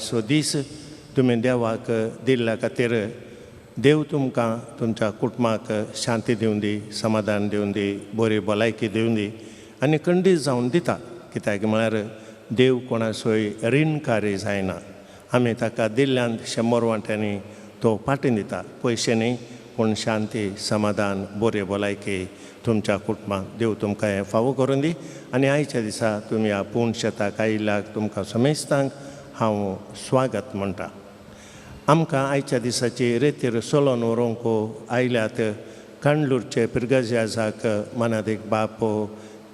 आयचो दीस तुमी देवाक दिल्ल्या खातीर देव तुमकां तुमच्या कुटुंबाक शांती दिवन दी, समाधान दिवन दी, बरी भलायकी दिवन दी आनी खंडीत जावन दिता. कित्याक म्हळ्यार देव कोणाचोय रिणकारी जायना. आमी ताका दिल्ल्यान 100 वांट्यांनी तो फाटीं दिता. पयशे न्ही पूण शांती, समाधान, बरी भलायकी तुमच्या कुटुंबाक देव तुमकां हें फावो करून दी. आनी आयच्या दिसा तुमी ह्या पूर्ण शेताक आयिल्ल्याक तुमकां समेस्तांक हांव स्वागत म्हणटा. आमकां आयच्या दिसाची रेतीर चलोवन व्हरूंक आयल्यात कांडलूरचे पिरगजाक मनादीक बाप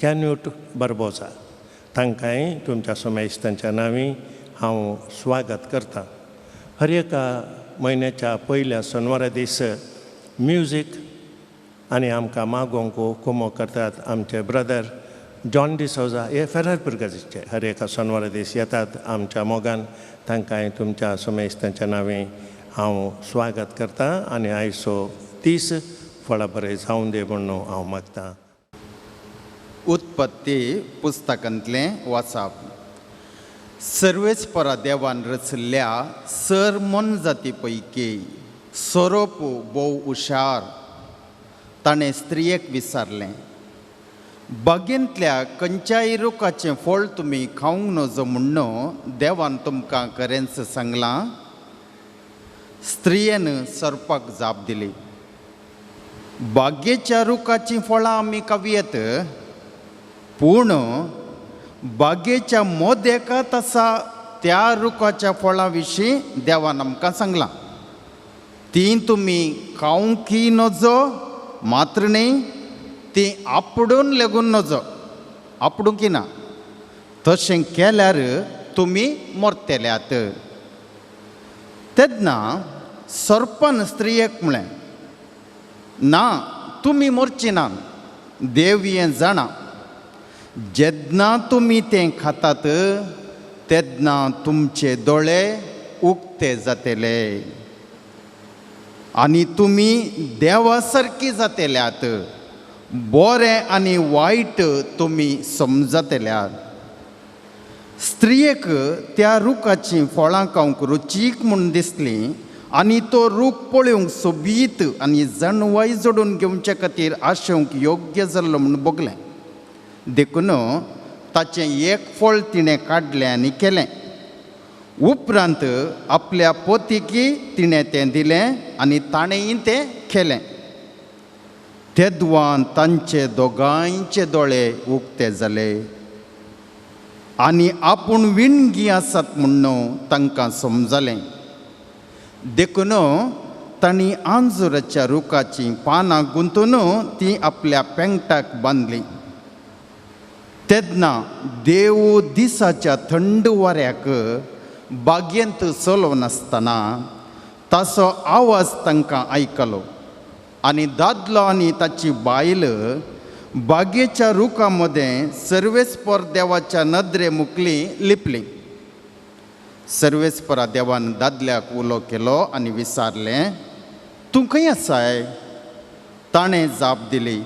कॅन्यूट बरबोजा. तांकांय तुमच्या समेस्तांच्या नांवी हांव स्वागत करतां. हर एका म्हयन्याच्या पयल्या शेनवारा दीस म्युजीक आनी आमकां मागोवंक कुमो करतात आमचे ब्रदर जॉन डिसोजा हे फेरार पिरगजीचे. हर एका शेनवारा दीस येतात आमच्या मोगान. तांकांय तुमच्या समेस्तांच्या नांवी हांव स्वागत करतां आनी आयचो दीस फळा बरें जावन दी म्हणून हांव मागतां. उत्पत्ती पुस्तकांतलें वाचप. सर्वेस्परा देवान रचल्ल्या सर मोनजाती पैकी सोरोप भोव हुशार. ताणें स्त्रियेक विचारलें, बागेंतल्या खंयच्याय रुखाचें फळ तुमी खावंक नजो म्हुण्ण देवान तुमकां खरेंच सांगलां? स्त्रियेन सोरपाक जाप दिली, बागेच्या रुखाचीं फळां आमी खावयेत, पूण बागेच्या मोदेकात आसा त्या रुखाच्या फळां विशीं देवान आमकां सांगलां, तीं तुमी खावंकी नजो मात्र न्ही, तीं आपडून लेगून नजो, आपडूंकी ना, तशें केल्यार तुमी मरतल्यात. तेन्ना सोरपान स्त्रियेक म्हणलें, ना तुमी मरची ना, देव हें जाणा, जेन्ना तुमी तें खातात तेन्ना तुमचे दोळे उक्ते जातले आनी तुमी देवा सारकी जातल्यात, बरें आनी वायट तुमी समजतल्यात. स्त्रियेक त्या रुखाचीं फळां खावंक रुचीक म्हूण दिसलीं आनी तो रूख पळोवंक सोबीत आनी जाणवाय जोडून घेवचे खातीर आशेवंक योग्य जाल्लो म्हूण भोगलें. देखून ताचें एक फळ तिणें काडलें आनी केलें. उपरांत आपल्या पोतीकी तिणें तें दिलें आनी ताणेंय तें केलें. तेदवान तांचे दोगांयचे दोळे उक्ते जाले आनी आपूण विणगी आसात म्हूण तांकां समजलें. देखून तांणी आंजुराच्या रुखाचीं पानां गुंतून तीं आपल्या पेंगटाक बांदलीं. तेन्ना देव दिसाच्या थंड वाऱ्याक बागेंत चलोवनासतना ताचो आवाज तांकां आयकलो आनी दादलो आनी ताची बायल बागेच्या रुखा मदें सर्वेस्पर देवाच्या नदरे मुखली लिपली. सर्वेस्परा देवान दादल्याक उलो केलो आनी विचारलें, तूं खंय आसाय? ताणें जाप दिली,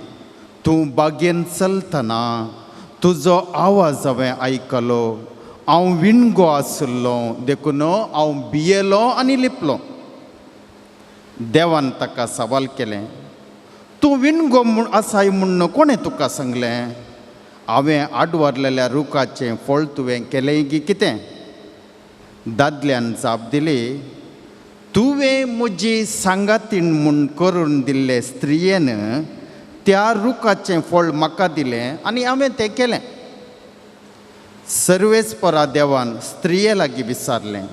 तूं बागेन चलतना तुजो आवाज हांवें आयकलो, हांव विणगो आशिल्लो देखून हांव भियेलो आनी लिपलो. देवान ताका सवाल केलें, तूं विणगो म्हूण आसाय म्हूण कोणें तुका सांगलें? हांवें आडवारलेल्या रुखाचें फळ तुवें केलें की कितें? दादल्यान जाप दिली, तुवें म्हजी सांगातीण म्हूण करून दिल्ले स्त्रियेन त्या रुखाचें फळ म्हाका दिलें आनी हांवें तें केलें. सर्वेस्परा देवान स्त्रिये लागीं विचारलें,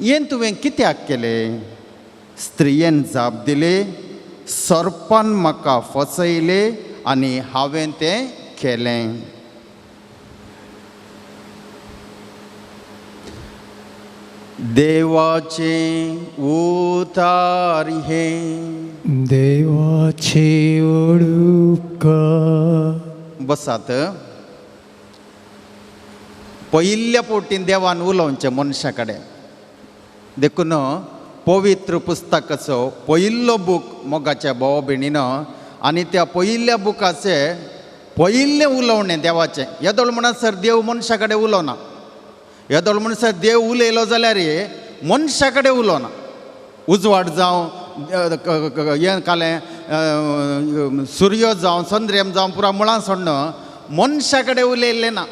हें तुवें कित्याक केलें? स्त्रियेन जाप दिली, सोरपान म्हाका फसयलें आनी हांवें तें केलें. देवाचें उतार हें, देवाचे ओडुपकार. बसात. पयिल्ल्या पोटीन देवान उलोवचें मनशा कडेन, देखून पवित्र पुस्तकाचो पयिल्लो बूक मोगाच्या भाव भयणीनो, आनी त्या पयिल्ल्या बुकाचें पयिल्लें उलोवणें देवाचें. येदोळ म्हणसर देव मनशा कडेन उलोवना, येदोळ म्हणसर देव उलयलो जाल्यार मनशा कडेन उलोवना. उजवाड जावं हें कालें सुर्यो जावं चंद्रेम जावं पुरा मुळां सोडण मनशा कडेन उलयल्लें ना.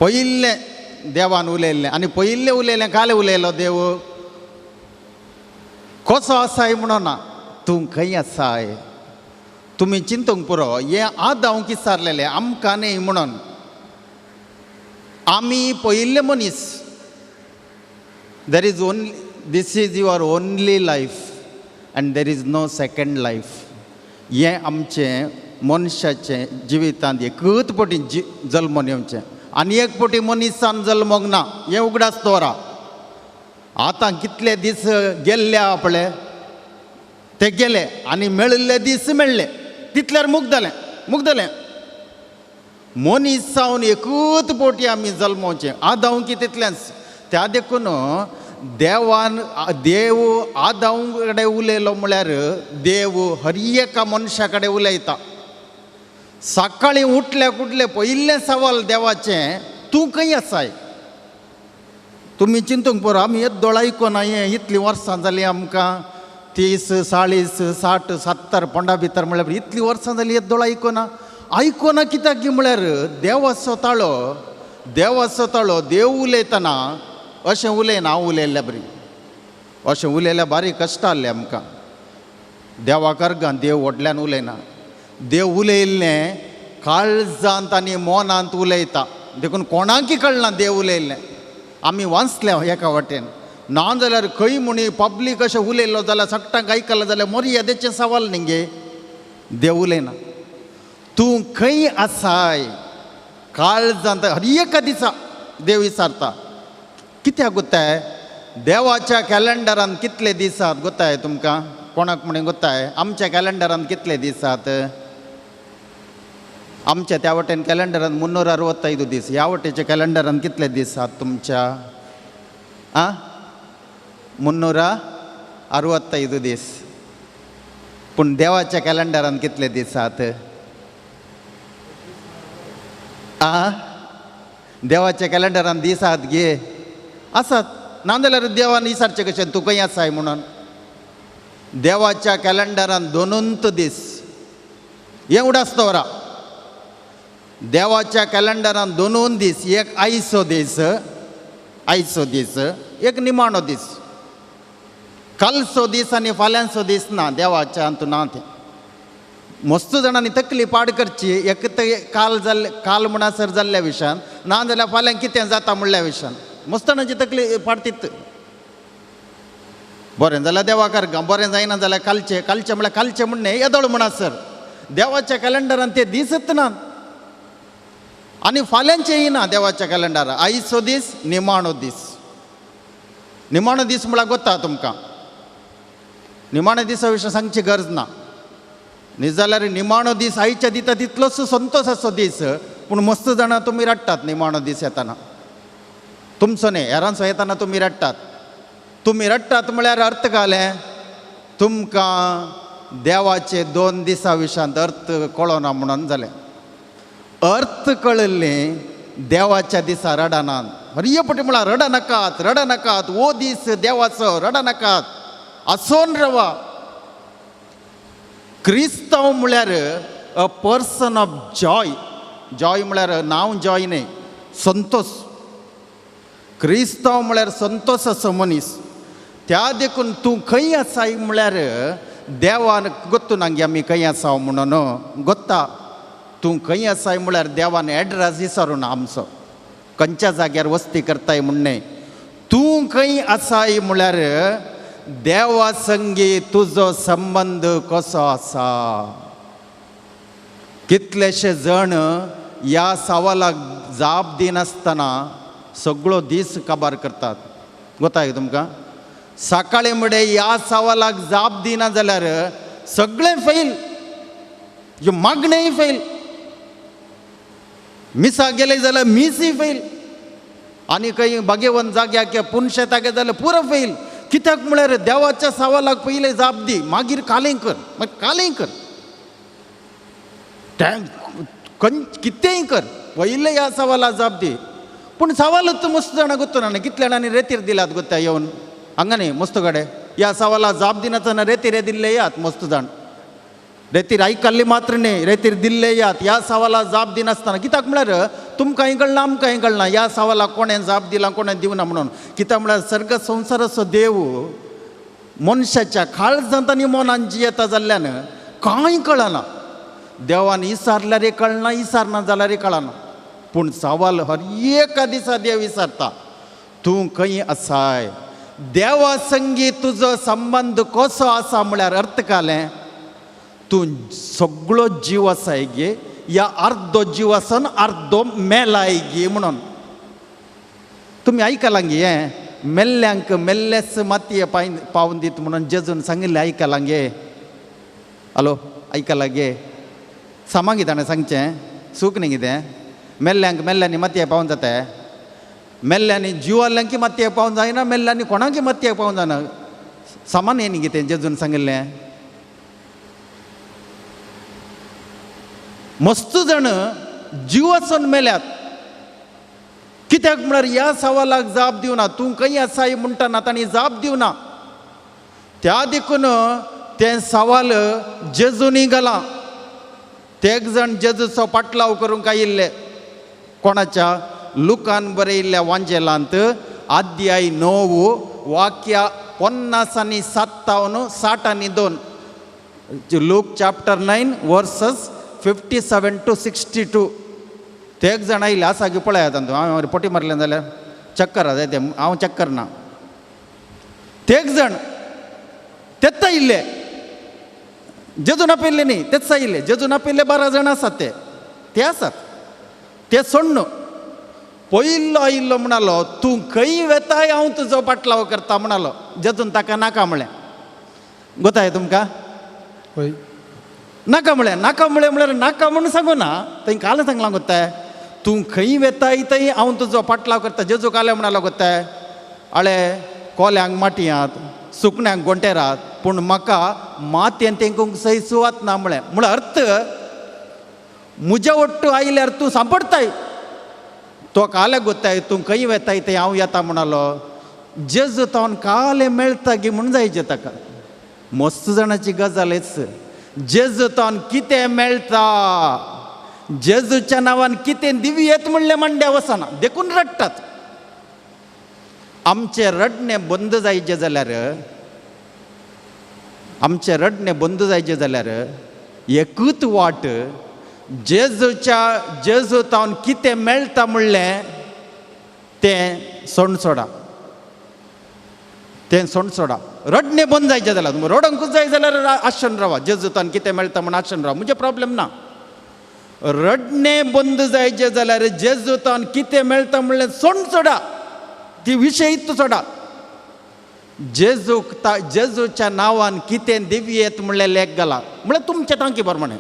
पयिल्लें देवान उलयल्लें आनी पयिल्लें उलयलें कालें उलयलो देव कसो आसाय म्हणोना, तूं खंय आसाय. तुमी चिंतूंक पुरो हें आदांव किसारलेलें आमकां न्ही म्हणून. आमी पयिल्ले मनीस. There is only this is your only life and there is no second life. हें आमचें मनशाचें जिवितांत एकूच पटी जल्मोन येवचें आनी एक पटी मनीसान जल्मोंक ना हें उगडास दवरा. आतां कितले दीस गेल्ले आपले ते गेले आनी मेळिल्ले दीस मेळ्ळे तितल्यार मुगदलें मुगदलें. मनीस जावन एकूच पटी आमी जल्मोवचें आदांव की तितलेंच. त्या देखून देवान देव आदांव कडेन उलयलो म्हळ्यार देव हर एका मनशा कडेन उलयता. सकाळीं उठले कुठले पयिल्लें सवाल देवाचें, तूं खंय आसाय. तुमी चिंतूंक पुरो आमी येदोळ आयकोना हें इतलीं वर्सां जालीं आमकां 30 40 60 70 पोंडा भितर म्हळ्यार इतलीं वर्सां जालीं येदोळ आयकोना. आयकोना कित्याक म्हळ्यार देवाचो ताळो देवाचो ताळो देव उलयतना अशें उलयना. हांव उलयल्ल्या बरी अशें उलयल्यार बारीक कश्ट आहलें आमकां. देवा कर्गान देव व्हडल्यान उलयना. देव उलयल्लें काळजांत आनी मनांत उलयता देखून कोणाकी कळना देव उलयल्लें. आमी वाचले एका वाटेन ना जाल्यार खंय म्हणी पब्लीक अशें उलयल्लो जाल्यार सगटांक आयकलें जाल्यार मर्यादेचें सवाल न्ही गे. देव उलयना. तूं खंय आसाय काळजांत हर एका दिसा देव विचारता. कित्याक गोत्ताय देवाच्या कॅलेंडरान कितले दीस आसात गोत्ताय तुमकां कोणाक म्हणी गोत्ताय आमच्या कॅलेंडरान कितले दीस आसात. आमच्या त्या वटेन कॅलेंडरान 365 दीस. ह्या वटेच्या कॅलेंडरान कितले दीस आसात तुमच्या? आ 365 दीस. पूण देवाच्या कॅलेंडरान कितले दीस आसात? आ देवाच्या कॅलेंडरान दीस आसात गे आसात. ना जाल्यार देवान विचारचें कशें तूं खंय आसाय म्हणून. देवाच्या कॅलेंडरान दोनूच दीस हें उडास दवरा. देवाच्या कॅलेंडरान दोनून दीस, एक आयचो दीस आयचो दीस, एक निमाणो दीस. कालचो दीस आनी फाल्यांचो दीस ना देवाच्या हातूंत ना. तें मस्त जाणांनी तकली पाड करची एक ते काल जाल्ले काल म्हणसर जाल्ल्या विशयान ना जाल्यार फाल्यां कितें जाता म्हणल्या विशयान मस्त जाणांची तकली पाडतीत. बरें जाल्यार देवा कर्गां, बरें जायना जाल्यार कालचें कालचें म्हळ्यार कालचें म्हणणें येदोळ म्हणसर देवाच्या कॅलेंडरान ते दीसच ना आनी फाल्यांचेंय ना देवाच्या कॅलेंडरार. आयचो दीस निमाणो दीस. निमाणो दीस म्हळ्यार गोता तुमकां निमाणो दिसा विशीं सांगची गरज ना. न्ही जाल्यार निमाणो दीस आयच्या दिता तितलोच संतोशाचो दीस. पूण मस्त जाणां तुमी रडटात निमाणो दीस येताना. तुमचो न्ही हेरांचो येताना तुमी रडटात. तुमी रडटात म्हळ्यार अर्थ घालें तुमकां देवाचे 2 दिसां विशांत अर्थ कळना म्हणून जालें. अर्थ कळिल्लें देवाच्या दिसा रडनात. हरये पटी म्हळ्यार रडनाकात रडनाकात ओ दीस देवाचो रडनाकात आसोन रवा. क्रिस्तांव म्हळ्यार a person of joy. Joy म्हळ्यार नांव जॉय न्ही, संतोष. क्रिस्तांव म्हळ्यार संतोषाचो मनीस. त्या देखून तूं खंय आसाय म्हळ्यार देवान गोत्तू ना गे आमी खंय आसा म्हणून गोत्ता. तूं खंय आसाय म्हळ्यार देवान एड्रेस विचारूना आमचो खंयच्या जाग्यार वस्ती करताय म्हणणे. तूं खंय आसाय म्हळ्यार देवा संगी तुजो संबंद कसो आसा. कितलेशे जण ह्या सवालाक जाप दिनासतना सगळो दीस काबार करतात. गोताय तुमकां सकाळीं मुडे ह्या सवालाक जाप दिना जाल्यार सगळें फेल, मागणेंय फेल, मिसाक गेले जाल्यार मिसूय फेल, आनी खंय बागेवन जाग्याक पुनशेताक जाल्यार पुरो फेल. कित्याक म्हळ्यार देवाच्या सवालाक पयलें जाप दी, मागीर कालें कर, मागीर कालें कर, कितेंय कर, पयलें ह्या सवालाक जाप दी. पूण सवालूच मस्त जाणां गोत्तो ना कितल्या जाणांनी रेतीर दिल्यात गोत्ता येवन हांगा न्ही मस्त कडेन ह्या सवाला जाप दिनासतना रेतीर दिल्ले यात मस्त जाण रेतीर आयकल्ली मात्र न्ही रेतीर दिल्ले यात ह्या सवाला जाप दिनासतना. कित्याक म्हळ्यार तुमकांय कळना आमकांय कळना ह्या सवाला कोणें जाप दिला कोणें दिवना म्हणून. कित्याक म्हळ्यार सर्ग संवसाराचो देव मनशाच्या काळजांत आनी मनान जियेता जाल्ल्यान कांय कळना. देवान विसारल्यारय कळना, विसारना जाल्यारय कळना. पूण सवाल हर एका दिसा देव विसारता, तूं खंय आसाय, देवा संगी तुजो संबंद कसो आसा म्हळ्यार अर्थ कालें तूं सगळो जीव आसाय गे या अर्दो जीव आसन अर्दो मेलाय गे म्हणून. तुमी आयकलां गे हें मेल्ल्यांक मेल्लेच मातये पाय पावन दीत म्हणून जेजून सांगिल्लें आयकलां गे? हॅलो आयकलां गे? सामा कितें सांगचें सूक न्ही कितें? मेल्ल्यांक मेल्ल्यांनी मातये पावन जाता? मेल्ल्यांनी जिवाल्ल्यांकी मातये पावन जायना, मेल्ल्यांनी कोणाकी मातये पावन जायना. सामान न्ही कितें जेजून सांगिल्लें? मस्त जाण जीव आसून मेल्यात. कित्याक म्हळ्यार ह्या सवालाक जाप दिवना. तूं खंय आसाय म्हणटा तांणी जाप दिवना. त्या देखून तें सवाल जेजूनी घालां. ते एक जाण जेजूचो पाटलाव करूंक आयिल्ले कोणाच्या? लुकान बरयिल्ल्या वांजेलांत अध्याय 9 वाक्या 50 आनी 57 60 आनी 2. Luke chapter 9 verses 57 to 62. ते एक जाण आयले आसा की पळयात हांव हांवें पोटी मारलें जाल्यार चक्कर आसा तें हांव चक्कर ना. ते एक जाण तेच आयिल्ले, जेजून आपयल्ले न्ही, तेच आयिल्ले. जेजून आपयल्ले 12 जाण आसात ते ते आसात ते सोडून पयलो आयिल्लो म्हणालो तूं खंय वेताय हांव तुजो पाटलाव करता म्हणालो. जेजून ताका नाका म्हळें. गोताय तुमकां? हय. नाका म्हळें. नाका म्हळें म्हळ्यार नाका म्हणून सांगू ना, थंय काल सांगलां गोत्ताय तूं खंय वेताय थंय हांव तुजो पाटलाव करता. जेजू काले म्हणालो गोत्ताय आळे कोल्यांक माटयांत सुकण्यांक गोंटेरात पूण म्हाका मातयेन तेंकूंक सय सुवात ना म्हळें. म्हळ्यार अर्थ म्हज्या वट्टू आयल्यार तूं सांपडटाय. तो काले गोत्ताय तूं खंय वेताय थंय हांव येता म्हणालो. जेजू तावन काले मेळटा गी म्हूण जायचें ताका. मस्त जाणाची गजालच. जेजू तावन कितें मेळटा, जेजूच्या नांवान कितें दिवयेत म्हणलें मांड्या वचना देखून रडटात. आमचें रडणें बंद जायचें जाल्यार, आमचें रडणें बंद जायचें जाल्यार एकूच वाट, जेजूच्या जेजू तावन कितें मेळटा म्हणलें तें सोंड सोडा, तें सोंड सोडा. रडणें बंद जायचें जाल्यार तुमी रडोंकूच जाय जाल्यार आशन रावा, जेजू तावन कितें मेळटा म्हूण आशन रावा, म्हजें प्रॉब्लेम ना. रडणें बंद जायचें जाल्यार जेजू तावन कितें मेळटा म्हणलें सोंड सोडा, ती विशय सोडा. जेजूक जेजूच्या नांवान कितें दिवयेत म्हणलें लेख घाला म्हळ्यार तुमच्या तांकी प्रमाणें.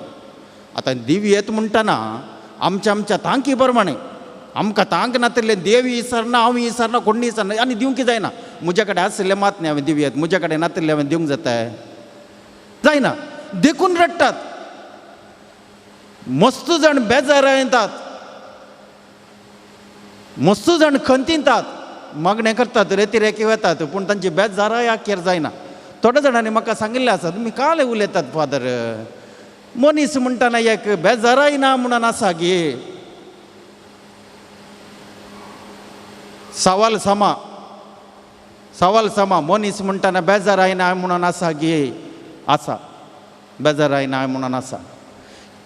आतां दिवयेत म्हणटना आमच्या आमच्या तांकी प्रमाणें, आमकां तांक नातिल्लें देव विसरना, हांव विसरना, कोण विसरना आनी दिवंक जायना. म्हज्या कडेन आशिल्लें मात न्ही हांवें दिवयेत, म्हज्या कडेन नातिल्लें हांवें दिवंक जाता जायना. देखून रडटात मस्त जाण, बेजार येतात मस्त जाण, खंतितात, मागणें करतात, रेती रेकी वतात, पूण तांची बेजाराय आखेर जायना. थोड्या जाणांनी म्हाका सांगिल्लें आसा तुमी काल उलयतात फादर, मनीस म्हणटना एक बेजाराय ना म्हणून आसा गे. सवाल समा, सवाल समा, मनीस म्हणटना बेजाराय ना म्हणून आसा गे, आसा बेजाराय ना म्हणून आसा.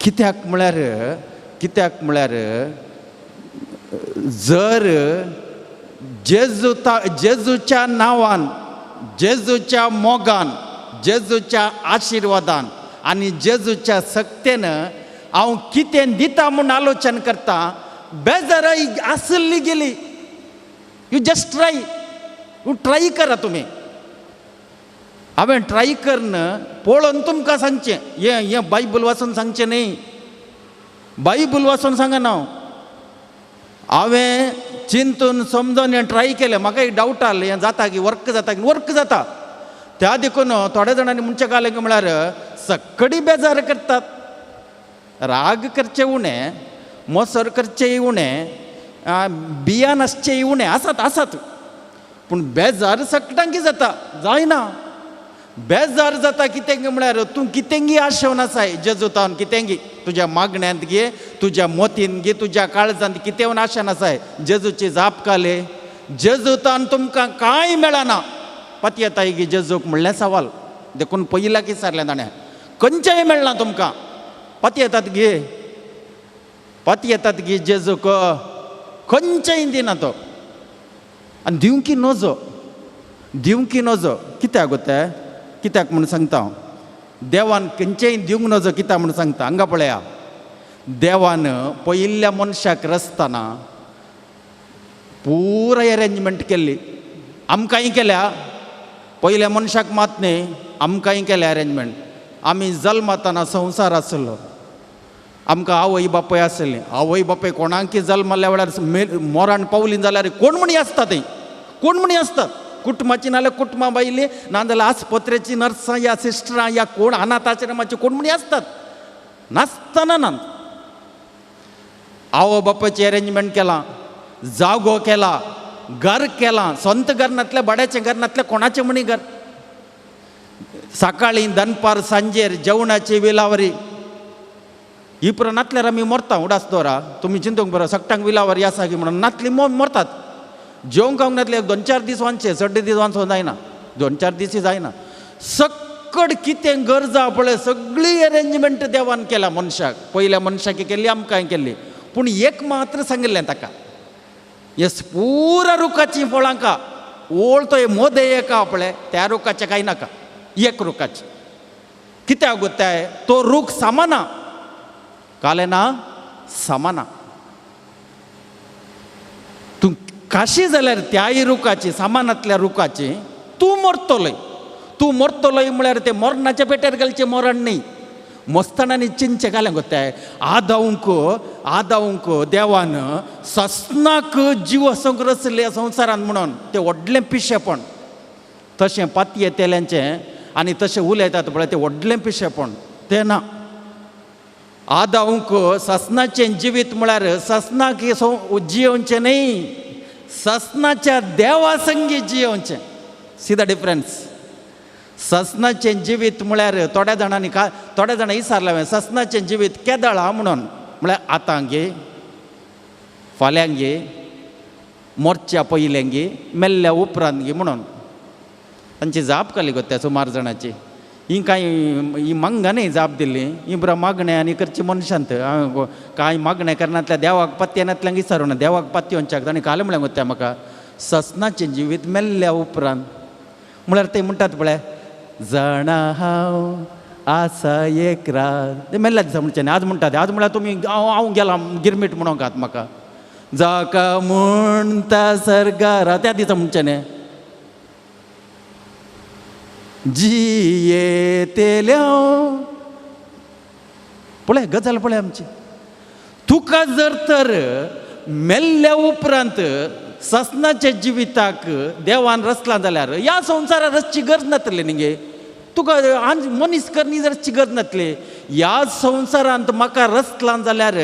कित्याक म्हळ्यार, कित्याक म्हळ्यार जर जेजू जेजूच्या नांवान, जेजूच्या मोगान, जेजूच्या आशिर्वादान आनी जेजूच्या सक्तेन हांव कितें दिता म्हूण आलोचन करता, बेजाराय आसली गेली. You just try, you try करा तुमी. हांवें ट्राय करून पळोवन तुमकां सांगचें, हें हें बायबल वाचून सांगचें न्ही, बायबल वाचून सांगना हांव. हांवें चिंतून समजून हें ट्राय केलें, म्हाका एक डावट आसलें हें जाता की वर्क जाता की वर्क जाता. त्या देखून थोड्या जाणांनी म्हणचें कालें की म्हळ्यार सक्कडी बेजार करतात, राग करचे उणें, मोसर करचें उणें, बियान आसचें उणें आसात आसात, पूण बेजार सगटांकी जाता जायना. बेजार जाता कितें म्हळ्यार तूं कितेंगी आशेवन आसाय जेजूतावन, कितेंगी तुज्या मागण्यांत गे, तुज्या मोतीन गे, तुज्या काळजांत कितें आशेन आसाय. जेजूची जाप काले जेजूतान तुमकां कांय मेळना. पतयेताय गी जेजूक म्हणलें सवाल, देखून पयल्या की सारलें ताणें, खंयचेंय मेळना तुमकां. पतयेतात गे, पतयेतात गी जेजूक खंयचेंय दिना तो. आनी दिवंकी नजो, दिवंकी नजो कित्याक गो तें, कित्याक म्हूण सांगता हांव. देवान खंयचेंय दिवंक नजो कित्याक म्हूण सांगता. हांगा पळया, देवान पयिल्ल्या मनशाक रचतना पुराय अरेंजमेंट केल्ली. आमकांय केल्या, पयल्या मनशाक मात न्ही, आमकांय केल्या अरेंजमेंट. आमी जल्मताना संवसार आसलो, आमकां आवय बापूय आसली. आवय बापूय कोणाकी जल्मल्या वेळार मोरान पावली जाल्यार कोण म्हणी आसता थंय, कोण म्हणी आसतात. कुटुंबाची नाल्यार कुटुंबां बायली, नाजाल्यार आस्पत्रेची नर्सां या सिस्टरां या कोण अनाथ आश्रमाची कोण म्हणी आसतात. नासतना ना आवय बापायचें अरेंजमेंट केलां, जागो केला, घर केलां, स्वंत घर नातलें, भाड्याचें घर नातलें, कोणाचें म्हणी घर. सकाळीं दनपार सांजेर जेवणाची विलावरी ही पुरो नातल्यार आमी मरता. उडास दवरा, तुमी चिंतूंक बरो सगटांक विलावरी आसा की म्हणून नातली मरतात. जेवंक खावंक नातले दोन चार दीस वांचचे, चड दीस वांचो जायना, दोन चार दीस जायना. सक्कड कितें गरज आहा पळय सगळी अरेंजमेंट देवान केला मनशाक. पयल्या मनशाक केल्ली, आमकांय केल्ली. पूण एक मात्र सांगिल्लें ताका, येस पुरा रुखाचीं फळां का ओळ तो मोदे एक आहा पळय त्या रुखाचें कांय नाका, एक रुखाचें. कित्याक गो तें, तो रूख सामाना कालें ना, सामाना. तूं काशी जाल्यार त्याय रुखाची, सामानांतल्या रुखाची तूं मरतलोय. तूं मरतलोय म्हळ्यार तें मरणाच्या पेट्यार घालचें मरण न्ही. मस्ताणांनी चिंचें घालें गो तें. आदावंक, आदावंक देवान ससनाक जीव आसूंक रचले संवसारान म्हणून तें व्हडलें पिशेपण. तशें पातये तेल्यांचें आनी तशें उलयतात पळय तें व्हडलें पिशेपण, तें ना. आदावंक ससनाचें जिवीत म्हळ्यार ससनाक जियोवचें न्ही, ससनाच्या देवा संगी जियोवचें. See the difference. ससनाचें जिवीत म्हळ्यार थोड्या जाणांनी का थोड्या जाणां विचारलें हांवें, ससनाचें जिवीत केदळ आहा म्हणून, म्हळ्यार आतां गे, फाल्यां गे, मोर्च्या पयलें गे, मेल्ल्या उपरांत गे म्हणून. तांची जाप काडली गो त्या सुमार जाणाची. ही कांय ही मांगा न्ही जाप दिल्ली, ही बरो मागणें आनी करची मनशांत. कांय मागणें करनातल्या देवाक पत्ते नातल्यांक विचारूं ना, देवाक पत्ते ताणें काल म्हळें गो त्या म्हाका, ससनाचें जिवीत मेल्ल्या उपरांत म्हळ्यार ते म्हणटात पळय, जाणा हांव आसा एक रात, ते मेल्ल्या दिसा म्हणचें न्ही, आज म्हणटात. आज म्हळ्यार तुमी हांव हांव गेला गिरमीट म्हणोंक आहात म्हाका, जाका म्हणटा सरगारा, त्या दिसा म्हणचें न्ही. जियेतेल्या पळय गजाल पळय आमची. तुका जर तर मेल्ल्या उपरांत ससनाच्या जिविताक देवान रचला जाल्यार ह्या संवसारार रचची गरज नातली न्ही गे. तुका मनीस करणी रचची गरज नातली. ह्या संवसारांत म्हाका रचला जाल्यार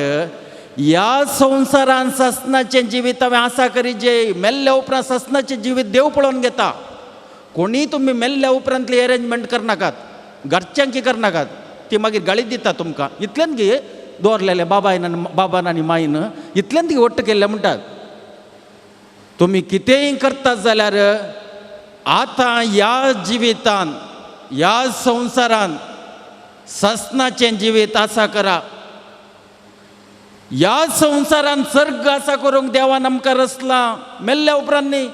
ह्या संवसारान ससनाचें जिवीत हांवें आसा करी जे मेल्ल्या उपरांत ससनाचें जिवीत देव पळोवन घेता. कोणीय तुमी मेल्ल्या उपरांतली अरेंजमेंट करनाकात, घरच्यांकी करनाकात, ती मागीर गाळी दिता तुमकां. इतल्यान गे दवरलेलें बाबायन, बाबान आनी मायन इतल्यान ती वट्ट केल्लें म्हणटात. तुमी कितेंय करतात जाल्यार आतां ह्या जिवितान, ह्या संवसारान ससनाचें जिवीत आसा करा. ह्या संवसारान सर्ग आसा करूंक देवान आमकां रचला, मेल्ल्या उपरांत न्ही.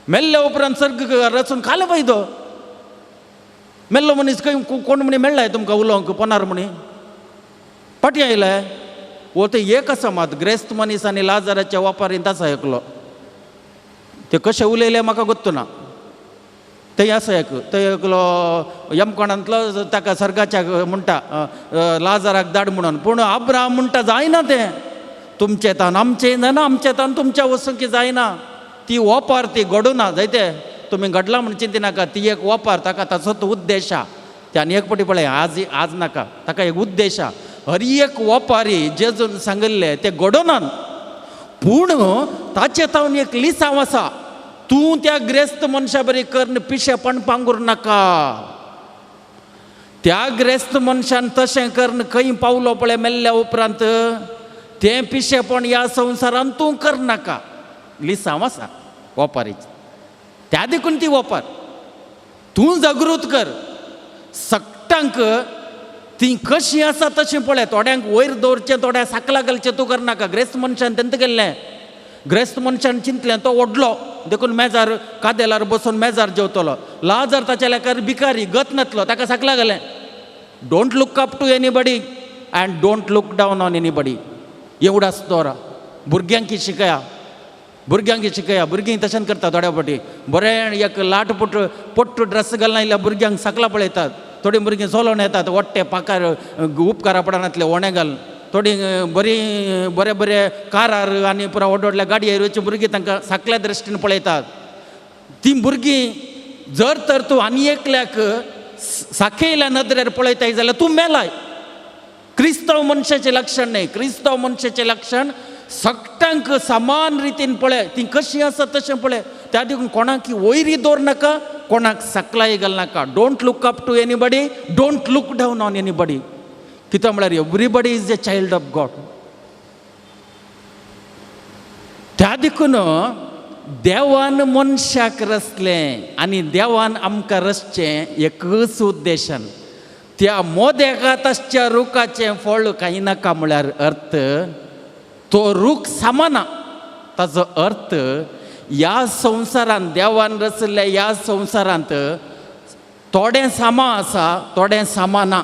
मेल्ल्या उपरांत सर्ग रचून खालें फायदो. मेल्लो मनीस खंय कोण म्हणी मेळ्ळाय तुमकां उलोवंक पोनार म्हणी फाटीं आयले. वो ते एक आसा मात, ग्रेस्त मनीस आनी लाजाराच्या वापारींत आसा एकलो. ते कशें उलयले म्हाका गोत्तू ना. थंय आसा एक, थंय एकलो यमकोणांतलो ताका सर्गाच्या म्हणटा लाजाराक धाड म्हणून. पूण अब्राहम म्हणटा जायना तें, तुमचें तान आमचें जायना, आमचें तान तुमच्या वचूंक जायना. ती ओपार ती घडुना जायते तुमी घडला म्हण चिंती नाका. ती एक ओपार, ताका ताचो तो उद्देश आहा. ते आनी एक पटी पळय आज आज नाका, ताका एक उद्देश आहा. हर एक ओपारी जेजून सांगिल्लें तें घडोनात. पूण ताचे तावन एक लिसांव आसा, तूं त्या ग्रेस्त मनशा बरी करून पिशेपण पांगूर नाका. त्या ग्रेस्त मनशान तशें करून खंय पावलो पळय मेल्ल्या उपरांत तें पिशेपण ह्या संवसारान तूं करनाका. लिसांव आसा ओपारीच, त्या देखून ती ओपार तूं जागृत कर. सगटांक ती कशी आसा तशें पळय, थोड्यांक वयर दवरचें थोड्यांक साकला घालचें तूं करनाका. ग्रेस्त मनशान तेंत केल्लें, ग्रेस्त मनशान चिंतलें तो व्हडलो देखून मेजार कादेलार बसून मेजार जेवतलो, लाजर ताच्या लेखार भिकारी गत नातलो ताका साकला घालें. Don't look up to anybody and don't look down on anybody. एवढाच दवरा. भुरग्यांक शिकया, भुरग्यांक शिकया. भुरगीं तशेंच करता थोड्या फावटी, बरें एक लाट पोट पोट्ट ड्रेस घालना इल्ल्या भुरग्यांक सकला पळयतात. थोडीं भुरगीं चलोवन येतात वट्टे पाकार उपकारा पडनातले ओणे घालून, थोडीं बरीं बरे बरे कारार आनी पुरा व्हड व्हडल्या गाडयेर वयची भुरगीं तांकां साकल्या दृश्टीन पळयतात. तीं भुरगीं जर तर तूं आनी एकल्याक साखयल्या नदरेर पळयताय जाल्यार तूं मेलाय. क्रिस्तांव मनशाचें लक्षण न्हय. क्रिस्तांव मनशाचें लक्षण सगटांक समान रितीन पळय, ती कशी आसा तशें पळय. त्या देखून कोणाक वयरी दवर नाका, कोणाक सकलाय घालनाका. Don't look up to anybody, don't look down on anybody. कितें म्हळ्यार everybody is a child of God. त्या देखून देवान मनशाक रचलें आनी देवान आमकां रचचें एकूच उद्देशान, त्या मोदेकात आसच्या रुखाचें फळ कांय नाका म्हळ्यार अर्थ तो रूख सामाना. ताजो अर्थ ह्या संवसारांत देवान रचिल्ल्या ह्या संवसारांत थोडें सामा आसा, थोडें सामाना.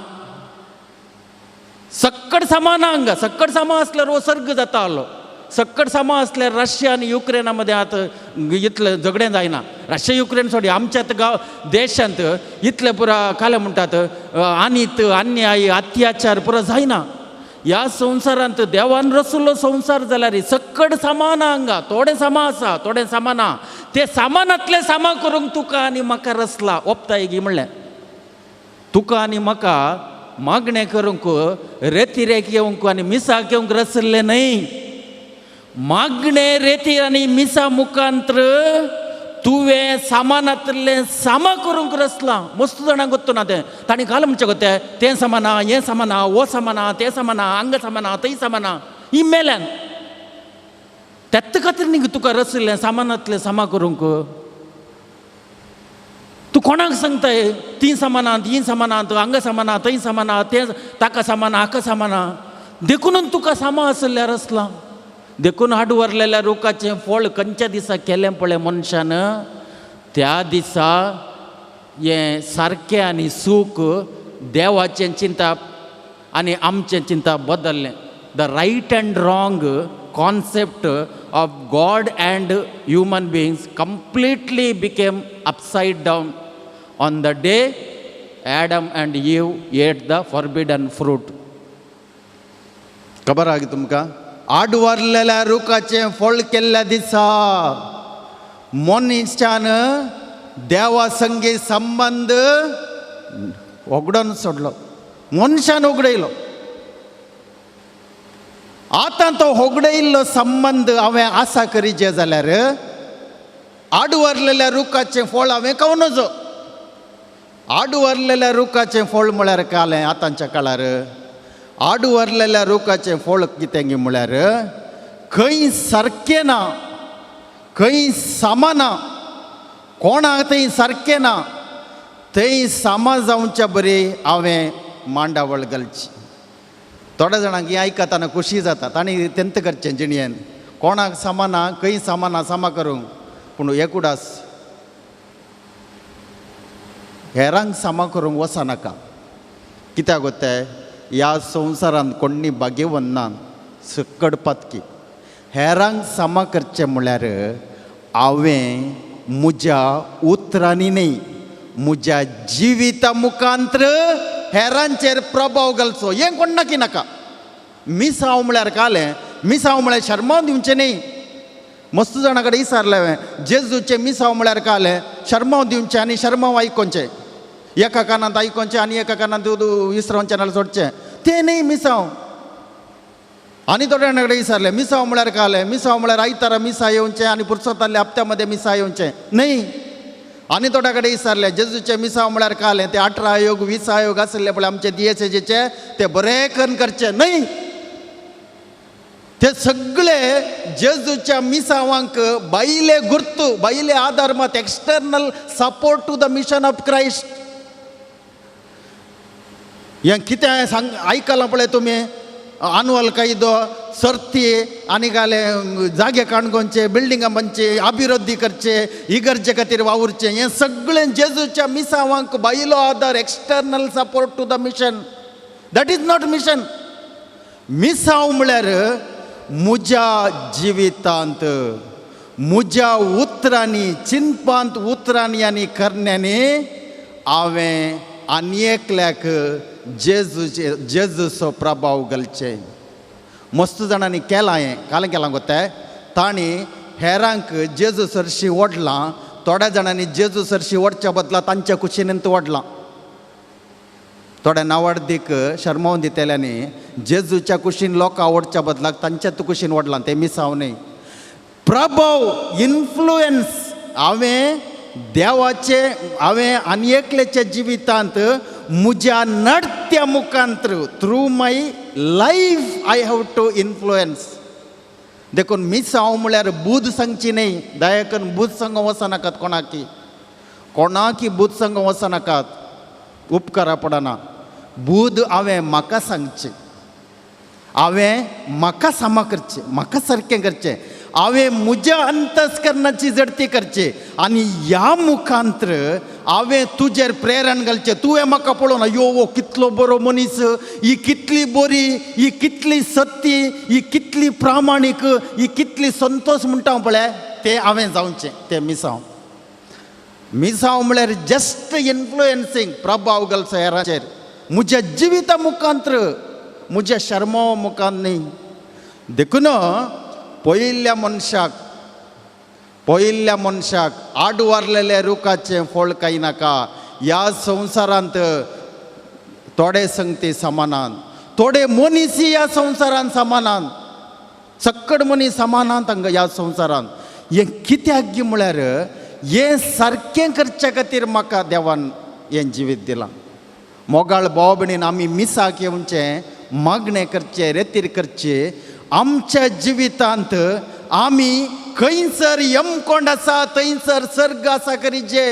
सक्कड सामाना हांगा, सक्कड सामा आसल्यार हो सर्ग जाता आलो. सक्कड सामा आसल्यार रशिया आनी युक्रेना मदें आतां इतलें झगडें जायना. रशिया युक्रेन सोडी आमच्यात गांव देशांत इतलें पुरा कालें म्हणटात आनीत अन्याय अत्याचार पुरा जायना. ह्या संवसारांत देवान रचलो संवसार जाल्यार सक्कड सामान हांगा, थोडें सामा आसा थोडें सामाना. ते सामानांतलें सामा करूंक तुका आनी म्हाका रचला. ओपताय गी म्हणलें तुका आनी म्हाका मागणें करूंक रेतिरेक येवंक आनी मिसाक येवंक रचल्लें न्हय. मागणें रेती आनी मिसा मुखांत्र तुवें सामानांतलें सामा करूंक रचलां. मस्त जाणांक गोत्तू ना तें, तांणी घाल म्हणचें गो तें सामाना, हें सामाना, हो सामाना, तें सामाना, हांगा सामाना, थंय सामाना, ही मेल्यान त्याच खातीर न्ही तुका रचिल्लें सामानांतलें सामा करूंक. तूं कोणाक सांगताय तीं सामानात हीं सामानात हांगा सामाना थंय सामाना, तें ताका सामाना हाका सामाना, देखूनच तुका सामा आसल्यार रचलां. देखून हाड व्हरलेल्या रुखाचें फळ खंयच्या दिसा केलें पळय मनशान, त्या दिसा हें सारकें आनी सूख देवाचें चिंतप आनी आमचें चिंतप बदल्लें. The right and wrong concept of God and human beings completely became upside down on the day Adam and Eve ate the forbidden fruit. खबर आहा तुमकां आडवारलेल्या रुखाचें फळ केल्ल्या दिसा मनशान देवा संगे संबंद होगडोन सोडलो. मनशान होगडयलो. आतां तो होगडयल्लो संबंद हांवें आसा करीचे जाल्यार आडवारलेल्या रुखाचें फळ हांवें खावं नजो. आडवारलेल्या रुखाचें फळ म्हळ्यार कालें आतांच्या काळार आडवारलेल्या रुखाचें फळ कितें गी म्हळ्यार खंय सारकें ना, खंय सामा ना, कोणाक थंय सारकें ना, थंय सामा जावच्या बरी हांवें मांडावळ घालची. थोड्या जाणांक हें आयकतना खोशी जाता, तांणी तेंत करचें जिणयेन कोणाक सामा ना, खंय सामा ना सामा करूंक. पूण एकुडास हेरांक सामा करूंक वचनाका. कित्याक तें ह्या संवसारांत कोण्णी भाग्यवन ना, सक्कड पातकी. हेरांक सामा करचें म्हळ्यार हांवें म्हज्या उतरांनी न्हय, म्हज्या जिविता मुखांत्र हेरांचेर प्रभाव घालचो. हें कोण नाकी नाका. मिसांव म्हळ्यार कालें, मिसांव म्हळ्यार शर्माव दिवचें न्हय. मस्त जाणां कडेन विचारलें हांवें, जेजूचें मिसांव म्हळ्यार कालें शर्माव दिवचें आनी शर्माव आयकोचें, एका कानांत आयकोचें आनी एका कानांत विसरोवचें नाल्यार सोडचें, तें न्हय मिसांव. आनी थोड्या जाणां कडेन विचारलें मिसांव म्हळ्यार कालें, मिसांव म्हळ्यार आयतारा मिसा येवचें आनी पुरसोताल्ल्या हप्त्या मदें मिसा येवचें न्हय. आनी थोड्या कडेन विचारलें जेजूचें मिसांव म्हळ्यार कालें, ते 18 आयोग 20 आयोग आशिल्ले पळय आमचे दियेसेजीचे, ते बरें करून करचें न्हय. ते सगळे जेजूच्या मिसावांक बायले गुर्तू, बायले आदार मात, external support to the mission of Christ. हें कितें सांग आयकलां पळय तुमी, आनुअल कायदो, सर्ती आनी घाले जागे काणकोणचे, बिल्डिंगां बांदचे, अभिवृद्धी करचे, इगर्जे खातीर वावुरचें, हें सगळें जेजूच्या मिसावांक बायलो आदार, external support to the mission. That is not mission. मिसांव म्हळ्यार म्हज्या जिवितांत म्हज्या उतरांनी, चिंतपांत उतरांनी आनी करण्यांनी हांवें आनी एकल्याक जेजूचे जेजूचो प्रभाव घालचे. मस्त जाणांनी केलां हें, कालें केलां गोते, तांणी हेरांक जेजू सरशी ओडलां. थोड्या जाणांनी जेजू सरशी ओडच्या बदला तांच्या कुशीन ओडलां. थोड्या नावाडदीक शर्मावन दितेल्यांनी जेजूच्या कुशीन लोकां ओडच्या बदलाक तांच्याच कुशीन ओडलां. तें मिसांव न्हय. प्रभाव, इन्फ्लुयन्स हांवें देवाचे, हांवें आनी एकल्याच्या जिवितांत म्हज्या नडत्या मुखांत्र, through my life I have to influence. देखून मिसांव म्हळ्यार बूद सांगची न्हय. दया करून बूद सांगूंक वचनाकात कोणाकी, कोणाकी बूद सांगूंक वचनाकात, उपकारा पडना. बूद हांवें म्हाका सांगचें, हांवें म्हाका सामा करचें, म्हाका सारकें करचें, हांवें म्हज्या अंतस्करणाची जडती करची आनी ह्या मुखांत्र हांवें तुजेर प्रेरण घालचें. तुवें म्हाका पळोवन अयो हो कितलो बरो मनीस, ही कितली बरी, ही कितली सत्य, ही कितली प्रामाणीक, ही कितली संतोश म्हणटा हांव पळय, तें हांवें जावचें. तें मिसांव. मिसांव म्हळ्यार जस्ट इन्फ्लुयन्सींग, प्रभाव घालचो हेरांचेर म्हज्या जिविता मुखांत्र, म्हज्या शर्मावा मुखार न्ही. देखून पयिल्ल्या मनशाक, पयिल्ल्या मनशाक आडवारलेल्या रुखाचें फळ कांय नाका. ह्या संवसारांत थोडे संगती समानान, थोडे मनीस ह्या संवसारांत समानान, सक्कड मनीस समानांत हांगा ह्या संवसारांत. हें कित्याक गी म्हळ्यार हें सारकें करच्या खातीर म्हाका देवान हें जिवीत दिलां. मोगाळ भाव भयणीन, आमी मिसाक येवचें, मागणें करचें, रेतीर करचें. आमच्या जिवितांत आमी खंयसर यमकोंड आसा थंयसर सर्ग आसा करीचे.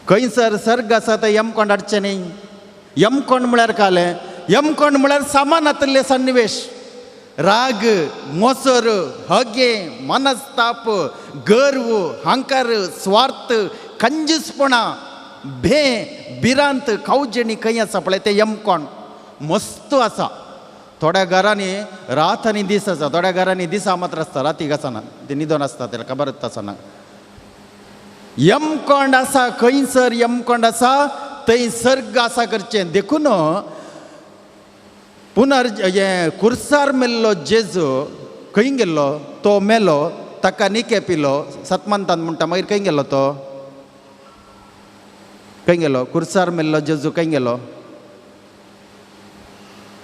खंयसर सर्ग आसा थंय यमकोंड हाडचें न्ही. यमकोंड म्हळ्यार कालें, यमकोंड म्हळ्यार सामान आशिल्ले सन्निवेश, राग, मोसर, हगे, मनस्ताप, गर्व, हंकार, स्वार्थ, कंजूसपणा, भे, भिरांत, कावजेणी खंय आसा पळय तें यमकोंड मस्त आसा. थोड्या घरांनी रात आनी दीस आसा, थोड्या घरांनी दिसा मात्र आसता, राती आसना, ते न्हिदोन आसता, तेका खबरच आसना. यमकोंड आसा खंयसर यमकोंड आसा थंय सर्ग आसा करचें. देखून पुनर हें कुर्सार मेल्लो जेजू खंय गेल्लो? तो मेलो, ताका निके पिलो सतमंतान म्हणटा, मागीर खंय गेलो तो? खंय गेलो? कुर्सार मेल्लो जेजू खंय गेलो?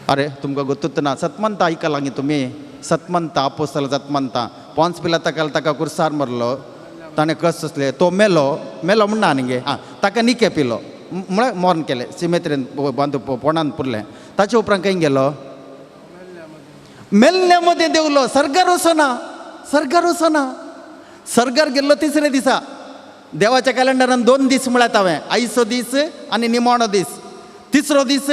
अरे तुमकां गोत्तूच ना. सतमंता आयकलां गे तुमी? सतमंता आपोसल, सतमंता पोन्स पिलाता ताका कुर्सार मारलो, ताणें कस सोंसले, तो मेलो. मेलो म्हणना न्ही गे, आं, ताका निके पिलो म्हळ्यार मर्ण केलें, सिमेत्रेन बांदू पोणान पुरलें. ताचे उपरांत खंय गेलो? मेल्ल्या मदें देंवलो, सर्गार वचना, सर्गार वचना. सर्गार गेल्लो तिसरे दिसा. देवाच्या कॅलेंडरान 2 दीस म्हळ्यात हांवें, आयचो दीस आनी निमाणो दीस. तिसरो दीस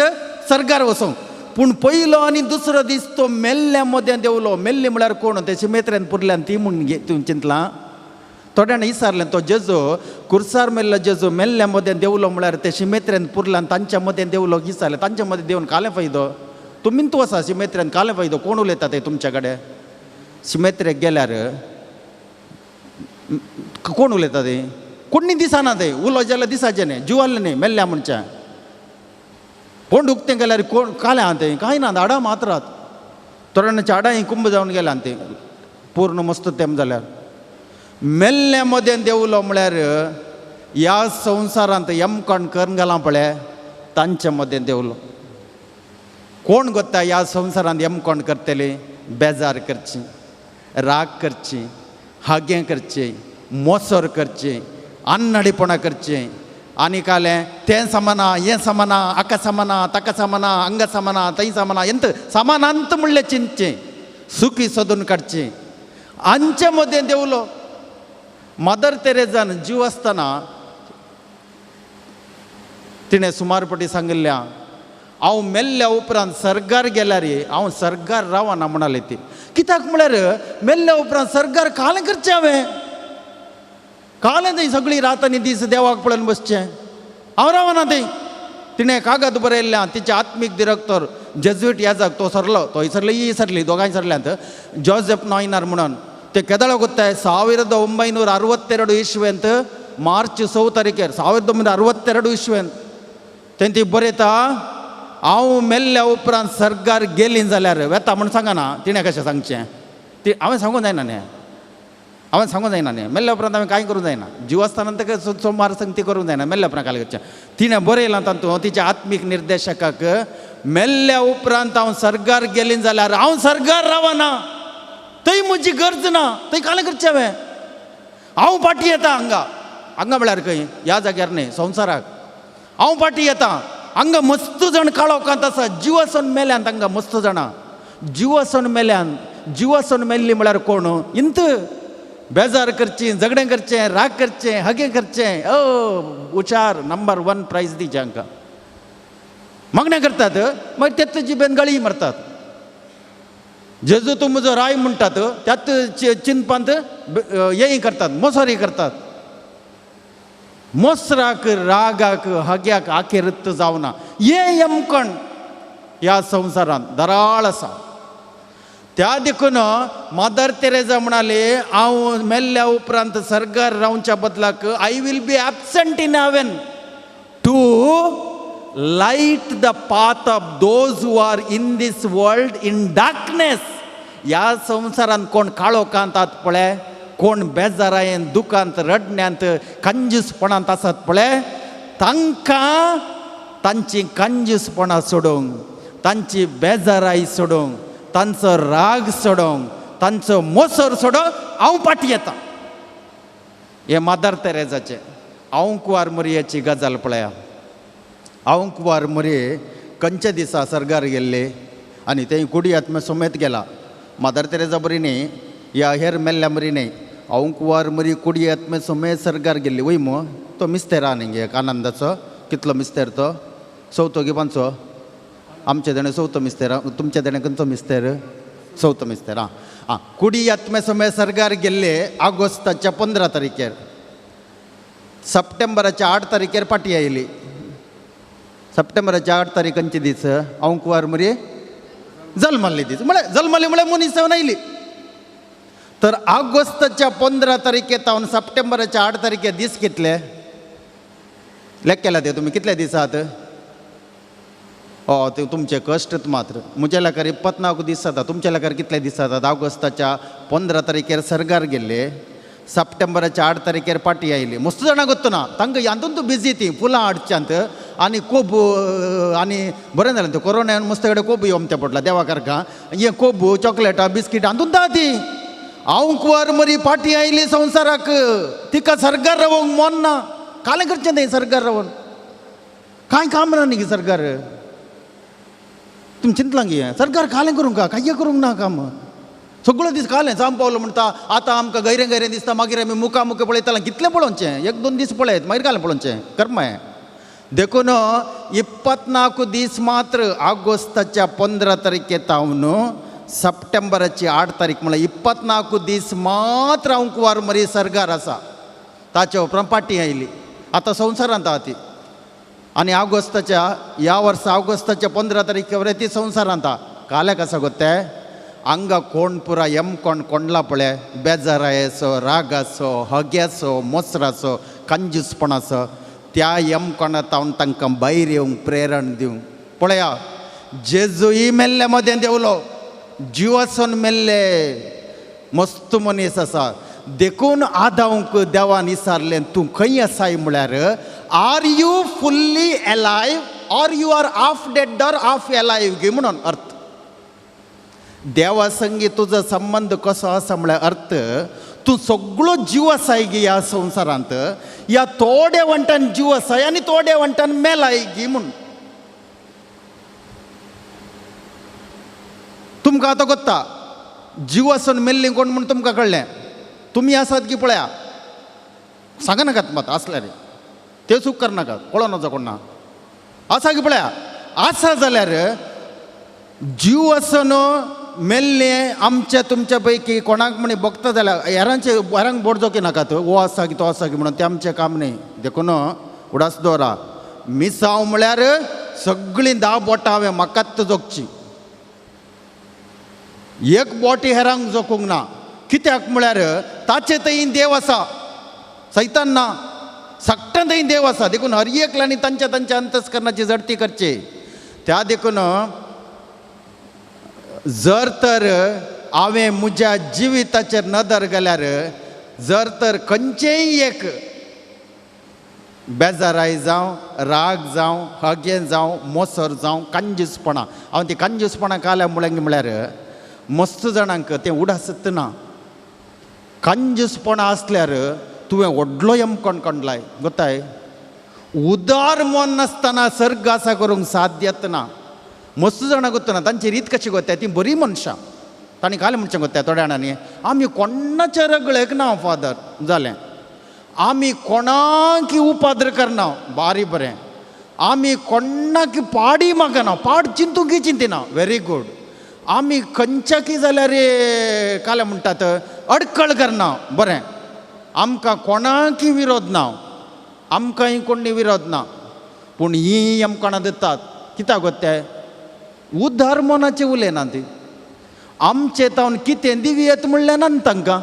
सर्गार वचूंक. पूण पयलो आनी दुसरो दीस तो मेल्ल्या मदें देंवलो. मेल्ली म्हळ्यार कोण? ते शिमेत्रेन पुरल्यान ती म्हूण तूं चिंतलां? थोड्यांनी विचारलें, तो जेजू कुर्सार मेल्लो जेजू मेल्ल्या मदें देंवलो म्हळ्यार ते शिमेत्रेन पुरल्यान तांच्या मदें देंवलो. विचारलें, तांच्या मदें देंवन कालें फायदो? तुमी तूं आसा शिमेत्रेन कालें फायदो? कोण उलयता ते तुमच्या कडेन? शिमेत्रेक गेल्यार कोण उलयता ते? कोणी दिसना ते, उलो जाल्यार दिसाचें न्ही, जिवालें न्ही मेल्ल्या म्हणच्या. कोण उक्तें केल्यार कोण कालें आहा तें? कांय ना, हाडां मात्रात. थोड्यांच्या हाडां कुंभ जावन गेल्या तें पूर्ण मस्त तेम जाल्यार. मेल्ल्या मदें देंवलो म्हळ्यार ह्या संवसारांत यमकण करून घालां पळय तांच्या मदें देंवलो. कोण गोत्ता ह्या संवसारांत यमकोण करतले? बेजार करची, राग करची, हागें करचें, मोसर करचें, अन्नाडीपणां करचें आनी कालें तें समाना हें समाना हाका समाना ताका समाना हांगा समाना थंय समाना एंत समानांत म्हणलें चिंतचें, सुखी सोदून काडचें. आमचे मदें देवलो मदर तेरेजान जीव आसतना तिणें सुमारपटी सांगिल्ल्या, हांव मेल्ल्या उपरांत सर्गार गेल्यार हांव सर्गार रावना म्हणाले ती. कित्याक म्हळ्यार मेल्ल्या उपरांत सर्गार कालें करचें हांवें, कालें थंय सगळी रात आनी दीस देवाक पळोवन बसचें, हांव रावना थंय. तिणें कागद बरयल्ल्या तिच्या आत्मीक दिरक्तर जेजुईट याजक, तो सरलो, तो सरलो ही सरली, दोगांय सरल्यांत, जोसेफ नॉयनर म्हणून. ते केदळ ಗೊತ್ತಾय 1962 ಇಸ್ವೆಂत मार्च 6 तारीखेर 1962 इस्वेंत तें ती बरयता, हांव मेल्ल्या उपरांत सर्गार गेली जाल्यार वेता म्हूण सांगना. तिणें कशें सांगचें? ती हांवें सांगूंक जायना न्ही, हांवें सांगूंक जायना न्ही. मेल्ल्या उपरांत हांवें कांय करूंक जायना, जीव आसतना ताका सोमार संगती करूंक जायना, मेल्ल्या उपरांत काल करचें. तिणें बरयलां तातूंत तिच्या आत्मीक निर्देशकाक, मेल्ल्या उपरांत हांव सर्गार गेली जाल्यार हांव सर्गार रावना, थंय म्हजी गरज ना, थंय कालें करचें हांवें, हांव फाटीं येता हांगा. हांगा म्हळ्यार खंय? ह्या जाग्यार न्ही, संवसाराक. हांव फाटीं येता, हांगा मस्त जाण काळोखांत आसा, जीव आसून मेल्यान तांकां मस्त जाणां, जीव आसून मेल्यान. जीव आसून मेल्ली म्हळ्यार कोण? इंत बेजार करची, झगडें करचें, राग करचें, हगें करचें, ओ हुशार नंबर 1 प्रायज दिवचें हांकां. मागण्या करतात, मागीर तेच जिबेन गळी मारतात. जेजू तूं म्हजो राय म्हणटात, त्यात चिंतपांत हेंय करतात, मोसरी करतात. मोसराक रागाक हग्याक आखेरत जावना. हें यमकण ह्या संवसारांत दराळ आसा. त्या देखून मदर तेरेजा म्हणाले, हांव मेल्ल्या उपरांत सर्गार रावच्या बदलाक I will be absent in heaven to light the path of those who are in this world in darkness. ह्या संवसारांत कोण काळोखांत आसात पळय, कोण बेजारायेन दुखांत रडण्यांत कंजूसपणांत आसात पळय, तांकां तांची कंजूसपणां सोडूंक, तांची बेजाराय सोडूंक, तांचो राग सोडूंक, तांचो मोसर सोडूंक हांव फाटीं येता. हें मदर तेरेजाचें. हांव कुवार मोरयाची गजाल पळया. हांव कुवार मोरये खंयच्या दिसा सर्गार गेल्ले आनी तें कुडी आत्म्या समेत गेला. मदर तेरेजा बरी न्ही या हेर मेल्ल्या बरी न्ही, हांव कुवार मरी कुडी आत्म्या समेत सर्गार गेल्ली. वय मो तो मिस्तेर आहा न्ही एक आनंदाचो, कितलो मिस्तेर तो? चवथो की पांचवो? आमचे तेणें चवथो मिस्तेर, तुमच्या तेणें खंयचो मिस्तेर? चवथो मिस्तेर. आं आं कुडी आत्म्या समेत सर्गार गेल्ले ऑगस्टाच्या 15 तारखेर, सप्टेंबराच्या 8 तारखेर पाटी आयली. सप्टेंबराच्या 8 तारीख खंयचे दीस? हांव कुवार मरी जल्मल्ली दीस, म्हळ्यार जल्मली म्हळ्यार मनीस जावन आयली. तर ऑगस्टाच्या 15 तारखे तावन सप्टेंबराच्या 8 तारखे दीस कितले लेख केला ते तुमी? कितले दीस आहात? ओ ते तुमचे कश्ट मात्र. म्हज्या लेखार 24 दीस जाता, तुमच्या लेखार कितले दीस जातात? ऑगस्टाच्या 15 तारखेर सर्गार गेल्ले, सप्टेंबराच्या 8 तारखेर पाटी आयली. मस्त जाणां गोत्तो ना तांकां हातून तूं बिजी, ती फुलां हाडच्यांत आनी कोब आनी बरें जालें तें कोरोना मस्त कडेन कोब येवंक तें पडला देवा कारकां हें कोब चॉकलेटां बिस्किटां हातून ता ती. हांव कुंवर मरी पाटी आयली संवसाराक, तिका सर्गार रावंक मन ना. कालें करचें तें सर्गार रावन कांय काम ना न्ही सरकार. तुमी चिंतलां की सरकार कालें करूंक का कांय करूंक ना काम, सगळो दीस कालें जाम पावलो म्हणटा. आतां आमकां गैरें गैरें दिसता, मागीर आमी मुखा मुखे पळयताले कितलें पळोवचें, 1-2 दीस पळयत मागीर कालें पळोवचें कर्म हें. देखून 24 दीस मात्र ऑगस्टाच्या 15 तारखे तावन सप्टेंबराची 8 तारीख म्हळ्यार 24 दीस मात्र हांव कुंवर मरी सर्गार आसा. ताच्या उपरांत पाटी आयली, आतां संवसारांत आहा ती. आनी ऑगस्टाच्या ह्या वर्सा ऑगस्टाच्या 15 तारखे ती संवसारांत आहा. काल्याक आसा गो ते हांगा कोण पुरा यम कोण कोंडला पळय, बेजारायेचो, रागाचो, हग्याचो, मोसराचो, कंजूसपणाचो, त्या यम कोणा तावन तांकां भायर येवंक प्रेरण दिवंक. पळया जेजूय मेल्ले मदें देवलो, जिवासून मेल्ले मस्त मनीस आसा. देखून आदावंक देवान विचारलें तूं खंय आसाय म्हळ्यार are you fully alive Or you are half dead or half alive गी म्हणून अर्थ. देवा संगी तुजो संबंद कसो आसा म्हळ्यार अर्थ तूं सगळो जीव आसाय गी ह्या संवसारांत, ह्या थोड्या वंटान जीव आसाय आनी थोड्या वंटान मेलाय गी म्हूण. तुमकां आतां कोत्ता जीव आसून मेल्ली कोण म्हूण तुमकां कळ्ळें. तुमी आसात की पळया, सांगा नाकात मात आसल्यार ते चूक करनाकात, पळोवन वचो कोण ना आसा की पळया. आसा जाल्यार जीव आसून मेल्ले आमच्या तुमच्या पैकी कोणाक म्हणी बघता जाल्यार हेरांचे हेरांक बोट जोकी नाकात, हो आसा की तो आसा की म्हणून तें आमचें काम न्ही. देखून उडास दवरा, मिसांव म्हळ्यार सगळीं 10 बोटां हांवें म्हाकाच जोगची, एक बोटी हेरांक जोकूंक ना. कित्याक म्हळ्यार ताचे थंय देव आसा, सैतान ना, सगळ्यां थंय देव आसा. देखून हर एकल्यांनी तांच्या तांच्या अंतस्करणाची जडती करची. त्या देखून जर तर हांवें म्हज्या जिविताचेर नदर घाल्यार जर तर खंयचेंय एक बेजाराय जावं, राग जावं, हगें जावं, मोसर जावं, कंजूसपणां, हांव ती कंजूसपणां काल्या म्हळ्यार मस्त जाणांक तें उडासत ना. कंजूसपणां आसल्यार तुवें व्हडलो यमकोण कोणलाय गोताय. उदार मन नासतना सर्ग आसा करूंक साध्यत ना. मस्त जाणां गोत्तना तांची रीत कशी गोत्या, ती बरी मनशां, तांणी काल म्हणचें गोत्या थोड्या जाणांनी आमी कोणाच्या रगळेक ना फादर जालें, आमी कोणाक उपाद्र करना बारी बरें, आमी कोणाक पाडी मागना, पाड चिंतूंक चिंतिना व्हेरी गूड, आमी खंयच्याकी जाल्यार काल म्हणटात अडकळ करना बरें, आमकां कोणाकी विरोध ना, आमकांय कोणी विरोध ना, पूण ही आमकां दितात कित्याक गोत्याय उदार मनाचें उलयना ती. आमचे तावन कितें दिवयेत म्हणलें ना तांकां.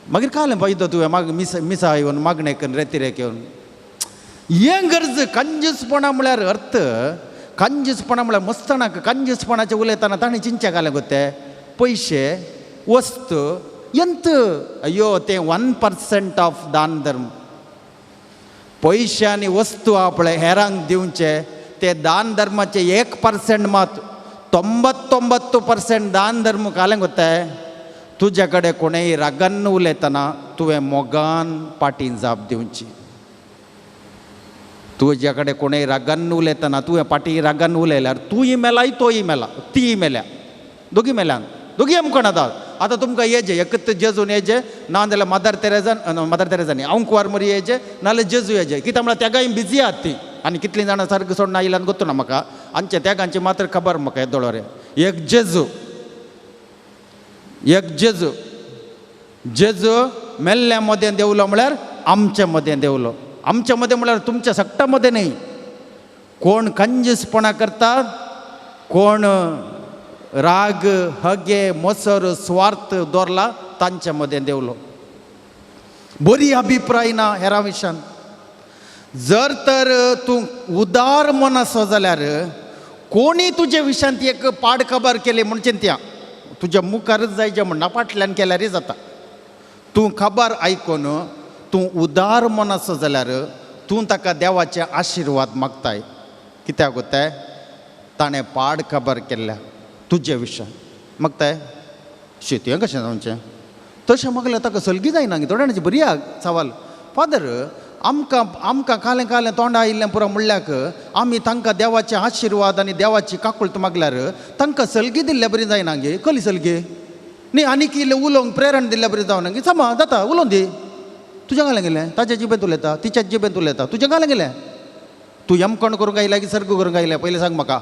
मागीर कालें पळयता तुवें मागीर मिसा मिसा येवन मागणें करून रेतिरेक येवन हें गरज. कंजूसपणां म्हळ्यार अर्थ कंजूसपणां म्हळ्यार मस्तणाक कंजूसपणाचें उलयतना ताणें चिंतचें घालें गो ते पयशे वस्तू यंत अयो तें 1% ऑफ दान धर्म. पयशे आनी वस्तू आहा पळय हेरांक दिवचे ते दान धर्माचे 1% मात, 99% दान धर्म कालें गोताय. तुज्या कडेन कोणेय रागान उलयतना तुवें मोगान पाटी जाप दिवची. तुज्या कडेन कोणेय रागान उलयतना तुवें पाटी रागान उलयल्यार तूंय मेलाय तोय मेला, तीय मेल्या, दोगी मेल्यान दोगी आमकां आतां. आतां तुमकां येजे एकत जेजून येजे ना जाल्यार मदर तेरेजान, मदर तेरेजा न्ही अंकुवार मरी येजे नाजाल्यार जेजू येजे. कित्याक म्हळ्यार तेगाय बिजी आहात ती आनी कितलीं जाणां सारकें सोडून आयल्यान गोत्तू ना म्हाका, आमच्या तेगांची मात्र खबर म्हाका येदोळो रे. एक जेजू, एक जेजू, जेजू मेल्ल्या मदें देंवलो म्हळ्यार आमच्या मदें देंवलो. आमच्या मदें म्हळ्यार तुमच्या सगटा मदें न्ही. कोण कंजूसपणां करतात, कोण राग हगे मोसर स्वार्थ दवरला तांच्या मदें देंवलो. बरी अभिप्राय ना हेरा विशयान. जर तर तूं उदार मन आसो जाल्यार कोणी तुजे विशयांत एक पाड खबर केली म्हूण चिंतया, तुज्या मुखारच जायचें म्हणना, फाटल्यान केल्यारय जाता. तूं खबर आयकून तूं उदार मन आसो जाल्यार तूं ताका देवाचे आशिर्वाद मागताय. कित्याक गोताय ताणें पाड खबर केल्या तुजे विशयान मागताय. शेतयें कशें जावचें तशें मागल्यार ताका सलगी जायना थोड्या जाणांची बरी सवाल फादर आमकां आमकां कालें कालें तोंडा आयिल्लें पुरो म्हणल्याक आमी तांकां देवाचे आशिर्वाद आनी देवाची काकुळट मागल्यार तांकां सलगी दिल्ले बरी जायना गे. कसली सलगी न्ही आनीक इल्लें उलोवंक प्रेरण दिल्ले बरी जावना गे. समा जाता उलोवन दी, तुज्या घालें गेलें ताच्या जिबेंत उलयता, तिच्या जिबेंत उलयता, तुज्या घालें गेलें. तूं यमकण करूंक आयला की सर्ग करूंक आयला पयलीं सांग म्हाका.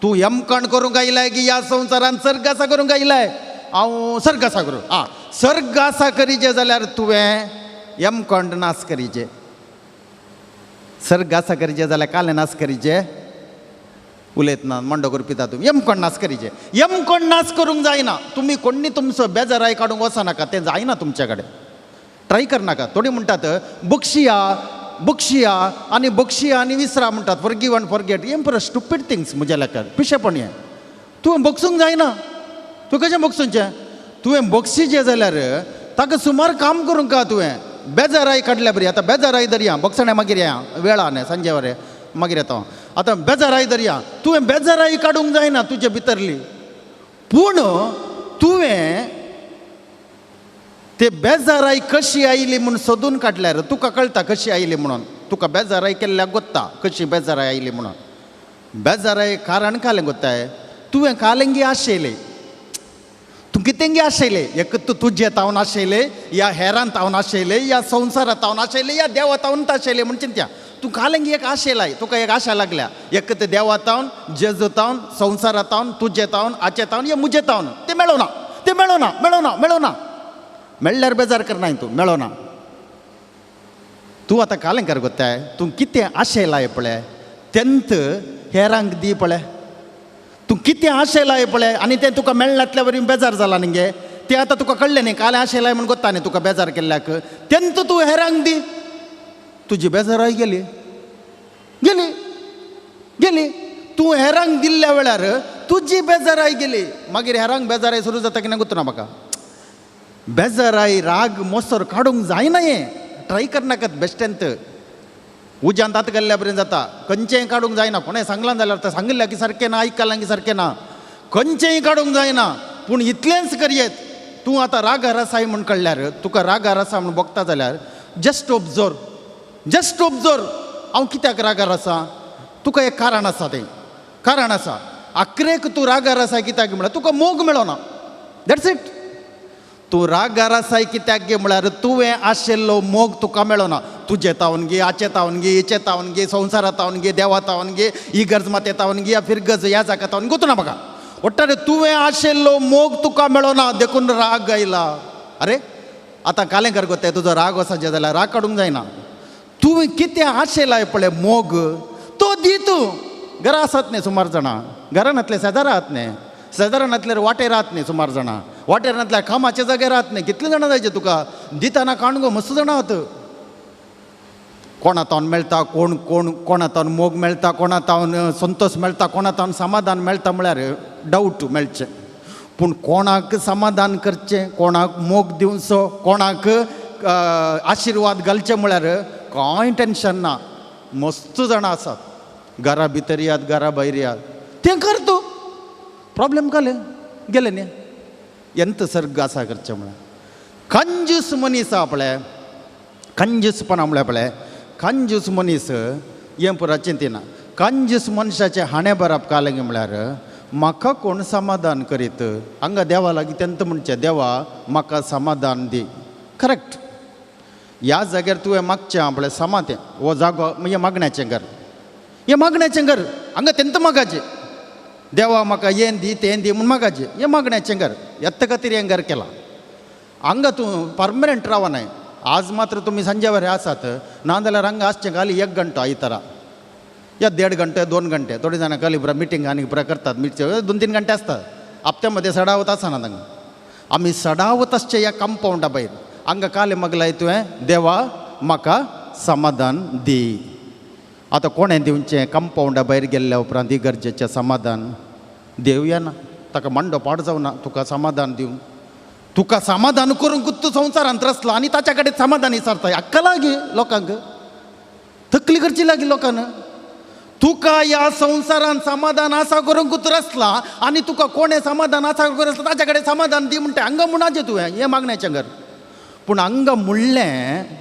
तूं यमकण करूंक आयलाय की ह्या संवसारान सर्ग आसा करूंक आयलाय? हांव सर्ग आसा करूं. आं सर्ग आसा करीचें जाल्यार तुवें यमकंड नाश करीचें. सर्ग आसा करीचें जाल्यार कालें नाश करीचें. उलयतना मांडो करपी तुमी यमकण नाश करीचें. यमकण नाश करूंक जायना. तुमी कोण्णी तुमचो बेजाराय काडूंक वचनाका, तें जायना तुमचे कडेन. ट्राय करनाका. थोडी म्हणटात बक्षिया बक्षिया आनी बक्षिया आनी विसरा म्हणटात, फॉरगीव आनी फॉरगेट. हें पुरो स्टुपीड थिंग्स म्हज्या लेखार, पिशेपण हें. तुवें बक्षूंक जायना. तूं कशें बक्षूंचें? तुवें बक्षीचें जाल्यार ताका सुमार काम करूंक का तुवें बेजाराय काडल्या बरी. आतां बेजाराय धरया बक्षणे मागीर या वेळा न्ही सांजे वरे मागीर येता. आतां बेजाराय दरया, तुवें बेजाराय काडूंक जायना तुजे भितरली, पूण तुवें ते बेजाराय कशी आयली म्हूण सोदून काडल्यार तुका कळटा कशी आयली म्हणून. तुका बेजाराय केल्ल्याक गोत्ता कशी बेजाराय आयली म्हणून. बेजाराय कारण कालें गोत्ताय, तुवें कालेंगी आशयलें, तूं कितेंगी आशयलें, एक तूं तुजे तावन आशयलें, या हेरान तावन आशयलें, या संवसारा तावन आशयलें, या देवा तावन आशयलें म्हण चिंत्या. तूं कालेंगी एक आशयलाय, तुका एक आशा लागल्या, एक ते देवा तावन, जेजू तावन, संवसारा तावन, तुजे तावन, आचे तावन, या मुजे तावन, तें मेळोना, तें मेळोना, मेळोना, मेळोना. मेळ्ळ्यार बेजार करनाय तूं, मेळोना. तूं आतां कालेंकार गोत्ताय, तूं कितें आशयलाय पळय तेंत हेरांक दी पळय. तूं कितें आशयलाय पळय आनी तें तुका मेळनातल्या वरी बेजार जाला न्ही, तें आतां तुका कळ्ळें न्ही कालें आशयलाय म्हूण गोत्ता न्ही तुका बेजार केल्ल्याक, तेंत तूं हेरांक दी, तुजी बेजाराय गेली गेली गेली. तूं हेरांक दिल्ल्या वेळार तुजी बेजाराय गेली, मागीर हेरांक बेजाराय सुरू जाता कितें गोत्तना म्हाका. बेजाराय राग मोसर काडूंक जायना, हें ट्राय करनाकात बेश्टेंत. उज्यांत हात घाल्ल्या बरें जाता, खंयचेंय काडूंक जायना. कोणें सांगलां जाल्यार आतां सांगिल्ल्या की सारकें ना, आयकलां की सारकें ना, खंयचेंय काडूंक जायना. पूण इतलेंच करयेत, तूं आतां रागार आसाय म्हूण कळ्ळ्यार, तुका रागार आसा म्हूण भोगता जाल्यार जस्ट ऑब्जर्व, जस्ट ऑब्जर्व हांव कित्याक रागार आसा, तुका एक कारण आसा, तें कारण आसा. आखरेक तूं रागार आसा कित्याक म्हळ्यार तुका मोग मेळना, that's it. तूं रागार आसाय कित्याक गे म्हळ्यार तुवें आशिल्लो मोग तुका मेळना. तुजे तावन गे, आचे तावन गे, हिचे तावन गे, संवसारा तावन गे, देवा तावन गे, इगर्ज माते तावन गे, या फिरगज ह्या जागा तावन गोतना म्हाका ओट्टारे तुवें आशिल्लो मोग तुका मेळना देखून राग आयला. अरे आतां कालें कर गोते तुजो राग वचपाचें जाल्यार राग काडूंक जायना. तुवें कितें आशेलाय पळय मोग तो दी तूं. घरा आसत न्ही सुमार जाणां, घरा नातले शेजारा आहात न्ही, शेजारा नातल्यार वाटेर आहात न्ही सुमार जाणां, वाटेर नातल्यार कामाच्या जाग्यार आहात न्ही. कितले जाणां जायचे तुका दितना काणगो मस्त जाणां आहात. कोणा तावन मेळटा, कोण कोण कोणा तावन मोग मेळटा, कोणा तावन संतोश मेळटा, कोणा तावन समाधान मेळटा म्हळ्यार डावट मेळचें. पूण कोणाक समाधान करचें, कोणाक मोग दिवचो, कोणाक आशिर्वाद घालचे म्हळ्यार कांय टेंशन ना. मस्त जाणां आसात, घरा भितर यात घरा भायर यात, तें कर तूं प्रॉब्लेम घाले गेले न्ही. एंत सर्ग आसा करचें म्हळ्यार कंजूस मनीस आहा पळय, कंजूसपणा म्हळ्यार पळय कंजूस मनीस हें पुरा चिंतिना. कंजूस मनशाचें हाणें बरप कालें म्हळ्यार म्हाका कोण समाधान करीत हांगा देवा लागीं तेंत म्हणचें देवा म्हाका समाधान दी. करेक्ट, ह्या जाग्यार तुवें मागचें आहा पळय समा तें हो जागो हें मागण्याचें घर, हें मागण्याचें घर हांगा तेंत मागाचें देवा म्हाका हें दी तें दी म्हूण मागाचें, हें मागण्याचें घर येत्त खातीर हें घर केलां. हांगा तूं परमनंट रावनाय. आज मात्र तुमी सांजे वरे आसात ना जाल्यार हांगा आसचें खाली एक घंटो आयतारा या 1.5 घंटे 2 घंटे. थोडी जाणां खाली पुरा मिटींग आनी पुरा करतात, मिटचे 2-3 घंटे आसतात. हप्त्यामध्ये सडावत आसना तांकां. आमी सडावत आसचे ह्या कंपावंडा भायर हांगा काले मागलाय तुवें देवा म्हाका समाधान दी. आतां कोणें दिवचें कंपावंडा भायर गेल्ल्या उपरांत इगर्जेचें समाधान देव येना, ताका मांडो पाड जावना तुका समाधान दिवन. तुका समाधान करूंक तूं संवसारांत रसला आनी ताच्या कडेन समाधान विचारता. अक्कल लागी लोकांक, तकली करची लागी लोकांक. तुका ह्या संवसारांत समाधान आसा करूंक तूं रसला आनी तुका कोणें समाधान आसा करूंक रसला ताच्या कडेन समाधान दी म्हणटा. हांगा म्हणपाचें तुवें हें मागण्याचें घर. पूण हांगा म्हणलें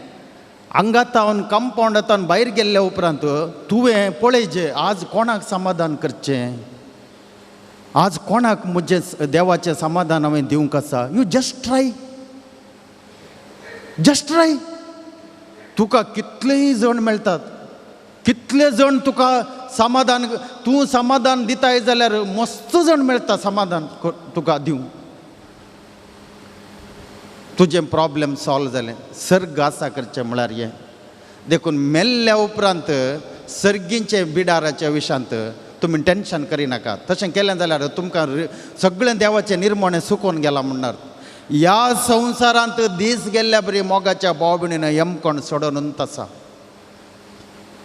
हांगा तावन कंपावंडा तावन भायर गेल्ल्या उपरांत तुवें पळयचें आज कोणाक समाधान करचें, आज कोणाक म्हजें देवाचें समाधान हांवें दिवंक आसा. You just try, just try. तुका कितलेय जण मेळटात, कितले जण तुका समाधान, तूं समाधान दिताय जाल्यार मस्त जण मेळटा समाधान तुका दिवंक. तुजें प्रॉब्लेम सॉल्व जालें. सर्ग आसा करचें म्हळ्यार हें. देखून मेल्ल्या उपरांत सर्गींचे बिडाराच्या विशांत तुमी टेंशन करिनाका. तशें केलें जाल्यार तुमकां सगळें देवाचें निर्मणें सुकोवन गेलां म्हणणार. ह्या संवसारांत दीस गेल्ल्या बरी मोगाच्या भाव भयणीन यमकोण सोडोवन आसा,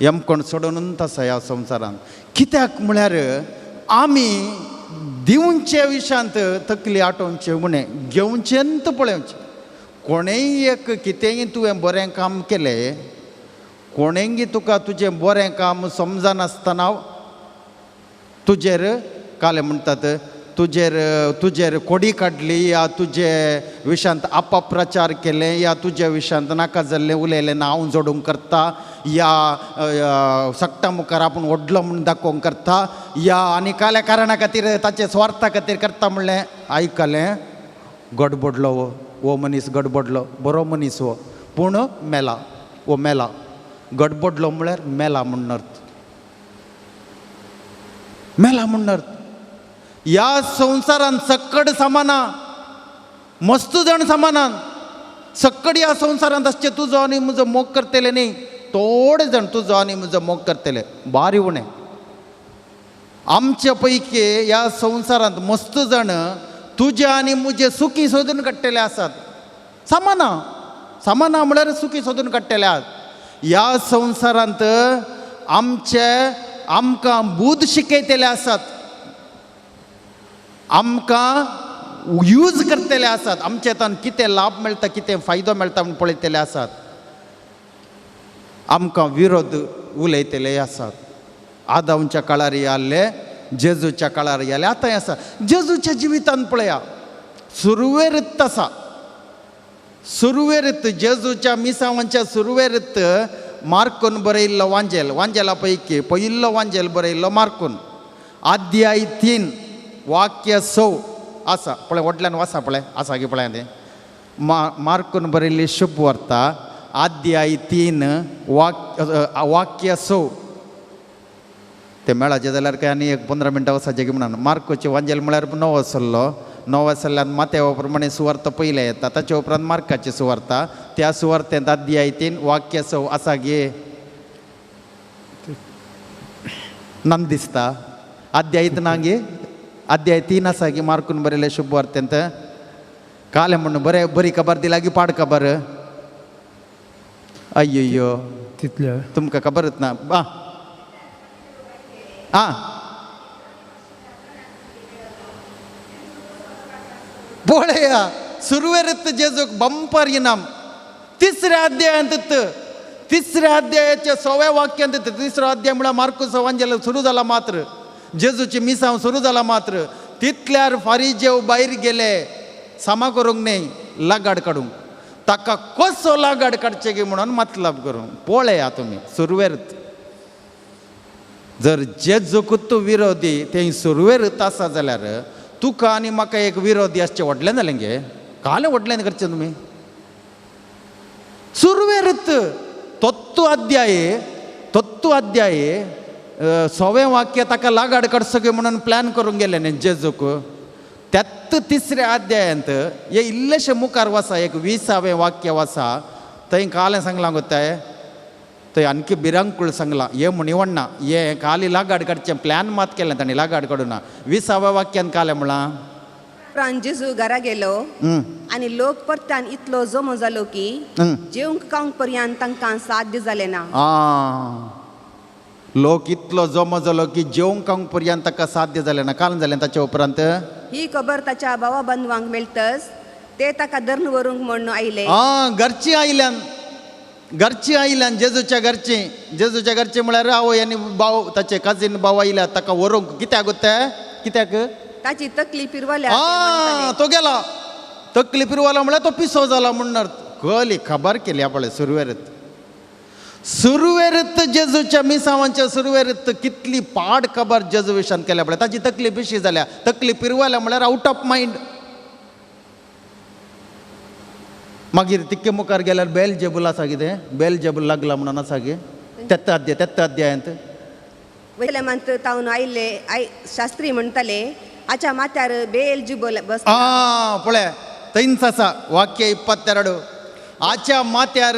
यमकोण सोडोवन आसा ह्या संवसारांत. कित्याक म्हळ्यार आमी दिवचे विशांत तकली आटोवचे उणें, घेवचेंत पळोवचें. कोणेय एक कितेंय तुवें बरें काम केलें, कोणेंगी तुका तुजें बरें काम समजनासतना तुजेर कालें म्हणटात, तुजेर तुजेर कोडी काडली या तुजे विशांत अपप्रचार केले या तुज्या विशांत नाका जाल्लें उलयलें ना, हांव जोडूंक करता या सगटा मुखार आपूण व्हडलो म्हूण दाखोवंक करता या आनी काल्या कारणा खातीर ताचे स्वार्था खातीर करता म्हणलें आयकलें, गडबडलो हो, हो मनीस गडबडलो, बरो मनीस हो, पूण मेला, हो मेला. गडबडलो म्हळ्यार मेला म्हूण अर्थ, मेला म्हूण अर्थ. ह्या संवसारान सक्कड सामाना, मस्त जाण सामानान सक्कड ह्या संवसारांत आसचे तुजो आनी म्हजो मोग करतले न्ही, थोडे जाण तुजो आनी म्हजो मोग करतले, बारी उणें. आमचे पैकी ह्या संवसारांत मस्त जाण तुजे आनी म्हजे सुखी सोदून काडटले आसात. सामाना सामाना म्हळ्यार सुखी सोदून काडटले आसात. ह्या संवसारांत आमचे आमकां बूद शिकयतले आसात, आमकां यूज करतले आसात, आमचे तान कितें लाभ मेळटा कितें फायदो मेळटा म्हूण पळयतले आसात, आमकां विरोध उलयतले आसात. आदांच्या काळार आसले, जेजूच्या काळार आसले, आतांय आसा. जेजूच्या जिवितान पळया, सुरवेरत आसा, सुरवेरत जेजूच्या मिसावांच्या सुरवेरत मार्कून बरयल्लो वांजेल, वांजेला पैकी पयिल्लो वांजेल बरयल्लो मार्कून, अध्याय 3 वाक्य 6 आसा. पळय व्हडल्यान वाचा, पळय आसा की पळय तें. मार्कून बरयल्ली शुभ वार्ता अध्याय 3 वाक्य 6. ते मेळाचें जाल्यार काय आनी एक 15 मिनटां वचाचें की म्हणून. मार्कोचें वांजेल म्हळ्यार 9 आसलो, 9 आसल्यान माथ्या प्रमाणे सुवार्ता पयलें येता, ताचे उपरांत मार्काची सुवार्ता, त्या सुवार्तेंत अध्याय 3 वाक्य 6 आसा गे नंद दिसता. अध्याय ना गे, अध्याय 3 आसा की मार्कून बरयलें शुभ वार्तेंत. कालें म्हणून बरें बरी खबर दिला की पाड खबर? अय्यो तितल्या तुमकां खबरच ना. आं आं पळया सुरवेरत जेजूक बंपर इनाम. तिसऱ्या अध्यायांत, तिसऱ्या अध्यायाच्या 6व्या वाक्यांत, तिसरो अध्याय म्हळ्यार मार्कूस वांजेल सुरू जाला मात्र, जेजूची मिसांव सुरू जाला मात्र, तितल्यार फारीजेव भायर गेले सामा करूंक न्हय, लगाड काडूंक. ताका कसो लगाड काडचें की म्हणून मतलब करूंक. पळया तुमी सुरवेरत जर जेजूक तूं विरोधी तें सुरवेरत आसा जाल्यार तुका आनी म्हाका एक विरोधी आसचें व्हडलें जालें गे, कालें व्हडलें करचें तुमी. सुरवेरत तत्व अध्याय, तत्व अध्याय 6वें वाक्य ताका लागाड काडचो की म्हणून प्लॅन करूंक गेलें न्ही जेजूक. त्यात तिसऱ्या अध्यायांत हे इल्लेशें मुखार वसा, एक 20वें वाक्य वसा, थंय कालें सांगलां गो तें, थंय आणखी भिरांकूळ सांगलां. हे म्हणी वण्णा हे काली लागाड काडचें प्लॅन मात केलें तांणी, लागाड काडूना. 20व्या वाक्यान कालें म्हळां, उपरांत जेजू घरा गेलो आनी लोक परतान इतलो जमो जालो की जेवंक खावंक पर्यंत तांकां साध्य जालें ना. आं, लोक इतलो जमो जालो की जेवंक खावंक पर्यंत ताका साध्य जालें ना. कारण जालें ताच्या उपरांत ही खबर ताच्या भावा बंधवांक मेळटच ते ताका धरून व्हरूंक म्हूण आयले. आं, घरची आयल्यान, घरची आयल्यान जेजूच्या घरची, जेजूच्या घरची म्हळ्यार आवय आनी भाव, ताचे कजीन भाव आयल्या ताका व्हरूंक. कित्याक ते, कित्याक ताची तकली पिरवल्या. आं, तो गेला तकली पिरवला म्हळ्यार तो पिसो जाला म्हूण अर्थ. कळ्ळी खबर केली पळय सुरवेरत, सुरवेरत जेजूच्या मिसावांच्या सुरवेरत कितली पाड खबर जेजू विशान केल्या पळय. ताची तकली पिशी जाल्या, तकली पिरवल्या म्हळ्यार आवट ऑफ मायंड. मागीर तिक्के मुखार गेल्यार बेल जेबूल आसा कितें, बेल जेबूल लागला म्हणून आसा गे तेत्त अध्याय, तेत्त अध्यायांत वयल्या तावन आयिल्ले शास्त्री म्हणटाले आच्या माथ्यार बेल जुबल बस. आं पळय थंयच आसा वाक्य 22. आच्या माथ्यार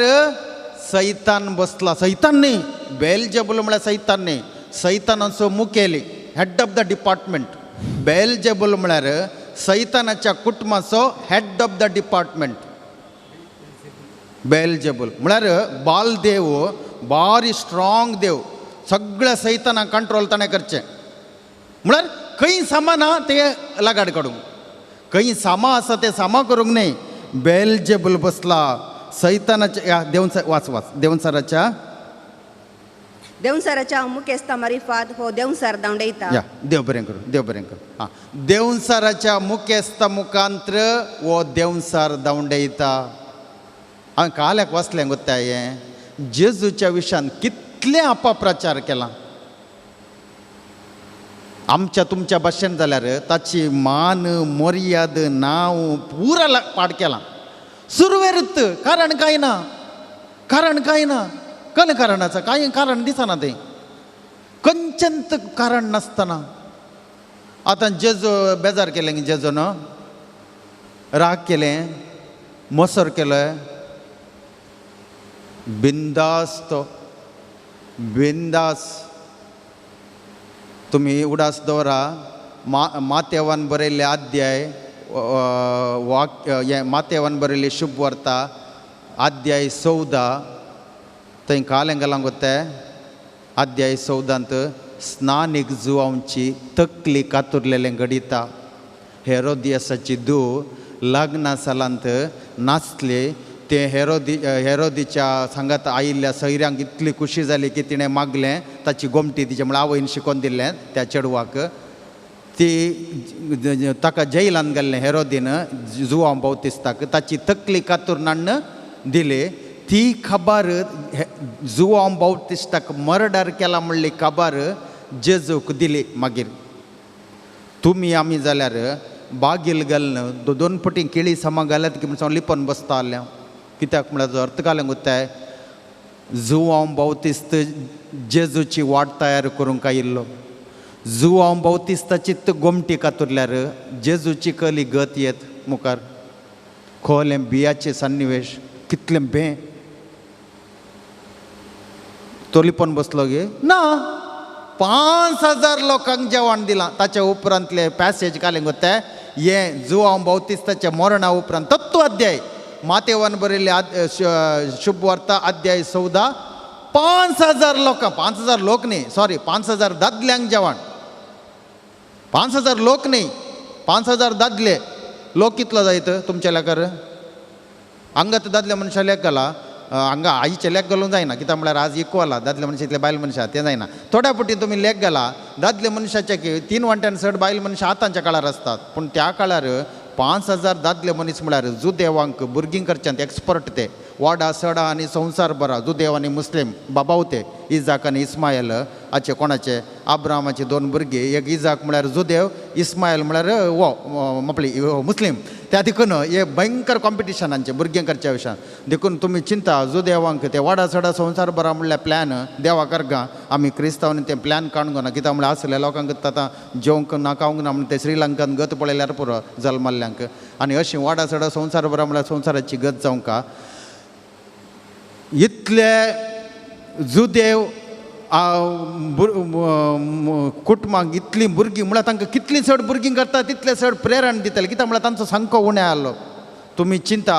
सैतान बसला. सैतान न्ही, बेल जेबूल म्हळ्यार सैतान न्ही, सैतानाचो मुखेली, हेड ऑफ the department. बेल जेबूल म्हळ्यार सैतानाच्या कुटुंबाचो head of the department. Beelzebul म्हळ्यार बालदेव, बारी स्ट्रॉंग देव, सगळ्या सैतानाक कंट्रोल ताणें करचें. म्हळ्यार खंय सामान ना तें लगाड काडूंक, खंय सामा आसा तें सामा करूंक न्हय. बेलजेबूल बसला सैतानाच्या. देवन वाच वाच देवनसराच्या देवसाराच्या मुखेस्ता मारिफात हो देवसार धांवडयता. या, देव बरें करूं, देव बरें करूं. आं, देवसाराच्या मुखेस्ता मुखांत्र हो देवसार धांवडयता. हांवें काल्याक वाचलें गोत्ता हें जेजूच्या विशयान कितलें अपप्रचार केला. आमच्या तुमच्या भाशेन जाल्यार ताची मान मर्याद नांव पुरा पाड केलां. सुरवेरूच कारण कांय ना, कारण कांय ना, कलें कारण आसा, कांय कारण दिसना तें, खंयचेंच कारण नासतना. आतां जेजो बेजार केलें, जेजोन राग केलें, मोसर केलें, बिंदास तो बिंदास. तुमी उडास दवरा, मातेवान बरयल्ले अध्याय वाक हें मातेवान बरयल्ली शुभवार्ता अध्याय 14, थंय कालें घालां गोते अध्याय 14 स्नानीक जुवांची तकली कातुरलेलें घडिता. हेरोदियसाची धूव लग्ना सालांत नाचले, ते हेरोदीच्या सांगात आयिल्ल्या सैऱ्यांक इतली खुशी जाली की तिणें मागलें ताची गोमटी तिचे म्हळ्यार आवयन शिकोवन दिल्लें त्या चेडवाक, ती ताका जैलान घाल्लें हेरोदीन जुवांव बावतिस्ताक, ताची तकली कातूर हाडून दिली. ती खबर जुवांव बावतिस्ताक मर्डर केला म्हणली खबर जेजूक दिली. मागीर तुमी आमी जाल्यार बागील घालून दोन पटी केळी समा घाल्यात की म्हण लिपोन बसता आसलें. कित्याक म्हळ्यार अर्थ घालूंक उरताय जुवांव बावतिस्त जेजूची वाट तयार करूंक आयिल्लो. जुवांव बावतिस्ताची गोमटी कातुरल्यार जेजूची कली गत येत मुखार. खोलें बियाचें सन्निवेश कितलें बें, तो लिपोन बसलो गे ना. 5000 लोकांक जेवण दिलां. ताच्या उपरांतले पॅसेज घालें गो ते हें जुवांव बावतिस्ताच्या मरणा उपरांत तत्व अध्याय मातेवान बरयल्ले शुभवार्ता अध्याय 14, 5000 लोकां, 5000 लोक न्ही, सॉरी, 5000 दादल्यांक जेवण, 5000 लोक न्ही, 5000 दादले. लोक कितलो जायत तुमच्या लेकर? हांगा तर दादल्या मनशां लेख घाला, हांगा आईचे लेख घालूंक जायना, कित्याक म्हळ्यार आज इक्वल दादले मनशां इतले बायल मनशां तें जायना. थोड्या पटी तुमी लेख घाला, दादले मनशाचे की 3 वांट्यान चड बायल मनशां आतांच्या काळार आसतात, पूण त्या काळार 5000 दादले मनीस म्हळ्यार जुदेवांक भुरगीं करच्यांत एक्सपर्ट ते, वाडा सडा आनी संवसार बरा जुदेव आनी मुस्लीम बाबाव ते, इजाक आनी इस्मायल हाचे कोणाचे आब्रामाचे 2 भुरगीं, एक इजाक म्हळ्यार जुदेव, इस्मायल म्हळ्यार वो आपली मुस्लीम. त्या देखून हे भयंकर कॉम्पिटिशन आमचें भुरगीं करच्या विशयान. देखून तुमी चिंता जुदेवांक ते वाडा सडा संवसार बरा म्हणल्यार प्लॅन देवा करगा, आमी क्रिस्तांवांनी तें प्लॅन काडूंक ना, कित्याक म्हळ्यार आसल्या लोकांक आतां जेवंक ना खावंक ना म्हण ते श्रीलंकान गत पळयल्यार पुरो जल्मल्ल्यांक. आनी अशीं वाडा सडा संवसार बरा म्हळ्यार संवसाराची गत जावंक. इतले जुदेव कुटुंबांक इतलीं भुरगीं म्हळ्यार तांकां कितलीं चड भुरगीं करता तितलें चड प्रेरण दितलें, कित्याक म्हळ्यार तांचो सामको उणें आसलो. तुमी चिंता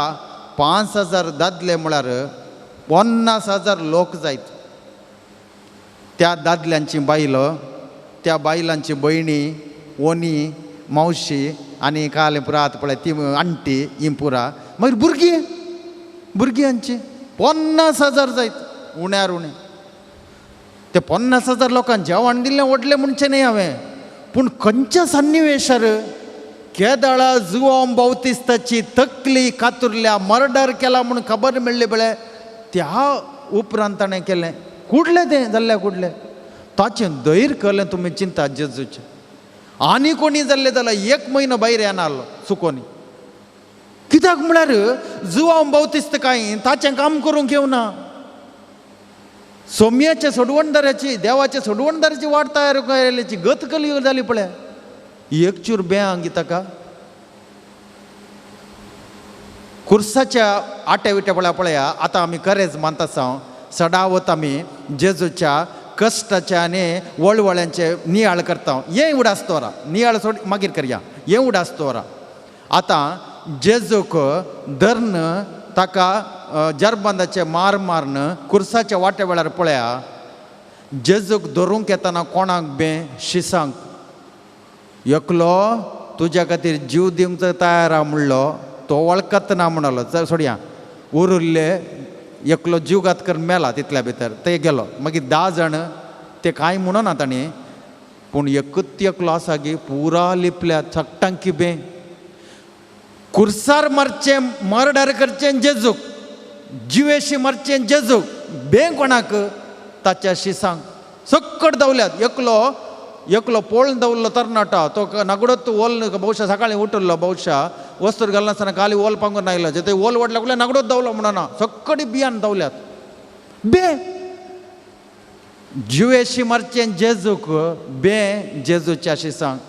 5000 दादले म्हळ्यार 50,000 लोक जायत. त्या दादल्यांची बायलो, त्या बायलांची भयणी, ओनी, मावशी आनी कालें पुरा आतां पळय ती आण्टी ही पुरा, मागीर भुरगीं, भुरग्यांची 50,000 जायत उण्यार उणें. ते 50,000 लोकांक जेवण दिल्लें व्हडलें म्हणचें न्ही हांवें, पूण खंयच्या सन्निवेशार केदळा जुवांव बावतिस्ताची तकली कातुरल्या, मर्डर केला म्हूण खबर मेळ्ळी पळय, त्या उपरांत ताणें केलें कुडलें तें जाल्लें कुडलें. ताचें धैर्य कळ्ळें तुमी चिंता जेजूचें. आनी कोणी जाल्लें जाल्यार 1 म्हयनो भायर येना आसलो चुकोनी, कित्याक म्हळ्यार जुवांव बावतिस्त कांय ताचें काम करूंक येवना. सोम्याच्या सोडवणदाराची, देवाच्या सोडवणदाराची वाट तयार केल्ल्याची गत कली जाली पळय. एक चूर बें ताका कुर्साच्या आट्या विट्या पळया पळया. आतां आमी करेज मानता साव सडावत आमी जेजूच्या कश्टाच्या आनी वळवळ्यांचे नियाळ करता. हें उडास दवरा, नियाळ सोड मागीर करया, हें उडास दवरा. आतां जेजूक धरून ताका जरबंदाचे मार मारून कुर्साच्या वाट्या वेळार पळया, जेजूक धरूंक येतना कोणाक बें शिसांक एकलो तुज्या खातीर जीव दिवंक तयार आहा म्हणलो, तो वळखत ना म्हणलो, चल सोडया. उरिल्ले एकलो जीवघात करून मेला तितल्या भितर ते गेलो. मागीर 10 जाण ते कांय म्हणना तांणी, पूण एकूच एकलो आसा गी पुरा लिपल्या चकटांकी बे कुर्सार मारचें मर्डर करचें जेजूक, जिवेशी मारचें जेजूक, बे कोणाक ताच्या शिसांक सक्कट धांवल्यात. एकलो एकलो पोळून दवरलो तरणाटो तो नागडोत ओल बहुशा सकाळी उठलो बहुशा वस्तूर घालनासतना खाली ओल पांगून आयलो जे ते ओल वाडल्या कुडल्या नागडोत धांवलो म्हणना सक्कडी बियान धांवल्यात बे जिवेशी मारचें जेजूक बे जेजूच्या शिसांक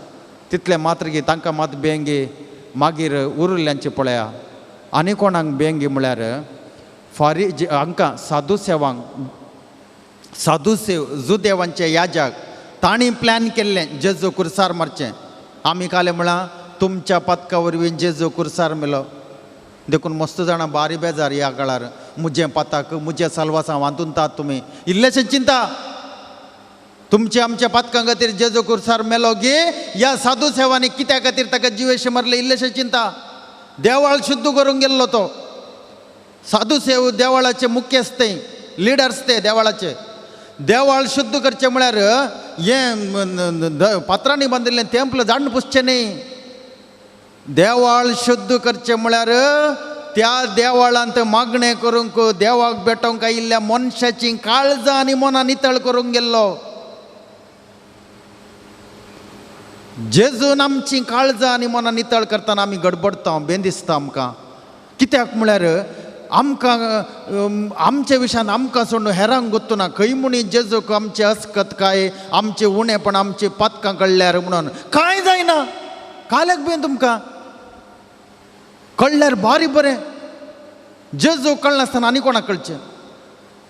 तितलें मात्र गे तांकां मात बेंगे मागीर उरिल्ल्यांचे पळया आनी कोणाक बेंगी म्हळ्यार फारी हांकां साधू सेवांक साधू सेव जुदेवांचे याजाक तांणी प्लॅन केल्लें जेजू कुर्सार मारचें. आमी कालें म्हळां तुमच्या पातका वरवीं जेजू कुर्सार मेलो देखून मस्त जाणां बारी बेजार ह्या काळार मुजें पाताक मुजें साल्वासां वांतूनतात तुमी इल्लेशें चिंता तुमच्या आमच्या पातकां खातीर जेजू कुर्सार मेलो गे ह्या साधू सेवांनी कित्या खातीर ताका जिवेशें मारलें इल्लेशें चिंता. देवाळ शुद्ध करूंक गेल्लो तो साधू सेव देवाळाचे मुख्यस्थ ते लिडर्स ते देवाळाचे देवाळ शुद्ध करचें म्हळ्यार हें पात्रांनी बांदिल्लें तेंपल जाण पुसचें न्ही. देवाळ शुद्ध करचें म्हळ्यार त्या देवाळांत मागणें करूंक देवाक भेटोवंक आयिल्ल्या मनशाचीं काळजां आनी मनां नितळ करूंक गेल्लो. जेजून आमचीं काळजां आनी मनां नितळ करतना आमी गडबडटा बेन दिसता आमकां कित्याक म्हळ्यार आमकां आमच्या विशयान आमकां सोडून हेरांक गोत्तू ना खंय म्हणी जेजूक आमचें अस्कत काय आमचें उणेपण आमचें पातकां कळ्ळ्यार म्हणून कांय जायना. काल्याक बेन तुमकां कळ्ळ्यार बारी बरें जेजू कळनासतना आनी कोणाक कळचें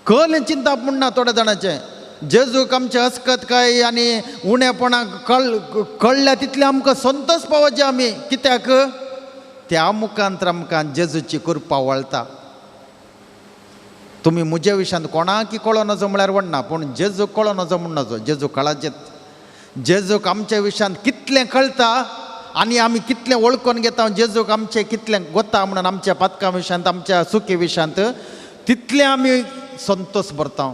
कळ्ळें चिंताप म्हणना थोड्या जाणांचें जेजूक आमचें अस्कत काय आनी उणेपणाक कळ्ळ्या तितलें आमकां संतोश पावचे आमी कित्याक त्या मुखांत आमकां जेजूची कृपा वळता. तुमी म्हज्या विशयांत कोणाकी कळो नजो म्हळ्यार वडना पूण जेजूक कळो नजो म्हण नजो जेजू कळाचेत जेजूक आमच्या विशयांत कितलें कळटा आनी आमी कितलें वळखून घेता जेजूक आमचें कितलें गोता म्हणून आमच्या पातकां विशयांत आमच्या सुखी विशयांत तितलें आमी संतोश भरता.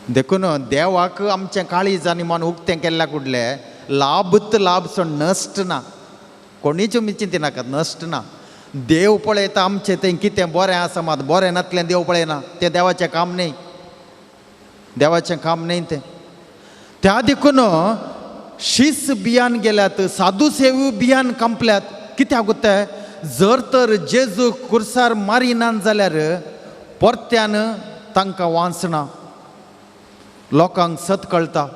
देखून देवाक आमचें काळीज आनी मन उक्तें केल्ल्या कुडलें लाभत लाभ सो नश्ट ना कोणीच तुमी चिंतिनाकात नश्ट ना. देव पळयता आमचें तें कितें बरें आसा मात बरें नातलें देव पळयना तें देवाचें काम न्ही देवाचें काम न्ही तें. त्या देखून शीस बियान गेल्यात साधू सेव बियान कांपल्यात कित्याक तें जर तर जेजू कुर्सार मारिनान जाल्यार परत्यान तांकां वांचना. लोकांक सत कळटा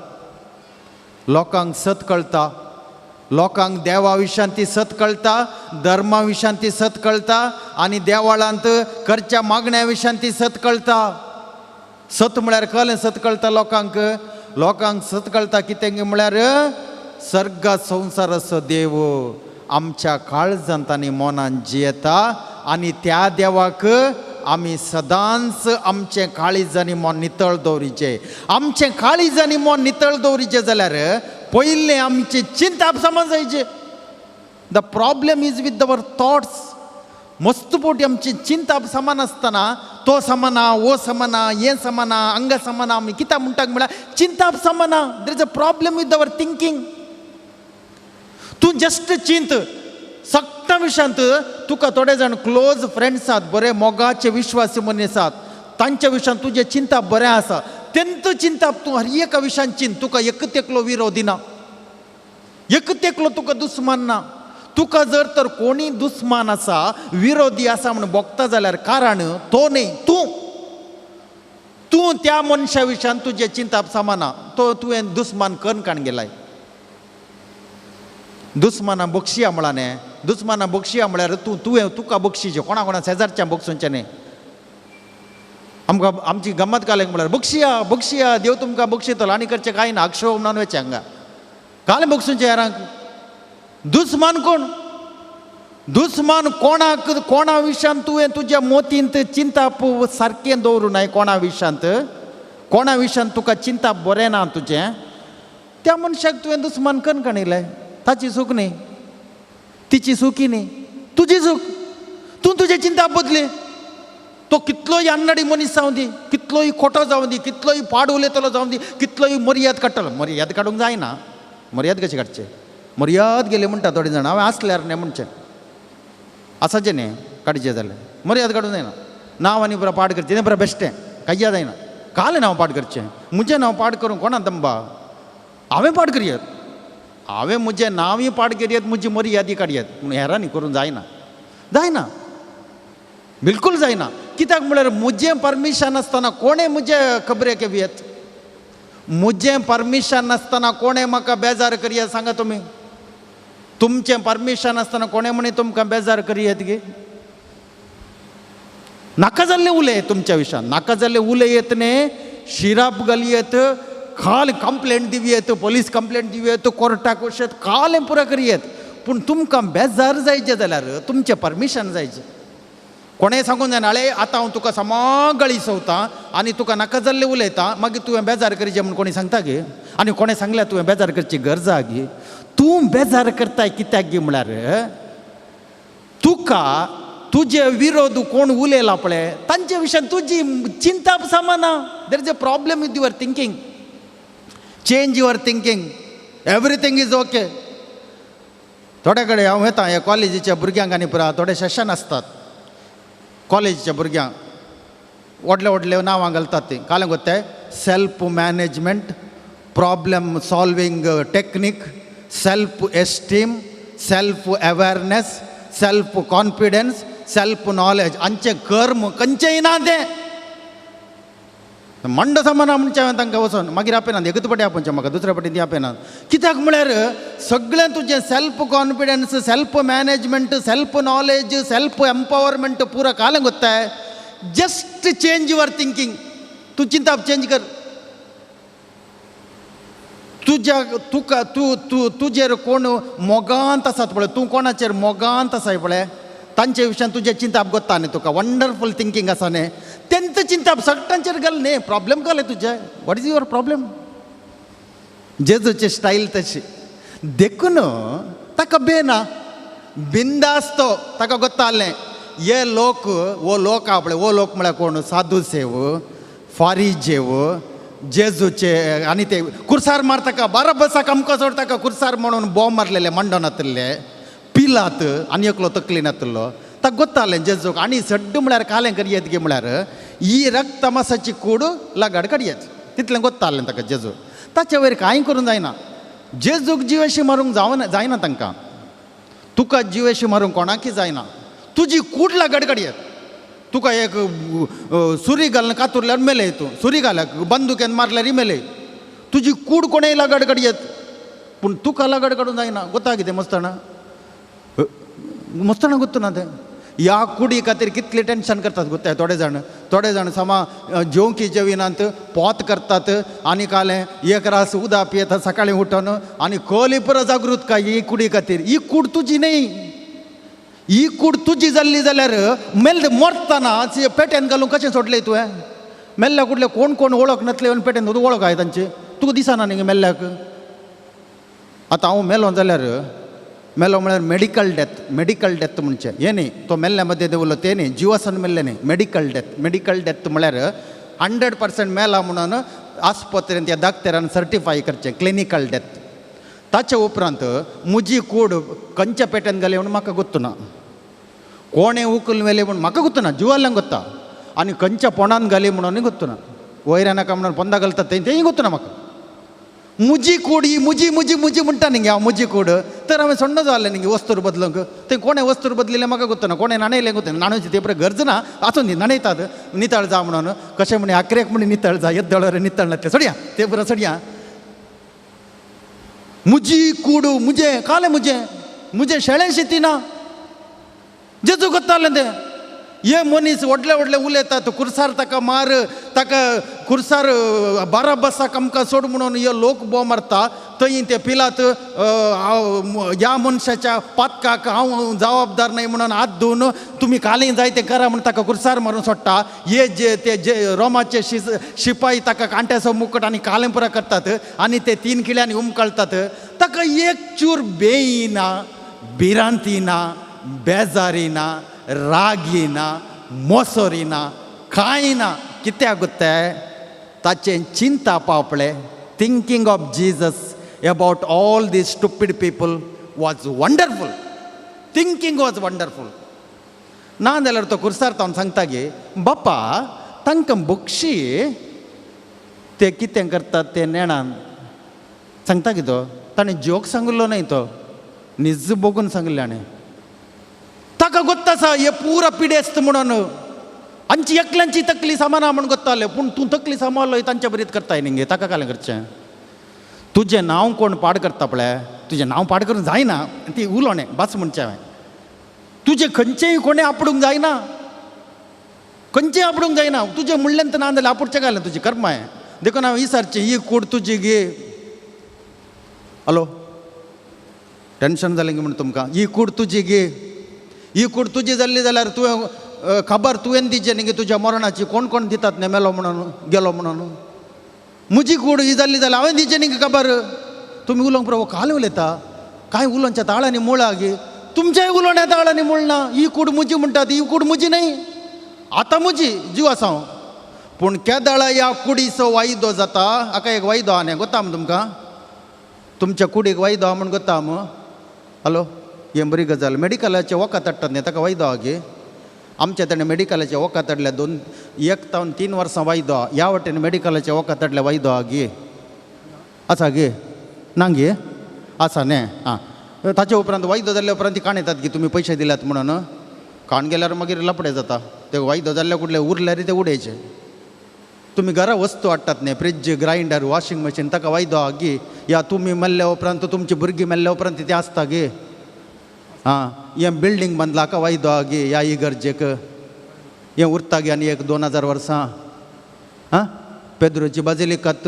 लोकांक सत कळटा लोकांक देवा विशयांत ती सत कळटा धर्मा विशयांत ती सत कळटा आनी देवाळांत करच्या मागण्या विशयांत ती सत कळटा. सत म्हळ्यार कळ्ळें सत कळटा लोकांक लोकांक सत कळटा कितें म्हळ्यार सर्गा संवसाराचो देव आमच्या काळजांत आनी मनांत जियेता आनी त्या देवाक आमी सदांच आमचें काळीज आनी मन नितळ दवरिचें. आमचें काळीज आनी मन नितळ दवरिचें जाल्यार पयलें आमचें चिंताप समज जायचें. The problem is with our thoughts. मस्त पोटी आमची चिंताप समान आसतना तो समाना वो समाना हें समाना हांगा समाना आमी कित्याक म्हणटा म्हळ्यार चिंताप समाना. There is a problem with our thinking. तूं जस्ट चिंत सगळ्या विशयांत तुका थोडे जाण क्लोज फ्रेंड्स आसात बरे मोगाचे विश्वासी मनीस आसात तांच्या विशयांत तुजें चिंताप बरें आसा तेंच चिंताप तूं हर एका विशयान चिंत तुका एकत एकलो विरोधी ना एकत एकलो तुका दुस्मान ना. तुका जर तर कोणी दुस्मान आसा विरोधी आसा म्हूण भोगता जाल्यार कारण तो न्ही तूं तूं त्या मनशा विशयान तुजें चिंताप समाना तो तुवें दुस्मान कन्न काण गेलाय. दुस्माना बक्षिया म्हळां न्ही दुस्माना बक्षिया म्हळ्यार तूं तुवें तुका बक्षिचें कोणा कोणा शेजारच्या बक्षुंचें न्ही. आमकां आमची गम्मत कालें म्हळ्यार बक्षिया बक्षिया देव तुमकां बक्षितलो आनी करचें कांय ना अक्षो म्हणून वचें हांगा कालें बक्षुंचें हेरांक. दुस्मान कोण दुस्मान कोणाक कोणा विशयांत तुवें तुज्या मोतींत चिंताप सारकें दवरूं नाय कोणा विशयांत कोणा विशयांत तुका चिंताप बरें ना तुजें त्या मनशाक तुवें दुस्मान कन्न काणिल्लें ताची चूक न्ही तिची चुकी न्ही तुजी चूक तूं तुजें चिंताप बदली. तो कितलोय अन्नडी मनीस जावं दी, कितलोय खोटो जावं दी, कितलोय पाड उलयतलो जावं दी, कितलोय मर्याद काडटलो. मर्याद काडूंक जायना, मर्याद कशी काडचे? मर्याद गेली म्हणटा थोडीं जाणां, हांवें आसल्यार न्ही म्हणचें आसाचें न्ही काडचें जाल्यार मर्याद काडूंक जायना. नांव आनी पुरा पाड करचें तें पुरा बेश्टें कांय जायना. कालें नांव पाड करचें, म्हजें नांव पाड करूंक कोणा दंबा? हांवें पाड करयत, हांवें म्हजें नांवूय पाड करयत, म्हजी मर्यादी काडयत, पूण हेरांनी करूंक जायना, जायना, बिलकूल जायना. कित्याक म्हळ्यार म्हजें परमिशन आसतना कोणें म्हजें खबरेक येवयेत? म्हजें परमिशन नासतना कोणें म्हाका बेजार करयत सांगा तुमी? तुमचें परमिशन आसतना कोणें म्हणी तुमकां बेजार करयत गे? नाका जाल्लें उलय तुमच्या विशयान, नाका जाल्लें उलयत न्ही, शिराप घालयत, खाल कंप्लेंट दिवयेत, पोलीस कंप्लेंट दिवयेत, कोर्टाक वचत, कालें पुरा करयेत. पूण तुमकां बेजार जायचें जाल्यार तुमचें परमिशन जायचें. कोणें सांगून जायना, आळे आतां हांव तुका समा गळी सवतां आनी तुका नाका जाल्लें उलयतां, मागीर तुवें बेजार करचें म्हूण कोणी सांगता गे? आनी कोणें सांगल्यार तुवें बेजार करची गरज आहा गे? तूं बेजार करताय कित्याक गे म्हळ्यार तुका तुजे विरोध कोण उलयला पळय तांचे विशयान तुजी चिंता सामाना. There is a problem with your thinking. Change your thinking, everything is okay. थोडे कडेन हांव येता ह्या कॉलेजीच्या भुरग्यांक आनी पुरा थोडे सेशन आसतात कॉलेजीच्या भुरग्यांक, व्हडले व्हडले नांवां घालतात तीं. कालें गोत्ताय self management, problem solving technique, self esteem, self awareness, self confidence, self knowledge. हांचें कर्म खंयचेंय ना तें मंड सामाना म्हणचें हांवें तांकां वचोन मागीर आपयनात, एकूच पाटी आपोवचें म्हाका, दुसऱ्या पाटी ती आपयनात. कित्याक म्हळ्यार सगळें तुजें self confidence, self management, self knowledge, self empowerment पुरा कालें गोत्ताय. Just change your thinking. तूं चिंताप चेंज कर. तुज्या तुका तूं तूं तुजेर कोण मोगांत आसात पळय, तूं कोणाचेर मोगांत आसाय पळय तांचे विशयान तुजें चिंताप गोत्ता न्ही, तुका वंडरफूल थिंकींग आसा न्ही, तेंचें चिंताप सगळ्यांचेर घाल न्ही. प्रॉब्लम घालें तुजें, what is your problem? जेजूची स्टायल तशी देखून ताका बेना बिंदास तो ताका गोत्तालें हे लोक वो लोक आहा पळय, वो लोक म्हळ्यार कोण? साधू सेव, फारीजेव, जेजूचे आनी ते कुर्सार मारताका, बाराबसाक आमकां सोडताका कुर्सार म्हणून बॉम्ब मारलेले मंडो नातिल्ले, पिलात आनी एकलो तकली नातिल्लो. ताका गोत्तालें जेजूक आनी सड्ड म्हळ्यार कालें करयेत गे म्हळ्यार ही रक्तमासाची कूड लगाड काडयेत, तितलें गोत्तालें ताका जेजू. ताचे वयर कांय करूंक जायना. जेजूक जिवेशी मारूंक जावना, जायना तांकां. तुका जिवेशी मारूंक कोणाकी जायना. तुजी कूड लागड काडयेत. तुका एक सुरी घालून कातुरल्यार मेले तूं, सुरी घाल्यार बंदुकेन मारल्यार मेले. तुजी कूड कोणेय लागड काडयेत, पूण तुका लागड काडूंक जायना. गोता कितें मस्ताणा मस्ताणा गोत्तू ना तें. ह्या कुडी खातीर कितलें टेंशन करतात गोत्ताय थोडे जाण. थोडे जाण समा जेवंकी जेविनात, पोत करतात आनी कालें एक रास उदक पियेतात सकाळीं उठून आनी कोली पुरो जागृत काय ही कुडी खातीर. ही कूड तुजी न्ही, ही कूड तुजी जाल्ली जाल्यार मेल्ले मरतना पेट्यान घालून कशें सोडलें तुवें? मेल्ल्या कुडले कोण कोण वळख नासले पेट्यान तुका वळख आहाय तांची, तुका दिसना न्ही मेल्ल्याक? आतां हांव मेलो जाल्यार मेलो म्हळ्यार मेडिकल डेथ, मेडिकल डेथ म्हणचें हें न्ही, तो मेल्ल्या मदें देंवलो तें न्ही, जिवासन मेल्लें न्ही, मेडिकल डेथ. मेडिकल डेथ म्हळ्यार 100% मेला म्हणून आस्पत्रेन त्या दाक्तेरान सर्टिफाय करचें, क्लिनिकल डेथ. ताचे उपरांत म्हजी कूड खंयच्या पेट्यान घाली म्हूण म्हाका गोत्तू ना, कोणें उखलून व्हेलें म्हूण म्हाका गोत्तू ना, जिवाल्यांक गोत्ता, आनी खंयच्या पोणान घाली म्हणूनय गोत्तू ना, वयर नाका म्हणून पोंदा घालतात तें तेंय गोत्तू ना म्हाका. म्हजी कूड ही म्हजी म्हजी म्हजी म्हणटा न्ही हांव म्हजी कूड, तर हांवें सोण्ण जालें न्ही वस्तूर बदलूंक. तें कोणें वस्तूर बदलिल्लें म्हाका गोत्तू ना, कोणें न्हाणयलें गोत्तू ना, न्हाणोवची ते बरें गरज ना, आसून दी न्हाणयतात नितळ जा म्हणून, कशें म्हणी आकरेक म्हणी नितळ जा, येद्दळ नितळ नासलें सोडया तें बरें सोडया. म्हजी कूड म्हजें कालें म्हजें म्हजें शेळें शेती ना, जेजू गोत्तालें तें. हे मनीस व्हडले व्हडले उलयतात, कुर्सार ताका मार, ताका कुर्सार बाराबसाक आमकां सोड म्हणून हे लोक बोव मारता. थंय ते पिलात ह्या मनशाच्या पातकाक हांव जबाबदार न्हय म्हणून हात धुवन तुमी कालें जाय तें करा म्हणून ताका कुर्सार मारून सोडटा. हे जे ते जे रोमाचे शिपाई ताका कांट्याचो मुकट आनी कालें पुरा करतात आनी ते 3 किल्यांनी उमकळतात. ताका एक चूर बेय ना, भिरांती ना, बेजारी ना, रागी ना, मोसोरी ना, कांय ना. कित्याक तें ताचें चिंता पावपळे thinking of Jesus about all these stupid people was wonderful. Thinking was wonderful. ना जाल्यार तो कुर्सार तावन सांगता गे, बापा तांकां बक्षी, ते कितें करतात ते नेणान. सांगता की तो ताणें जोक सांगिल्लो न्हय, तो निज बघून सांगिल्लें हाणें. ताका गोत्त आसा हे पुरा पिडेस्त म्हणून, आमची एकल्यांची तकली सामाना म्हूण गोत्ताले, पूण तूं तकली सांबाळ्ळो तांच्या बरीत करताय न्ही गे. ताका कालें करचें? तुजें नांव कोण पाड करता पळय, तुजें नांव पाड करूंक जायना, ती उलोवणें बस म्हणचें हांवें. तुजें खंयचेंय कोणें आपडूंक जायना, खंयचें आपडूंक जायना. तुजें म्हणलें तर ना जाल्यार आपुडचें घालें तुजें कर्माय. देखून हांवें विचारचें, ही कूड तुजी गे. हॅलो, टेंशन जालें गे म्हण तुमकां. ही कूड तुजी गे, ही कूड तुजी जाल्ली जाल्यार तुवें खबर तुवें दिचें न्ही गे तुज्या मरणाची. कोण कोण दितात न्ही मेलो म्हणून गेलो म्हणून. म्हजी कूड ही जाल्ली जाल्यार हांवें दिचें न्ही खबर. तुमी उलोवंक प्रभू काल उलयता, कांय उलोवच्या ताळांनी मुळां गे. तुमच्याय उलोवण्या ताळांनी मूळ ना. ही कूड म्हजी म्हणटात, ही कूड म्हजी न्हय, आतां म्हजी जीव आसा हांव. पूण केदळा ह्या कुडीचो वायदो जाता. हाका एक वायदो आहा न्ही, गोता तुमकां? तुमच्या कुडीक वायदो आहा म्हूण गोता मू? हॅलो, हें बरी गजाल. मेडिकलाचें वखद हाडटात न्ही, ताका वायदो आहा गे. आमच्या ताणें मेडिकलाचें वखद हाडल्या 2 1 तावन 3 वर्सां वायदो आहा. ह्या वाटेन मेडिकलाचें वखद हाडल्या वायदो आहा गे. आसा गे ना गे? आसा न्ही. आं, ताचे उपरांत वायदो जाल्ल्या उपरांत ती काण येतात गी तुमी पयशे दिल्यात म्हणून. काण गेल्यार मागीर लपडे जाता. ते वायदो जाल्ल्या कुडले उरल्यार ते उडयचे. तुमी घरा वस्तू हाडटात न्ही, फ्रिज, ग्रायंडर, वॉशिंग मशीन, ताका वायदो आहा गे. या तुमी मेल्ल्या उपरांत, तुमची भुरगीं मेल्ल्या उपरांत तें आसता गे. आं, हें बिल्डींग बांदलां हाका वायदो आहा गे. ह्या इगर्जेक हें उरता गे आनी 1 2000 वर्सां. आं, पेद्रोची बाजिलिकात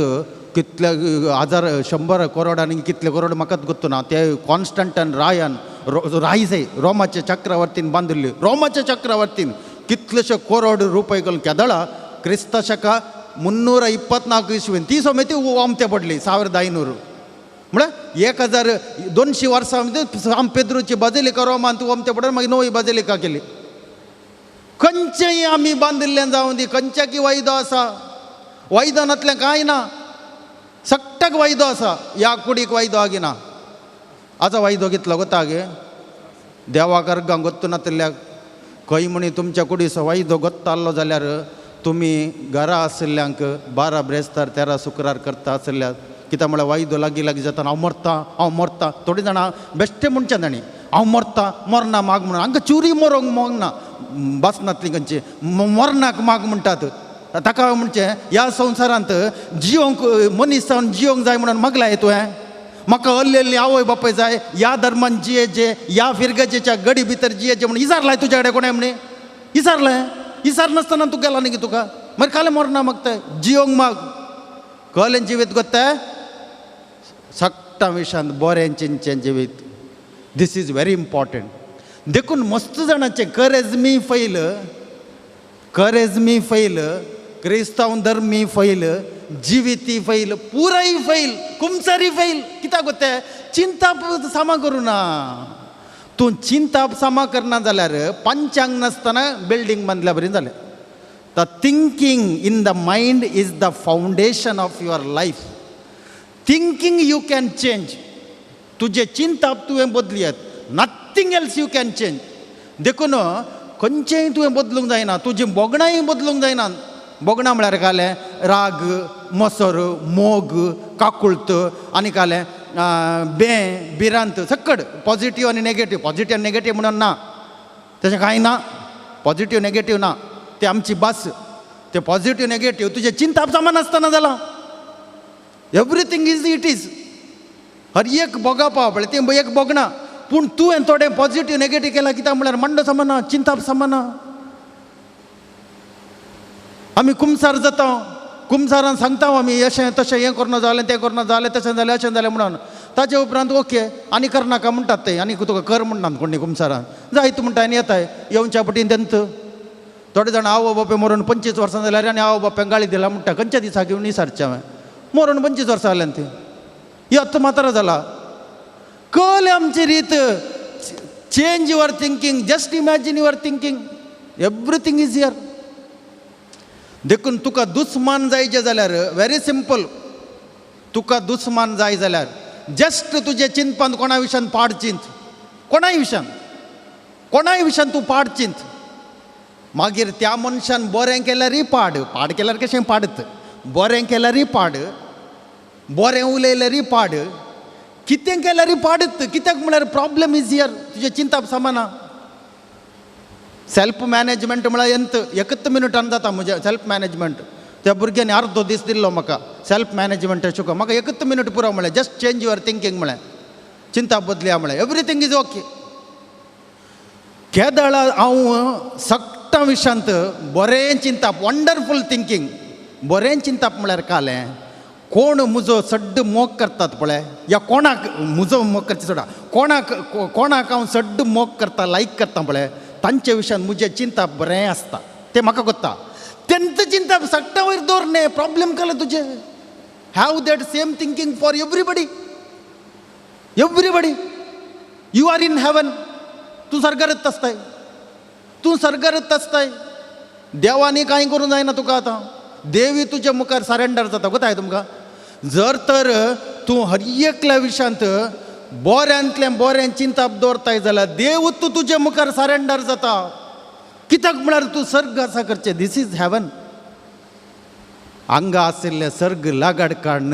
कितले हजार 100 करोड आनी कितले करोड म्हाकाच गोत्तू ना. ते कॉन्स्टंटन रायन रायसे रोमाच्या चक्रवर्तीन बांदिल्ली. रोमाच्या चक्रवर्तीन कितलेशे करोड रुपये घालून केदळा क्रिस्ता शका 324 इस्वीन ती समेत ओमते पडली 1500 म्हळ्यार 1200 वर्सां साम पेद्रोची बाजिलिका रोमांत ओमते पडली. मागीर नवी बाजिलिका केली. खंयचेय आमी बांदिल्लें जावं दी, खंयच्याकी वायदो आसा. वायदो नातलें कांय ना, सगट्याक वायदो आसा. ह्या कुडीक वायदो आगी ना. आतां वायदो कितलो गोता गे? देवाक अर्गां गोत्तू नातिल्ल्याक खंय म्हणी तुमच्या कुडीचो वायदो गोत्ताल्लो जाल्यार तुमी घरा आशिल्ल्यांक 12 ब्रेस्तार 13 शुक्रार करता आशिल्ल्या. कित्याक म्हळ्यार वायदो लागीं लागीं जाता. हांव मरता, हांव मरता. थोडीं जाणां बेश्टें म्हणचें तांणी हांव मरता, मरना माग म्हणून. हांकां चुरी मरोंक मोग ना, बसनातली खंयची मरणाक माग म्हणटात. ताका म्हणचें ह्या संवसारांत जियोंक मनीस जावन जियोंक जाय म्हणून मागलाय तुवें. म्हाका अल्लेली आवय बापाय जाय, ह्या धर्मान जियेचे, ह्या फिरगजेच्या गडी भितर जियेचे म्हणून इसारलाय तुज्या कडेन कोणें म्हणी? इसारलें? इसार नासतना तूं गेला न्ही तुका मागीर कालें मरना मागताय जियोंक माग. कळ्ळें जिवीत गोत्ताय सगटा विशांत बरें चिंतचें जिवीत. This is very important. देखून मस्त जाणांचें करेजमी फैल, करेजमी फैल, क्रिस्तांव धर्मी फैल, जिविती फैल, पुराय फैल, कुमसारी फैल. कित्याक गोत्ते चिंताप सामा करूं ना. तूं चिंताप सामा करना जाल्यार पंचांग नासतना बिल्डींग बांदल्या बरी जालें. The thinking in the mind is the foundation of your life. Thinking you can change. तुजें चिंताप तुवें बदलयत, nothing else you can change. देखून खंयचेंय तुवें बदलूंक जायना. तुजी बोगणांय बदलूंक जायना. बोगणां म्हळ्यार कालें राग, मोसर, मोग, काकुळत आनी कालें बें, भिरांत, सक्कड पॉजिटीव आनी नेगेटीव. पॉजिटीव आनी नेगेटीव म्हणून ना, तशें कांय ना. पॉजिटीव नेगेटीव ना, ते आमची भास. ते पॉजिटीव नेगेटीव तुजें चिंताप सामान आसतना जालां. Everything is it is. हर एक भोगप पळय तें एक भोगना, पूण तुवें थोडें पॉजिटीव नेगेटीव केलां. कित्याक म्हळ्यार मांडो सामाना, चिंताप सामाना. आमी कुमसार जाता, कुमसारान सांगता आमी अशें तशें, हें करना जालें, तें करना जालें, तशें जालें, अशें जालें म्हणून. ताचे उपरांत ओके आनी करनाका म्हणटात ते, आनी तुका कर म्हणटात कोणी कुमसारान. जाय तूं म्हणटा आनी येताय येवच्या पटीन तेंत. थोडे जाण आवय बापाय मरून 25 वर्सां जाल्यार आनी आवय बापायक गाळी दिला म्हणटा. खंयच्या दिसा घेवन विचारचें हांवें? मरून 25 वर्सां जाल्यान ती ही आतां म्हातारो जाला. कळ्ळें आमची रीत. Change your thinking. Just imagine your thinking. Everything is here. देखून तुका दुस्मान जायचे जाल्यार व्हेरी सिंपल, तुका दुस्मान जाय जाल्यार जस्ट तुजें चिंतपान कोणा विशयान पाड चिंत, कोणाय विशयान, कोणाय विशयान तूं पाड चिंत. मागीर त्या मनशान बरें केल्यारय पाड, पाड केल्यार कशें पाडत, बरें केल्यारय पाड, बरें उलयल्यारय पाड, कितें केल्यारय पाडत. कित्याक म्हळ्यार प्रॉब्लम is here, तुजें चिंतप समाना. सेल्फ मॅनेजमेंट म्हळ्यार एंत एकच मिनटान जाता म्हजें सेल्फ मॅनेजमेंट. त्या भुरग्यांनी अर्दो दीस दिल्लो म्हाका सेल्फ मॅनेजमेंट शिको, म्हाका एकच मिनट पुरो म्हळें, जस्ट चेंज your thinking म्हळें, चिंता बदलया म्हळें, एवरीथींग is okay. केदळा हांव सगळ्या विशयांत बरें चिंतप, वंडरफूल थिंकींग, बरें चिंतप म्हळ्यार कालें कोण म्हजो सड्ड मोग करतात पळय, या कोणाक म्हजो मोग करचे सोडा, कोणाक कोणाक हांव सड्ड मोग करता, लायक करता पळय, तांचे विशयान म्हजें चिंतप बरें आसता, तें म्हाका कोत्ता. तेंच चिंतप सगळ्या वयर दवर न्ही, प्रॉब्लम केलें तुजें. Have that same thinking for everybody, everybody. You are in heaven, तूं सर्गारत आसताय, तूं सर्गारत आसताय. देवांनी कांय करूंक जायना तुका आतां, देवी तुज्या मुखार सरेंडर जाता. कोताय तुमकां जर तर तूं हर एकल्या विशयांत बऱ्यांतलें बरें चिंतप दवरताय जाल्यार देव तूं तुज्या मुखार सरेंडर जाता. कित्याक म्हळ्यार तूं सर्ग आसा करचें, this is heaven. हांगा आशिल्लें सर्ग लागड काडून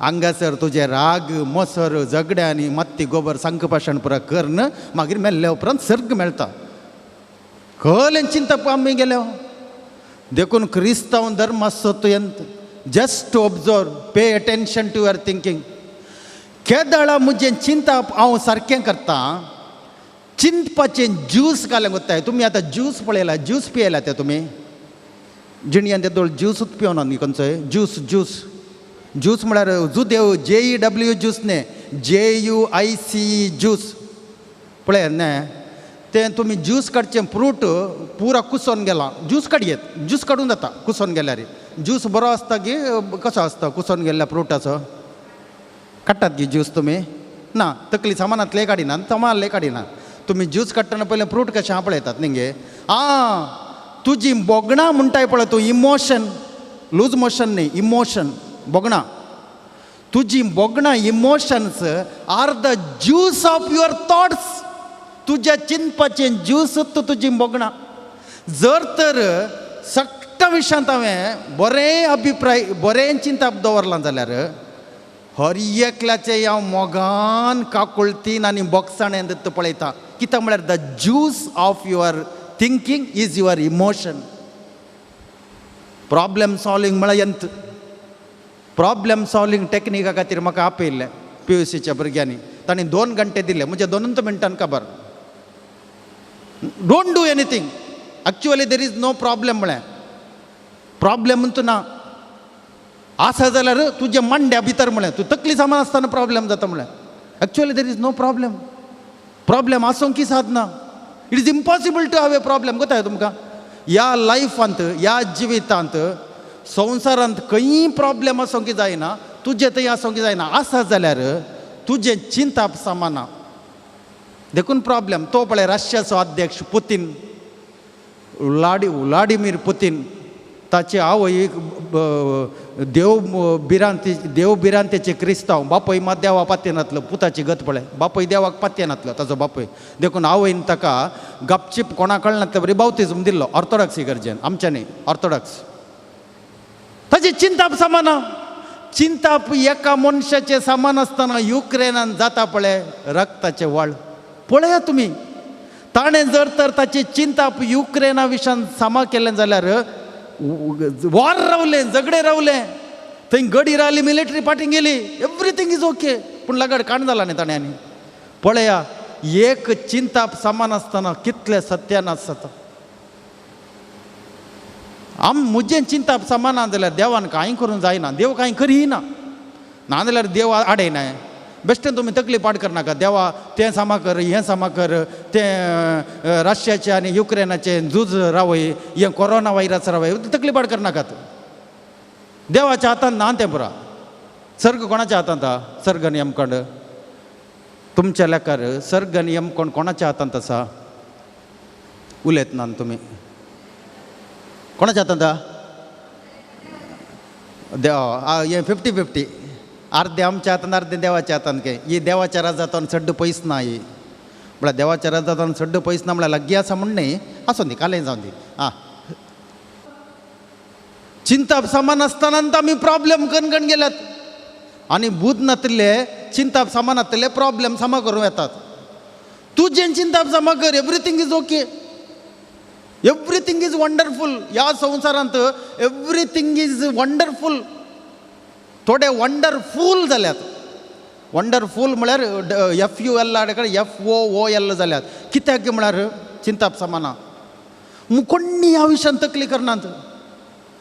हांगासर तुजें राग मोसर झगडें आनी मात्ती गोबर संकपाशण पुरा करून मागीर मेल्ल्या उपरांत सर्ग मेळटा. कहलें चिंतप आमी गेल्या. देखून क्रिस्तांव धर्म आसचो तुवें just observe, pay attention to your thinking. केदळा म्हजें चिंतप हांव सारकें करता, चिंतपाचें ज्यूस घालें कोत्ताय. तुमी आतां ज्यूस पळयला, ज्यूस पियेला ते तुमी जिणयान ते दोळ ज्यूसूच पिवना न्ही खंयचोय ज्यूस, ज्यूस ज्यूस म्हळ्यार जुदेव JEW juice न्ही, JUICE juice पळय न्ही. तें तुमी ज्यूस काडचें फ्रूट पुरा कुसोन गेलां, ज्यूस काडयेत, ज्यूस काडून जाता कुसोन गेल्यार. ज्यूस बरो आसता की कसो आसता कुसोन गेल्ल्या फ्रुटाचो? काडटात गी ज्यूस तुमी? ना, तकली सामानांतलें काडिना, सामानांतलें काडिना. तुमी ज्यूस काडटना पयलें फ्रूट कशें आहा पळयतात न्ही गे. आं, तुजी बोगणां म्हणटाय पळय तूं, इमोशन, लूज मोशन न्ही, इमोशन, बोगणां, तुजी बोगणां emotions are the juice of your thoughts. तुज्या चिंतपाचें ज्यूस तुजी बोगणां. जर तर सगळ्या विशयांत हांवें बरें अभिप्राय, बरें चिंतप दवरलां जाल्यार हर एकल्याचें हांव मोगान काकुळतीन आनी बोगसाणेन दत्त पळयता. कित्याक म्हळ्यार the juice of your thinking is your emotion. Problem solving म्हळ्यार यंत्र. प्रॉब्लम सॉल्विंग टॅक्निका खातीर म्हाका आपयल्लें PUCच्या भुरग्यांनी, तांणी 2 घंटे दिले, म्हजे 2 मिनटान खबर. Don't do anything, actually there is no problem म्हळें, प्रॉब्लम तूं ना आसा जाल्यार तुज्या मांड्या भितर म्हळें, तूं तकली सामान आसतना प्रॉब्लम जाता म्हळें. Actually there is no problem, problem आसूंक की सादना. It is impossible to have a problem. कोताय तुमकां ह्या लायफांत, ह्या जिवितांत, संवसारांत खंयी प्रॉब्लम आसूंक जायना, तुजें थंय आसूंक जायना. आसा जाल्यार तुजें चिंतप सामाना, देखून प्रॉब्लम. तो पळय रशियाचो अध्यक्ष पुतीन, व्लाडिमीर पुतीन, ताची आवय देव भिरांती, देव भिरांतेचे क्रिस्तांव, बापूय मात देवा पातयेन नातलो, पुताची गत पळय, बापूय देवाक पातयेन नातलो ताचो बापूय, देखून आवयन ताका गपचीप कोणा कळनातले बरी बावतिज्म दिल्लो, ऑर्थोडॉक्स इगर्जेन, आमच्या न्ही, ऑर्थोडॉक्स. ताची चिंतप समाना, चिंतप एका मनशाचें सामान आसतना युक्रेनान जाता पळय रक्ताचें व्हाळ पळया तुमी. ताणें जर तर ताची चिंतप युक्रेना विशयान सामा केलें जाल्यार वॉर रावलें, झगडें रावलें, थंय गडी रावली, मिलिटरी फाटीं गेली, एवरीथींग is okay. पूण लगड काण जाला न्ही ताणें. आनी पळया एक चिंतप सामान आसतना कितलें सत्यानाश जाता. आम म्हजें चिंतप सामान ना जाल्यार देवान कांय करूंक जायना, देव कांय करीना, ना जाल्यार देव आडयना. बेश्टें तुमी तकली पाड करनाका, देवा तें सामा कर, हें सामा कर, तें रशियाचें आनी युक्रेनाचें झूज रावय, हें कोरोना व्हायरस रावय, तकली पाड करनाकात. देवाच्या हातान ना तें पुरा. सर्ग कोणाच्या हातांत आहा? सर्ग आनी यमकंड तुमच्या लेखार सर्ग आनी यमकंड कोणाच्या हातांत आसा? उलयत ना तुमी. कोणाच्या हातांत आहा? देव हें 50-50, अर्दें आमच्या हातान अर्दें देवाच्या हातान. के ही देवाच्या राजांतल्यान चड पयस ना ही, म्हळ्यार देवाच्या राजांतल्यान चड पयस ना म्हळ्यार लागीं आसा म्हूण न्ही, आसूं दी कालें जावं दी. आं, चिंताप सामान आसतना आमी प्रॉब्लेम कणकण गेल्यात आनी बूद नातिल्ले चिंताप सामान नातिल्ले प्रॉब्लेम सामा करूं येतात. तुजें चिंताप सामा कर, everything is okay, everything is wonderful. ह्या संवसारांत एवरीथींग is wonderful. थोडे वंडरफूल जाल्यात. वंडरफूल म्हळ्यार FUL कडेन FOOL जाल्यात. कित्याक म्हळ्यार चिंताप सामाना कोण्णी ह्या विशयान तकली करनात.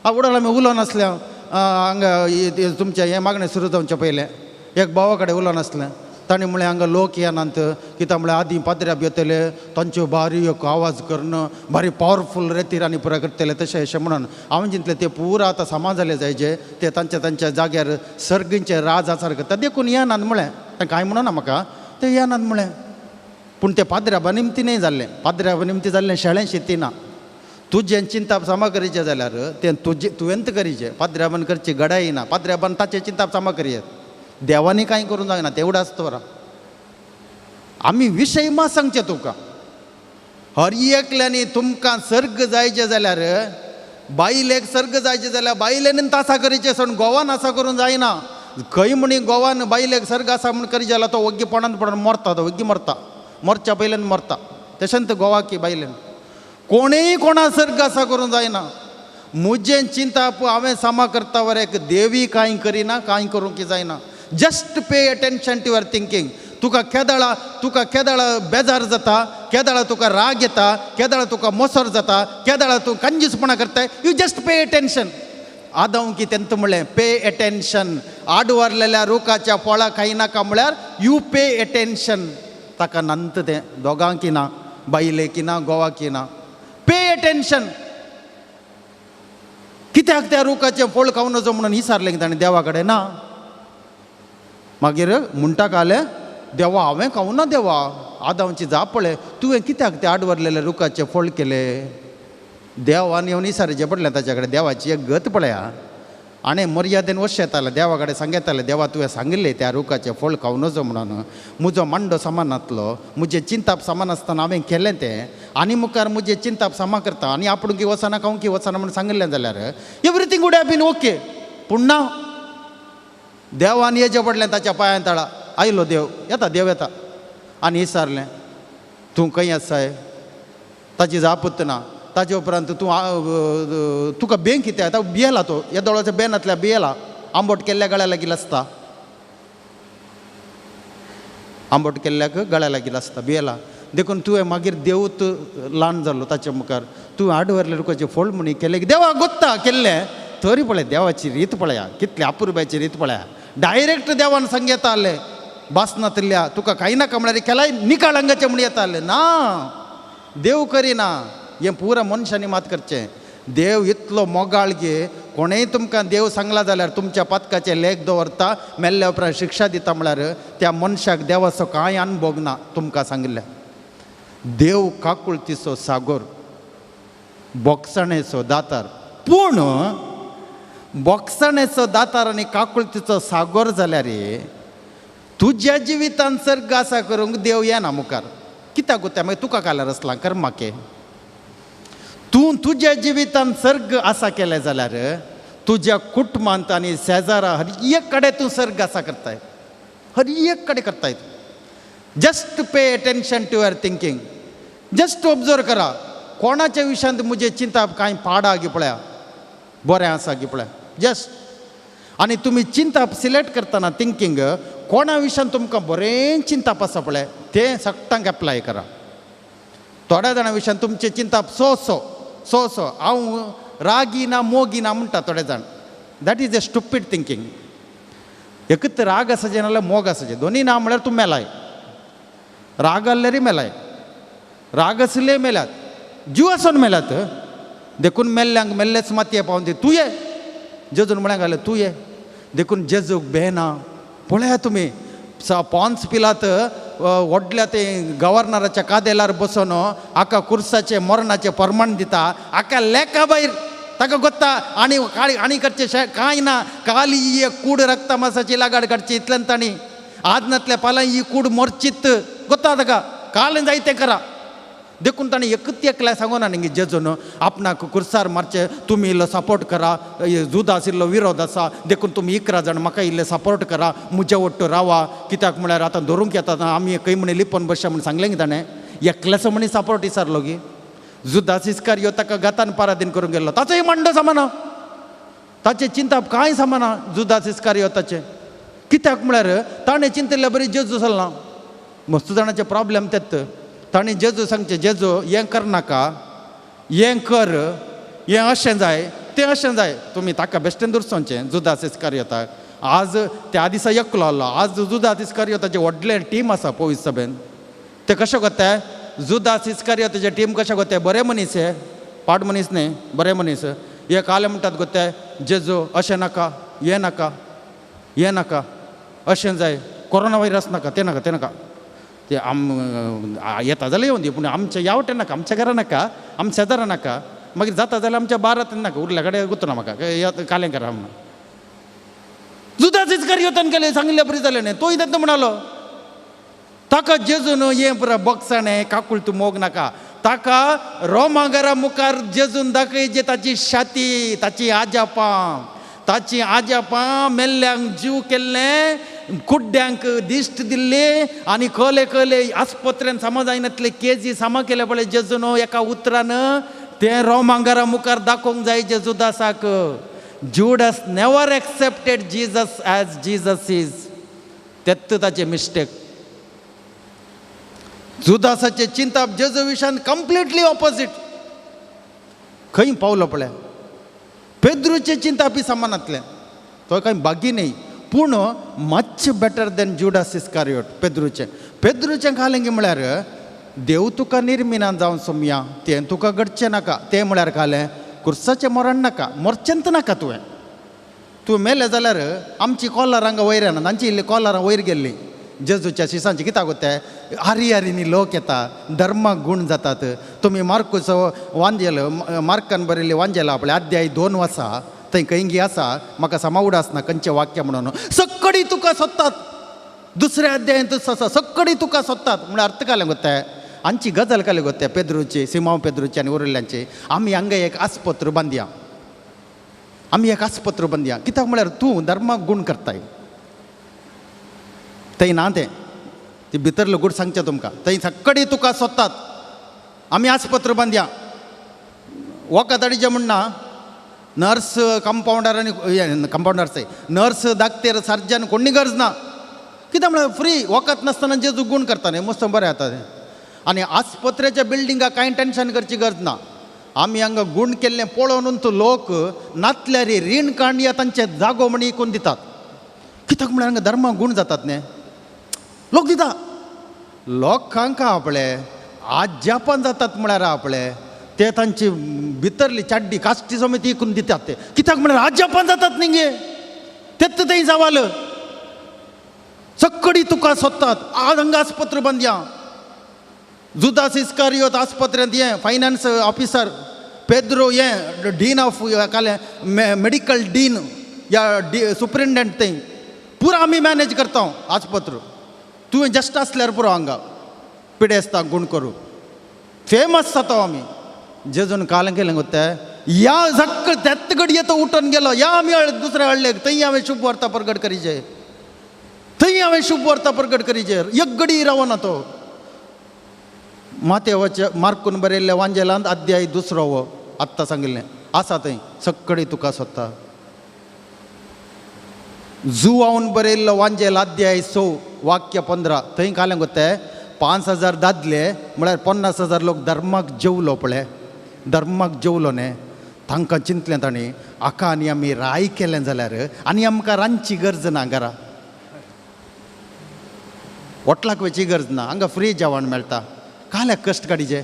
आवडल आमी उलोवन आसल्या हांगा तुमचें हें मागणें सुरू जावचें पयलें एक भावा कडेन उलोवन आसलें, ताणें म्हळें हांगा लोक येनात कित्याक म्हळ्यार आदीं पाद्र्याब येतले तांच्यो बारी एक आवाज करून बारी पावरफूल रेतीर आनी पुरा करतले तशें अशें म्हणून हांवें चिंतलें ते पुरा आतां सामा जाले जायचे, ते तांच्या तांच्या जाग्यार सर्गींचे राज आसार करता देखून येनात म्हळें. तांकां कांय म्हणना म्हाका ते येनात म्हळें. पूण ते पाद्र्याबा निमती न्हय जाल्लें, पाद्र्याबा निमती जाल्लें शेळें शेतीना. तुजें चिंताप सामा करीचें जाल्यार तें तुजें तुवेंत करीचें, पाद्र्याबान करची गडाय ना. पाद्र्याबान ताचें चिंताप सामा करयेत, देवांनी कांय करूंक जायना तेवढं आसता बरा. आमी विशय मा सांगचे तुका, हर एकल्यांनी तुमकां सर्ग जायचें जाल्यार बायलेक सर्ग जायचें जाल्यार बायलेन तासा करीचें सोडून गोवान आसा करूंक जायना. खंय म्हणी गोवान बायलेक सर्ग आसा म्हूण करी जाल्यार तो वग्गी पोणान पडून मरता, तो वग्गी मरता, मरच्या पयल्यान मरता. तशेंच गोवाकी बायलेन कोणूय कोणा सर्ग आसा करूंक जायना. म्हजें चिंताप हांवें सामा करता वरेक देवी कांय करिना, कांय करूंक जायना. Just pay attention to your thinking. तुका केदळा, तुका केदळा बेजार जाता, केदळा तुका राग येता, केदळा तुका मोसर जाता, केदळा तूं कंजूसपणा करताय, you just pay attention. आदांव की तेंत म्हणलें पे एटेन्शन. आडवारलेल्या रुखाच्या फळां खायनाका म्हळ्यार you pay attention. ताका नंत तें दोगांकी ना, बायलेकी ना, गोवाकी ना. पे एटेन्शन कित्याक त्या रुखाचें फळ खावं नजो म्हणून विचारलें ताणें देवा कडेन ना. मागीर म्हणटा कालें देवा हांवें खावं ना देवा. आदांवची जाप पळय, तुवें कित्याक ते आडवरलेले रुखाचें फळ केलें? देवान येवन विचारचें पडलें ताच्या कडेन. देवाची एक गत पळया, आनी मर्यादेन वश येतालें देवा कडेन सांगतालें, देवा तुवें सांगिल्लें त्या रुखाचें फळ खावं नजो म्हणून, म्हजो मांडो सामान नातलो, म्हजें चिंताप सामान आसतना हांवें केलें तें, आनी मुखार म्हजें चिंताप सामा करता आनी आपूण की वचना खावं की वचना म्हणून सांगिल्लें जाल्यार everything would have been okay. पूण ना, देवान येजें पडलें ताच्या पांयां तळा. आयलो देव, येता देव येता आनी विचारलें तूं खंय आसाय? ताची जापूच ना. ताचे उपरांत तूं तुका बें कितें आतां भियेला तो, ह्या दोळ्याचो बेन नातल्या भियेला, आंबोट केल्ल्या गळ्या लागीं आसता, आंबोट केल्ल्याक गळ्या लागीं आसता, भियेला. देखून तुवें मागीर देवूत ल्हान जालो ताच्या मुखार. तुवें आडवरले रुखाचें फळ म्हणी केलें देवा गोत्ता केल्लें, तरी पळय देवाची रीत पळया, कितली अपुरबायची रीत पळया. डायरेक्ट देवान सांग येतालें बासनातल्या तुका कांय नाका म्हळ्यार केलाय निकाळ अंगाचें म्हण येतालें ना. देव करिना हें पुरा मनशांनी मात करचें. देव इतलो मोगाळ गे, कोणेय तुमकां देव सांगला जाल्यार तुमच्या पातकाचें लेख दवरता, मेल्ल्या उपरांत शिक्षा दिता म्हळ्यार त्या मनशाक देवाचो कांय अनुभोग ना. तुमकां सांगिल्लें देव काकुळतीचो सागोर, बोगसणेचो दातार. पूण बोगसणेचो दातार आनी काकुळतीचो सागोर जाल्यार तुज्या जिवितान सर्ग आसा करूंक देव येना मुखार. कित्याक गोत्या मागीर तुका काल्यार आसला कर्माके. तूं तुज्या जिवितान सर्ग आसा केलें जाल्यार तुज्या कुटुंबांत आनी शेजारा हर एक कडेन तूं सर्ग आसा करताय, हर एक कडेन करताय. Just pay attention to your thinking. Just observe करा कोणाच्या विशयांत म्हजें चिंताप कांय पाडा गी पळया, बरें आसा गी पळया. जस्ट आनी तुमी चिंताप सिलेक्ट करतना थिंकींग कोणा विशयान तुमकां बरें चिंताप आसा पळय तें सगळ्यांक एप्लाय करा. थोड्या जाणां विशयान तुमचें चिंताप सो सो सो सो हांव रागी ना मोगी ना म्हणटा थोडे जाण. That is a stupid thinking. एकच राग आसाचें नाल्यार मोग आसाचें, दोनूय ना म्हळ्यार तूं मेलाय. राग आसल्यारय मेलाय, राग आसले मेल्यात, जीव आसून मेल्यात. देखून मेल्ल्यांक मेल्लेच मातये पावन दी तूं ये, जेजून म्हळ्यार घालें तूं ये. देखून जेजूक बेना पळया तुमी पॉन्स पिलात व्हडल्या ते गव्हर्नराच्या कादेलार बसून हाका कुर्साचें मरणाचें प्रमाण दिता, हाका लेखा भायर. ताका गोत्ता आनी काळी आनी करचें कांय ना. काली ही एक कूड रक्ता मासाची लागाड काडची इतल्यान तांणी आज नातल्या पालां ही कूड मोरचीत गोत्ता ताका काल जायतें करा. देखून ताणें एकच एकल्या सांगूना न्ही जेजून आपणाक कुर्सार मारचें तुमी इल्लो सपोर्ट करा, जुदास इल्लो विरोध आसा देखून तुमी 11 जाण म्हाका इल्ले सपोर्ट करा, म्हज्या वट्टू रावा, कित्याक म्हळ्यार आतां धरूंक येता आमी खंय म्हणी लिपोवन बसया म्हूण सांगलें गी ताणें. एकल्याचो म्हणी सपोर्ट विचारलो गी. जुदास इस्कारियो ताका गातान पारादीन करूंक गेल्लो, ताचोय मांडो सामाना, ताचें चिंताप कांय सामाना जुदास इस्कारियो ताचें. कित्याक म्हळ्यार ताणें चिंतिल्ल्या बरी जेजू चलना. मस्त जाणाचे प्रॉब्लेम तेत. ताणें जेजू सांगचें, जेजू हें करनाका, हें कर, हें अशें जाय तें अशें जाय, तुमी ताका बेश्टेन दुरसोवचें जुदास इस्कारियोताक. आज त्या दिसा एकलो आहलो, आज जुदास इस्कारियोताचें व्हडलें टीम आसा पवित्र सभेन. ते कशें करताय जुदास इस्कारियोताचें टीम कशें करताय, बरे मनीस हे, पाड मनीस न्ही, बरे मनीस. हे काले म्हणटात गोत्ताय जेजू अशें नाका, हें नाका, हें नाका, अशें जाय, कोरोना व्हायरस नाका, तें नाका, तें नाका, ते आम येता जाल्यार येवन दी, पूण आमच्या ह्या वटेन नाका, आमच्या घरा नाका, आमच्या शेजारा नाका, मागीर जाता जाल्यार आमच्या बारात नाका, उरल्या कडेन गुतना म्हाका कालें करा म्हणून. जुदास इस्कारियोतान केलें सांगिल्ल्या बरी जालें न्ही, तोय तेन्ना म्हणालो ताका जेजून हें पुरा बॉक्साणें काकूळ तूं मोग नाका. ताका रोमागरा मुखार जेजून दाखयचे ताची शाती, ताची आजापां, ताची आजापां मेल्ल्यांक जीव केल्लें, कुड्ड्यांक दिश्ट दिल्ली आनी कले कले आस्पत्रेन सामा जायनातले केजी सामा केले पळय जेजून एका उतरान तें रोमांगारा मुखार दाखोवंक जाय जेजुदासाक. Judas never accepted Jesus as Jesus is. तेत्त ताचें मिस्टेक. जुदासाचें चिंताप जेजू विशयान कंप्लिटली ऑपोजीट. खंय पावलो पळय. पेद्रूचें चिंतापी सामानांतलें, तो कांय बागी न्ही, पूण much better than Judas Iscariot. पेद्रूचें पेद्रूचें घालें की म्हळ्यार देव तुका निर्मिना जावन सोमया, तें तुका घडचें नाका, तें म्हळ्यार घालें कुर्साचें मरण नाका, मरचेंत नाका तुवें, तूं मेलें जाल्यार आमची कॉलरां हांगा वयर येना, तांची इल्ली कॉलरां वयर गेल्ली जेजूच्या शिसांची. कित्याक गोते हारी हारींनी लोक येता, धर्माक गूण जातात. तुमी मार्कूचो वांजेल, मार्कान बरयल्ली वांजेल आपल्या अध्याय 2 आसा, थंय खंयगी आसा म्हाका सामा उडास ना खंयचें वाक्य म्हणून, सक्कडी तुका सोदतात. दुसऱ्या अध्यायांत आसा सक्कडी तुका सोदतात म्हळ्यार अर्थ कालें गोते. आमची गजाल कालें गोते पेद्रूची, सिमांव पेद्रूची आनी उरिल्ल्यांची. आमी हांगा एक आस्पत्र बांदया, आमी एक आस्पत्र बांदया, कित्याक म्हळ्यार तूं धर्माक गूण करताय. थंय ना तें, ती भितरलो गूण सांगचें तुमकां, थंय सक्कडी तुका सोदतात, आमी आस्पत्र बांदया. वखद हाडचें म्हणना, नर्स कंपावंडर आनी कंपावंडर नर्स डाक्टर सर्जन कोणी गरज ना, कित्याक म्हळ्यार फ्री वखद नासतना जेजू गूण करता न्ही, मस्त बरें जाता तें. आनी आस्पत्रेच्या बिल्डिंगाक कांय टेंशन करची गरज ना. आमी हांगा गूण केल्लें पळोवन तो लोक नातल्यार रीण कांडया तांचे जागो म्हण इकून दितात. कित्याक म्हळ्यार हांगा धर्माक गूण जातात न्ही, लोक दिता लोकांक आपले आज्यापन जातात म्हळ्यार आपले ते तांची भितरली चाड्डी कास्टी समेत इकून दितात ते, कित्याक म्हळ्यार आज्यापन जातात न्ही गे, तेत्त थंय जावाल सक्कडी तुका सोदतात. आज हांगा आस्पत्र बांदया. जुदास इस्कारियोत आस्पत्रेंत हें फायनान्स ऑफिसर, पेद्रो हें डीन ऑफ कालें मेडिकल डीन या सुप्रिंटेंडंट, थंय पुरा आमी मॅनेज करता आस्पत्र. तुवें जस्ट आसल्यार पुरो हांगा पिडेस्ताक गूण करूं फेमस जाता आमी. जेजून कालें केलें गोते ह्या सक्क त्याच घडये तो उठून गेलो, ह्या आमी दुसऱ्या हळ्ळेक, थंय हांवें शुभ वार्ता प्रगट करीचे, थंय हांवें शुभ वार्ता प्रगट करीचे, एक घडी रावना तो. मातेवाचे मार्कून बरयल्ल्या वांजेलांत अध्याय 2 हो आत्तां सांगिल्लें आसा, थंय सक्कडी तुका सोदता. जुवावन बरयल्लो वांजेल अध्याय 6 वाक्य 15, थंय कालें गोते 5000 दादले म्हळ्यार 50,000 लोक धर्माक जेवलो पळय, धर्माक जेवलो न्ही, तांकां चिंतलें तांणी आका आनी आमी राय केलें जाल्यार आनी आमकां रांदची गरज ना, घरा वॉटलाक वयची गरज ना, हांगा फ्री जेवण मेळटा, काल्याक कश्ट काडीचे,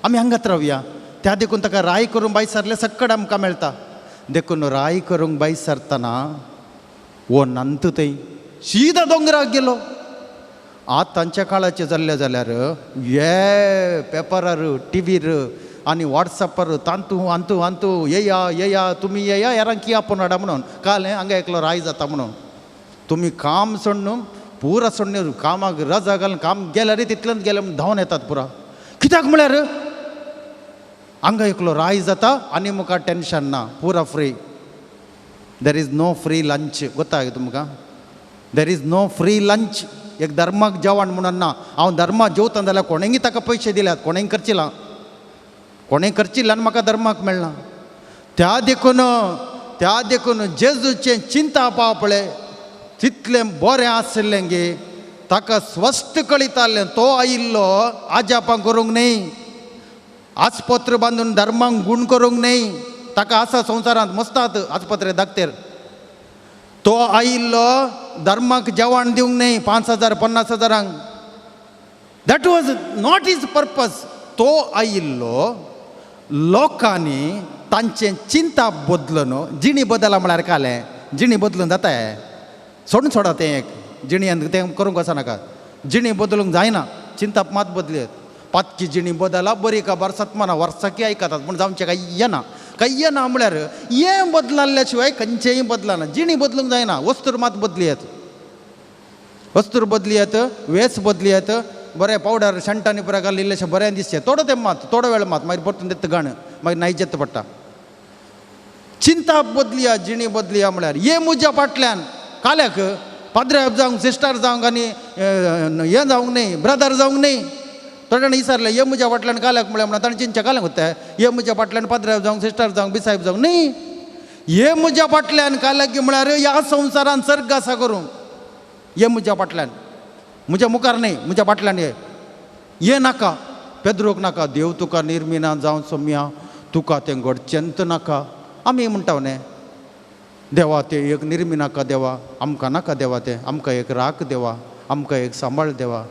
आमी हांगात रावया. त्या देखून ताका राय करूंक बाय सरलें सक्कड आमकां मेळटा. देखून राय करूंक बाय सरतना वो नंत थंय सीधा दोंगराक गेलो. आतांच्या काळाचें जाल्लें जाल्यार हे पेपरार टिवीर आनी वॉट्सॅपार तांतू आंतू आंतू येया येया तुमी येया हेरांक की आपोवन हाडा म्हणून काल हांगा एकलो राय जाता म्हणून तुमी काम सोडून पुरा सोडून कामाक रजा घालून काम गेल्यार तितल्यान गेले म्हूण धांवन येतात पुरा. कित्याक म्हळ्यार हांगा एकलो राय जाता आनी मुखार टेंशन ना, पुरा free. There is no free lunch, गोत्ता तुमकां? There is no free lunch. एक धर्माक जेवण म्हणून ना. हांव धर्माक जेवता जाल्यार कोणेंगी ताका पयशे दिल्यात, कोणेंय खर्चिला, कोणें खर्चिल्ल्यान म्हाका धर्माक मेळना. त्या देखून जेजूचें चिंता पाव पळय तितलें बरें आशिल्लें गे, ताका स्वस्थ कळितालें. तो आयिल्लो आजापां करूंक न्हय, आस्पत्र बांदून धर्माक गूण करूंक न्हय. ताका आसा संवसारांत मस्तात आस्पत्रे धाकतेर. तो आयिल्लो धर्माक जेवण दिवंक न्हय 5,000 50 हजारांक. That was not his purpose. तो आयिल्लो लोकांनी तांचें चिंता बदलून जिणी बदला म्हळ्यार कालें जिणी बदलून जाता सोडून सोडा तें एक जिणेन तें करूंक वचनाका. जिणी बदलूंक जायना, चिंताप मात बदली. पातकी जिणी बदला बरी खबर सतमाना वर्साकी आयकतात पूण जावचें काय येना, काय येना म्हळ्यार हें बदलाल्या शिवाय खंयचेंय बदलना. जिणी बदलूंक जायना, वस्तूर मात बदली येत, वस्तूर बदली येत, वेस बदली येत. बरें पावडर शंटांनी पुरा घालून इल्लेशें बरें दिसचें थोडो तें मात, थोडो वेळ मात, मागीर परतून तें गाणं मागीर नायजेत पडटा. चिंता बदलिया जिणी बदलिया म्हळ्यार ये म्हज्या फाटल्यान काल्याक पाद्रे जावंक सिस्टर जावंक आनी हें जावंक न्हय, ब्रदर जावंक न्हय. थोड्या जाणां विचारलें ये म्हज्या फाटल्यान काल्याक म्हळ्यार म्हणून ताणें चिंतचें काल्याक वता ये म्हज्या फाटल्यान पाद्रे जावंक सिस्टर जावंक बिसायब जावंक न्हय. ये म्हज्या फाटल्यान काल्याक म्हळ्यार ह्या संवसारान सर्ग आसा करूंक. ये म्हज्या फाटल्यान, म्हज्या मुखार न्हय, म्हज्या फाटल्यान ये. ये नाका पेद्रोक नाका, देव तुका निर्मिना जावं सोम्या, तुका तें घडचेंत नाका. आमी म्हणटा न्ही देवा तें एक निर्मी नाका देवा, आमकां नाका देवा तें, आमकां एक राख देवा, आमकां एक सांबाळ देवा.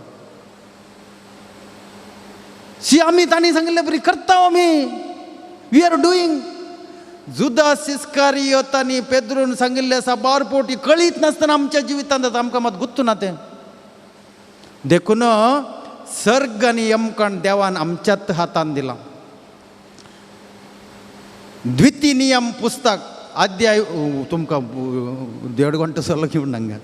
शी आमी तांणी सांगिल्ले बरी करता आमी, we are doing. Judas Iscariot आनी पेद्रून सांगिल्लें आसा बार पोटी कळीत नासतना आमच्या जिवितांत जाता, आमकां मात गुत्तू ना तें. देखून सर्ग आनी यमकण देवान आमच्याच हातान दिलां. द्वितीय नियम पुस्तक अध्याय तुमकां 1.5 घंटो सरलो की म्हण हांगा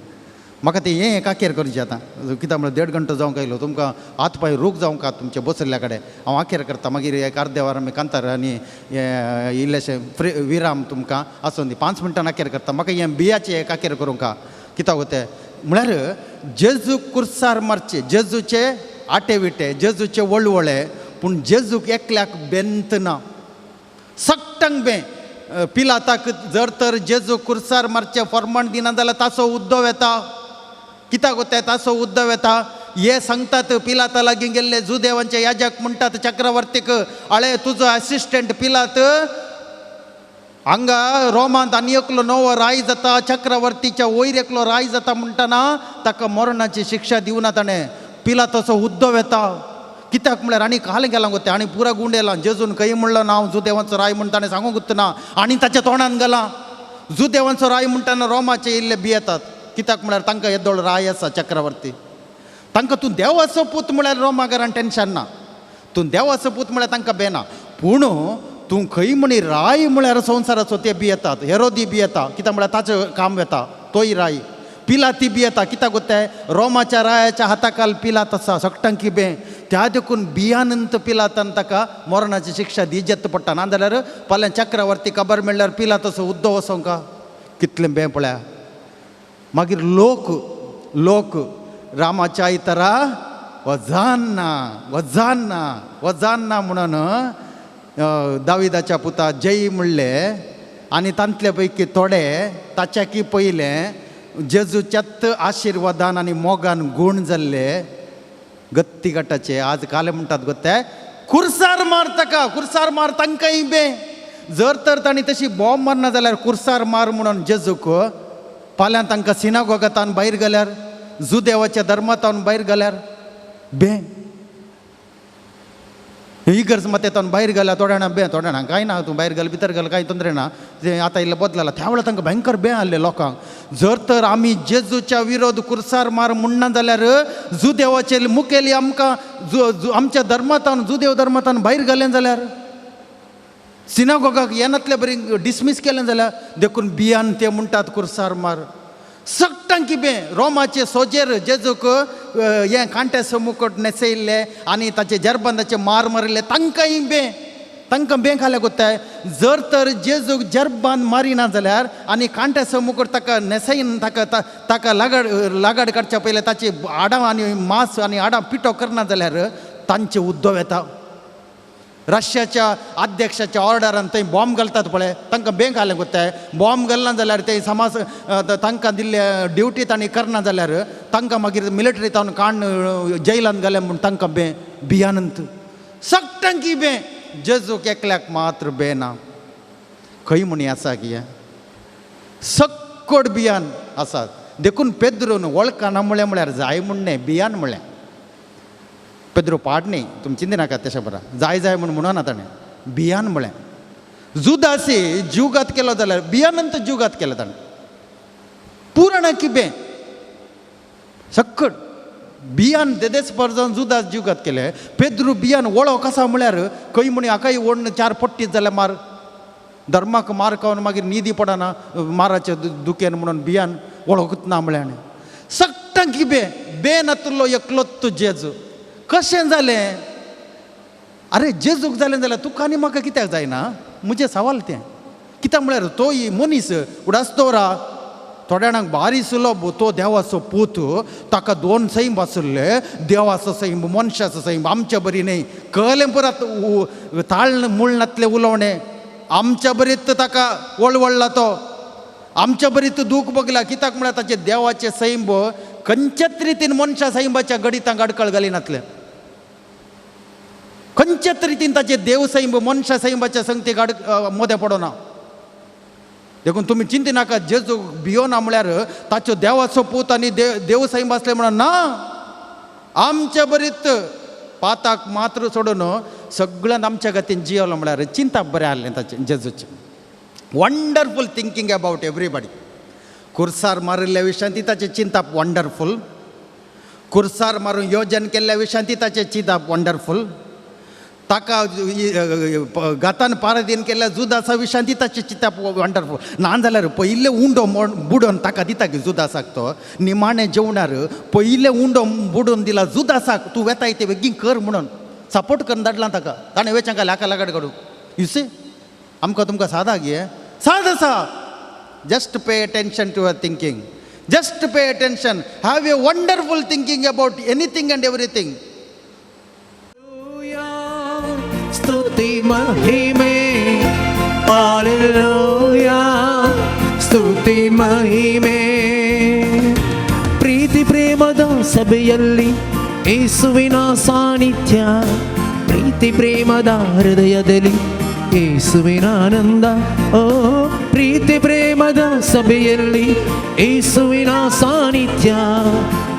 म्हाका तें हें काकेर करचें आतां कित्याक म्हळ्यार 1.5 घंटो जावंक आयलो, तुमकां हात पांय रोग जावंक आहा तुमच्या बसयल्ल्या कडेन. हांव आखेर करता, मागीर एक अर्दे वर आमी कांतार आनी हें इल्लेशें फ्री विराम तुमकां आसून दी. 5 मिनटां आखेर करता. म्हाका हें बियाचें एक आखेर करूंक आहा. कित्याक तें म्हळ्यार जेजू कुर्सार मारचे, जेजूचे आटे विटे, जेजूचे वळवळे, पूण जेजूक एकल्याक बेंत ना, सट्टंग बें. पिलाताक जर तर जेजू कुर्सार मारचे फॉर्मान दिना जाल्यार ताचो उद्दव येता. कित्याक वता ताचो उद्दव येता हे सांगतात पिलाता लागीं गेल्ले जुदेवांचे याजक म्हणटात चक्रवर्तीक, आळे तुजो असिस्टंट पिलात हांगा रोमांत आनी एकलो नवो राय जाता, चक्रवर्तीच्या वयर एकलो राय जाता म्हणटना ताका मरणाची शिक्षा दिवना ताणें. पिलाताचो उद्दव येता. कित्याक म्हळ्यार आनी काल गेला गो तें आनी पुरा गुंडेला जेजून खंय म्हणलो ना हांव जुदेवांचो राय म्हण ताणें सांगूंक ना आनी ताच्या तोंडान गेला. जुदेवांचो राय म्हणटना रोमाचे इल्ले भियेतात. कित्याक म्हळ्यार तांकां येदोळ राय आसा चक्रवर्ती, तांकां तूं देवाचो पूत म्हळ्यार रोमागारान टेंशन ना, तूं देवाचो पूत म्हळ्यार तांकां बेना. पूण तूं खंय म्हणी राय म्हळ्यार संवसाराचो ते भियेतात. हेरोदी भियेता कित्याक म्हळ्यार ताचें काम वेता, तोय राय. पिलाती भियेता कित्याक वता रोमाच्या रायाच्या हाताखाल पिलात आसा सगटांकी बें. त्या देखून बियानंत पिलातान ताका मरणाची शिक्षा दिजेत पडटा. ना जाल्यार फाल्यां चक्रवर्ती खबर मेळ्ळ्यार पिलाताचो उद्दो वचोंक कितलें बें पळया. मागीर लोक लोक रामाच्या आयतारा वजान्ना वजान्ना वजान्ना म्हणून दाविदाच्या पुता जय म्हणले आनी तांतले पैकी थोडे ताच्याकी पयलें जेजूच्याच आशिर्वादान आनी मोगान गूण जाल्ले गत्ती गटाचे आज काले म्हणटात गो ते कुर्सार मार ताका, कुर्सार मार तांकांय बें. जर तर तांणी तशी बॉम्ब मारना जाल्यार कुर्सार मार म्हणून जेजूक फाल्यां तांकां सिनागोगातान भायर गेल्यार, जुदेवाच्या धर्मातान भायर गेल्यार बें. ही गरज मात भायर गेल्यार थोड्या जाणां बें, थोड्या जाणां कांय ना, तूं भायर गेल भितर गेल कांय तोंदरे ना, तें आतां इल्लें बदलला. त्या वेळार तांकां भयंकर बें आहलें लोकांक. जर तर आमी जेजूच्या विरोध कुर्सार मार म्हणना जाल्यार जुदेवाचे मुखेली आमकां आमच्या धर्मातान जुदेव धर्मातान भायर गेलें जाल्यार सिनागोगाक येनातले बरी डिसमीस केलें जाल्यार देखून बियान ते म्हणटात कुर्सार मार. सगटांकी बें रोमाचे सोजेर जेजूक हें कांट्याचो मुकट न्हेसयल्ले आनी ताचे जरबंदाचे मार मारिल्ले तांकांय बें, तांकां बें खाल्या कोत्ताय. जर तर जेजूक जरबान मारिना जाल्यार आनी कांट्याचो मुकट ताका न्हेसयन ताका ताका लागाड लागाड काडच्या पयलें ताची हाडां आनी मांस आनी हाडां पिठो करना जाल्यार तांचे उद्दव येता. रशियाच्या अध्यक्षाच्या ऑर्डरान थंय बॉम्ब घालतात पळय, तांकां बेंक घालें कोत्ताय. बॉम्ब घालना जाल्यार ते समाज तांकां दिल्ले ड्युटी तांणी करना जाल्यार तांकां मागीर मिलिटरी तावन काण जैलान घालें म्हूण तांकां बें बियानंत सगटांकी बें. जेजूक एकल्याक मात्र बें ना. खंय म्हणी आसा की सक्कड बियान आसात. देखून पेद्रून वळखना म्हळें म्हळ्यार जाय म्हूण न्हय, बियान म्हळें. पेद्रो पाड न्ही, तुमी चिंती नाका तशें बरा, जाय जाय म्हूण म्हणना ताणें, बियान म्हळें. जुदासी जिवघात केलो जाल्यार बियानंत जिवघात केलो ताणें. पुराणा किबें सक्कड बियान देदेच परजावन जुदास जिवघात केले. पेद्रू बियान वळख आसा म्हळ्यार खंय म्हणी हाकाय ओडून चार पट्टीत जाल्यार मार, धर्माक मार खावन मागीर निधी पडना माराचे दुकेन म्हणून बियान वळखूच ना म्हळ्यार सगटां किबें बे नातुल्लो एकलोच जेजू. कशें जालें? अरे जेजूक जालें जाल्यार तुका आनी म्हाका कित्याक जायना? म्हजें सवाल तें. कित्याक म्हळ्यार तो मनीस उडास दवरा थोड्या जाणांक भारी सुलभ, तो देवाचो पूत, ताका दोन सैम आशिल्ले, देवाचो सैम मनशाचो सैम, आमच्या बरी न्हय. कळ्ळें परत ताळ मूळ नातलें उलोवणें. आमच्या बरीत ताका वळवळला तो, आमच्या बरीत दूख बगला. कित्याक म्हळ्यार ताचे देवाचे सैम खंयच्याच रितीन मनशा सैमाच्या गणितांक अडकळ घालिनातलें. खंयच्याच रितीन ताचे देव सैम मनशा सैमाच्या संगतीक अड मोदें पडना. देखून तुमी चिंती नाका जेजू भियोना म्हळ्यार ताचो देवाचो पूत आनी देव सैम आसलें म्हणून ना. आमच्या बरीत पाताक मात्र सोडून सगळ्यान आमच्या गतीन जियेलो म्हळ्यार चिंता बरें आहलें ताचें जेजूचें. Wonderful thinking about everybody. कुर्सार मारिल्ल्या विशयांत ताचें चिंताप वंडरफूल, कुर्सार मारून योजन केल्ल्या विशयांत ताचें चिंताप वंडरफूल, ताका गातान पारादीन केल्ल्या जुदासा विशयांत ताचें चिंताप वंडरफूल. ना जाल्यार पयलें उंडो बुडोवन ताका दिता की जुदासाक, तो निमाणें जेवणार पयलें उंडो बुडोवन दिला जुदासाक, तूं वेताय ते बेगीन कर म्हणून सपोर्ट करून धाडला ताका. ताणें वेच्यांक लाका लागाड काडूं. You see आमकां तुमकां सादा गे साद आसा. Just pay attention to your thinking. Just pay attention. Have a wonderful thinking about anything and everything. ಸ್ತುತಿ ಮಹಿಮೆ ಹಾಲೆಲೂಯಾ, ಸ್ತುತಿ ಮಹಿಮೆ. ಪ್ರೀತಿ ಪ್ರೇಮದ ಸಭೆಯಲ್ಲಿ ಯೇಸುವಿನ ಸಾನ್ನಿಧ್ಯ, ಪ್ರೀತಿ ಪ್ರೇಮದ ಹೃದಯದಲ್ಲಿ ಯೇಸುವಿನ ಆನಂದ. ಓ ಪ್ರೀತಿ ಪ್ರೇಮದ ಸಭೆಯಲ್ಲಿ ಯೇಸುವಿನ ಸಾನ್ನಿಧ್ಯ,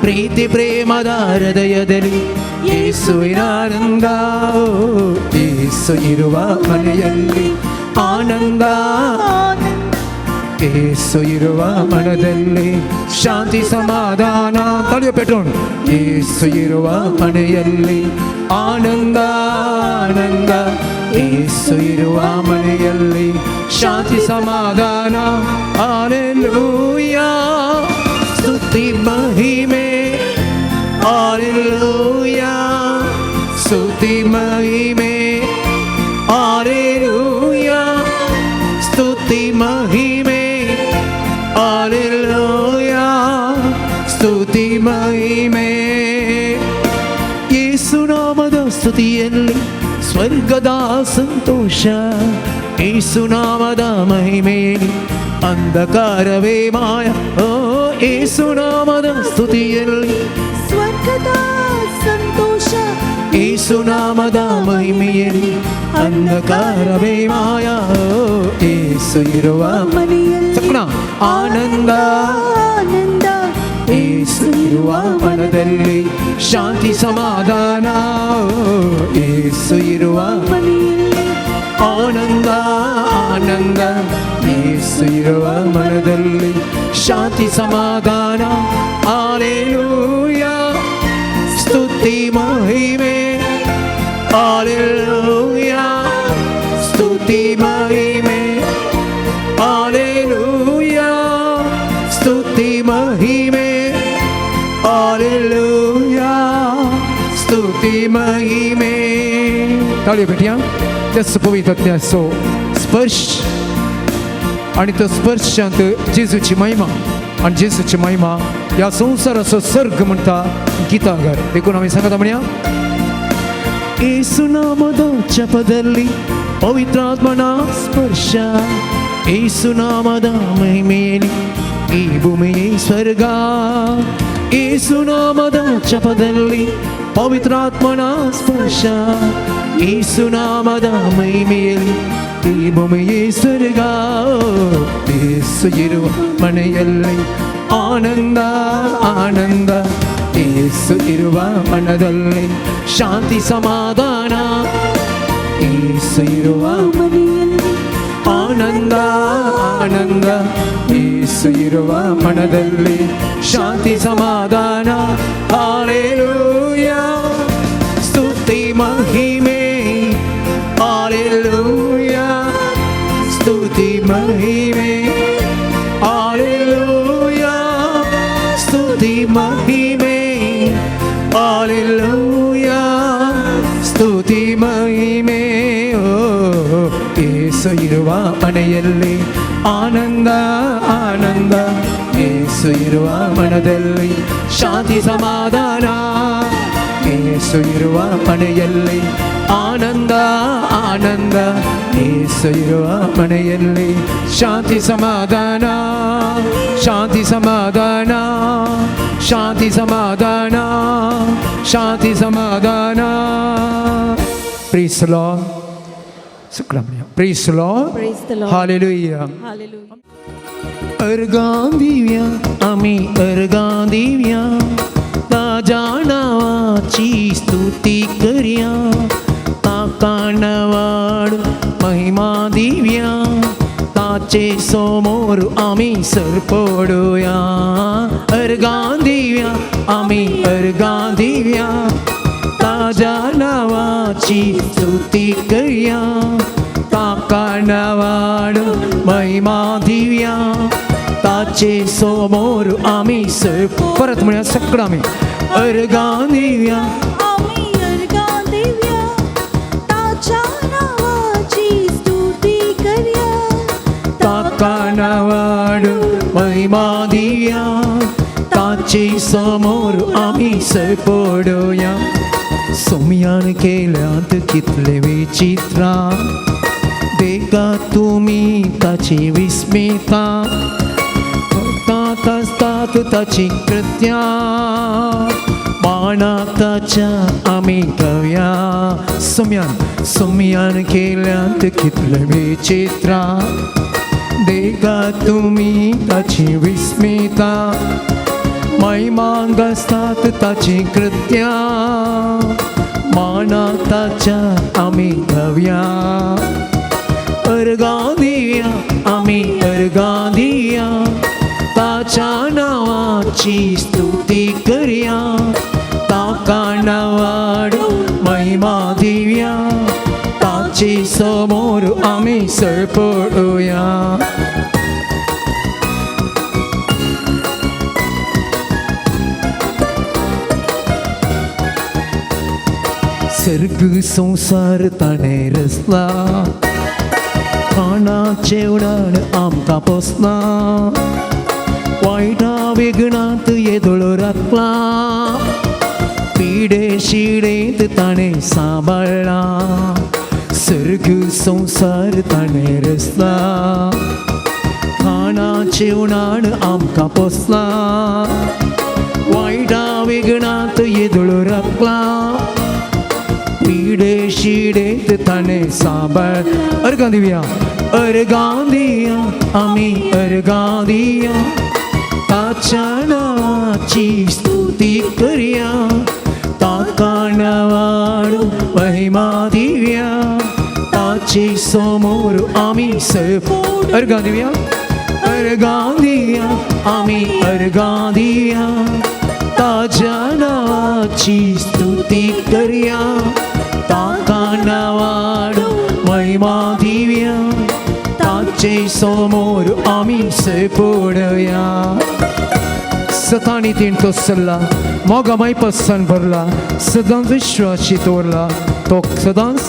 ಪ್ರೀತಿ ಪ್ರೇಮದ ಹೃದಯದಲ್ಲಿ ಯೇಸುವಿನ ಆನಂದ. ಯೇಸು ಇರುವ ಮನೆಯಲ್ಲಿ ಆನಂದ, ಯೇಸು ಇರುವ ಮನದಲ್ಲಿ ಶಾಂತಿ ಸಮಾಧಾನ. ತಡೆಯೋ ಪೆಟ್ರೋಲ್. ಯೇಸು ಇರುವ ಮನೆಯಲ್ಲಿ ಆನಂದ ಆನಂದ, ಯೇಸು ಇರುವ ಮನೆಯಲ್ಲಿ ಶಾಂತಿ ಸಮಾಧಾನ. ಹಾಲೆಲೂಯಾ, ಸ್ತುತಿ ಮಹಿಮೆ. ಹಾಲೆಲೂಯಾ, ಸ್ತುತಿ ಮಹಿಮೆ. ಹಾಲೆಲೂಯಾ, ಸ್ತುತಿ ಮಹಿಮೆ. ಹಾಲೆಲೂಯಾ, ಸ್ತುತಿ ಮಹಿಮೆ. ಯೇಸುನಾಮದ ಸ್ತುತಿಯಲ್ಲಿ ಸ್ವರ್ಗದ ಸಂತೋಷ, ಯೇಸುನಾಮದ ಮಹಿಮೆಯಲ್ಲಿ ಅಂಧಕಾರವೇ ಮಾಯ. ಓ ಯೇಸುನಾಮದ ಸ್ತುತಿಯಲ್ಲಿ ಸ್ವರ್ಗದ ಸಂತೋಷ, ಯೇಸುನಾಮದ ಮಹಿಮೆಯಲ್ಲಿ ಅಂಧಕಾರವೇ ಮಾಯ. ಯೇಸು ಇರುವ ಮನೆಯಲ್ಲಿ ಆನಂದ ಆನಂದ, ಯೇಸು ಇರುವ ಮನದಲ್ಲಿ ಶಾಂತಿ ಸಮಾಧಾನ. ಯೇಸು ಇರುವ ಮನೆಯಲ್ಲಿ ಆನಂದ ಆನಂದ, ಯೇಸು ಇರುವ ಮನದಲ್ಲಿ ಶಾಂತಿ ಸಮಾಧಾನ. ಹಾಲೆಲೂಯಾ, ಸ್ತುತಿ ಮಹಿಮೆ. ಹಾಲೆಲೂಯಾ, ಸ್ತುತಿ. स्तुती महिमे. ताळयो भेटया. त्याच पवित्र स्पर्श आणि तो स्पर्शांत जेजूची महिमा आणि जेजूची महिमा ह्या संवसाराचो सर्ग म्हणटा गीतागर. देखून आमी सांगता म्हणया, येसु नामದ ಜಪದಲ್ಲಿ ಪವಿತ್ರಾತ್ಮನ ಸ್ಪರ್ಶ, ಯೇಸು ನಾಮದ ಮಹಿಮೆಯಲ್ಲಿ ಈ ಭೂಮಿಯೇ ಸ್ವರ್ಗ. ಯೇಸು ನಾಮದ ಜಪದಲ್ಲಿ ಪವಿತ್ರಾತ್ಮನ ಸ್ಪರ್ಶ, ಯೇಸು ನಾಮದ ಮಹಿಮೆಯಲ್ಲಿ ಈ ಭೂಮಿಯೇ ಸ್ವರ್ಗ. ಯೇಸು ಇರುವ ಮನೆಯಲ್ಲಿ ಆನಂದ ಆನಂದ, ಯೇಸು ಇರುವ ಮನದಲ್ಲಿ ಶಾಂತಿ ಸಮಾಧಾನ. ಯೇಸು ಇರುವ ಮನೆಯಲ್ಲಿ ಆನಂದ ಆನಂದ, ಯೇಸು ಇರುವ ಮನದಲ್ಲಿ ಶಾಂತಿ ಸಮಾಧಾನ. ಹಾಲೆಲೂಯಾ ಸ್ತುತಿ ಮಹಿಮೆ, ಹಾಲೆಲೂಯಾ ಸ್ತುತಿ ಮಹಿಮೆ, ಹಾಲೆಲೂಯಾ ಸ್ತುತಿ ಮಹಿಮೆ, ಹಾಲೆಲೂಯಾ ಸ್ತುತಿ ಮಹಿಮೆ. ಓ ಯೇಸು ಇರುವ ಮನೆಯಲ್ಲಿ ಆನಂದ ಆನಂದ, ಯೇಸು ಇರುವ ಮನದಲ್ಲಿ ಶಾಂತಿ ಸಮಾಧಾನ. ಯೇಸು ಇರುವ ಮನೆಯಲ್ಲಿ ಆನಂದ ಆನಂದ, ಯೇಸು ಇರುವ ಮನೆಯಲ್ಲಿ ಶಾಂತಿ ಸಮಾಧಾನ, ಶಾಂತಿ ಸಮಾಧಾನ, ಶಾಂತಿ ಸಮಾಧಾನ, ಶಾಂತಿ ಸಮಾಧಾನ. Praise Lord. Praise Lord. Praise the Lord. Hallelujah. Hallelujah. अर्गां Divya आमी अर्गां दिव्या, ताज्या नांवाची स्तुती करया, ताका नवाड महिमा दिव्या, ताचे समोर आमी सरपडुया. अर्गां दिव्या आमी अर्गां दिव्या, ताज्या नांवाची स्तुती करया, ताका नवाड महिमा दिव्या, ताचे समोर आमी सर. परत म्हणया सगळं, आमी अर्गां दिव्या आमी अर्गां दिव्या, ताच्या नावाची स्तुती करया, ताका नावाड महिमा दिव्या, ताचे समोर आमी सरपडुया. सोम्यान केल्यात कितले विचित्रां, देखा तुमी ताची विस्मिता, करतात आसतात ताची कृत्यां, मानाक ताच्या आमी गवया. सोम्यान सोम्यान केल्यात कितले विचित्रां, देखा तुमी ताची विस्मिता, महिमान गाजतात ताची कृत्यां, मानाक ताच्या आमी गवया. अर्गां दिया आमी अर्गां दिया, ताच्या नांवाची स्तुती करया, ताका नावाड महिमा दिव्या, ताचे समोर आमी सरपडुया. सर्ग संवसार ताणें रचला, खाणा जेवणान आमकां पोसना, वायटा वेगणांत येदोळ राखला, पिडे शिडेंत ताणें सांबाळ्ळा. सर्ग संवसार ताणें रचला, खाणा जेवणान आमकां पोसना, वायटा वेगणांत येदोळ राखला, पिडे शिडेंत ताणें सांबाळ. अर्गां दिवया, अर्गां दिया आमी अर्गां दिया, ताच्या नांवाची स्तुती करया, ताका नावाड महिमा दिव्या, ताचे समोर आमी सर. अर्गां दिवया, अर्गां दिया आमी अर्गां दिया, ताच्या नांवाची स्तुती करया, ताका नावाड महिमा दिव्या, ताचे समोर आमी सरपडया. सतानी तीन तो सल्ला मोगा मायपासान भरला सदांच विश्वासी दवरला तो सदांच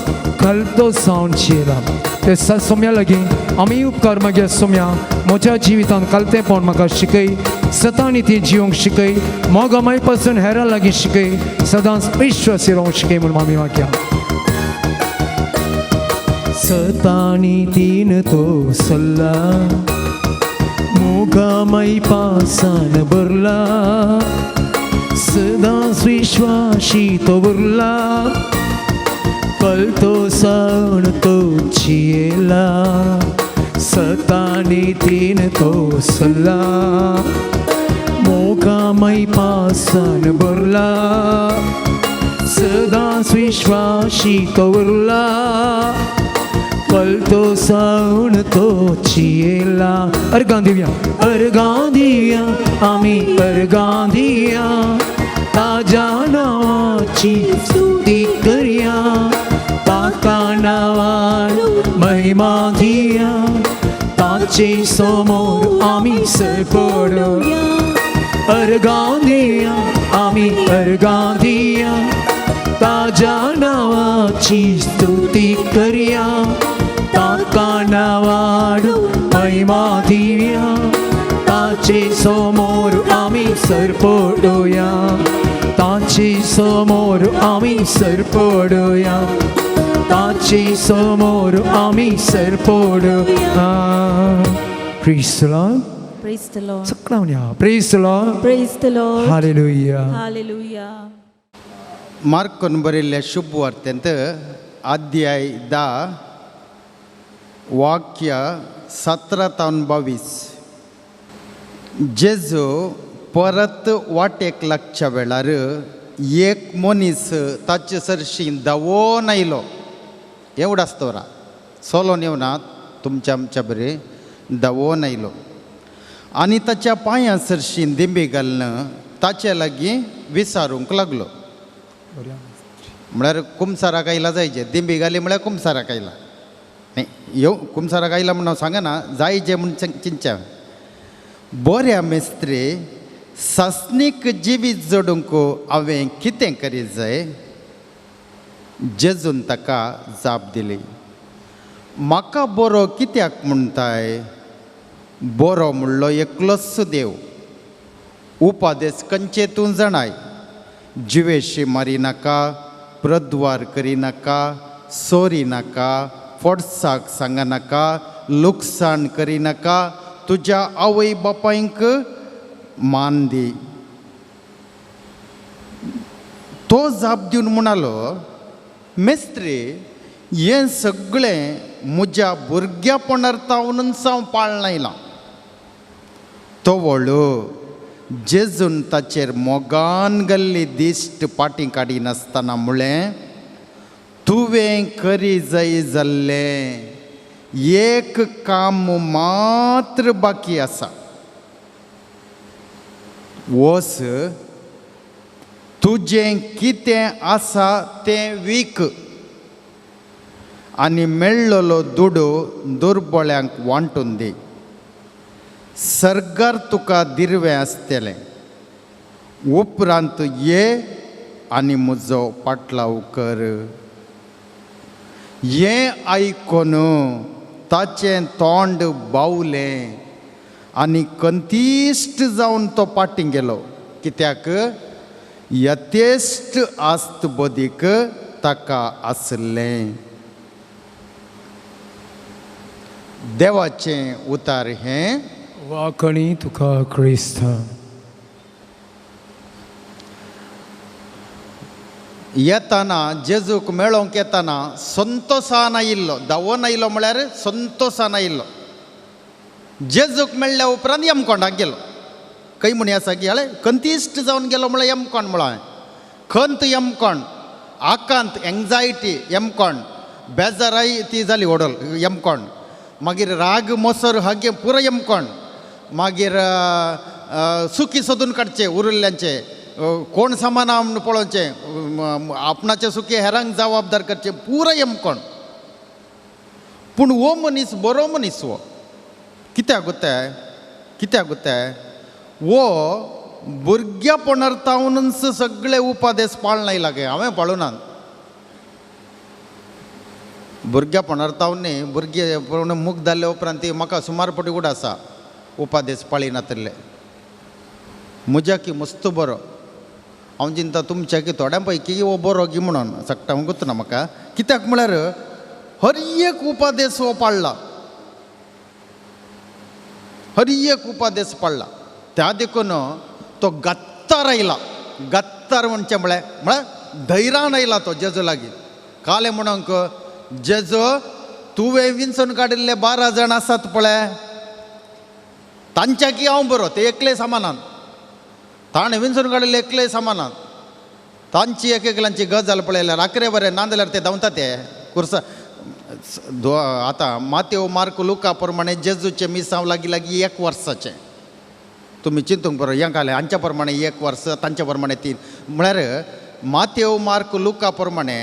कल्तो जावन जियेला. ते सोम्या लागीं आमी उपकार मागीर सोम्या म्हज्या जिवितांत कालतेंपण म्हाका शिकय, सतानी ती जिवंक शिकय, मोगा मायपासून हेरां लागीं शिकय, सदांच विश्वासी रावंक शिकय म्हूण आमी मागया. सतानी तीन तो सल्ला मोगा मायपासान भरला सदांच विश्वासी तो उरला कलतो सावन तो जियेला. सतानी तीन तो सल्ला मोगा मायपासान भरला सदांच विश्वासी तो उरला कलतो सावन तो जियेला. अर्गां दिवया, अर्गां दिवया, आमी अर्गां दिवया, ताज्या नांवाची स्तुती करया, ताका नांवान महिमा दिया, ताचे समोर आमी सरपडोया. अर्गां दिया, आमी अर्गां दिया, ताज्या नांवाची स्तुती करया, ताका नांवान महिमा दिया, ताचे समोर आमी सरपडोया, ताचे समोर आमी सरपडोया, ताचे समोर आमी सरपडोया. Praise the Lord. Praise the Lord. सकलावण्या. Praise the Lord. Praise the Lord. Hallelujah. Hallelujah. मार्कोन बरयल्ल्या शुभ वार्तेंत अध्याय 10 वाक्य 17 तावन 22. जेजू परत वाटेक लागच्या वेळार एक मनीस ताचे सरशी धांवोन आयलो. एवढो आसतोरा सोलोन येवना तुमच्या आमच्या बरे धांवोन आयलो आनी ताच्या पांयां सरशी दिंबी घालून ताचे लागीं विचारूंक लागलो. म्हळ्यार कुमसाराक आयला जायचे, दिंबी घाली म्हळ्यार कुमसाराक आयला न्ही, येव कुमसाराक आयला म्हूण हांव सांगना, जायचे म्हूण चिंतचें. बऱ्या मेस्त्री, सासणीक जिवीत जोडूंक हांवें कितें करीत जाय? जेजून ताका जाप दिली, म्हाका बरो कित्याक म्हणटाय? बरो म्हणलो एकलोच देव. उपादेस खंयचे तूं जाणाय? जिवेशी मारी नाका, प्रद्वार करिनाका, सोरी नाका, फोडसाक सांगनाका, लुकसाण करिनाका, तुज्या आवय बापायंक मान दी. तो जाप दिवन म्हणालो, मेस्त्री, हें सगळें म्हज्या भुरग्यापणार तावनूच हांव पाळण आयलां. तो व्हडलो जेजून ताचेर मोगान गेल्ली दिश्ट पाटी काडिनासतना म्हळें, तुवें करी जाय जाल्लें एक काम मात्र बाकी आसा. वस, तुजें कितें आसा तें वीक आनी मेळ्ळलो दुडू दुर्बळ्यांक वांटून दी. सर्गार तुका दिरवें आसतलें. उपरांत ये आनी म्हजो पाटलाव कर. हें आयकून ताचें तोंड बावलें आनी कंतिश्ट जावन तो पाटी गेलो. कित्याक यथेश्ट आस्त बदीक ताका आसलें. देवाचें उतार हें. वाकणी तुका क्रिस्ता. येताना जेजूक मेळोवंक येताना संतोसान आयिल्लो, धांवोन आयलो म्हळ्यार संतोसान आयिल्लो. जेजूक मेळ्ळ्या उपरांत यमकोंडाक गेलो. खंय म्हणी आसा की हाळे कंतिश्ट जावन गेलो म्हळ्यार यमकोंड म्हळां हांवें. खंत यमकोंड, आकांत एंग्जायटी यमकोंड, बेजाराय ती जाली व्हडल यमकोंड, मागीर राग मोसर हागे पुरो यमकोंड, मागीर सुखी सोदून काडचें उरिल्ल्यांचें, कोण समाना म्हूण पळोवचें, आपणाचें सुखी हेरांक जबाबदार करचें, पुरो यमकोंड. पूण हो मनीस बरो मनीस. हो कित्याक गुत्ताय, कित्याक गुत्ताय, हो भुरग्यापणार तावनूच सगळे उपादेस पाळनाय लागे हांवें पाळूना. भुरग्यापणार तावन न्ही, भुरगे पूण मुख जाल्ले उपरांत ती म्हाका सुमार पटी उड आसा उपादेस पाळिनातल्ले. म्हज्या की मस्त बरो हांव चिंता तुमच्या की थोड्यां पैकी हो बरो की म्हणून सगटा हांव गुतना म्हाका. कित्याक म्हळ्यार हर एक उपादेस हो पाळ्ळा, हर एक उपादेस पाळ्ळा. त्या देखून तो गत्तार आयला. गत्तार म्हणचें म्हळ्यार म्हळ्यार धैर्यान आयला तो जेजू लागीं. कालें म्हणूंक जेजो तुवें विंचून काडिल्ले 12 जाण आसात पळय तांच्या की हांव बरो, ते एकले समानान. ताणें विंचून काडिल्ले एकले समानान. तांची एक एकल्यांची गजाल पळयल्यार आकरे बरें ना जाल्यार ते धांवता ते कुर्सा. आतां मातेव मार्क लुका प्रमाणे जेजूचें मिसांव लागीं लागीं 1 वर्साचें. तुमी चिंतूंक बरो हें घालें हांच्या प्रमाणे 1 वर्स तांच्या प्रमाणे 3 म्हळ्यार मातेव मार्क लुका प्रमाणे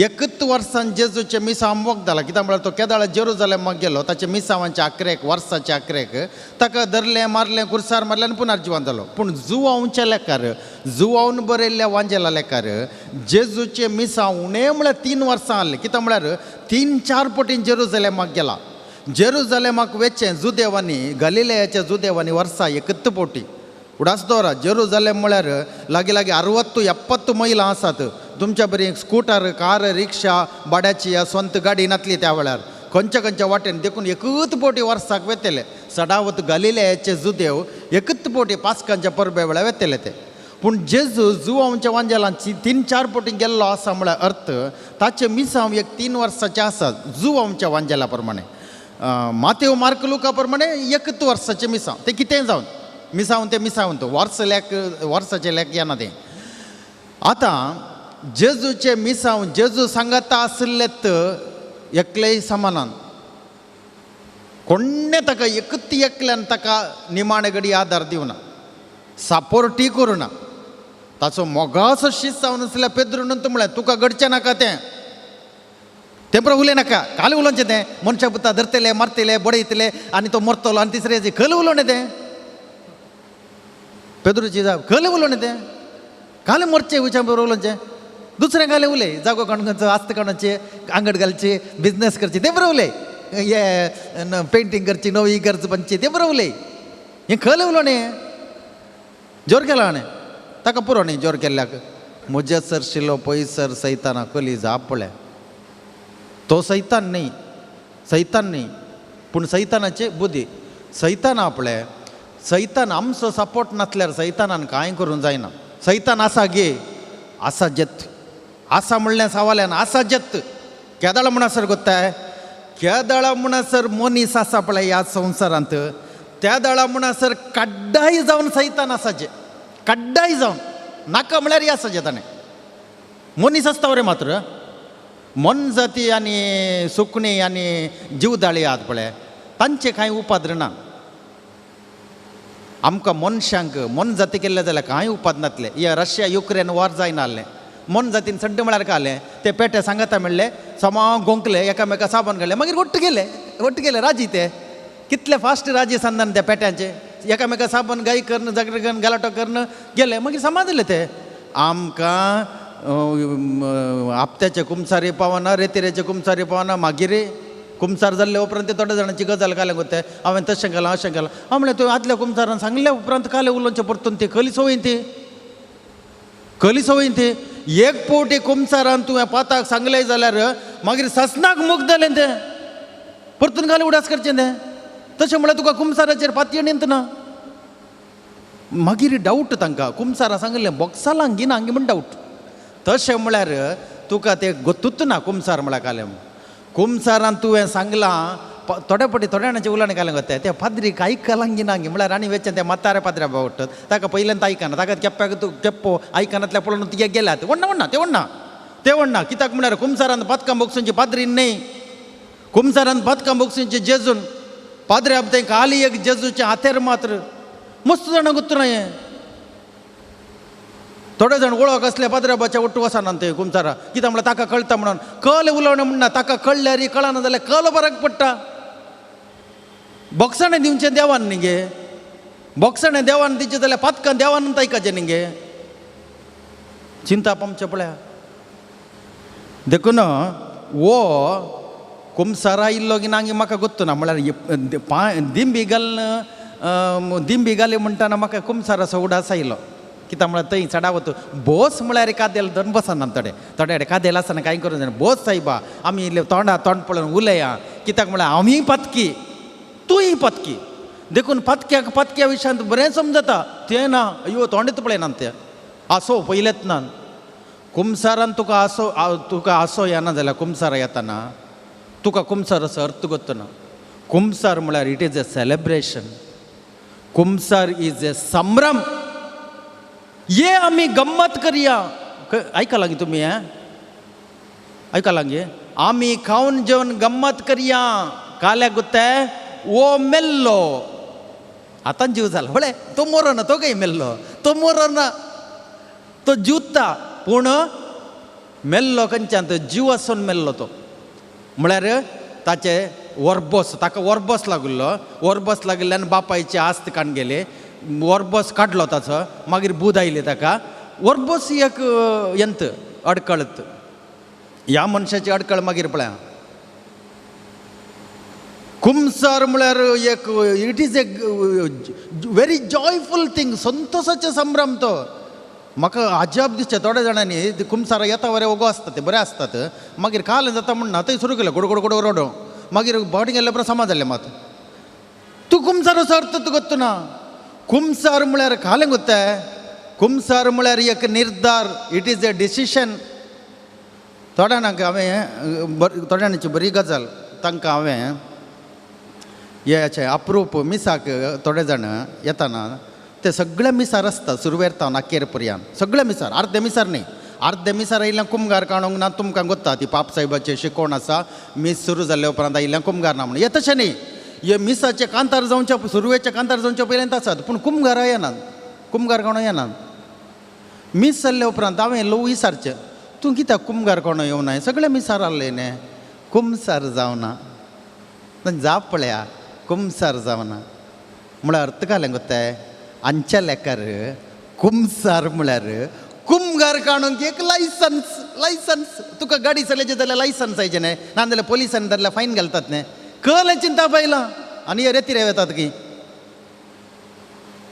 एकच वर्सान जेजूचें मिसांव मोग जाला. कित्याक म्हळ्यार तो केदाळ जेरुजलेमाक गेलो ताचे मिसांवांचे आकरेक वर्साचे आकरेक ताका धरलें मारलें कुर्सार मारलें आनी पुनर्जिवन जालो. पूण जुवांवच्या लेखार जुवावन बरयल्ल्या वांजेला लेखार जेजूचें मिसांव उणें म्हळ्यार 3 वर्सां आहलें. कित्याक म्हळ्यार 3-4 पटीन जेरुजलेमाक गेला. जेरुजलेमाक वेचें जुदेवांनी गलिलेयाच्या जुदेवांनी वर्सा एकच पोटी उडास दवरा. जेरुजलेम म्हळ्यार लागीं लागीं 60-70 मैलां आसात. तुमच्या बरी स्कूटर कार रिक्षा भाड्याची या स्वंत गाडी नातली त्या वेळार खंयच्या खंयच्या वाटेन देखून एकूच पोटी वर्साक वेतले. सडावत गलिलेयाचे जुदेव एकूच पोटी पास्कांच्या परबे वेळार वेतले ते. पूण जेजू जुवांच्या वांजेलांची 3-4 पोटी गेल्लो आसा म्हळ्यार अर्थ ताचे मिसांव एक 3 वर्साचे आसा जुवांच्या वांजेला प्रमाणे. मातेव मार्क लुका प्रमाणे एकूच वर्साचे मिसांव ते कितेंय जावन मिसावन ते मिसावन तो वर्स लेख वर्साचे लेख येना तें. आतां जेजूचे मिसांव जेजू सांगाता आशिल्लेत एकलेय समानान. कोण्णें ताका एकूच एकल्यान ताका निमाणे घडी आदार दिवना, सपोर्टूय करुना. ताचो मोगाचो शीत जावन आसल्या पेद्रून म्हणलें तुका घडचें नाका तें, तें बरो उलय नाका, काल उलोवचें तें मनशा पुता धरतले मारतले बडयतले आनी तो मरतलो आनी तिसरें खल उलोवणें तें. पेद्रूची जाप खल उलोवणें तें, काल मरचें उच्या बरोबर उलोवचें. दुसरें कालें उलय जागो काडून आस्त काडूचे आंगड घालचे बिजनेस करचे तें बरें उलय, हे पेंटींग करची नवी गरज बांदची तें बरें उलय. हें खल उलोवणें जोर केला हाणें ताका पुरो न्ही जोर केल्ल्याक. म्हज्या सरशिल्लो पयसर सैताना कली जाप पळय. तो सैतान न्ही, सैतान न्ही पूण सैतानाचे बुद्धी सैतान आपले सैतान आमचो सपोर्ट नासल्यार सैतानान कांय करूंक जायना. सैतान आसा गे आसा जेत आसा म्हणलें सवाल्यान आसा जेत केदाळ म्हणसर गोत्ताय केदाळा म्हणसर मनीस आसा पळय ह्या संवसारांत त्या दळा म्हणसर कड्डाय जावन सैतान आसाचे कड्डाय जावन नाका म्हळ्यार हे आसाचें ताणें. मनीस आसता बरें मात्र मोनजाती आनी सुकणीं आनी जिवदाळी आहात पळय तांचे कांय उपाद्र ना. आमकां मनशांक मोनजाती केल्ले जाल्यार कांय उपाद नातले. हे रशिया युक्रेन वॉर जायना आहलें मोनजातीन सड्डे म्हळ्यार कालें ते पेटे सांगाता म्हणले समा गोंकले एकामेका साबण काडले मागीर ಒಟ್ಟು गेले ಒಟ್ಟು गेले राजी ते कितले फास्ट राजी संदान त्या पेट्यांचे एकामेका साबण गाय करून झगडे करून गलाटो करून गेले मागीर समाजले ते. आमकां आपत्याचे कुमसारी पावना रेतिरेचे कुमसारी पावना. मागीर कुमसार जाल्ले उपरांत ते थोड्या जाणांची गजाल कालें गोते हांवें तशें केलां अशें केलां. हांव म्हणलें तुवें आदल्या कुमसारान सांगल्या उपरांत कालें उलोवचें परतून ती कली संवय ती कली संवय ती. एक पवटी कुमसारान तुवें पाताक सांगलें जाल्यार मागीर ससनाक मुख जालें तें परतून कालें उडास करचें तें. तशें म्हळ्यार तुका कुमसाराचेर पातयेन ना. मागीर डावट तांकां कुमसारान सांगलें बोक्सालां गिना हांगी म्हण डावट. तशें म्हळ्यार तुका तें गोतूच ना कुमसार म्हळ्यार कालें. कुमसारान तुवें सांगलां थोडे पटी थोड्या जाणांचें उलोवणें कालें गोते ते पाद्रीक आयकलां गिना म्हळ्यार आनी वेचें तें म्हातारे पाद्र्या बावट ताका पयल्यान आयकना ताका केप्प्याक तूं केप्पो आयकनातल्या पळोवन तुगे गेल्यात व्हडना व्हडना ते व्हडना ते व्हडना. कित्याक म्हळ्यार कुमसारान पातकां बोगसूंची पाद्री न्हय कुमसारान पातकां बोगसूंची जेजून पाद्र्या तें खाली एक जेजूचें हातेर मात्र मस्त जाणां गुत्तुना हें. थोडे जाण वळख आसले पाद्र्याबाच्या ಒಟ್ಟು वचना ते कुमसारा कित्याक म्हळ्यार ताका कळटा म्हणून कल उलोवणें म्हणना ताका कळल्यार कळना जाल्यार कल फरक पडटा. बोक्साणें दिवचें देवान न्ही गे बोगसणें देवान दिचें जाल्यार पातकां देवान आयकाचें न्ही चिंताप आमचें पळया. देखून वो कुमसार आयिल्लो की ना म्हाका गोत्तू ना म्हळ्यार दिंबी घालून दिंबी घाली म्हणटाना म्हाका कुमसाराचो उडास आयलो. कित्याक म्हळ्यार थंय चडावत बोस म्हळ्यार कादेल धरून बसना थोडे थोडे कादेल आसना कांय करूं जायना. बोस सायबा आमी इल्ले तोंडा तोंड पळोवन उलया कित्याक म्हळ्यार आमीय पातकी तूंय पातकी देखून पातक्याक पातक्या विशयांत बरें समजता तें ना अयो तोंडच पळयना तें आसो पयलेच ना. कुमसारान तुका आसो तुका आसो येना जाल्यार कुमसारा येताना तुका कुमसाराचो अर्थ गोत्तना. कुमसार म्हळ्यार it is a celebration. कुमसार is a संभ्रम. ये आमी गम्मत करया. आयकलां गे तुमी हें आयकलां गे आमी खावन जेवन गम्मत करया. काल्या गुत्ते ओ मेल्लो आतां जीव जालो पळय तो मोरोना तो काय मेल्लो तो मोरोना तो जिवता पूण मेल्लो खंयच्यान तो जीव आसून मेल्लो तो म्हळ्यार ताचे वरबस ताका वरबस लागिल्लो वरबस लागिल्ल्यान बापायची आस्त काडून गेली वरबस काडलो ताचो मागीर बूद आयली ताका. वरबस एक यंत अडकळत ह्या मनशाची अडकळ मागीर पळया. कुमसार म्हळ्यार एक it is a very joyful thing संतोषाचो संभ्रम तो. म्हाका अजाप दिसचें थोड्या जाणांनी कुमसारा येता वरे ओगो आसता ते बरें आसतात मागीर काल जाता म्हणना थंय सुरू केलें गोड गोड गोड रोडो मागीर बोटी गेल्ले उपरांत समा जालें मात तूं कुमसाराचो अर्थ तुका गोत्तू ना. कुमसार म्हळ्यार खालें गोत्ताय कुमसार म्हळ्यार एक निर्धार it is a decision. थोड्या जाणांक हांवें थोड्या जाणांची बरी गजाल तांकां हांवें हें अप्रूप मिसाक थोडे जाण येताना ते सगळे मिसार आसता सुरवेर तावन अखेर पर्यंत सगळे मिसार अर्दे मिसार न्ही अर्दे मिसार आयिल्ल्यान कुमगार काडूंक ना तुमकां गोत्ता ती पाप साहेबाची शिकवण आसा मीस सुरू जाल्ले उपरांत आयिल्ल्यान कुमगार ना म्हणून. हें तशें न्ही हे मिसाचे कांतार जावच्या सुरवेचे कांतार जावच्या पयल्यान आसात पूण कुमगारा येनात कुमगार कोणो येनात. मीस जाल्ले उपरांत हांवें ल्हवू विचारचें तूं कित्याक कुमगार कोणो येवना सगळे मिसार आहले न्ही कुमसार जावना जाप पळया कुमसार जावना म्हळ्यार अर्थ घालें गोत्ताय आमच्या लेखार कुमसार म्हळ्यार कुमगार काडूंक एक लायसन्स लायसन्स तुका गाडी चलयची जाल्यार लायसन्स जायचें न्ही ना जाल्यार पोलिसांनी धरल्यार फायन घालतात न्ही कळ्ळें चिंता पयलां आनी हे रेती येतात की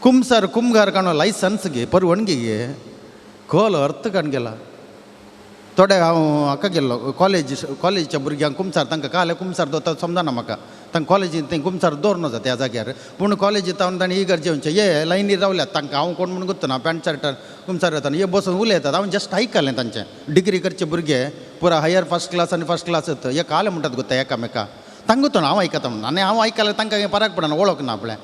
कुमसार कुमगार काडून लायसन्स घे परवानगी घे कळ अर्थ काडून गेला. थोडे हांव हाका गेल्लो कॉलेज कॉलेजीच्या भुरग्यांक कुमसार तांकां काल कुमसार दवरता समजना म्हाका तांकां कॉलेजीन थंय कुमसार दवरना जाता त्या जाग्यार पूण कॉलेजींत हांव तांणी इगर्जे येवचें ये लायनीर रावल्यात तांकां हांव कोण म्हूण गोत्तना पॅन्ट शर्टार कुमसार येताना हे बसून उलयतात हांव जस्ट आयकलें तांचें. डिग्री करचे भुरगे पुरा हायर फर्स्ट क्लास आनी फर्स्ट क्लास हे काल म्हणटात गोत्ता एकामेका तांकां गोत्तना हांव आयकता म्हणून आनी हांव आयकल्यार तांकां फरक पडना वळख ना आपलें.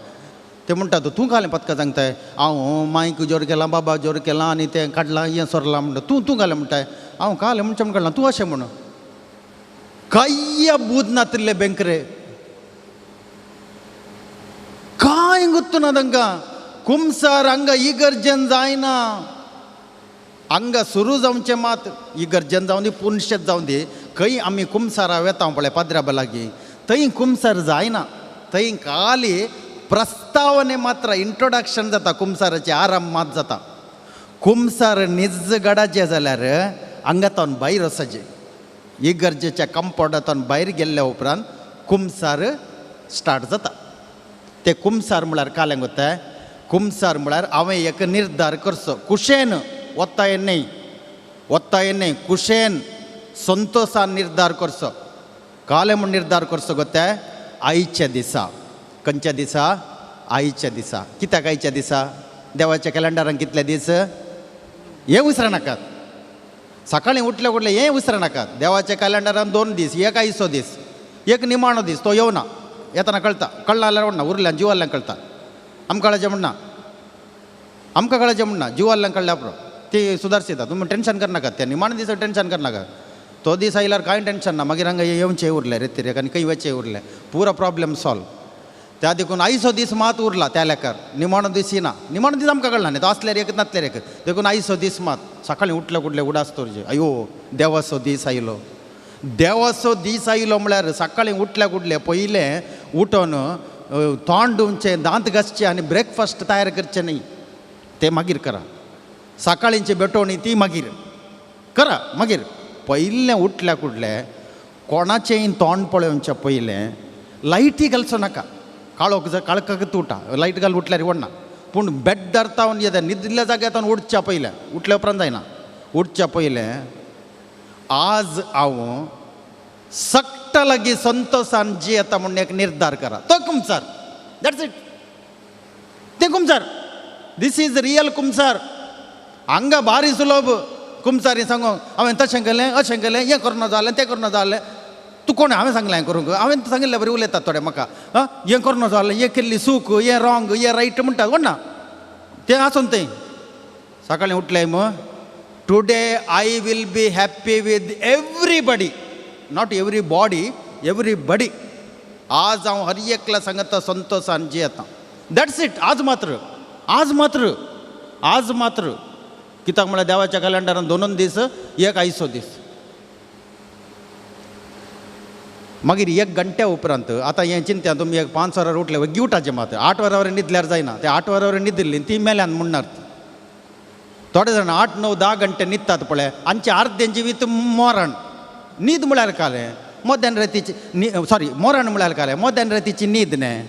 ते म्हणटात तूं घालें पत्का सांगताय हांव मायक जोर केलां बाबा जोर केलां आनी तें काडलां हें सोरलां म्हणटा तूं तूं घालें म्हणटाय हांव कालें म्हणचें म्हण काडलां तूं अशें म्हणून कांय बूद नातिल्ले बेंकरे कांय गुत्तू ना तांकां. कुमसार हांगा इगर्जन जायना हांगा सुरू जावचें मात इगर्जन जावं दी पुनशेत जावं दी खंय आमी कुमसारा वेता पळय पाद्रा लागीं थंय कुमसार जायना थंय खाली प्रस्तावने मात्र इंट्रोडक्शन जाता कुमसाराचें आरंभ मात जाता. कुमसार निज गडाचें जाल्यार हांगा तावन भायर वचचें इगर्जेच्या कंपावंडांतल्यान भायर गेल्ल्या उपरांत कुमसार स्टार्ट जाता. ते कुमसार म्हळ्यार कालें गोत्ताय कुमसार म्हळ्यार हांवें एक निर्धार करचो कुशेन वत्तायेन न्ही वत्तायेन न्ही कुशेन संतोषान निर्धार करचो. कालें म्हूण निर्धार करचो गोत्ताय आयच्या दिसा खंयच्या दिसा आयच्या दिसा. कित्याक आयच्या दिसा देवाच्या कॅलेंडरान कितले दीस हें विसरनाकात. सकाळीं उठले उठले हें विसरनाकात. देवाच्या कॅलेंडरान 2 दीस एक आयचो दीस एक निमाणो दीस तो येवना येतना कळटा कळना जाल्यार म्हणना उरल्यान जिवाल्यान कळटा आमकां कळचें म्हणना आमकां कळचें म्हणना जिवाल्यान कळ्ळ्या पुरो ती सुदारसिता तुमी टेंशन करनाकात त्या निमाणे दिसा टेंशन करनाकात. तो दीस आयल्यार कांय टेंशन ना मागीर हांगा येवचें उरलें रेतिरेक आनी खंय वचचें उरलें पुरो प्रॉब्लम सॉल्व. त्या देखून आयचो दीस मात उरला त्या लेखार निमाणो दीस येना निमाणो दीस आमकां कळना न्ही तो आसल्यार एक नासल्यार एक देखून आयचो दीस मात सकाळीं उठले कुठले उडास दवरचे अयो देवाचो दीस आयलो देवाचो दीस आयलो म्हळ्यार सकाळीं उठल्या कुठले पयलें उठोन तोंड धुवचें, दांत घासचें आनी ब्रेकफास्ट तयार करचें न्ही, तें मागीर करा. सकाळींची भेटवणी ती मागीर करा. मागीर पयलें उठल्या कुडलें कोणाचेंय तोंड पळोवचें पयलें लायटी घालचो नाका. काळोख काळखाक उठा, लायट घाल उठल्यार व्हडना, पूण बेड्डार तावन येता न्हिदिल्ल्या जाग्यार तावन उठच्या पयलें, उठल्या उपरांत जायना, उठच्या पयलें आज हांव सगटा लागीं संतोशान जियेता म्हूण एक निर्धार करा. तो कुमसार, that's it, तें कुमसार. This is real कुमसार. हांगा भारी सुलभ कुमसारी सांगो हांवें तशें केलें अशें केलें, हें करूं जालें तें करूं जालें. तूं कोण? हांवें सांगलें हें करूंक? हांवें सांगिल्ले बरी उलयतात थोडे म्हाका. आं, हें करूं जालें, हें केल्ली चूक, हें रॉंग, हें रायट म्हणटा. कोण ना तें आसून तें सकाळीं उठलें मग today I will be happy with everybody, not every body, everybody. आज हांव हर एकल्या सांगता संतोशान जियेता. That's it. आज मात्र, आज मात्र, आज मात्र. कित्याक म्हळ्यार देवाच्या कॅलेंडरान दोनून दीस, एक आयचो दीस. मागीर एक घंट्या उपरांत आतां हें चिंत्या तुमी एक 5 वरां उठले वग्गी उठाचें मात. 8 वरां न्हिदल्यार जायना, ते 8 वरां न्हिदिल्ली ती मेल्यान म्हणणार. थोडे जाण 8, 9, 10 घंटे न्हिदतात पळय, आमचें अर्दें जिवीत मोरण. न्हीद म्हळ्यार कालें मध्यान रातीची सॉरी मोरण म्हळ्यार कालें मध्यान रातीची न्हीद न्ही.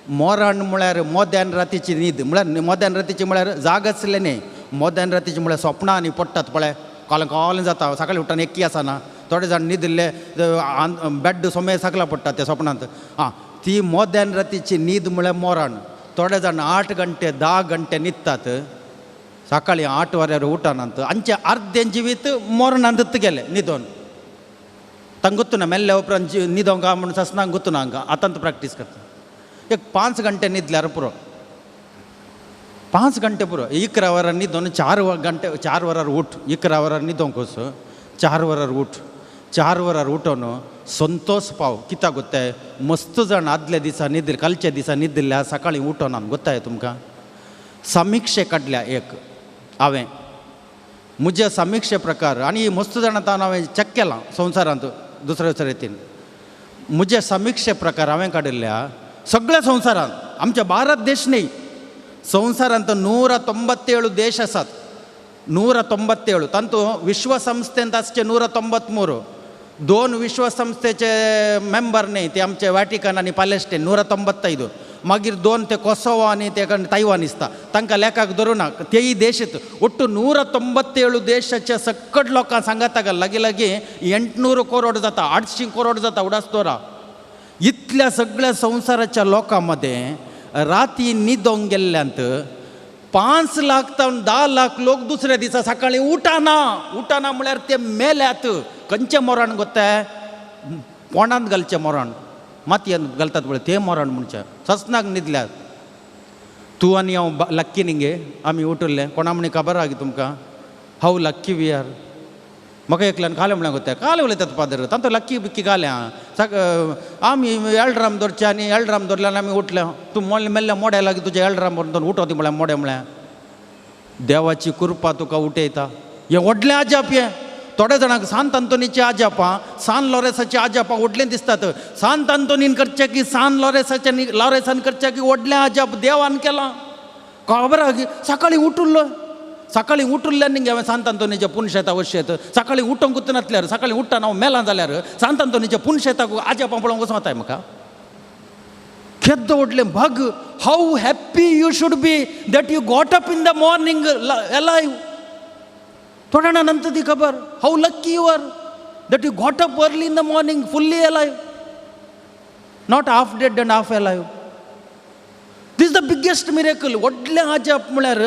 मोरण म्हळ्यार मध्यान रातीची न्हीद म्हळ्यार मध्यान रातीची म्हळ्यार जाग आसलें न्ही. मध्यान रातीची म्हळ्यार सोपणां आनी पडटात पळय, कोलें कोलें जाता, सकाळीं उठ्ठान एक्की आसना. थोडे जाण न्हिदिल्ले बेड सोमे सकला पडटात ते सोपणांत. आं, ती मध्यान रातीची न्हीद म्हळ्यार मोरण. थोडे जाण 8 घंटे 10 घंटे न्हिदतात, सकाळीं 8 वरार उठनात. आमचें अर्दें जिवीत मोरणांत गेलें न्हिदोन. तांकां गोत्तू ना मेल्ल्या उपरांत न्हिदोंक म्हूण ससनाक गोत्तू ना हांकां. आतां प्रॅक्टीस करता. एक 5 घंटे न्हिदल्यार पुरो, 5 घंटे पुरो. 11 वरां न्हिदोन 4 घंटे, 4 वरार उठ, 11 वरार न्हिदोंक वच, 4 वरार उठ, 4 वरार उठोन संतोष पाव. कित्याक गोत्ताय मस्त जाण आदल्या दिसा न्हिदिल्ले, कालच्या दिसा न्हिदिल्ल्या सकाळीं उठोना गोत्ताय तुमकां. समिक्षे काडल्या एक हांवें म्हज्या समिक्षे प्रकार आनी मस्त जाणां तावन हांवें चॅक केलां संवसारांत दुसऱ्या दुसऱ्या रितीन. म्हज्या समिक्षे प्रकार हांवें काडिल्ल्या सगळ्या संवसारांत, आमच्या भारत देश न्ही, संवसारांत 197 देश आसात. 197 तातूंत विश्वसंस्थेंत आसचे 193. 2 विश्वसंस्थेचे मेंबर न्ही, ते आमचे वॅटिकन आनी पॅलेस्टीन 195. मागीर 2 ते कोसोवो आनी ते तायवान दिसता, तांकां लेखाक धरूं ना, तेय देश. ಒಟ್ಟು 197 देशाच्या सकट लोकां सांगाता लागीं लागीं 800 करोड जाता, 800 करोड जाता उडास दवरा. इतल्या सगळ्या संवसाराच्या लोकां मदें राती न्हिदोंक गेल्ल्यांत 5 लाख तावन 10 लाख लोक दुसऱ्या दिसा सकाळीं उठाना. उठाना म्हळ्यार ते मेल्यात. खंयचें मोरण गोत्ताय? पोणांत घालचें मोरण, मातयेन घालतात पळय तें मोरण म्हणचें. ससनाक न्हिदल्यात. तूं आनी हांव लक्की न्ही गे, आमी उठिल्लें कोणा म्हणी खबर आहा तुमकां? हांव लक्की we are. म्हाका एकल्यान कालें म्हळ्यार गोत्ताय, कालें उलयतात फादर, तांतू लक्की बिक्की कालें. आं, आमी एलराम दवरचें आनी एलराम दवरल्यार आमी उठले. तूं मेल्ल्या मोड्या लागीं तुजें एलराम व्हरून उठो ती म्हळ्यार मोडें म्हळ्यार देवाची कृपा तुका उठयता. हें व्हडलें अजाप. हें थोड्या जाणांक सांत आंतोनीचें अजापां, सान लॉरेसाचें अजापां व्हडलें दिसतात. सांत आंतोनीन करचें की सान लॉरेसाचें लॉरेसान करचें की व्हडलें अजाप देवान केलां. खबर आहा की सकाळीं उठुल्लो, सकाळीं उठुल्ल्यान न्ही हांवें सांत आंतोनीचें पुनशेता वशेत. सकाळीं उठोंकूच नासल्यार, सकाळीं उठ्ठा हांव मेलां जाल्यार सांत आंतोनीचें पुनशेताक अजापां पळोवंक वचूं वताय म्हाका. केद्दो व्हडलें भाग. How happy you should be that you got up in the morning alive. थोड्या जाणां नंतर ती खबर. How lucky you are that you got up early in the morning fully alive, not half dead and half alive. This the biggest miracle. व्हडलें अजाप म्हळ्यार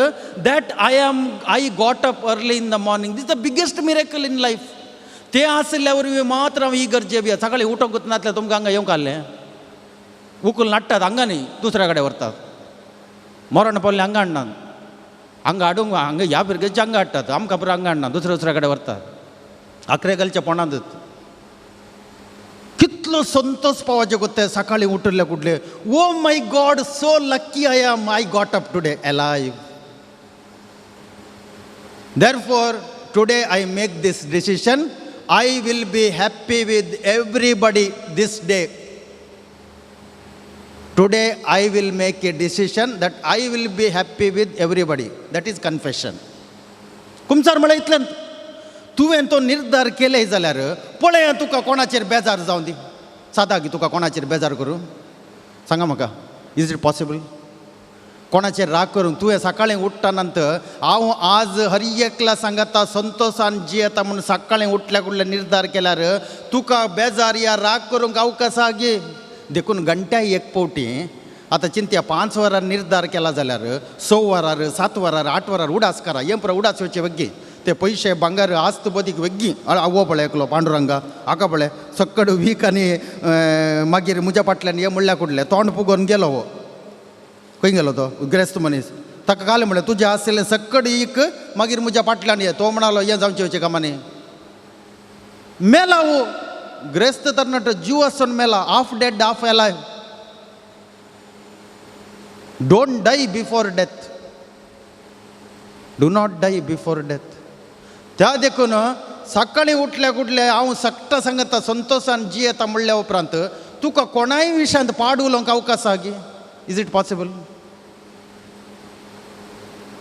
that I got up early in the morning. This the biggest miracle in life. तें आसल्या वरवीं मात्र हांव ही गरजे बी सकाळीं उठोंकूच नासल्यार तुमकां हांगा येवंक आहलें. उकल नाडटात हांगा न्ही, दुसऱ्या कडेन व्हरतात. मरण पावलें हांगा हाडनात, हांगा हाडूंक हांगा ह्या भुरग्याचे हांगा हाडटात, आमकां पुरो हांगा हाडना, दुसऱ्या दुसऱ्या कडेन व्हरतात. आखरे घालच्या पोणांत कितलो संतोष पावाचे गोत्ते सकाळीं उठिल्ले कुडले. Oh my God, so lucky I am, I got up today alive. Therefore today I make this decision, I will be happy with everybody this day. Today I will make a decision that I will be happy with everybody. That is confession. कुमसार म्हळ्यार इतल्यान तुवें तो निर्धार केले जाल्यार पळय तुका कोणाचेर बेजार जावं दी. सादा की तुका कोणाचेर बेजार करूं? सांगा म्हाका, is it possible? कोणाचेर राग करूं? तुवें सकाळीं उठ्ठा नंतर हांव आज हर एकला सांगता संतोशान जियेता म्हूण सकाळीं उठल्या कुडल्या निर्धार केल्यार तुका बेजार या राग करूंक अवकाश आसा गे? देखून घंट्या एक फावटी आतां चिंतया, 5 वरां निर्धार केला जाल्यार 6 वरार, 7 वरार, 8 वरार उडास करा. हें पुरो उडास येवचे वेग्गी ते पयशे भांगर आस्त बदीक वेग्गी. आवो पळय एकलो पांडुरंगा हाका पळय सक्कड वीक आनी मागीर म्हज्या फाटल्यान हे म्हणल्या कुडलें तोंड फुगोवन गेलो. हो खंय गेलो तो ग्रेस्त मनीस? ताका काल म्हणलें तुजें आशिल्लें सक्कड एक मागीर म्हज्या फाटल्यान ये. तो म्हणालो हें जावचें वचें कामांनी मेला. हो ग्रेस्त तरणाटो जीव आसून मेला. Half dead, half alive. Don't die before death. Do not die before death. त्या देखून सकाळीं उठल्या कुठल्या हांव सगटा सांगता संतोशान जियेता म्हणल्या उपरांत तुका कोणाय विशयांत पाड उलोवंक अवकाश आसा गी? Is it possible?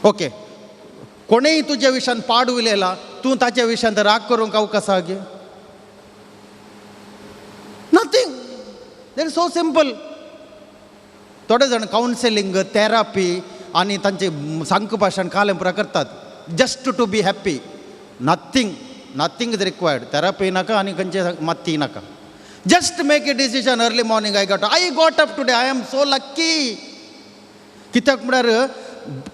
Okay, कोणेय तुज्या विशयान पाड उलयला, तूं ताच्या विशयांत राग करूंक अवकाश आसा गी? Nothing. That is so simple. थोडे जाण कावन्सिलींग, थेरपी आनी तांचे सांक भाशण कालें पुरा करतात just to be happy. Nothing, nothing is required. Therapy नाका आनी खंयचे मात्ती नाका. Just make a decision early morning. I got up today, I am so lucky. कित्याक म्हळ्यार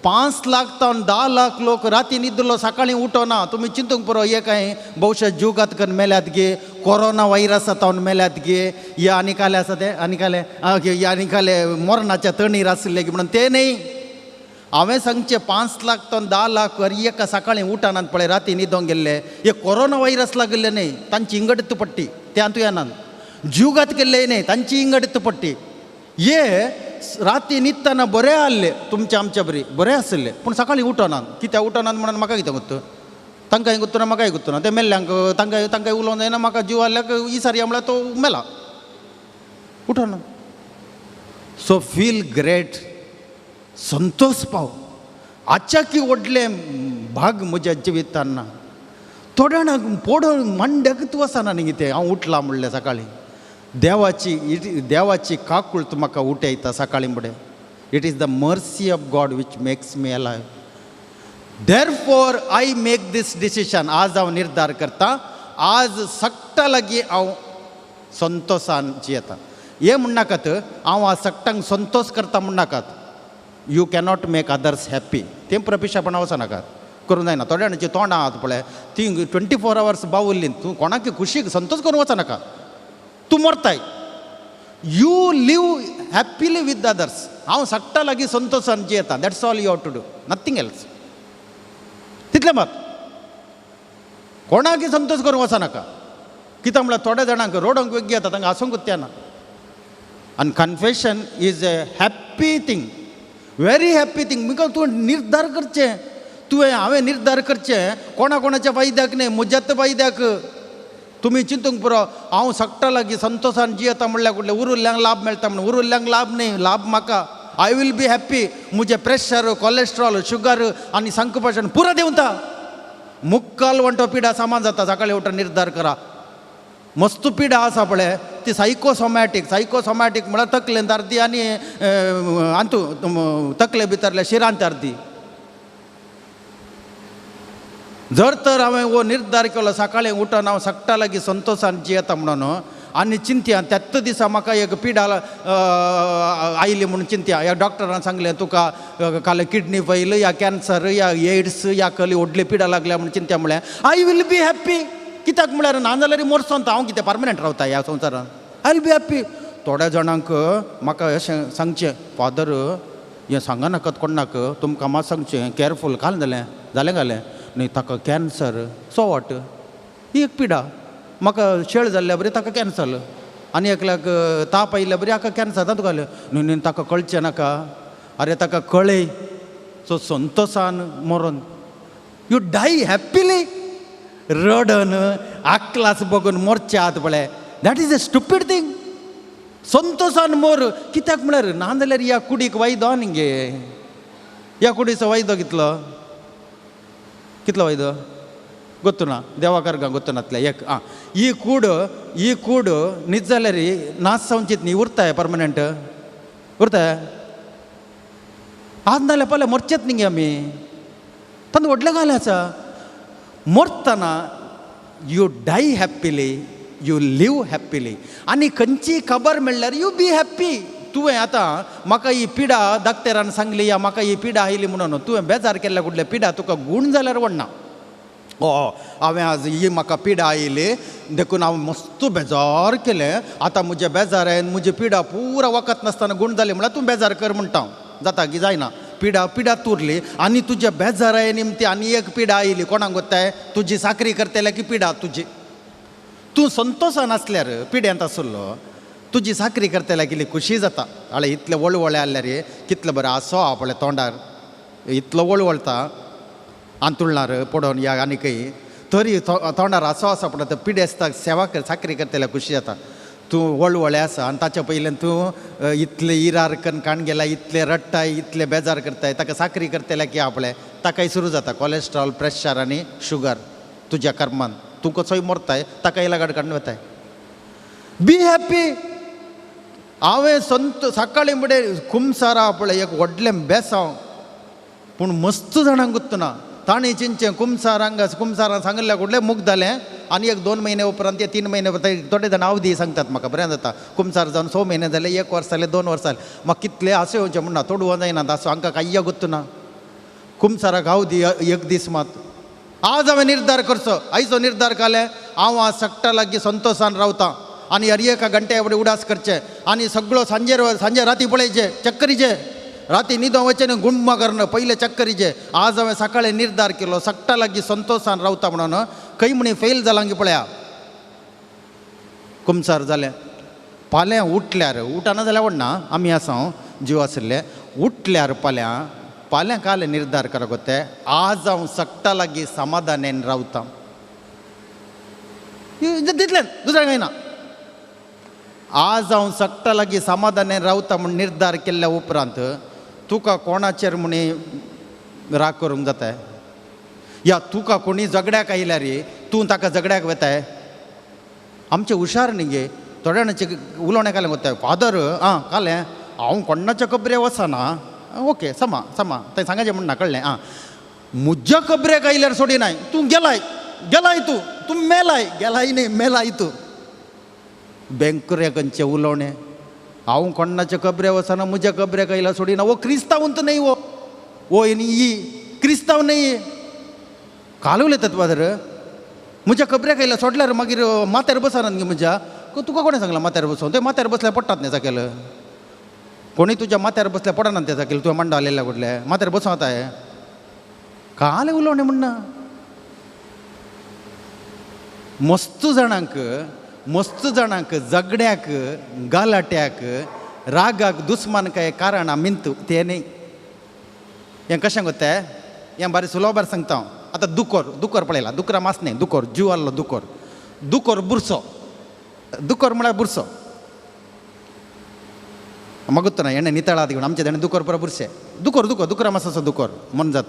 5 लाख तावन 10 लाख लोक राती न्हिदलो सकाळीं उठोना. तुमी चिंतूंक पुरो, हे कांय भोवशा जुगात करून मेल्यात गे, कोरोना व्हायरस तावन मेल्यात गे, या आनी काले आसा ते आनी काले आनी काले मरणाच्या तणीर आशिल्ले की म्हणून. ते न्ही, हांवें सांगचें 5 लाख तावन 10 लाख हर एका सकाळीं उठनात पळय, राती न्हिदोंक गेल्ले, हे कोरोना व्हायरस लागिल्ले न्ही, तांची इंगडत पट्टी ते हातूं येनात. जुगात केल्ले न्ही, तांची इंगडत पट्टी. हे राती न्हिदतना बरे आहले, तुमच्या आमच्या बरी बरे आशिल्ले, पूण सकाळीं उठनात. कित्याक उठनात म्हणून म्हाका कितें गुत्त? तांकांय गुत्त ना, म्हाकाय गुत्त ना. ते मेल्ल्यांक तांकां तांकां उलोवंक जायना. म्हाका जीव आहल्याक इसारया म्हळ्यार तो मेला, उठना. सो फील ग्रेट, संतोष पाव. आचाकी व्हडलें भाग म्हज्या जिवितान ना. थोड्या जाणांक पोडो मांड्याकूच वचना न्ही कितें. हांव उठलां म्हणलें सकाळीं, देवाची देवाची काकूळत म्हाका उठयता सकाळीं फुडें. It is the mercy of God which makes me alive. Therefore I make this decision. आज हांव निर्धार करता, आज सगटा लागीं हांव संतोशान जियेता. हें म्हणनाकात, हांव आज सगटांक संतोश करता म्हणनाकात. You cannot make others happy. तें प्रपिशापणा वचनाकात, करूंक जायना. थोड्या जाणांची तोंडां आहात पळय, ती 24 अवर्स बावुल्ली. तूं कोणाक खुशीक संतोश करूंक वचनाका, तूं मरताय. You live happily with others. हांव सगटा लागीं संतोशान जियेता. That's all you have to do, nothing else. तितलें मात. कोणाकय संतोश करूंक वचनाका. कित्याक म्हळ्यार थोड्या जाणांक रोडोंक वेग्गी येता, तांकां हांसूंक येना. आनी confession is a happy thing, very happy thing, because तूं निर्धार करचें. तुवें हांवें निर्धार करचें, कोणा कोणाच्या फायद्याक न्ही, म्हज्याच फायद्याक. तुमी चिंतूंक पुरो, हांव सगटा लागीं संतोशान जियेता म्हणल्यार कुडलें उरुल्ल्यांक लाभ मेळटा म्हणून. उरुल्ल्यांक लाभ न्ही, लाभ म्हाका. I will be happy. म्हजें प्रेशर, कॉलेस्ट्रॉल, शुगर आनी संकपाशन पुरो देंवता. मुक्काल वंटो पिडा सामान जाता. सकाळीं उठून निर्धार करा. मस्त पिडा आसा पळय ती सायकोसोमॅटीक. सायकोसोमॅटीक म्हळ्यार तकलेंत अर्दी आनी अंतू तकले भितरल्या शिरांत अर्दी. जर तर हांवें हो निर्धार केलो सकाळीं उठून हांव सगटा लागीं संतोशान जियेता म्हणून, आनी चिंतया त्याच दिसा म्हाका एक पिडा आयली म्हणून चिंतया, ह्या डॉक्टरान सांगलें तुका काल किडनी फैल या कॅन्सर या एड्स या कसली व्हडली पिडा लागल्या म्हणून चिंतया, म्हळ्यार I will be happy. कित्याक म्हळ्यार ना जाल्यार मोरसोन हांव कितें परमनंट रावता ह्या संवसारान? I will be happy. थोड्या जाणांक म्हाका अशें सांगचें, फादर हें सांगनाकात कोणाक, तुमकां मात सांगचें, कॅरफूल. काल जालें जालें घालें न्ही ताका कॅन्सर. So what? ही एक पिडा. म्हाका शेळ जाल्ल्या बरी ताका कॅन्सर, आनी एकल्याक ताप आयिल्ल्या बरी हाका कॅन्सर. तातूंत घालें न्हय न्हय, ताका कळचें नाका. आरे ताका कळय. सो संतोशान मरोन, you die happily. रडन आकलास बघून मोरचे आहात पळय, that is a stupid thing. संतोशान मोर. कित्याक म्हळ्यार ना जाल्यार ह्या कुडीक वायदो न्ही गे. ह्या कुडीचो वायदो कितलो, कितलो वायदो गोत्तु ना, देवा करगा गोत्तु नातलें एक. आं, ही कूड, ही कूड न्हीद जाल्यार नाच जावचीत न्ही, उरताय परमनंट उरताय. आज नाल्यार पळय मरचेत न्ही गे आमी. तांतूं व्हडलें घालें आसा, मरतना you die happily, you live happily. आनी खंयची खबर मेळ्ळ्यार you be happy. तुवें आतां म्हाका ही पिडा डाक्टरान सांगली या म्हाका ही पिडा आयली म्हणून तुवें बेजार केल्ल्या कुडले पिडा तुका गूण जाल्यार वडना. ओ हांवें आज ही म्हाका पिडा आयली देखून हांव मस्त बेजार केलें, आतां म्हज्या बेजारान म्हजी पिडा पुरा वखद नासतना गूण जाली म्हळ्यार तूं बेजार कर म्हणटा हांव. जाता की जायना, पिडा पिडा तुरली आनी तुज्या बेजाराय निमती आनी एक पिडा आयली. कोणाक गोत्ताय? तुजी साकरी करतल्या की पिडा तुजी. तूं संतोशान आसल्यार पिड्यांत आसलो तुजी साकरी करतल्या कितली खुशी जाता. आळे इतले वळवळे आसल्यार कितलें बरें आसो आपल्या तोंडार इतलो वळवळता आंतुळणार पडोवन या आनी खंय तरी तोंडार आसो आसा पडटा. तर पिडेस्ताक सेवा कर साकरी करतल्या खुशी जाता. तूं वळवळे आसा आनी ताच्या पयल्यान तूं इतले इरार कन्न काण गेला, इतले रडटाय, इतले बेजार करताय, ताका साकरी करतल्या की आपलें ताकाय सुरू जाता कॉलेस्ट्रॉल, प्रेशर आनी शुगर. तुज्या कर्मान तूं कसोय मरताय, ताकाय लगाड काडून वताय. Be happy. हांवें संत सकाळीं फुडें कुमसारा पळय एक व्हडलें बेसांव, पूण मस्त जाणांक गुत्तना ताणें चिंचें कुमसारांक कुमसारान सांगिल्ल्या कुडलें मुग जालें. आनी एक 2 म्हयने उपरांत ते 3 म्हयने उपरांत थोडे जाण अवधी सांगतात म्हाका बरें जाता. कुमसार जावन 6 म्हयने जाले, 1 वर्स जालें, 2 वर्सां जालें, म्हाका कितलें आसो येवचें म्हणना तोडूं जायना आसो हांकां कांय गुत्तना. कुमसाराक अवधी एक दीस मात. आज हांवें निर्धार करचो, आयचो निर्धार कालें हांव आज सगटा लागीं संतोशान रावतां आनी हर एका घंट्या फुडें उडास करचें आनी सगळो सांजेर सांजे राती पळयचें चक्करीचें, राती न्हिदों वचचें न्हू गुम्मा करून पयलें चक्करीचें. आज हांवें सकाळीं निर्धार केलो सगटा लागीं संतोशान रावता म्हणून. खंय म्हणी फेल जालां की पळया कुमसार जालें. फाल्यां उठल्यार उठना जाल्यार वडना आमी आसा जीव आशिल्ले उठल्यार फाल्यां फाल्यां काल निर्धार करप ते आज हांव सगटा लागीं समाधानेन रावतां. तितलें दुसरें कांय ना. आज हांव सगटा लागीं समाधानेन रावता म्हूण निर्धार केल्ल्या उपरांत तुका कोणाचेर म्हणी राग करूंक जाता या तुका कोणी झगड्याक आयल्यार तूं ताका झगड्याक वेताय. आमचे हुशार न्ही गे, थोड्या जाणांचे उलोवणें कालें वताय फादर आं कालें हांव कोणाच्या खबरे वचना, ओके समा समा तें सांगाचें म्हण ना कळ्ळें. आं म्हज्या खबरेक आयल्यार सोडिनाय, तूं गेलाय गेलाय, तूं तूं मेलाय गेलाय न्ही मेलाय तूं. बेंकरे खंयचें उलोवणें, हांव कोणाच्या खबरे वचना म्हज्या खबरेक आयल्यार सोडिना. वो क्रिस्तांव तर न्ही, वो वो न्ही ही क्रिस्तांव न्ही. काल उलयतात फादर म्हज्या खबरेक आयल्यार सोडल्यार मागीर माथ्यार बसना न्ही म्हज्या. तुका कोणें सांगलां माथ्यार बसून? ते माथ्यार बसल्यार पडटात न्ही जाकेल. कोणी तुज्या माथ्यार बसल्यार पडना ते जाकेल. तुवें मांडो आलेल्या कुडले माथ्यार बसून वताय काल उलोवणें म्हणना. मस्त जाणांक मस्त जाणांक झगड्याक गालाट्याक रागाक दुस्मान काय कारणां मिंत तें न्ही. हें कशें गोत्ता हें बारी सुलोबार सांगता हांव. आतां दुकोर दुकोर पळयला, दुकरा मास न्ही, दुकोर जीव आहलो दुकोर, दुकोर बुरसो, दुकोर म्हळ्यार बुरसो. मागूत ना हेणें नितळात घेवन आमचे तेणें दुकोर पुरो बुरशे. दुकोर दुकोर दुकरा मासाचो दुकोर मोनजात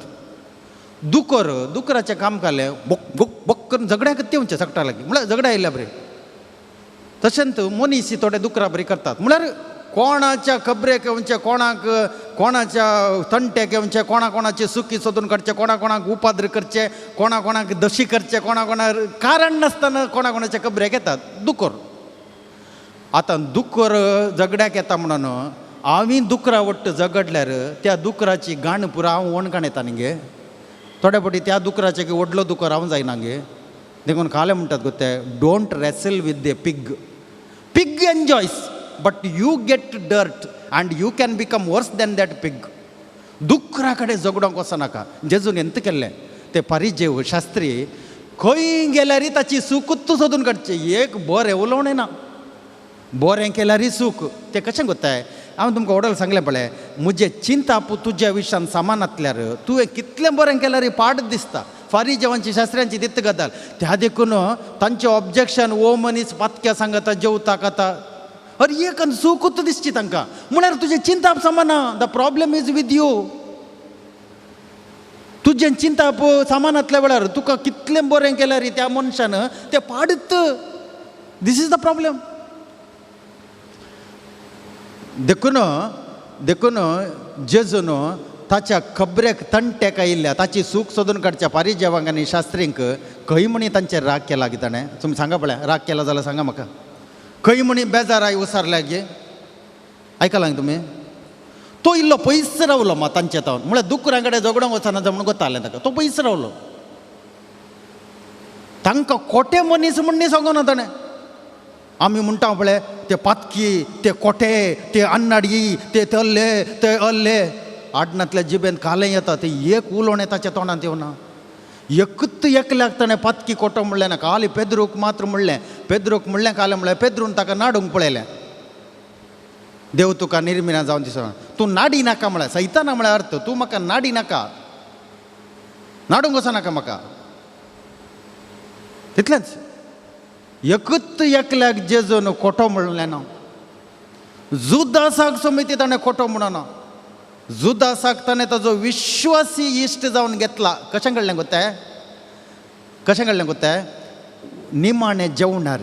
दुकोर दुकराचें काम काडलें बोक बोक बोक करून झगड्याक तेवचें सगटा लागीं म्हळ्यार झगड्या आयल्या बरें. तशेंच मनीस थोडे दुकरा बरी करतात म्हळ्यार कोणाच्या खबरेक येवचें, कोणाक कोणाच्या तंट्याक येवचें, कोणा कोणाचे सुकी सोदून काडचें, कोणा कोणाक उपाद्र करचें, कोणा कोणाक दशी करचें, कोणा कोणाक कारण नासतना कोणा कोणाच्या खबरेक येतात दुकोर. आतां दुकोर झगड्याक येता म्हणून हांवें दुकरा वट्ट झगडल्यार त्या दुकराची गाण पुरा हांव वणकाण येता न्ही गे. थोडे फावटी त्या दुकराचे की व्हडलो दुकोर हांव जायना गे. देखून कालें म्हणटात गो ते don't wrestle with the pig. Pig enjoys but you get dirt and you can become worse than that pig. दुकरा कडेन झगडोंक वचनाका. जेजून एंत केल्लें ते परिजेव शास्त्री खंय गेल्यार ताची सुकूच सोदून काडची. एक बरें उलोवणें ना, बरें केल्यार सूख. तें कशें गोत्ताय हांवें तुमकां वडल सांगलें पळय, म्हजें चिंताप तुज्या विशान सामान आसल्यार तुवें कितलें बरें केल्यार पाड दिसता. फारी जेवांची शास्त्र्यांची दित्त गजाल त्या देखून तांचें ऑब्जेक्शन ओ मनीस पातक्या सांगता जेवता खाता. अरे एक सुकूच दिसची तांकां. म्हळ्यार तुजें चिंताप सामाना, the problem is with you. तुजें चिंताप सामानांतल्या वेळार तुका कितलें बरें केल्यार त्या मनशान तें पाडत. This is the problem. देखून देखून जेजून ताच्या खबरेक तंटेक आयिल्ल्या ताची सूख सोदून काडच्या पारिजेवांक आनी शास्त्रींक खंय म्हणी तांचेर राग केला गे ताणें? तुमी सांगा पळया, राग केला जाल्यार सांगा म्हाका. खंय म्हणी बेजाराय उसारल्या गे? आयकलां तुमी? तो इल्लो पयस रावलो मा तांचे तावन, म्हळ्यार दुकरां कडेन झगडोंक वचना म्हणून गोतालें ताका. तो पयस रावलो. तांकां खोटे मनीस म्हण न्ही सांगना ताणें. आमी म्हणटा पळय ते पातकी, ते कोटे, ते अन्नाडी, ते तल्ले, ते अल्ले. आडनांतल्या जिबेन कालें येता तें एक उलोवणें ताच्या तोंडांत येवना. एकूच एकल्याक ताणें पातकी कोटो म्हणलें ना. काली पेद्रूक मात्र म्हणलें, पेद्रूक म्हणलें कालें म्हणलें, पेद्रून ताका नाडूंक पळयलें. देव तुका निर्मिना जावन दिसना, तूं नाडी नाका म्हळ्यार सैताना म्हळ्यार अर्थ तूं म्हाका नाडी नाका, नाडूंक वचनाका म्हाका. तितलेंच. एकूच एकल्याक जेजून खोटो म्हणलें ना. जुदासाक समिती ताणें खोटो म्हणना. जुदासाक ताणें ताजो विश्वासी इश्ट जावन घेतला. कशें कळ्ळें गोते? कशें कळ्ळें गोते? निमाणें जेवणार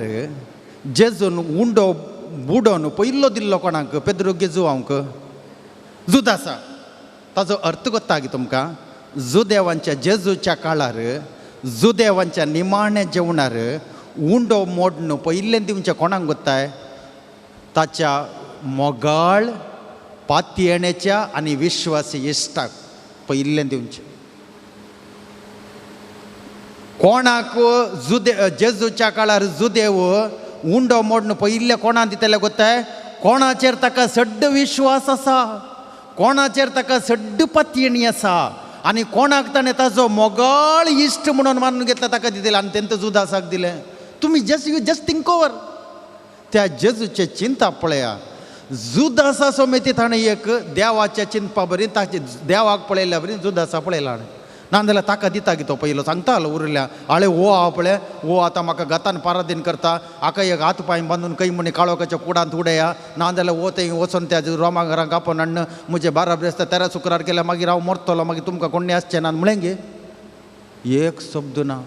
जेजून उंडो बुडोवन पयलो दिल्लो कोणाक? पेद्रू गेजुवांक, जुदासा. ताजो अर्थ कोत्ता गे तुमकां? जुदेवांच्या जेजूच्या काळार जुदेवांच्या निमाणें जेवणार उंडो मोडण पयलें दिवचें कोणाक गोत्ताय? ताच्या मोगाळ पातयेणेच्या आनी विश्वासी इश्टाक पयलें दिवचें. कोणाक जुदे जेजूच्या काळार जुदेव उंडो मोडण पयलें कोणाक दितले गोत्ताय? कोणाचेर ताका सड्ड विश्वास आसा, कोणाचेर ताका सड्ड पातयेणी आसा आनी कोणाक ताणें ताजो मोगाळ इश्ट म्हणून मानून घेतला ताका दितले. आनी तेंत जुदासाक दिलें. तुमी just you just think over त्या जेजूचें चिंता पळया. जुदासा समेत ताणें एक देवाच्या चिंतपा बरी ताचे देवाक पळयल्या बरी जुदासा पळयला. ना जाल्यार ताका दिता की तो पयलो सांगतालो उरल्या आळे हो आहा पळय, हो आतां म्हाका गतान पारादीन करता, हाका एक हात पांय बांदून खंय म्हणी काळोखाच्या कुडांत उडया, ना जाल्यार हो थंय वचोन त्या रोमा घरांक आपोवन हाडून म्हजे 12 ब्रेस्तार 13 शुक्रार केल्या मागीर हांव मरतलो, मागीर तुमकां कोण्णी आसचें ना म्हणलें गे. एक शब्द ना.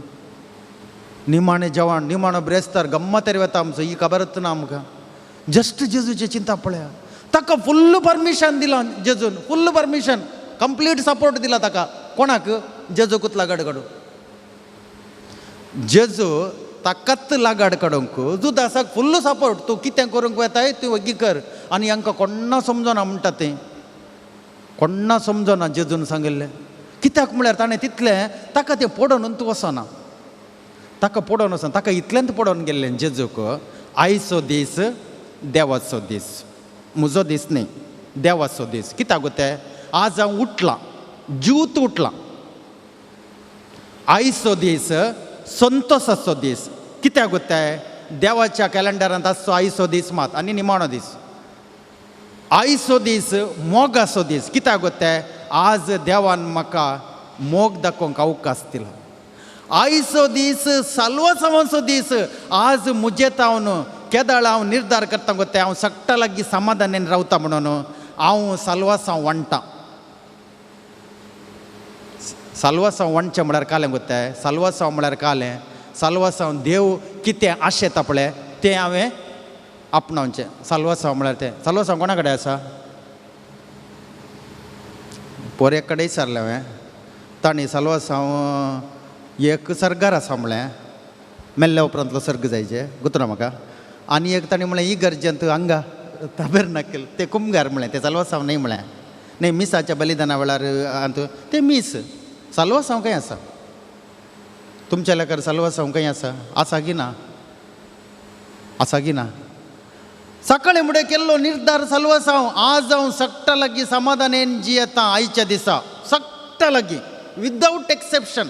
निमाणें जेवण, निमाणो ब्रेस्तार गम्मत वता आमचो, ही खबरच ना आमकां. जस्ट जेजूचें चिंता पळया. ताका फुल्ल परमिशन दिलां जेजून, फुल्ल परमिशन, कंप्लीट सपोर्ट दिला ताका. कोणाक? जेजूकूच लागाड काडूंक. जेजू ताकाच लागाड काडूंक जुदासाक फुल्ल सपोर्ट. तूं कितें करूंक वेताय तूं वगी कर. आनी हांकां कोण्णा समजना म्हणटा तें, कोण्णा समजना जेजून सांगिल्लें. कित्याक म्हळ्यार ताणें तितलें ताका तें पडोवन तूं वचना, ताका पडोवन वचना, ताका इतलेंच पडोवन गेल्लें जेजूक. आयचो दीस देवाचो दीस, म्हजो दीस न्ही, देवाचो दीस. कित्याक तें? आज हांव उठलां, ज्यूत उठलां. आयचो दीस संतोसाचो दीस. कित्याक तें? देवाच्या कॅलेंडरांत आसचो आयचो दीस मात आनी निमाणो दीस. आयचो दीस मोगाचो दीस. कित्याक तें? आज देवान म्हाका मोग दाखोवंक अवकाश दिला. आयचो दीस साल्वासांवाचो दीस. आज म्हजे तावन केदाळ हांव निर्धार करता गो तें हांव सगटा लागीं समाधानान रावता म्हणून हांव साल्वासांव वांट्टा. साल्वासांव वांटचें म्हळ्यार कालें गो तें? साल्वासांव म्हळ्यार कालें? साल्वासांव देव कितें आशेता पळय तें हांवें आपणावचें. साल्वासांव म्हळ्यार तें. साल्वासांव कोणा कडेन आसा? पोऱ्या कडेन विचारलें हांवें. तांणी साल्वासांव एक सर्गार आसा म्हळें, मेल्ल्या उपरांतलो सर्ग जायचे गुतना म्हाका. आनी एक ताणें म्हणलें इगर्जेंत हांगा ताबेरनाकल ते कुमगार म्हणलें, तें साल्वासांव न्हय म्हणलें. न्हय मिसाच्या बलिदाना वेळार तें मीस. साल्वासांव खंय आसा? तुमच्या लेखार साल्वासांव खंय आसा? आसा की ना? आसा की ना? सकाळीं फुडें केल्लो निर्धार साल्वासांव. आज हांव सगटा लागीं समाधानेन जियेता आयच्या दिसा, सगटा लागीं विदावट एक्सेप्शन.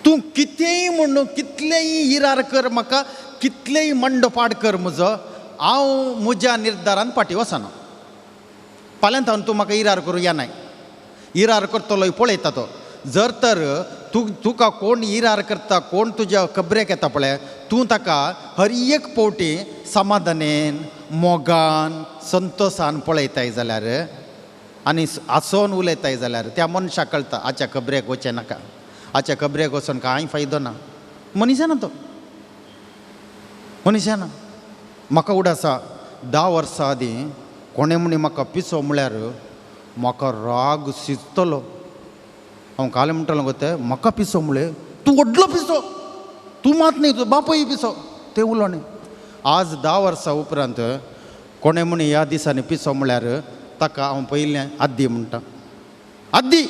तूं कितेंय म्हण कितलेंय इरार कर म्हाका, कितलेंय मंडपाड कर म्हजो, हांव म्हज्या निर्धारान फाटीं वचना. फाल्यांत हांव तूं म्हाका इरार करूं या नाय, इरार करतलो पळयता तो. जर तर तूं तुका कोण इरार करता, कोण तुज्या खबरेक येता पळय, तूं ताका हर एक पवटी समाधानेन मोगान संतोशान पळयताय जाल्यार आनी आसोन उलयताय जाल्यार त्या मनशाक कळटा आच्या खबरेक वचें नाका, आच्या खबरेक वचोन कांय फायदो ना. मनीस ना तो, मनीस ना. म्हाका उडासा 10 वर्सां आदीं कोणें म्हणी म्हाका पिसो म्हळ्यार म्हाका राग शिजतलो. हांव काल म्हणटालो गो तें म्हाका पिसो म्हळें, तूं व्हडलो पिसो, तूं मात न्ही, तुजो बापूय पिसो, तें उलोवणें. आज 10 वर्सां उपरांत कोणें म्हणी ह्या दिसांनी पिसो म्हळ्यार ताका हांव पयलें आद्दी म्हणटा. आद्दी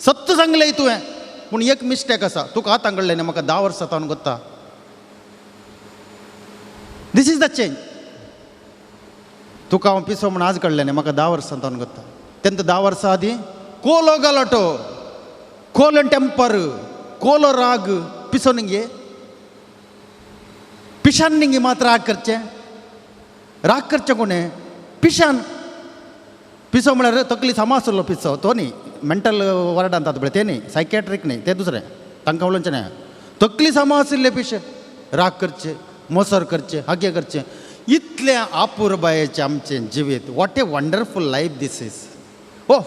सत्य सांगलें तुवें, पूण एक मिस्टेक आसा, तुका आतां कळ्ळें न्ही, म्हाका 10 वर्सां तावन कोत्ता. This is the change. तुका हांव पिसो म्हूण आज कळ्ळें न्ही, म्हाका 10 वर्सां तावन कोत्ता. तेन्ना 10 वर्सां आदीं कोलो गलाटो, कोलो टेंपर, कोलो राग, पिसो निगे पिशान निगे मात राग करचें, राग करचें कोणें पिशान. पिसो म्हळ्यार तकली सामा आसलो पिसो तो न्ही, मेंटल वार्डांत जाता पळय तें न्ही, सायकेट्रीक न्ही, तें दुसरें, तांकां उलोवचें न्ही. तकली सामा आशिल्ले पिशे, राग करचे, मोसर करचे, हागे करचे, इतलें आपुरबायेचें आमचें जिवीत. What a wonderful life this is. ओ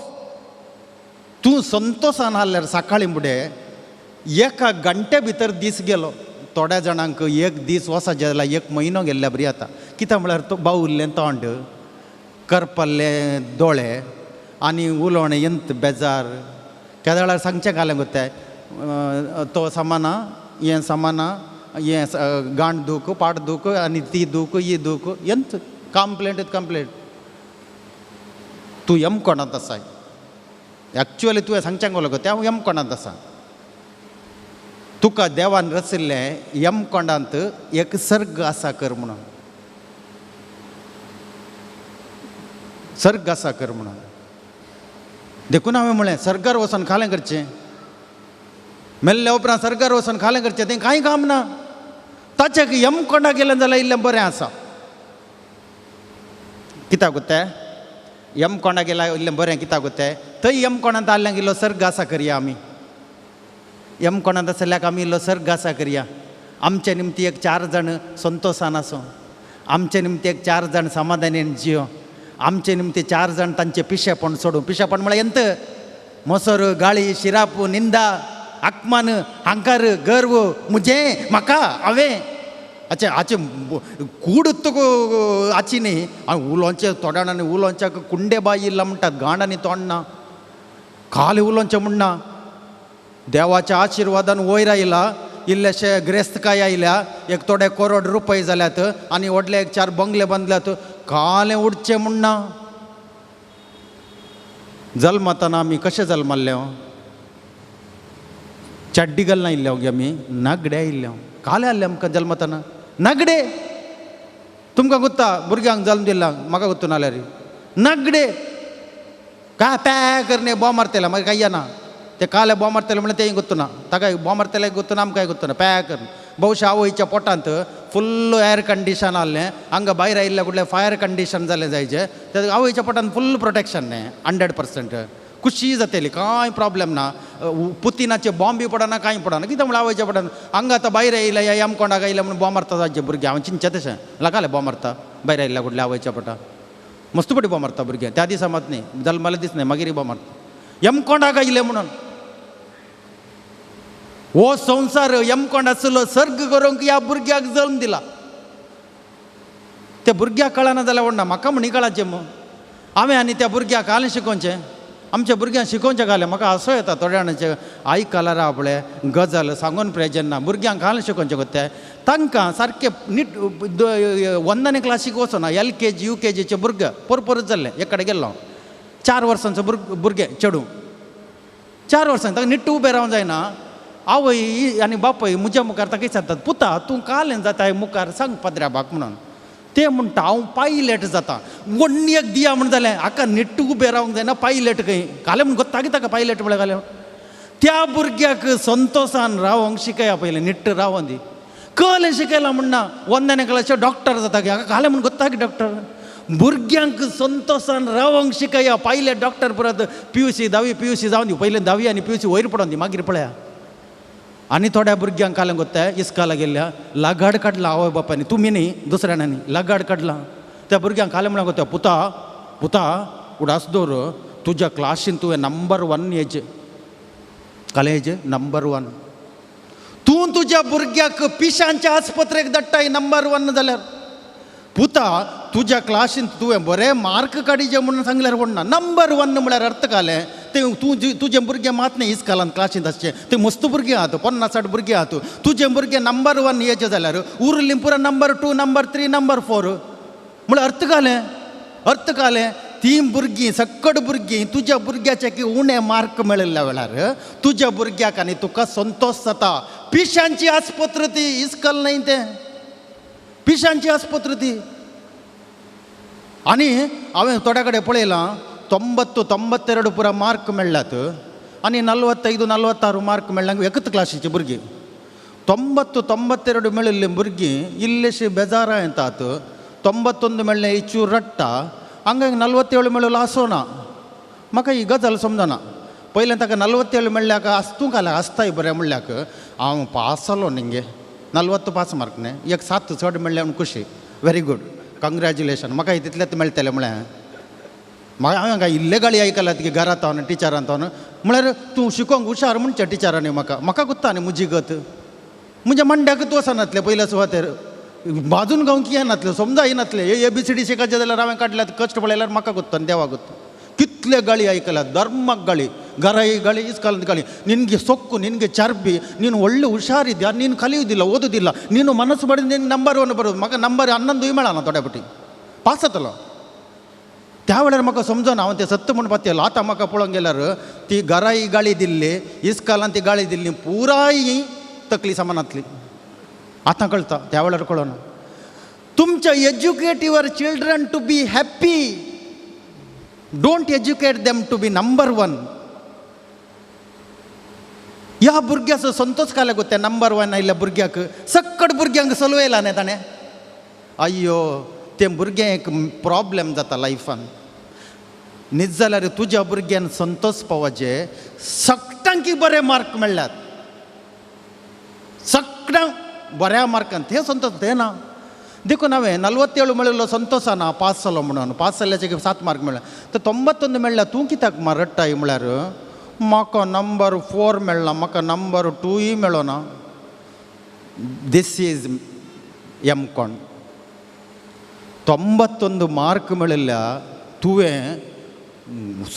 तूं संतोशान आहल्यार सकाळीं फुडें एका घंट्या भितर दीस गेलो. थोड्या जाणांक एक दीस वसा जाल्यार एक म्हयनो गेल्ल्या बरी जाता. कित्याक म्हळ्यार तो बावुल्लें तोंड, करपल्ले दोळे आनी उलोवणें यंत बेजार. केदे वेळार सांगचें घालें गो तें, तो सामाना, हें सामाना, हें गांठ दूख, पाट दूख आनी ती दूख, ही दूख, यंत कंप्लेंट कंप्लेंट. तूं यमकोणांत आसाय एक्चुअली, तुवें सांगचें गो तें हांव यमकोणांत आसा. तुका देवान रचिल्लें यमकोंडांत एक सर्ग आसा कर म्हणून, सर्ग आसा कर म्हणून. देखून हांवें म्हळें सर्गार वचोन खालें करचें, मेल्ल्या उपरांत सर्गार वचोन खालें करचें, तें कांय काम ना. ताचें यमकोंडा गेलें जाल्यार इल्लें बरें आसा. कित्याक गो तें यमकोंडा गेल्यार इल्लें बरें कित्याक गो तें, थंय यमकोंडांत आहल्याक इल्लो सर्ग आसा करया आमी, यमकोंडांत आसल्याक आमी इल्लो सर्ग आसा करया. आमचे निमती एक 4 जाण संतोशान आसूं, आमचे निमती एक 4 जाण समाधानेन जियो, आमचे निमती 4 जाण तांचें पिशेपण सोडूं. पिशेपण म्हळ्यार एंत मोसर, गाळी, शिराप, निंदा, आकमान, हांकार, गर्व, म्हजें, म्हाका, हांवें आचे आचे कूड तुका आची न्ही. हांवें उलोवचें थोड्या जाणांनी उलोवच्याक कुंडे बाय इल्ला म्हणटात, गांड आनी तोंड ना, खाली उलोवचें म्हणना. देवाच्या आशिर्वादान वयर आयला, इल्लेशे ग्रेस्तकाय आयल्या, एक थोडे करोड रुपये जाल्यात आनी व्हडले एक 4 बंगले बांदल्यात, कालें उडचें म्हणना. जल्मताना आमी कशें जल्माल्ले, चड्डी घालना आयिल्ले गे आमी, नागडे आयिल्ले, कालें आहले आमकां जल्मताना नागडे. तुमकां गुत्ता भुरग्यांक जल्म दिला, म्हाका गुत्तू नाल्यार नागडे काय पॅ करणे बॉम्ब मारतले, मागीर काय येना ते काले बॉम्ब मारतले म्हणल्यार तेंय गुत्तू ना, ताका बॉम्ब मारतले गुत्तू ना, आमकांय गुत्तू ना. पॅ कर बहुशा आवयच्या पोटांत फुल्ल एअर कंडिशन आहलें, हांगा भायर आयिल्ल्या कुडलें फायर कंडिशन जालें जायचें, ते आवयच्या पोटांत फुल्ल प्रोटेक्शन न्ही, 100% खुशी जातली, कांय प्रॉब्लेम ना. पुतिनाचे बॉम्ब बी पडना, कांय पडना, कितें म्हणल्यार आवयच्या पोटान. हांगा आतां भायर आयल्या ह्या यमकोंडाक आयल्या म्हणून बॉम्ब मारता जायचे भुरगे, हांव चिंतचें तशें लागालें बॉम्ब मारता भायर आयिल्ल्या कुडल्या आवयच्या पोटान, मस्त पटी बॉम्ब मारता भुरगे. त्या दिसा मात न्ही, जल्माले दीस न्ही, मागीर बॉम्ब मारता यमकोंडाक आयले म्हणून. हो संवसार यमकोंड आसलो सर्ग करूंक ह्या भुरग्याक जल्म दिला. त्या भुरग्याक कळना जाल्यार व्हडना, म्हाका म्हणी कळाचें मग. हांवें आनी त्या भुरग्याक हालें शिकोवचें, आमच्या भुरग्यांक शिकोवचें घालें. म्हाका हांसो येता थोड्या जाणांचें आयकलार राव पळय गजाल सांगून प्रयोजन ना. भुरग्यांक हालें शिकोवचें गो तें, तांकां सारकें नीट वंदने क्लासीक वचना. LKG UKGचे भुरगे पोरपोरच जाल्लें, एक कडेन गेल्लो 4 वर्सांचो भुरगें चेडूं, 4 वर्सां ताका निट्ट उबें रावंक जायना. आवय आनी बापूय म्हज्या मुखार ताका विचारतात, पुता तूं कालें जाताय मुखार सांग पदऱ्या बाक म्हणून. ते म्हणटा हांव पायलट जाता. व्हडली एक दिया म्हण जालें, हाका निट्ट उबें रावंक जायना, पायलट खंय घालें म्हूण गोत्ता कित्याक पायलट म्हळ्यार घालें. त्या भुरग्याक संतोशान रावंक शिकया पयलें, निट्ट रावों दी. कलें शिकयलां म्हणना, वंदने क्लासीचे डॉक्टर जाता की हाका घालें म्हूण गोत्ता की डॉक्टर. भुरग्यांक संतोशान रावंक शिकया. पयले डॉक्टर परत पी यू सी धावी पी यू सी जावन दी, पयले धावी आनी पी यू सी वयर पडोन दी, मागीर पळया. आनी थोड्या भुरग्यांक कालें गोत्ता इस्काला गेल्ल्या लगाड काडला आवय बापायनी, तुमी न्ही दुसऱ्यान न्ही, लगाड काडला. त्या भुरग्यांक कालें म्हणून गोत्ता, पुता पुता उडास दवर, तुज्या क्लासीन तुवें नंबर 1 येजे, कालें नंबर 1. तूं तुज्या भुरग्याक पिशांच्या आस्पत्रेक धाडटाय नंबर 1 जाल्यार. पुता तुज्या क्लासीन तुवें बरें मार्क काडिजे म्हणून सांगल्यार कोण ना. नंबर 1 म्हळ्यार अर्थ कालें तें तूं तुजें भुरगें मात न्ही इस्कालान क्लासींत आसचें, तें मस्त भुरगें आहात, 50-60 भुरगीं आहात. तुजें भुरगें नंबर 1 येचें जाल्यार उरलीं पुरा नंबर 2 नंबर 3 नंबर 4 म्हळ्यार अर्थ कालें, अर्थ कालें. तीं भुरगीं सक्कड भुरगीं तुज्या भुरग्याचे की उणें मार्क मेळिल्ल्या वेळार तुज्या भुरग्याक आनी तुका संतोश जाता. पिशांची आस्पत्र ती, इस्कल न्हय तें, पिशांची आस्पत्र ती. आनी हांवें थोड्या कडेन पळयलां 90 92 पुरा मार्क मेळ्ळ्यात आनी 45 46 मार्क मेळ्ळ्या एकच क्लासीची भुरगीं. 90 92 मेळिल्लीं भुरगीं इल्लेशी बेजारां येतात. 91 मेळ्ळें इचूर रडटा, हांगा 47 मेळिल्लो आसना. म्हाका ही गजाल समजना. पयलें ताका 47 मेळ्ळ्याक आसतूंक आल्या आसताय बरें म्हणल्याक हांव पास जालो न्ही, 40 पास मार्क न्ही, एक 7 चड मेळ्ळें म्हूण खुशी, व्हेरी गुड, कंग्रेच्युलेशन, म्हाका तितलेंच मेळटलें म्हळें. म्हाका हांवें काय इल्ले गाळी आयकल्यात की घरांत हांव टिचरांत हांव, म्हळ्यार तूं शिकोंक हुशार म्हणचें टिचरांनी. म्हाका म्हाका गुत्ता न्ही म्हजी गत, म्हज्या मांड्याकूच वचनातलें पयल्या सुवातेर, बाजून गावंक येनातलें, समजा येनातलें. ए बी सी डी शिकायचें जाल्यार हांवें काडल्यात कश्ट पळयल्यार म्हाका गुत्ता आनी देवा गुत्ता. कितले गाळी आयकल्यात, धर्माक गाळी, घराय गाळी, इस्कालांत गाळी. ನಿನಗೆ ಸೊಕ್ಕು, ನಿನಗೆ ಚರ್ಬಿ, ನೀನು ಒಳ್ಳೆ ಹುಷಾರಿದ್ಯಾ, ನೀನು ಕಲಿಯುವುದಿಲ್ಲ, ಓದುವುದಿಲ್ಲ, ನೀನು ಮನಸ್ಸು ಮಾಡಿದ ನಿನ್ನ ನಂಬರ್ 1 ಬರೋದು. म्हाका नंबर 11 मेळना थोड्या पटी पास जातलो. त्या वेळार म्हाका समजना हांव तें सत्य म्हूण पातयलो. आतां म्हाका पळोवंक गेल्यार ती घराय गाळी दिल्ली, इस्कालान ती गाळी दिल्ली, पुराय तकली समानातली. आतां कळटा, त्या वेळार कळना. तुमच्या educate your children to be happy, don't educate them to be number 1. ह्या भुरग्याचो संतोष काल्या गो त्या नंबर 1 आयिल्ल्या भुरग्याक. सक्कड भुरग्यांक सलवयला न्ही ताणें. अय्यो तें भुरगें एक प्रॉब्लेम जाता लायफान. न्हीद जाल्यार तुज्या भुरग्यान संतोष पावचे, सगळ्यांकी बरे मार्क मेळ्ळ्यात, सगळ्यांक बऱ्या मार्कान ते संतोष ते ना. देखून हांवें 47 मेळिल्लो संतोषान पास जालो म्हणून, पास जाल्ल्याचे 7 मार्क मेळ्ळ्या, तर 91 मेळ्ळ्या तूं कित्याक रडटाय म्हळ्यार म्हाका नंबर 4 मेळ्ळा, म्हाका नंबर 2य मेळना. This is M कोण. 91 मार्क मेळिल्ल्या तुवें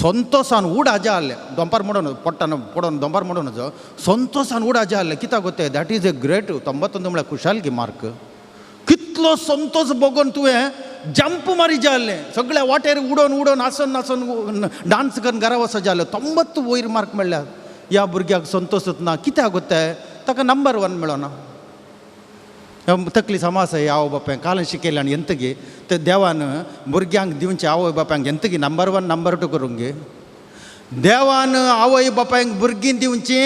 संतोषान उडाजे आहलें, दोंपार म्हणून पोट्टान पडोन दोंपार म्हणून संतोषान उडाजे आहलें. कित्याक गो तें that is a great. 91 म्हळ्यार खुशालकी मार्क. कितलो संतोष बगोन तुवें जंप मारी जालें, सगळ्या वाटेर उडोवन उडोवन आसन आसन डांस करून घरा वचो जालें. 90 वयर मार्क मेळ्ळ्या ह्या भुरग्याक संतोष ना. कित्याक गो तें ताका नंबर 1 मेळना. तकली समास आवय बापायक काल शिकयलें आनी एंतगी ते देवान भुरग्यांक दिवचे आवय बापायक एंतगी नंबर 1 नंबर 2 करूंक गे. देवान आवय बापायक भुरगीं दिवची,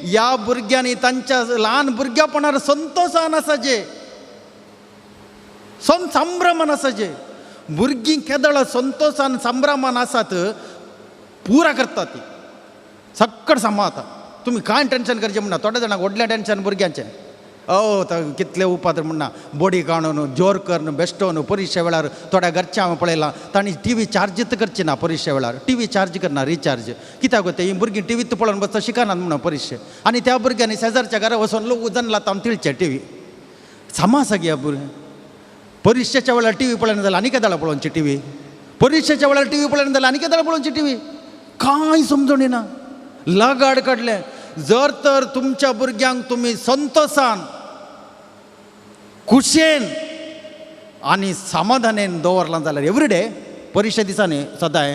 ह्या भुरग्यांनी तांच्या ल्हान भुरग्यापणार संतोषान आसाचे, संभ्रमान आसाचे. भुरगीं केदळ संतोषान संभ्रमान आसात पुरा करता ती सक्कड सांबाळता. तुमी कांय टेंशन करचें म्हणना. थोड्या जाणांक व्हडलें टेंशन भुरग्यांचें, ओ कितले उपात्र म्हणना, बोडी काडून जोर करून बेश्टोवन परिक्षे वेळार. थोड्या घरचें हांवें पळयलां तांणी टी व्ही चार्जीत करची ना परिक्षे वेळार, टी व्ही चार्ज करना, रिचार्ज. कित्याक गो तें हीं भुरगीं टी व्हीत पळोवन बसता, शिकनात म्हणून परिक्षे. आनी त्या भुरग्यांनी शेजारच्या घरा वचून लोक जनला तावन तिळचे टी व्ही. समासा गे भुरगीं परिक्षेच्या वेळार टी व्ही पळयना जाल्यार आनी केदाळा पळोवची टी व्ही, परिक्षेच्या वेळार टी व्ही पळयना जाल्यार आनी केदाळा पळोवची टी व्ही. कांय समजून ना. लगाड काडलें. जर तर तुमच्या भुरग्यांक तुमी संतोषान खुशेन आनी समाधानेन दवरलां जाल्यार एवरीडे परिक्षे दिसांनी सदांय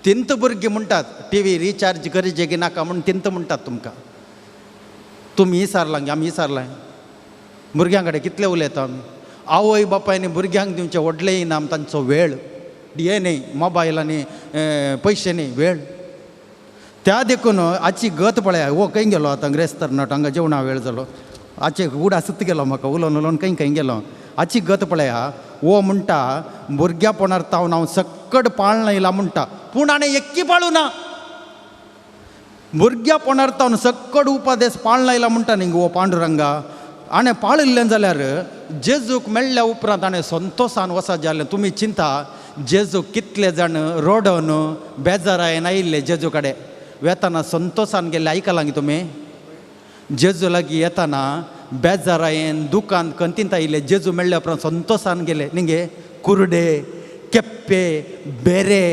तिंत भुरगीं म्हणटात टी व्ही रिचार्ज करचे की नाका म्हूण तिंत म्हणटात तुमकां. तुमी विचारलां आमी विचारलां भुरग्यां कडेन कितले उलयता आमी. आवय बापायनी भुरग्यांक दिवचें व्हडलें इनाम तांचो वेळ, हें न्ही मोबायल आनी पयशे न्ही, वेळ. त्या देखून आजची गत पळया. हो खंय गेलो आतां ग्रेस्त तरणाटो, हांगा जेवणा वेळ जालो. आजचे उडासत गेलो म्हाका उलोवन उलोवन खंय खंय गेलो. आजची गत पळया, ओ म्हणटा भुरग्यापणार तावन हांव सक्कड पाळना येयला म्हणटा, पूण हाणें एक्की पाळू ना. भुरग्यापणार तावन सक्कड उपादेस पाळना येयला म्हणटा न्ही ओ पांडुरंगा. हाणें पाळिल्लें जाल्यार जेजूक मेळ्ळ्या उपरांत हाणें संतोसान वचत जालें. तुमी चिंता जेजू कितले जाण रोडोन बेजारायन आयिल्ले जेजू कडेन वेताना संतोसान गेल्ले, आयकलां गी तुमी? जेजू लागीं येताना बेजारायन दुकान कंतींत आयिल्ले, जेजू मेळ्ळ्या उपरांत संतोसान गेले न्ही. कुर्डे, केप्पे, बेरे,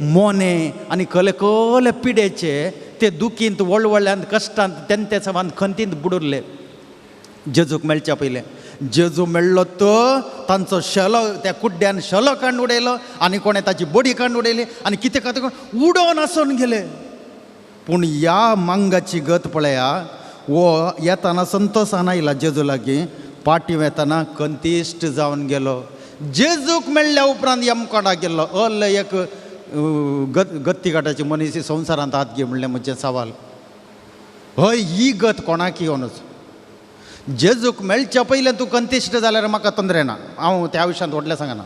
मोने आनी कले कले पिडेचे ते दुखींत वळवळ्यांत कश्टांत तेंते समान खंतींत बुडुल्ले जेजूक मेळच्या पयलें. जेजू मेळ्ळो तो तांचो शेलो त्या कुड्ड्यान शेलो काडून उडयलो आनी कोणें ताची बडी काडून उडयली आनी कितें खातें उडोवन आसून गेले. पूण ह्या मांगाची गत पळया, वो येताना संतोसान आयला जेजू लागीं, पाटी वेताना कंतिश्ट जावन गेलो. जेजूक मेळ्ळ्या उपरांत यमकोंडाक गेल्लो. अल्ल एक गत्ती घाटाची मनीस संवसारांत हात घे म्हणलें म्हजें सवाल. हय, ही गत कोणाक येवनच. जेजूक मेळच्या पयलें तूं कंतिश्ट जाल्यार म्हाका तोंदरे ना, हांव त्या विशयांत व्हडलें सांगना.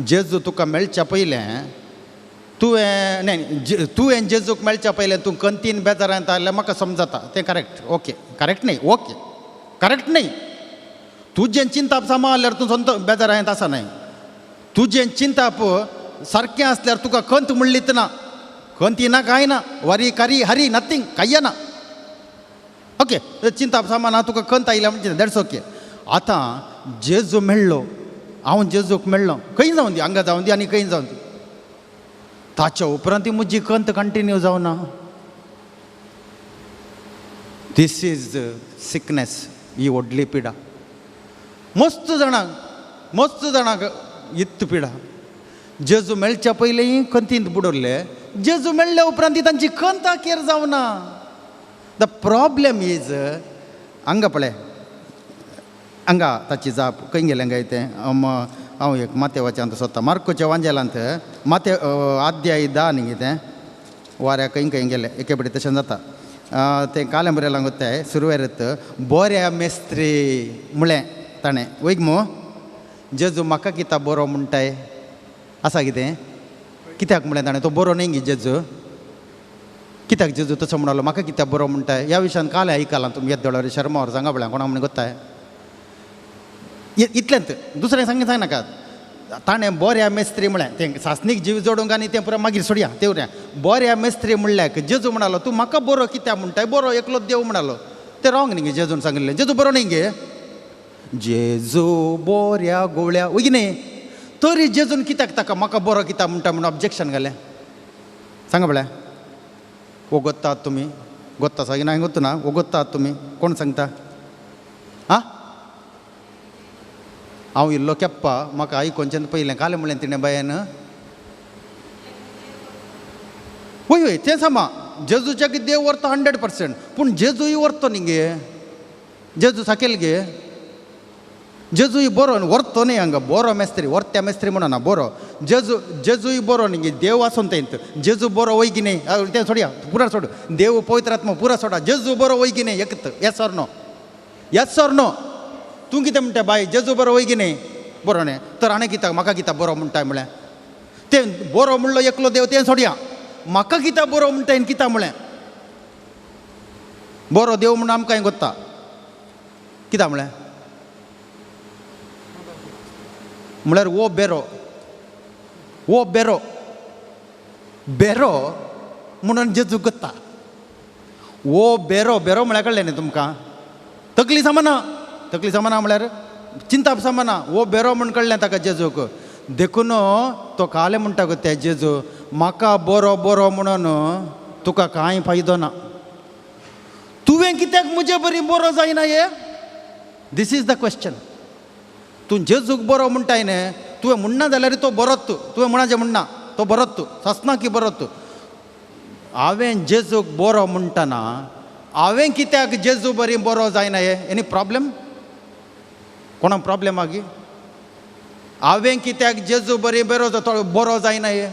जेजू तुका मेळच्या पयलें तुवें न्ही, तुवें जेजूक मेळच्या पयलें तूं कंतीन बेजारांत आयल्यार म्हाका समजता तें करेक्ट, ओके, करेक्ट न्ही, ओके, करेक्ट न्ही. तुजें चिंताप सामा जाल्यार तूं संत बेजारांत आसा न्हय. तुजें चिंताप सारकें आसल्यार तुका कंत म्हणलीच ना, कंती ना कांय ना, वरी कारी हरी नथींग कांय ना. ओके, चिंताप सामा ना, तुका कंत आयल्या म्हणजे that's okay. आतां जेजू मेळ्ळो, हांव जेजूक मेळ्ळो, खंय जावन दी, हांगा जावन दी आनी खंय जावन दी, ताच्या उपरांत म्हजी कंत कंटिन्यू जावना. This is sickness, ही व्हडली पिडा. मस्त जाणांक, मस्त जाणांक इत्त पिडा. जेजू मेळच्या पयलीं कंतींत बुडवल्ले, जेजू मेळ्ळ्या उपरांत तांची कंत अखेर जावना. The problem is हांगा पळय, हांगा ताची जाप खंय गेलें काय तें हांव एक मातेवाच्यांत सोदता. मार्कोच्या वांजेलांत माते आध्याय 10 न्ही तें वाऱ्या खंय खंय गेलें एके फावटी तशें जाता. तें कालें बरयलां गोत्ताय सुरवेरत बोऱ्या मेस्त्री म्हळें ताणें वयग मू जेजू म्हाका कित्याक बरो म्हणटाय आसा कितें कित्याक म्हळें ताणें, तो बरो न्ही गे जेजू, कित्याक जेजू तसो म्हणालो म्हाका कित्याक बरो म्हणटाय. ह्या विशयान कालें आयकलां तुमी येत दोळ्यार शर्मावर सांगा पळया कोणा म्हण गोत्ताय इतलेंत दुसरें सांग सांग नाका. ताणें बोऱ्या मेस्त्री म्हळें तें सासणीक जीव जोडूंक आनी तें पुरो मागीर सोडया तें उरया. बोऱ्या मेस्त्री म्हणल्याक जेजू म्हणालो तूं म्हाका बरो कित्याक म्हणटाय, बरो एकलो देव म्हणालो. तें रॉंग न्ही गे जेजून सांगिल्लें, जेजू बरो न्ही गे, जेजू बोऱ्या गोवळ्या वगी न्ही, तरी जेजून कित्याक ताका म्हाका बरो कित्याक म्हणटा म्हणून ऑब्जेक्शन घालें. सांगा पळया, वगोत्तात तुमी, गोत्ता सागी ना गोत्ता ना, वगोत्तात तुमी, कोण सांगता आं? हांव इल्लो केप्पा म्हाका आयकोनच्यान पयलें कालें म्हणलें तिणें बायन वय वय तें सामा जेजूच्या की देव व्हरता 100%, पूण जेजूय व्हरतो न्ही गे, जेजू साकेल गे, जेजूय बरो व्हरतो न्ही हांगा, बरो मेस्त्री व्हरत्या मेस्त्री म्हणना बरो जेजू, जेजूय बरो न्ही गे, देव आसून तेंत जेजू बरो वय की न्ही तें सोडया पुरा सोड, देव पवित्र आत्मा पुरा सोडा, जेजू बरो वय की न्ही एकत yes or no, yes or no. तूं कितें म्हणटा बाय जेजू बरो वय की न्ही, बरो न्ही तर हाणें कित्याक म्हाका कित्याक बरो म्हणटाय म्हळें, तें बरो म्हणलो एकलो देव तें सोडया, म्हाका कित्याक बरो म्हणटाय कित्याक म्हळें, बरो देव म्हणून आमकां गोत्ता कित्याक म्हळें, म्हळ्यार वो बेरो, वो बेरो बेरो म्हणून जेजू गोत्ता, वो बेरो बेरो म्हळ्यार कळ्ळें न्ही तुमकां, तकली सामाना, तकली सामाना म्हळ्यार चिंताप सामाना, वो बेरो म्हूण कळ्ळें ताका जेजूक, देखून तो कालें म्हणटा गो त्या जेजू म्हाका बरो बरो म्हणून तुका कांय फायदो ना, तुवें कित्याक म्हजे बरी बरो जायना हे, this is the question. तूं जेजूक बरो म्हणटाय न्ही, तुवें म्हणना जाल्यार तो बरोच तूं, तुवें म्हणाचें म्हणना तो बरोच तूं, सासना की बरोच तूं. हांवें जेजूक बरो म्हणटना हांवें कित्याक जेजू बरी बरो जायना हे, एनी प्रॉब्लम, कोणाक प्रॉब्लम आगी, हांवें कित्याक जेजू बरी बरो बरो जायना हे.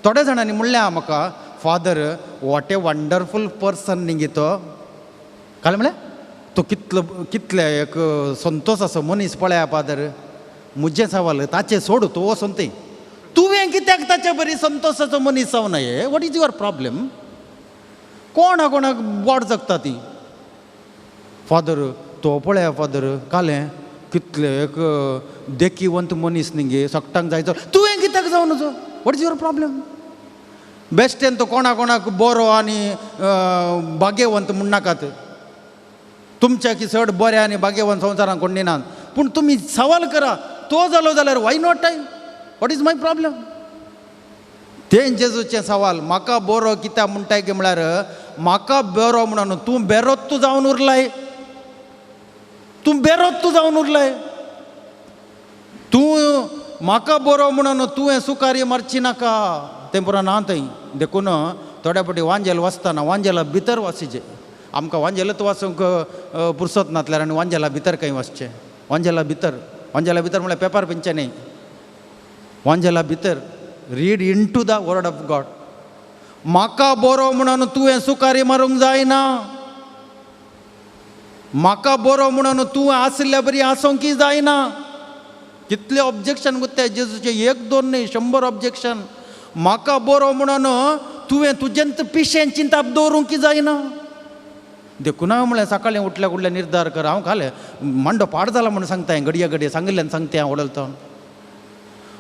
थोड्या जाणांनी म्हणलें आहा म्हाका father what a wonderful person न्ही गे तो, काल म्हणलें तो कितलो कितले एक संतोश आसा मनीस पळया फादर, मुजें सवाल ताचें सोड, तूं वचोन थंय तुवें कित्याक ताचे बरी संतोशाचो मनीस जावं नये? What is your problem? कोणा कोणाक बोट जगता ती. फादर तो पळया, फादर कालें कितले एक देखीवंत मनीस न्ही गे, सगटांक जायचो. तुवें कित्याक जावं नजो? What is your problem? बेश्टेन तो कोणा कोणाक बरो आनी भाग्यवंत म्हणनाकात. तुमच्या की चड बरें आनी भाग्यवंत संवसारांत कोण नात. पूण तुमी सवाल करा, तो जालो जाल्यार why not I? What is my problem? तें जेजूचें सवाल. म्हाका बरो कित्याक म्हणटाय की म्हळ्यार म्हाका बरो म्हणून तूं बेरोत तूं जावन उरलाय, तूं बेरोत तूं जावन उरलाय. तूं म्हाका बरो म्हणून तुवें सुकारी मारची नाका, तें पुरो ना थंय. देखून थोड्या फावटी वांजेल वाचतना वांजेला भितर वाचिचें. आमकां वांजेलच वाचूंक पुरसत नासल्यार आनी वांजेला भितर खंय वाचचें? वांजेला भितर, वांजेला भितर म्हळ्यार पेपर पिंचें न्ही, वांजेला भितर read into the word of God. म्हाका बरो म्हणून तुवें सुकारी मारूंक जायना, म्हाका बरो म्हणून तुवें आशिल्ल्या बरी आसूंक जायना. कितले ऑब्जेक्शन गुत्ते जेजूचे, एक दोन न्ही, 100 ऑब्जेक्शन. म्हाका बरो म्हणून तुवें तुजेंत पिशें चिंताप दवरूंक जायना. देखून हांवें म्हणलें सकाळीं उठल्या उठल्या निर्धार कर. हांव खालें मांडो पाड जाला म्हणून सांगता, घडये घडये सांगिल्ल्यान सांगता हांव वडलतो.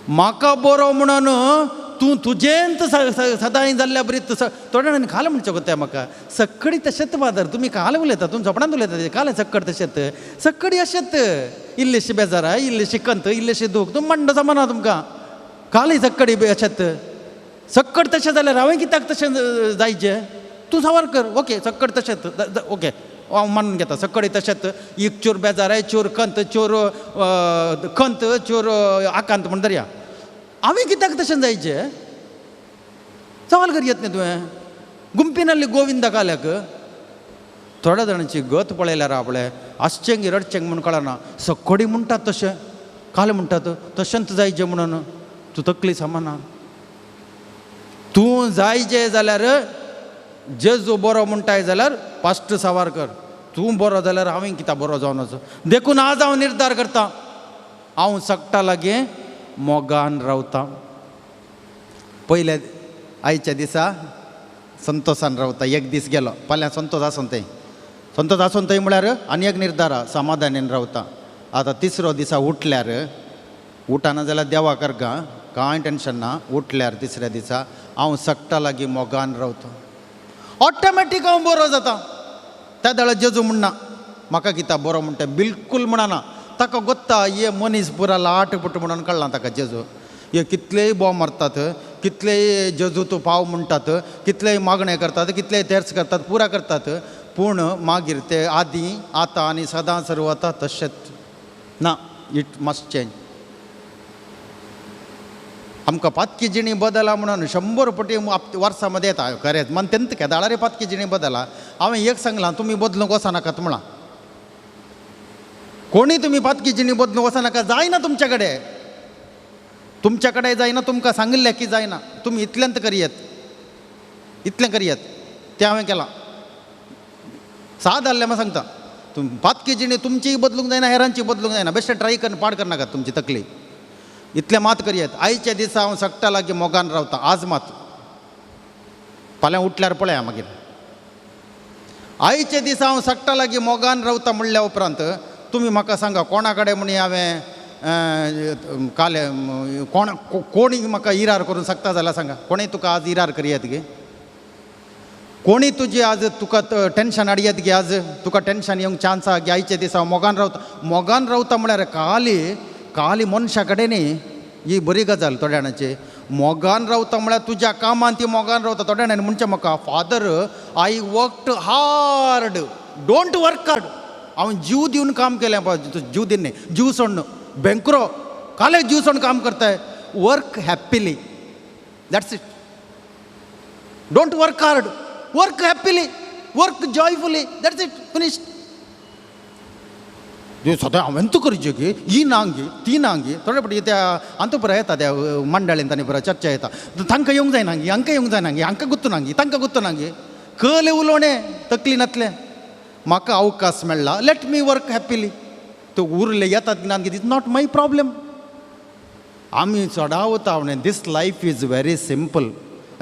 म्हाका बरो म्हणून तूं तुजेंत सदांय जाल्ल्या बरी थोड्या जाणांनी खालें म्हणचें कोत्या म्हाका सक्कडी तशेंच. फादर तुमी काल उलयता, तुमी सपनांत उलयता. कालें सक्कड तशेंच, सक्कडी अशेंच, इल्लीशी बेजाराय, इल्लीशी कंत, इल्लीशी दूख, तुमी मांडो जमाना तुमकां कालय सक्कडी अशेंच. सक्कड तशें जाल्यार हांवें कित्याक तशें जायचें? तूं सावार कर, ओके सक्कड तशेंच, ओके हांव मानून घेता सक्कडी तशेंच. एक चोर बेजाराय, चोर कंत, चोर कंत, चोर आकांत म्हण धरया. हांवें कित्याक तशें जायचें? सवाल कर येत न्ही तुवें. गुंपिनाल्ली गोविंदा काल्याक थोड्या जाणांची गत पळयल्यार आपले आसचें रडचें म्हूण कळना. सक्कडी म्हणटात तशें, काल म्हणटात तशेंच जायचें म्हणून. तूं तकली सामाना. तूं जायचें जाल्यार जेजू बरो म्हणटाय जाल्यार फास्ट सावार कर. तूं बरो जाल्यार हांवें कित्याक बरो जावन वचो? देखून आज हांव निर्धार करता, हांव सगटा लागीं मोगान रावता. पयल्या आयच्या दिसा संतोशान रावता. एक दीस गेलो, फाल्यां संतोष आसून थंय, संतोष आसून थंय म्हळ्यार आनी एक निर्धार, समाधानेन रावता. आतां तिसरो दिसा उठल्यार, उठाना जाल्यार देवा करगा, कांय टेंशन ना. उठल्यार तिसऱ्या दिसा हांव सगटा लागीं मोगान रावता, ऑटोमॅटीक हांव बरो जाता. त्या वेळार जेजू म्हणना म्हाका कित्याक बरो म्हणटा, बिलकूल म्हणना. ताका गोत्ता हे मनीस पुरा लाट पुट म्हणून कळ्ळां ताका जेजू. हे कितलेय बोव मारतात, कितलेय जेजू तूं पाव म्हणटात, कितलेय मागणें करतात, कितलेय तेर्स करतात, पुरा करतात, पूण मागीर ते आदीं आतां आनी सदां सर्व आतां तशेंच ना. It must change. आमकां पातकी जिणी बदला म्हणून 100 पटी वर्सां मदें येता खरेंच मन तेंत केदाळारे पातकी जिणी बदला. हांवें एक सांगलां, तुमी बदलूंक वचनाकात म्हळां. कोणी तुमी पातकी जिणी बदलूंक वचनाका, जायना तुमच्या कडेन, तुमच्या कडेन जायना, तुमकां सांगिल्लें की जायना. तुमी इतल्यांत करयत, इतलें करयत, तें हांवें केलां. साद आहलें म्हाका सांगता, तुम पातकी जिणी तुमचीय बदलूंक जायना, हेरांची बदलूंक जायना. बेश्टें ट्राय कर, पाड करनाकात तुमची तकली. इतलें मात करयत. आयच्या दिसा हांव सगटा लागीं मोगान रावता. आज मात, फाल्यां उठल्यार पळया मागीर. आयच्या दिसा हांव सगटा लागीं मोगान रावता म्हणल्या उपरांत तुमी म्हाका सांगा कोणा कडेन म्हणी हांवें काल कोण कोणी म्हाका इरार करूंक शकता जाल्यार सांगा. कोणीय तुका आज इरार करयत गे? कोणी तुजी आज तुका टेंशन हाडयत गे? आज तुका टेंशन येवंक चान्स आहा गे? आयच्या दिसा हांव मोगान रावता. मोगान रावता म्हळ्यार काली काली मनशा कडेन न्ही, ही बरी गजाल थोड्या जाणांची. मोगान रावता म्हळ्यार तुज्या कामान ती मोगान रावता. थोड्या जाणांनी म्हणचें म्हाका, father I worked hard, don't work hard. हांव जीव दिवन काम केलें, जीव दिवन न्ही, जीव सोडून बेंकरो काले जीव सोडून काम करताय. Work happily, that's it. Don't work hard, work happily, work joyfully, that's it, finished. सदां हांवें तूं करचें की ही नांगी ती नांगी. थोडे फावटी त्या अंतू पुरा येता, त्या मंडळीन तांणी पुरा चर्चा येता, तांकां येवंक जायना गी, हांकां येवंक जायना गी, हांकां गुत्तू नांगी, तांकां गुत्तू नांगी. कले उलोवणें तकली नातलें. म्हाका अवकाश मेळ्ळा, let me work happily. ते उरले येतात ना, is not my problem. आमी चडावता this life is very simple.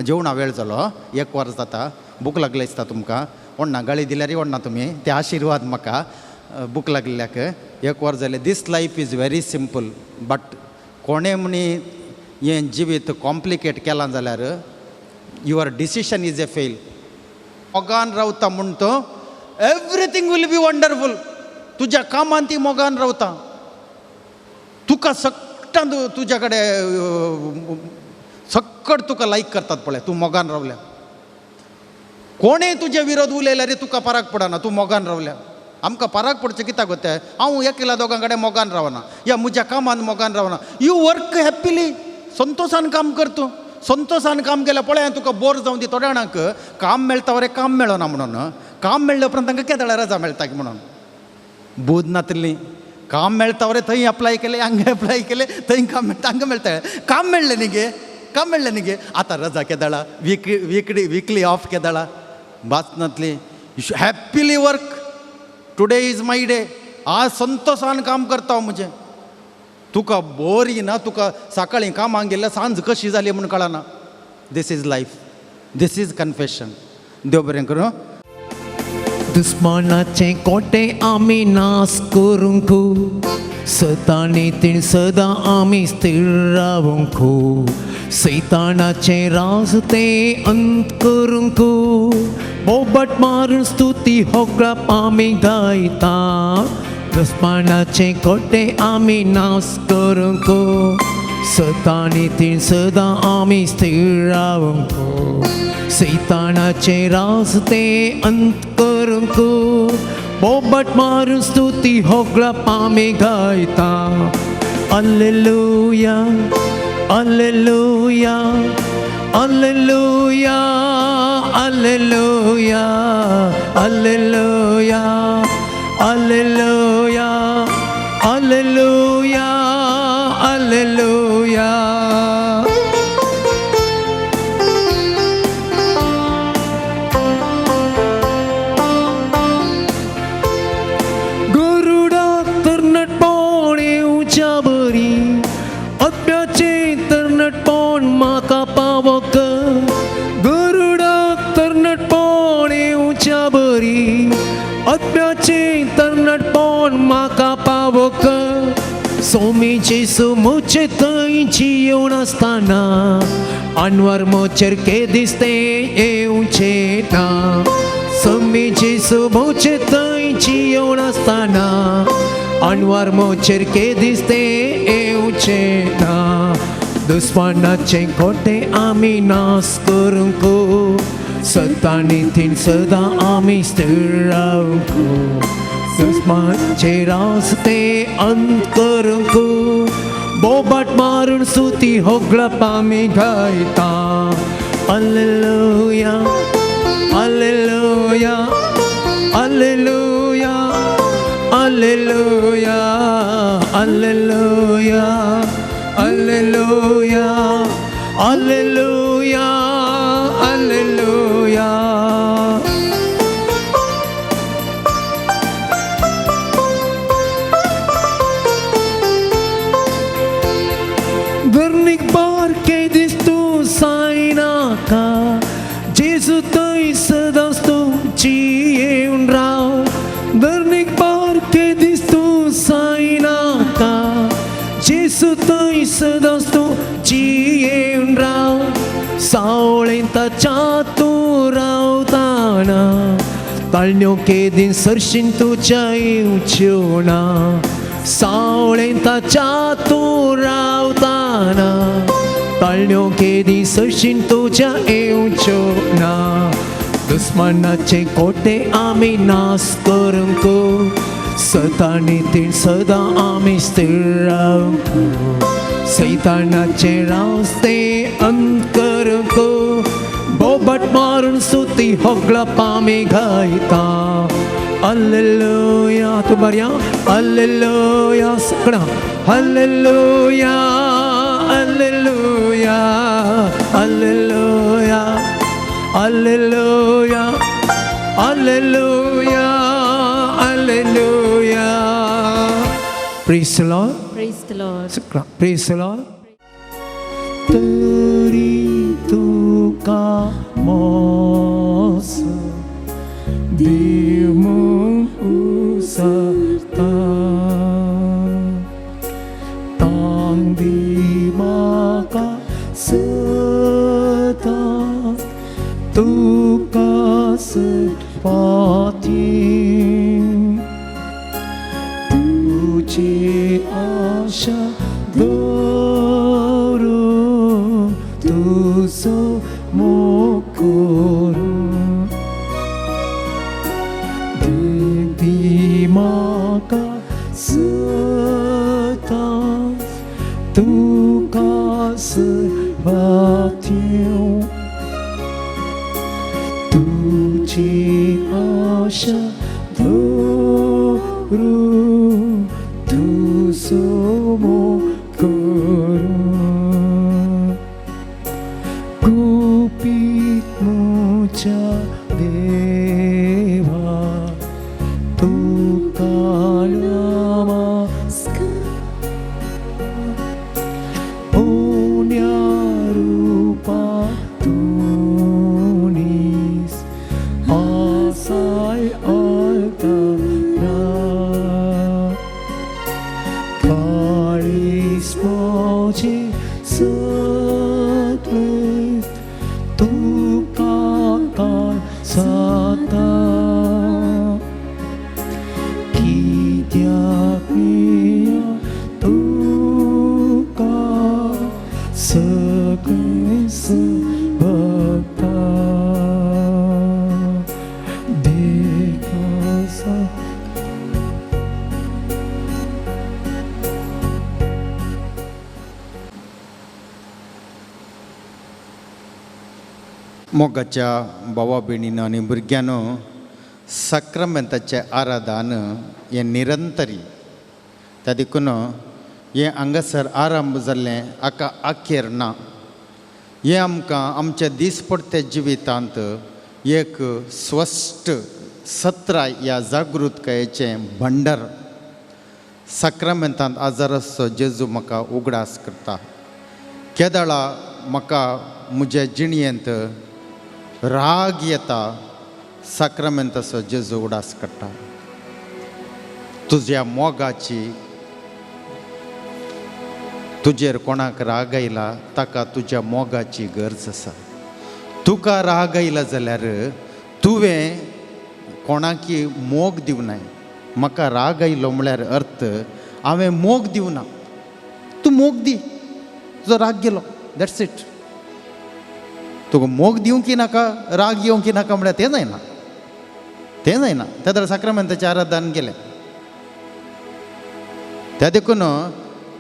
जेवणा वेळ जालो, एक वर जाता, भूक लागली दिसता तुमकां. ओडना गाळी दिल्यारय ओडना तुमी, ते आशिर्वाद म्हाका. भूक लागल्याक एक वर जालें. This life is very simple, but कोणें म्हणी हें जिवीत कॉम्प्लिकेट केलां जाल्यार your decision is a fail. मोगान रावता म्हूण तो एवरीथींग will be wonderful. तुज्या कामान ती मोगान रावता, तुका सगटान तुज्या कडेन सक्कड तुका लायक करतात पळय, तूं मोगान रावल्या. कोणें तुजे विरोध उलयल्यार तुका फरक पडना, तूं मोगान रावल्या. आमकां फरक पडचें कित्याक गो तें? हांव एकल्या दोगां कडेन मोगान रावना, या म्हज्या कामान मोगान रावना. You work happily, संतोशान काम कर तूं. संतोशान काम केल्यार पळय तुका बोर जावन दी. थोड्या जाणांक काम मेळटा वरे काम मेळना म्हणून, काम मेळ्ळे उपरांत तांकां केदळा रजा मेळटा की म्हणून बूद नातिल्ली. काम मेळटा वरे थंय अप्लाय केलें, हांगा अप्लाय केलें, थंय काम मेळटा, हांगा मेळटा. काम मेळ्ळें न्ही गे, काम मेळ्ळें न्ही गे, आतां रजा केदळा, विकली विकली ऑफ केदळा, बात नातली. Happily work, today is my day. आज संतोशान काम करता हांव म्हजें. तुका बोर येना, तुका सकाळीं कामाक गेल्यार सांज कशी जाली म्हूण कळना. This is life, this is confession. देव बरें करूं. दुस्मानाचे कोटे आमी नाश करूंक, सतानी तीण सदां आमी स्थिर रावंक, सैतानाचे राज ते अंत करूंक, बोबट मारून स्तुती होगळा आमी गायता. दुस्मानाचे कोटे आमी नाश करूंक, सतानी तीण सदां आमी स्थिर रावंक, सैतानाचे राज ते अंत करूंक, बोबट मारून स्तुती होगळा आमी गायता. Alleluia, alleluia, alleluia, alleluia, alleluia, alleluia, alleluia, alleluia. गरुडाक तरणाटपण येवच्या बरी, आत्म्याचें तरणाटपण म्हाका पावक. गरुडाक तरणाटपण येवच्या बरी, आत्म्याचें तरणाटपण म्हाका पावक. सोमी जेसू म्हजे थंय जियोन आसतना, आनवर मोचेर के दिसते येवचें ना. सोमी जेसू म्हजे थंय जियोन आसतना, आनवर मोचेर के दिसते येवचें ना. दुस्मानाचे कोटे आमी नाश करूंक, सतानी तीण सदां आमी स्थिर रावंक, दुस्मानाचे राज ते अंत करूंक, बोबाट मारून स्तुती होगळा आमी गायता. Alleluia, alleluia, alleluia, alleluia, alleluia, alleluia, alleluia, alleluia. धरणीक बारके दिस तूं सायनाका, जेजू थंय सदांच तूं जियेवन राव. धरणीक बारके दिस तूं सायनाका, जेजू थंय सदांच तूं जियेवन राव. सावळेन ताच्या तूं रावताना, ताळण्यो केदीन सरशीन तुज्या येवच्यो ना. सावळेन ताच्या तूं रावताना, ताळण्यो केदी सरशीन तुज्या येवच्यो ना. दुस्मानाचे कोटे आमी नाश करूंक, सतानी तीण सदां आमी स्थिर रावंक, सैतानाचे राज ते अंत करूंक, बोबट मारून स्तुती होगळा आमी गायता. अल्लेलुया, तूं बरया अल्लेलुया, सगळा alleluia, alleluia, alleluia, alleluia, alleluia, alleluia. Praise the Lord. Praise the Lord. Praise the Lord. तुका मोस देव म्हूण उसरता तांक दी म्हाका सदांच तुका सरपाची तुजी आशा दवरून तुजो मोग करून दी म्हाका सदांच तुका सरपाची तुजी आशा दवरून तुजो मोग करून गुपीत म्हज्या देवा तुका नमस्कार पुण्या रुपा तूं नीस आसाय आल्तारा काळीज म्हजें सगळें तुका काळसाता कित्याक निया तुका सगळें भगता देखा. मोगाच्या भावा भयणीनो आनी भुरग्यांनो, साक्रामेंताचें आराधन हें निरंतरी. त्या देखून हें हांगासर आरंभ जाल्लें हाका अखेर ना. हें आमकां आमच्या दिसपडत्या जिवितांत एक स्वस्थ सत्राय ह्या जागृतकायेचें भंडार. साक्रामेंतांत आजाराचो जेजू म्हाका उगडास करता. केदळा म्हाका म्हज्या जिणयेंत राग येता, साक्रामेंताचो जेजू उगडास करता. तुज्या मोगाची, तुजेर कोणाक राग आयला ताका तुज्या मोगाची गरज आसा. तुका राग आयला जाल्यार तुवें कोणाकी मोग दिवनाय. म्हाका राग आयलो म्हळ्यार अर्थ हांवें मोग दिवना. तूं मोग दी, तुजो राग गेलो, that's it. तुका मोग दिवंक नाका, राग येवंक नाका म्हळ्यार तें जायना, तें जायना. त्या जाल्यार साक्रामेंताचें आराधन गेलें. त्या देखून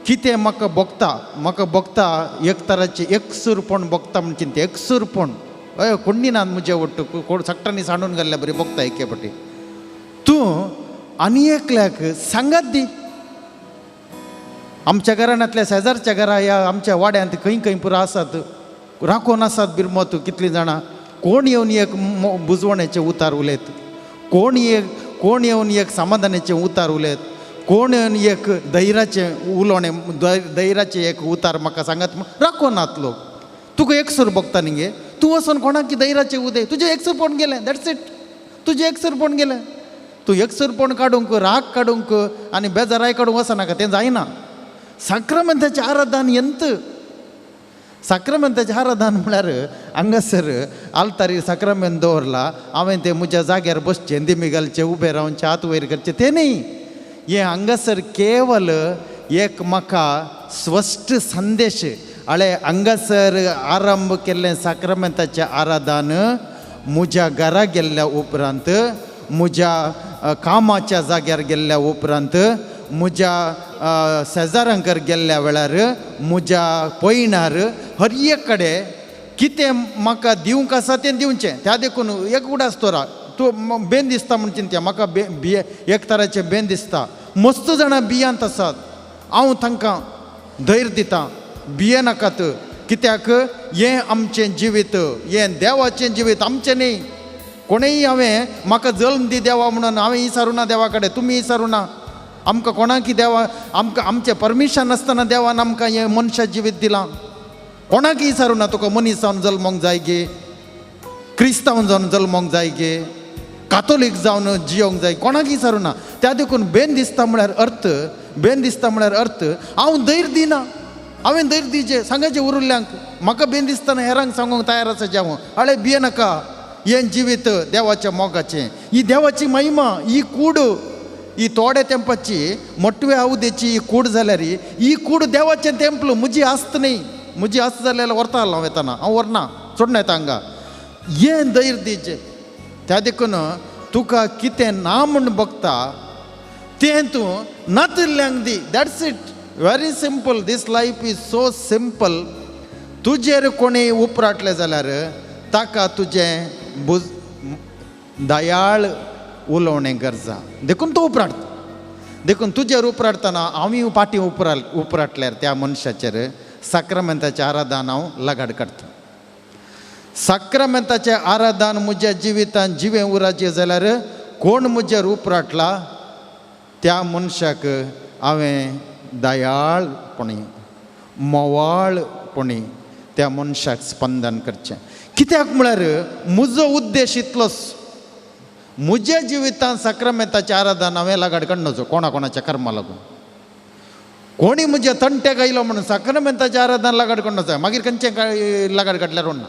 कितें म्हाका भोगता, म्हाका भोगता एक तराचें एकसूरपण भोगता म्हणचे तें एकसूरपण. हय, कोण्णी ना म्हज्या वट्ट, कोण सगटांनी सांडून घाल्ल्या बरी भोगता एके फावटी. तूं आनी एकल्याक सांगात दी. आमच्या घराण्यांतल्या शेजारच्या घरा ह्या आमच्या वाड्यांत खंय खंय पुरो आसात, राखून आसात बिरमत कितलीं जाणां. कोण येवन एक बुजवणेचें उतार उलयत, कोण येवन एक समाधानाचें उतार उलयत, कोण येवन एक धैर्याचें उलोवणें, धैर्याचें एक उतार म्हाका सांगात राखून नात लोक. तुका एकसूर भोगता न्ही गे, तूं वचून कोणाक धैर्याचें उदय, तुजें एकसूरपण गेलें, that's it. तुजें एकसूरपण गेलें. तूं एकसूरपण काडूंक, राग काडूंक आनी बेजाराय काडूंक वचनाका, तें जायना. साक्रामेंताचें आराधन यंत. साक्रामेंताचें आराधन म्हळ्यार हांगासर आल्तारीर साक्रामेंत दवरला, हांवें तें म्हज्या जाग्यार बसचें, दिमी घालचें, उबें रावचें, हात वयर करचें, तें न्ही. हें हांगासर केवल एक म्हाका स्पश्ट संदेश. हळे हांगासर आरंभ केल्लें साक्रामेंताचें आराधन म्हज्या घरा गेल्ल्या उपरांत, म्हज्या कामाच्या जाग्यार गेल्ल्या उपरांत, म्हज्या शेजारांकर गेल्ल्या वेळार, म्हज्या पयणार, हर एक कडेन कितें म्हाका दिवंक आसा तें दिवचें. त्या देखून एक उडास तोरा तूं बेन दिसता म्हण चिंत्या म्हाका बिये एक तराचें बेन दिसता. मस्त जाणां बियांत आसात, हांव तांकां धैर्य दितां, बिये नाकात. कित्याक हें आमचें जिवीत, हें देवाचें जिवीत, आमचें न्ही. कोणेय हांवें म्हाका जल्म दी देवा म्हणून हांवें विचारूं ना देवा कडेन, तुमी विचारूं ना. आमकां कोणाकी देवा आमकां आमचें परमिशन नासतना देवान आमकां हें मनशा जिवीत दिलां. कोणाक विचारूं ना तुका मनीस जावन जल्मोंक जाय गे, क्रिस्तांव जावन जल्मोंक जाय गे, कातोलीक जावन जियोंक जाय, कोणाक विचारूं ना. त्या देखून बेन दिसता म्हळ्यार अर्थ, बेन दिसता म्हळ्यार अर्थ हांव धैर्य दिना. हांवें धैर्य दिवचें सांगाचें उरुल्ल्यांक, म्हाका बेन दिसतना हेरांक सांगूंक तयार आसा जेवण. आळे भिये नाका, हें जिवीत देवाच्या मोगाचें, ही देवाची महिमा, ही कूड, ही थोड्या तेंपाची मोटव्या आवदेची ही कूड जाल्यार ही कूड देवाचें तेंपल. म्हजी आस्त न्ही, म्हजी आस्त जाल्यार व्हरता हांव येतना, हांव व्हरना, सोडना येता हांगा. हें धैर्य दिवचें. त्या देखून तुका कितें ना म्हूण बगता तें तूं नातिल्ल्यांक दी. That's it, very simple. This life is so simple. तुजेर कोणी उपराटलें जाल्यार ताका तुजें बुज दयाळ उलोवणें गरजा, देखून तूं उपराटता. देखून तुजेर उपराटतना हांव पाटी उपराटल्यार त्या मनशाचेर साक्रामेंताचें आराधन हांव लगाड काडटा. साक्रामेंताचें आराधन म्हज्या जिवितान जिवें उराचें जाल्यार कोण म्हजेर उपराटला त्या मनशाक हांवें दयाळपणी मोवाळपणी त्या मनशाक स्पंदन करचें. कित्याक म्हळ्यार म्हजो उद्देश इतलोच, म्हज्या जिवितान साक्रामेंताचें आराधन हांवें लगाड काडनचो कोणा कोणाच्या कर्मा लागून. कोणी म्हज्या तंट्याक आयलो म्हणून साक्रामेंताचें आराधन लगाड काडनचो, मागीर खंयचें लगाड काडल्यार ना.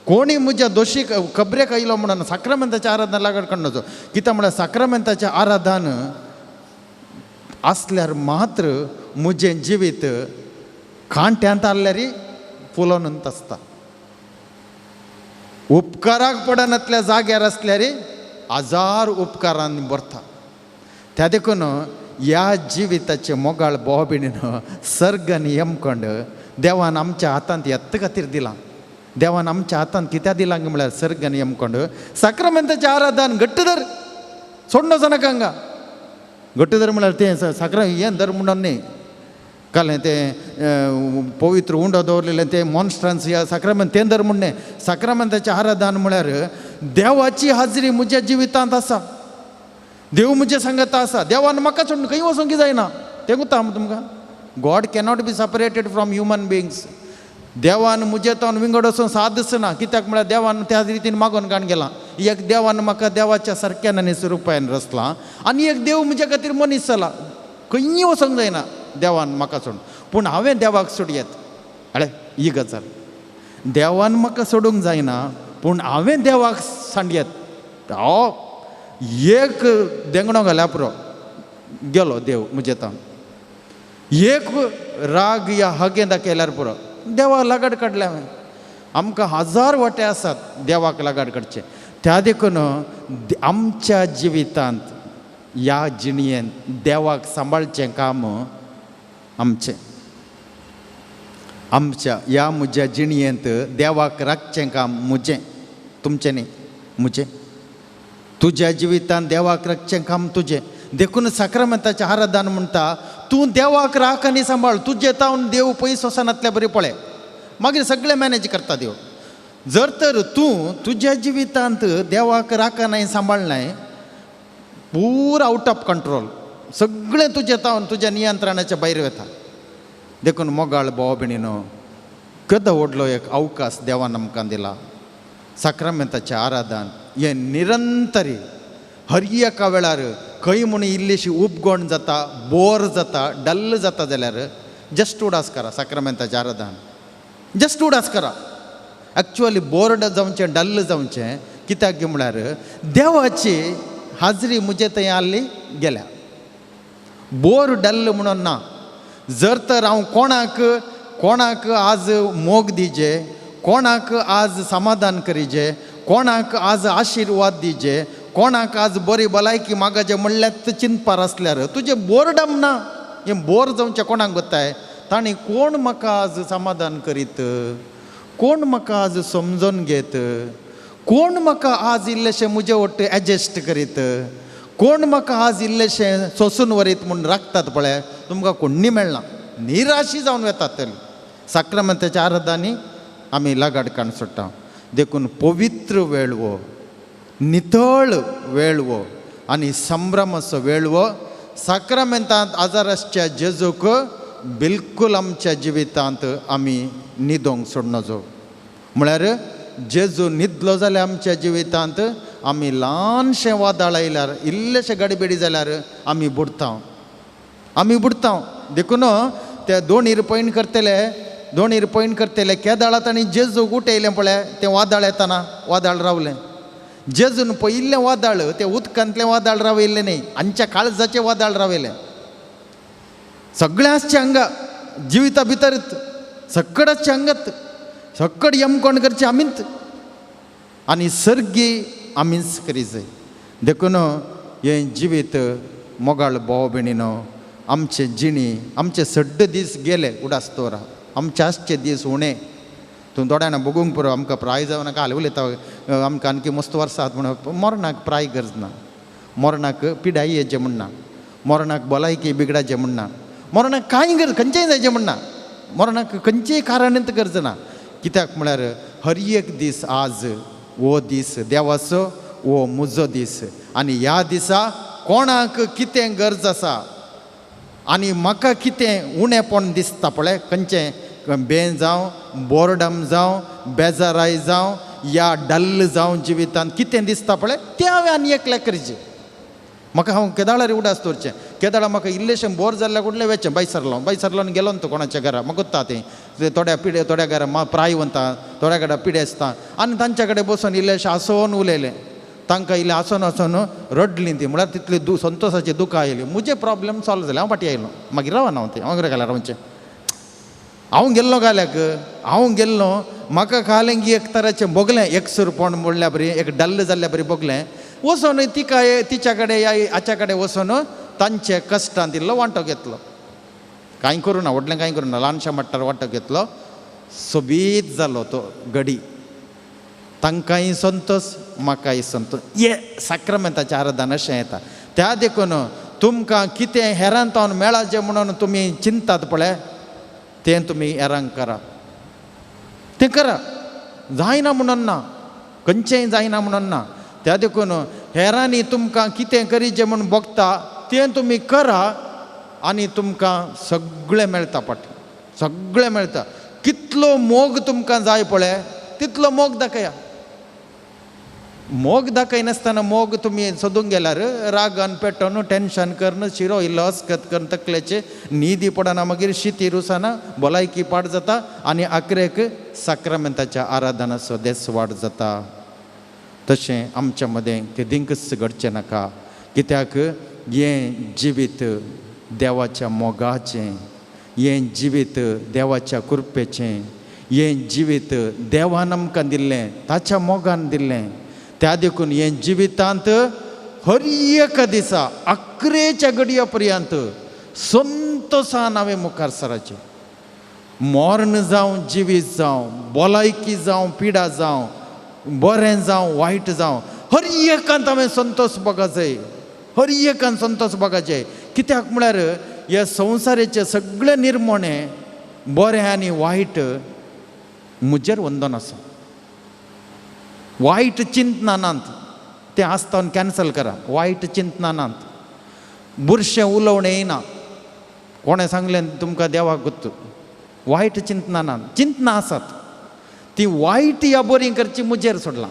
कोणी म्हज्या दोशी खबरेक आयलो म्हणून साक्रामेंताचें आराधन लगाड काडनचो. कित्याक म्हळ्यार साक्रामेंताचें आराधन आसल्यार मात्र म्हजें जिवीत कांट्यांत आसल्यार फुलोवन आसता, उपकाराक पडनातल्या जाग्यार आसल्यार हजार उपकारान भरता. त्या देखून ह्या जिविताचें मोगाळ बोबिणीन सर्ग आनी यमखंड देवान आमच्या हातांत येत्त खातीर दिलां. देवान आमच्या हातांत कित्याक दिलां म्हळ्यार सर्ग आनी यमखंड. साक्रामेंताचें आराधन घट्ट धर, सोडणो नाका हांगा. घट्ट धर म्हळ्यार तें साक्रा हें धर म्हणून न्ही, कालें तें पवित्र उंडो दवरलेलें तें मॉन्स्ट्रांस ह्या साक्रामेंत तें धर म्हण न्ही. साक्रामेंताचें आराधन म्हळ्यार देवाची हाजरी म्हज्या जिवितांत आसा, देव म्हजें सांगता आसा, देवान म्हाका सोडून खंय वचोंक जायना. तें कोता तुमकां, God cannot be separated from human beings. देवान म्हजें तावन विंगड वचून साद दिसना. कित्याक म्हळ्यार देवान त्या रितीन मागोन काण गेलां. एक देवान म्हाका देवाच्या सारक्यान आनी स्वरुपान रचलां आनी एक देव म्हज्या खातीर मनीस जाला, खंय वचोंक जायना देवान म्हाका सोडून. पूण हांवें देवाक सोडयेत. अळे ही गजाल, देवान म्हाका सोडूंक जायना पूण हांवें देवाक सांडयेत. हो एक देंगणो घाल्यार पुरो गेलो देव म्हजे तावन. एक राग या हगें दाखयल्यार पुरो देवाक लगाड काडल्या हांवें. आमकां हजार वाटे आसात देवाक लगाड काडचे. त्या देखून आमच्या जिवितांत ह्या जिणयेन देवाक सांबाळचें काम आमचें. आमच्या ह्या म्हज्या जिणयेंत देवाक राखचें काम म्हजें, तुमचें न्ही, म्हजें. तुज्या जिवितांत देवाक राखचें काम तुजें. देखून साक्रामेंताचें आराधन म्हणटा तूं देवाक राख आनी सांबाळ, तुजें तावन देव पयस वचनातल्या बरी पळय, मागीर सगळें मॅनेज करता देव. जर तर तूं तुज्या जिवितांत देवाक राखनाय सांबाळनाय, पूरा आवट ऑफ कंट्रोल, सगळें तुजें तावन तुज्या नियंत्रणाच्या भायर वता. देखून मोगाळ भाव भयणीनो, केदो व्हडलो एक अवकाश देवान आमकां दिला. साक्रामेंताचें आराधन हें निरंतरी, हर एका वेळार खंय म्हूण इल्लीशी उपगोण जाता, बोर जाता, डल्ल जाता जाल्यार जस्ट उडास करा साक्रामेंताचें आराधन, जस्ट उडास करा. एक्चुअली बोर्ड जावचें, डल्ल जावचें, कित्याक म्हळ्यार देवाची हाजरी म्हजे थंय आहली गेल्या. बोर डल्ल म्हणून ना. जर तर हांव कोणाक कोणाक आज मोग दिजे, कोणाक आज समाधान करिजे, कोणाक आज आशिर्वाद दिजे, कोणाक आज बरी भलायकी मागाचे म्हणल्यार चिंतपार आसल्यार तुजें बोर्डम ना. हें बोर जावचें कोणाक गोत्ताय, तांणी कोण म्हाका आज समाधान करीत, कोण म्हाका आज समजून घेत, कोण म्हाका आज इल्लेशें म्हजें वट्ट एडजस्ट करीत, कोण म्हाका आज इल्लेशें सोसून व्हरीत म्हूण राखतात पळय, तुमकां कोण्णी मेळना, निराशी जावन वेतात. ते साक्रामेंताच्या आराधांनी आमी लगाड काण सोडटा. देखून पवित्र वेळ हो, नितळ वेळ हो आनी संभ्रमाचो वेळ हो. साक्रामेंतांत आजार आसच्या जेजूक बिलकूल आमच्या जिवितांत आमी न्हिदोंक सोडनजो. म्हळ्यार जेजू न्हिदलो जाल्यार आमच्या जिवितांत आमी ल्हानशें वादळ आयल्यार, इल्लेशें गडबडी जाल्यार आमी बुडटा, आमी बुडटा. देखून ते दोणीर पयण करतले, दोणीर पयण करतले केदाळा तांणी जेजूक उठयलें पळय, तें वादळ येतना वादळ रावलें. जेजून पयिल्लें वादळ तें उदकांतलें वादळ रावयल्लें न्ही, आमच्या काळजाचें वादळ रावयलें. सगळें आसचें हांगा जिविता भितरच, सकड आसचें हांगात, सकड यमकोण करचें आमीच आनी सर्गी आमीच करी जाय. देखून हें जिवीत मोगाळ भाव भयणीनो, आमचे जिणी आमचे सड्ड दीस गेले उडास दवरा, आमचे आसचे दीस उणें. तूं थोड्यांना बगूंक पुरो, आमकां प्राय जावं नाका हाल उलयता, आमकां आणखी मस्त वर्सां आहात म्हणून. मरणाक प्राय गरज ना, मरणाक पिडाय येचें म्हण ना, मरणाक भलायकी बिगडाचें म्हण ना, मरणाक कांय गरज खंयचेंय जायचें म्हण ना, मरणाक खंयचेय कारणूच गरज ना. कित्याक म्हळ्यार हर एक दीस आज हो दीस देवाचो, हो म्हजो दीस आनी ह्या दिसा कोणाक कितें गरज आसा आनी म्हाका कितें उणेपण दिसता पळय, खंयचें बें जावं, बोर्डम जावं, बेजाराय जावं या डल्ल जावं, जिवितांत कितें दिसता पळय तें हांवें आनी एकल्याक करचें. म्हाका हांव केदाळार उडास दवरचें, केदाळा म्हाका इल्लेशें बोर जाल्ल्या कुडलें वेचें, बाय सरलो, बाय सरलो आनी गेलो न्हू कोणाच्या घरा, म्हाका गोत्ता तें थोड्या पिडे, थोड्या घरा मा प्राय वता, थोड्या घरा पिडे आसता आनी तांच्या कडेन बसून इल्लेशें हांसोन उलयलें, तांकां इल्लें हांसोन हांसोन रडलीं ती, म्हळ्यार तितली संतोसाची दुकां आयली. म्हजें प्रॉब्लम सॉल्व जालें, हांव फाटीं आयलो. मागीर रावना हांव तें, हांव कितें घाल्यार रावचें, हांव गेल्लो घाल्याक, हांव गेल्लो म्हाका घालें की एक तराचें भोगलें, एकसूरपण म्हणल्या बरी, एक डल्ल जाल्ल्या बरी भोगलें. वचोन तिका तिच्या कडेन या हाच्या कडेन वचोन तांचे कश्टांत इल्लो वांटो घेतलो, कांय करूं ना, व्हडलें कांय करूं ना, ल्हानशा मट्टार वांटो घेतलो. सोबीत जालो तो गडी, तांकांय संतोष म्हाकाय संतोष. हे साक्रामेंताचें आराधन अशें येता. त्या देखून तुमकां कितें हेरांत हांव मेळाचें म्हणून तुमी चिंतात पळय, तें तुमी हेरांक करा, तें करा, जायना म्हणून ना, खंयचेंय जायना म्हणून ना. त्या देखून हेरांनी तुमकां कितें करीचें म्हूण भोगता तें तुमी करा आनी तुमकां सगळें मेळटा, फाटीं सगळें मेळटा. कितलो मोग तुमकां जाय पळय तितलो मोग दाखया. मोग दाखयनासतना मोग तुमी सोदूंक गेल्यार रागान पेटोवन टेंशन करून शिरो इल्लो अस्कत करून तकलेचे न्हीद पडना, मागीर शिती रुसना, भलायकी पाड जाता आनी आखरेक साक्रामेंताच्या आराधनाचो देस वाड जाता. तशें आमच्या मदें केदींकच घडचें नाका, कित्याक हें जिवीत देवाच्या मोगाचें, हें जिवीत देवाच्या कृपेचें, हें जिवीत देवान आमकां दिल्लें, ताच्या मोगान दिल्लें. त्या देखून हें जिवितांत हर एका दिसा अकरेच्या घडया पर्यंत संतोसान हांवें मुखार सराचें. मर्ण जावं, जिवीत जावं, भलायकी जावं, पिडा जावं, बरें जावं, वायट जावं, हर एकांत हांवें संतोष बघाचें, हर एकान संतोष बघाचें. कित्याक म्हळ्यार ह्या संवसाराचे सगळे निर्मणे बरें आनी वायट म्हजेर वंदन आसा. वायट चिंतना नात, तें आसता कॅन्सल करा. वायट चिंतना नात, बुरशें उलोवणें येना, कोणें सांगलें तुमकां देवाक गुत्त. वायट चिंतना नात, चिंतना आसात ती वायट या बरी करची म्हजेर सोडलां.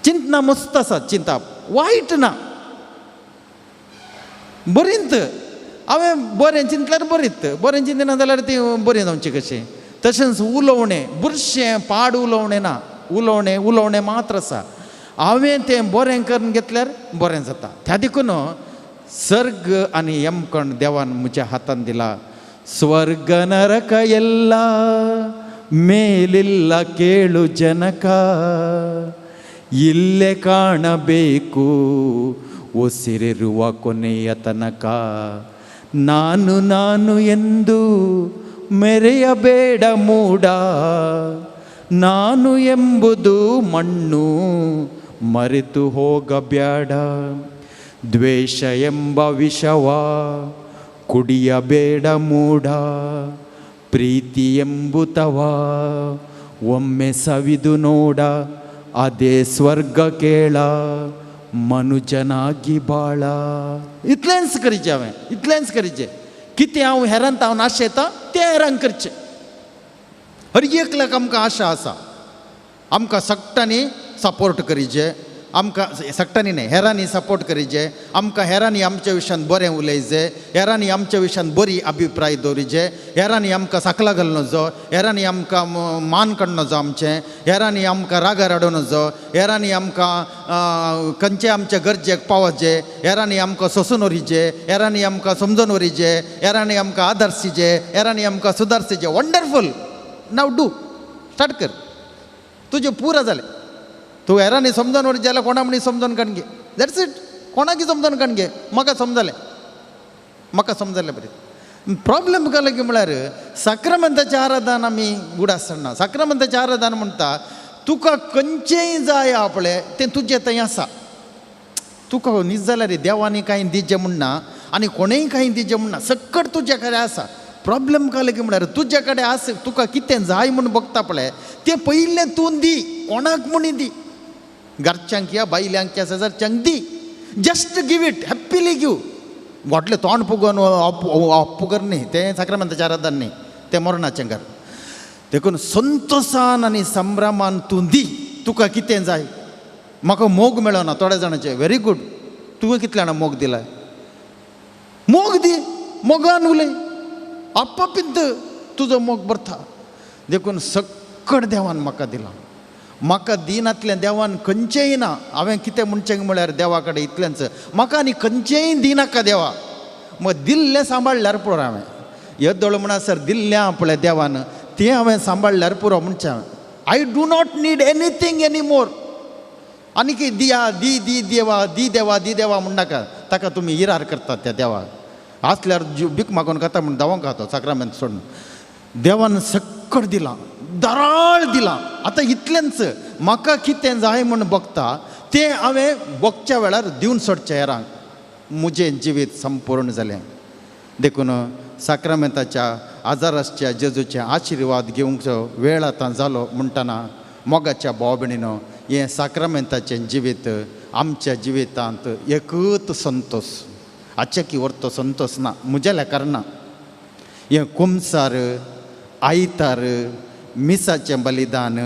चिंतना मस्त आसात, चिंताप वायट ना, बरींत हांवें बरें चिंतल्यार बरीत, बरें चिंतना जाल्यार ती बरीं जावची कशीं. तशेंच उलोवणें बुरशें पाड उलोवणें ना, उलोवणें उलोवणें मात्र आसा. हांवें तें बरें करून घेतल्यार बरें जाता. त्या देखून सर्ग आनी यमकण देवान म्हज्या हातान दिला. स्वर्ग नरक ಎಲ್ಲ ಮೇಲಿಲ್ಲ ಕೇಳು ಜನಕ, ಇಲ್ಲೇ ಕಾಣಬೇಕು ಉಸಿರಿರುವ ಕೊನೆಯ ತನಕ. ನಾನು ನಾನು ಎಂದು ಮೆರೆಯಬೇಡ ಮೂಡ, ನಾನು ಎಂಬುದು ಮಣ್ಣು ಮರೆತು ಹೋಗಬ್ಯಾಡ. ದ್ವೇಷ ಎಂಬ ವಿಷವ ಕುಡಿಯಬೇಡ ಮೂಢ, ಪ್ರೀತಿ ಎಂಬುತವ ಒಮ್ಮೆ ಸವಿದು ನೋಡ, ಅದೇ ಸ್ವರ್ಗ ಕೇಳ ಮನುಜನಾಗಿ ಬಾಳ. इतलेंच करीचें हांवें, इतलेंच करीचें. कितें हांव हेरांत हांव आशेता तें हेरांक करचें. हर एकल्याक आमकां आशा आसा, आमकां सगटांनी सपोर्ट करीजे, आमकां सगटांनी न्ही हेरांनी सपोर्ट करीजे, आमकां हेरांनी आमच्या विशयान बरें उलयजे, हेरांनी आमच्या विशयान बरी अभिप्राय दवरिजे, हेरांनी आमकां साकला घालूं नजो, हेरांनी आमकां मान काडूं नजो आमचें, हेरांनी आमकां रागार हाडूं नजो, हेरांनी आमकां खंयचे आमच्या गरजेक पावचे, हेरांनी आमकां सोंसून व्हरिजे, हेरांनी आमकां समजून व्हरिजे, हेरांनी आमकां आदर्शिजे, हेरांनी आमकां सुदारसिजे. वंडरफूल. नाव do, start कर, तुजें पुरा जालें. तूं हेरांनी समजून व्हर जाल्यार कोणा म्हणी समजून काण घे, that's it. कोणाकी समजून काण घे, म्हाका समजलें, म्हाका समजलें बरें. प्रॉब्लेम काय की म्हळ्यार साक्रामेंताचें आराधन आमी उडास ना. साक्रामेंताचें आराधन म्हणटा तुका खंयचेंय जाय आपलें तें तुजें थंय आसा. तुका न्हीज जाल्यार देवांनी कांय दिजें म्हणना आनी कोणेंय कांय दिजें म्हणना, सकट तुजे कडेन आसा. प्रॉब्लेम काय की म्हळ्यार तुजे कडेन आसा, तुका कितें जाय म्हूण बगता पळय तें पयलें तूं दी, कोणाक म्हणी दी, घरच्यांक या बायल्यांक या शेजारच्यांक दी. Just give it, happily give. व्हडलें तोंड फुगोवन अप्पू न्ही, तें साक्रामेंताचें आराधन न्ही, तें मरणाचें घर. देखून संतोसान आनी संभ्रमान तूं दी. तुका कितें जाय, म्हाका मोग मेळना थोड्या जाणांचे, व्हेरी गूड, तुवें कितल्या जाणां मोग दिलाय, मोग दी, मोगान उलय, आपापींत तुजो मोग भरता. देखून सकट देवान म्हाका दिला, म्हाका दिनातलें देवान खंयचेंय ना. हांवें कितें म्हणचें म्हळ्यार देवा कडेन इतलेंच, म्हाका आनी खंयचेंय दिनाका देवा, मग दिल्लें सांबाळल्यार पुरो. हांवें येदोळ म्हणसर दिल्लें आहा पळय देवान, तें हांवें सांबाळल्यार पुरो म्हणचें हांवें. I do not need anything any more. आनी की दिया दी दी देवा दी देवा दी देवा म्हणनाका, ताका तुमी इरार करतात त्या देवाक. आसल्यार जीव भीक मागून खाता म्हूण धांवोंक खातो साक्रामेंत सोडून. देवान सक्कड दिलां, दराळ दिलां. आतां इतलेंच म्हाका कितें जाय म्हूण बगता तें हांवें बगच्या वेळार दिवन सोडचें हेरांक, म्हजें जिवीत संपूर्ण जालें. देखून साक्रामेंताच्या आजाराच्या जेजूचे आशिर्वाद घेवंकचो वेळ आतां जालो म्हणटना मोगाच्या भाव भयणीनो, हें साक्रामेंताचें जिवीत आमच्या जिवितांत एकूच संतोस, आचेकी व्हरतो संतोस ना म्हज्या कारणां. हें कुमसार, आयतार, मिसाचें बलिदान,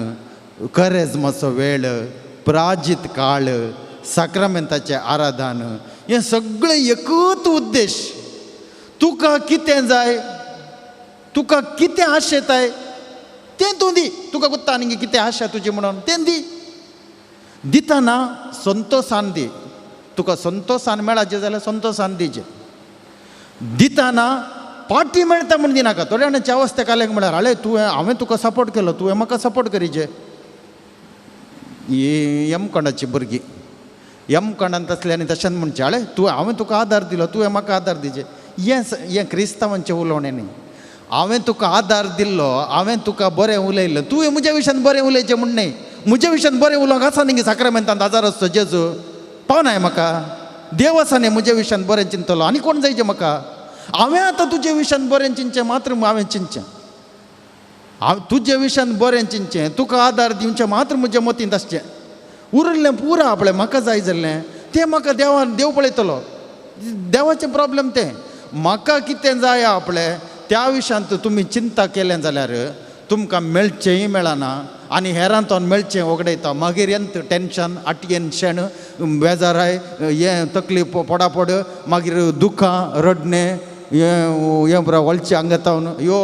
करेजमाचो वेळ, प्राजीत काळ, साक्रामेंताचें आराधन, हें सगळें एकूच उद्देश. तुका कितें जाय, तुका कितें आशेताय तें तूं दी. तुका कोत्ता आनी कितें आशा तुजी म्हणून तें दी. दितना संतोसान दी, तुका संतोसान मेळाचें जाल्यार संतोसान दिचें. दितना पाटी मेळटा म्हूण दिनाका. थोड्या जाणांची अवस्था कालेक म्हळ्यार आळे तुवें हांवें तुका सपोर्ट केलो, तुवें म्हाका सपोर्ट करीचे. ही यमकंडाची भुरगीं यमकंडांत आसले आनी तशेंच म्हणचें, आळे तुवें हांवें तुका आदार दिलो, तुवें म्हाका आदार दिचे. हें हें क्रिस्तांवांचें उलोवणें न्ही. हांवें तुका आदार दिल्लो, हांवें तुका बरें उलयलें, तुवें म्हज्या विशयान बरें उलयचें म्हूण न्ही. म्हज्या विशयान बरें उलोवंक आसा न्ही साक्रामेंतांत आजार आसचो जेजू पावनाय म्हाका, देव आसा न्ही म्हज्या विशयान बरें चिंतलो, आनी कोण जायचें म्हाका. हांवें आतां तुजे विशयान बरें चिंतचें मात्र हांवें चिंतचें, हांव तुजे विशयान बरें चिंतचें, तुका आदार दिवचें मात्र म्हज्या मतींत आसचें. उरिल्लें पुरा पळय म्हाका जाय जाल्लें तें म्हाका देवान देव पळयतलो, देवाचें प्रॉब्लम तें. म्हाका कितें जाय पळय त्या विशयांत तुमी चिंता केलें जाल्यार तुमकां मेळचेंय मेळना आनी हेरांतोन मेळचें वगडयता. मागीर येंत टेंशन, अटेन्शन, बेजाराय, हें तकली पडापड, मागीर दुखां, रडणें, हें हें पुरा वळचें आंगातावन. यो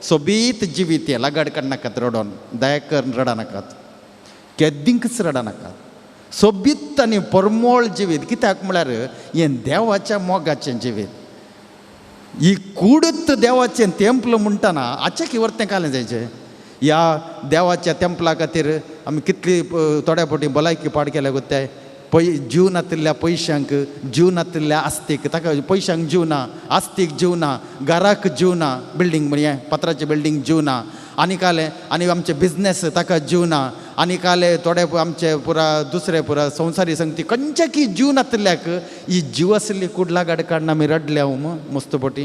सोबीत जिवीत हें, लगाड काडनाकात रडोन, दया करून रडनाकात, केद्दींकच रडनाकात. सोबीत आनी परमोळ जिवीत कित्याक म्हळ्यार हें देवाच्या मोगाचें जिवीत. ही कूडत देवाचें तेंपल म्हणटना आचें वर्तें कालें जायचें. ह्या देवाच्या तेंपला खातीर आमी कितली थोड्या फावटी भलायकी पाड केल्या गोत्ताय. पय जीव नातिल्ल्या पयशांक, जीव नातिल्ल्या आस्तीक, ताका पयशांक जीव ना, आस्तीक जीव ना, घराक जीव ना, बिल्डींग म्हणजे पत्राचें बिल्डींग जीव ना, आनी कालें आनी आमचे बिजनेस ताका जीव ना, आनी काले थोडे आमचे पुरा दुसरे पुरा संवसारी संगती खंयच्या की जीव नातिल्ल्याक ही जीव आशिल्ली कूड लागाड काडून आमी रडल्या मस्त पटी.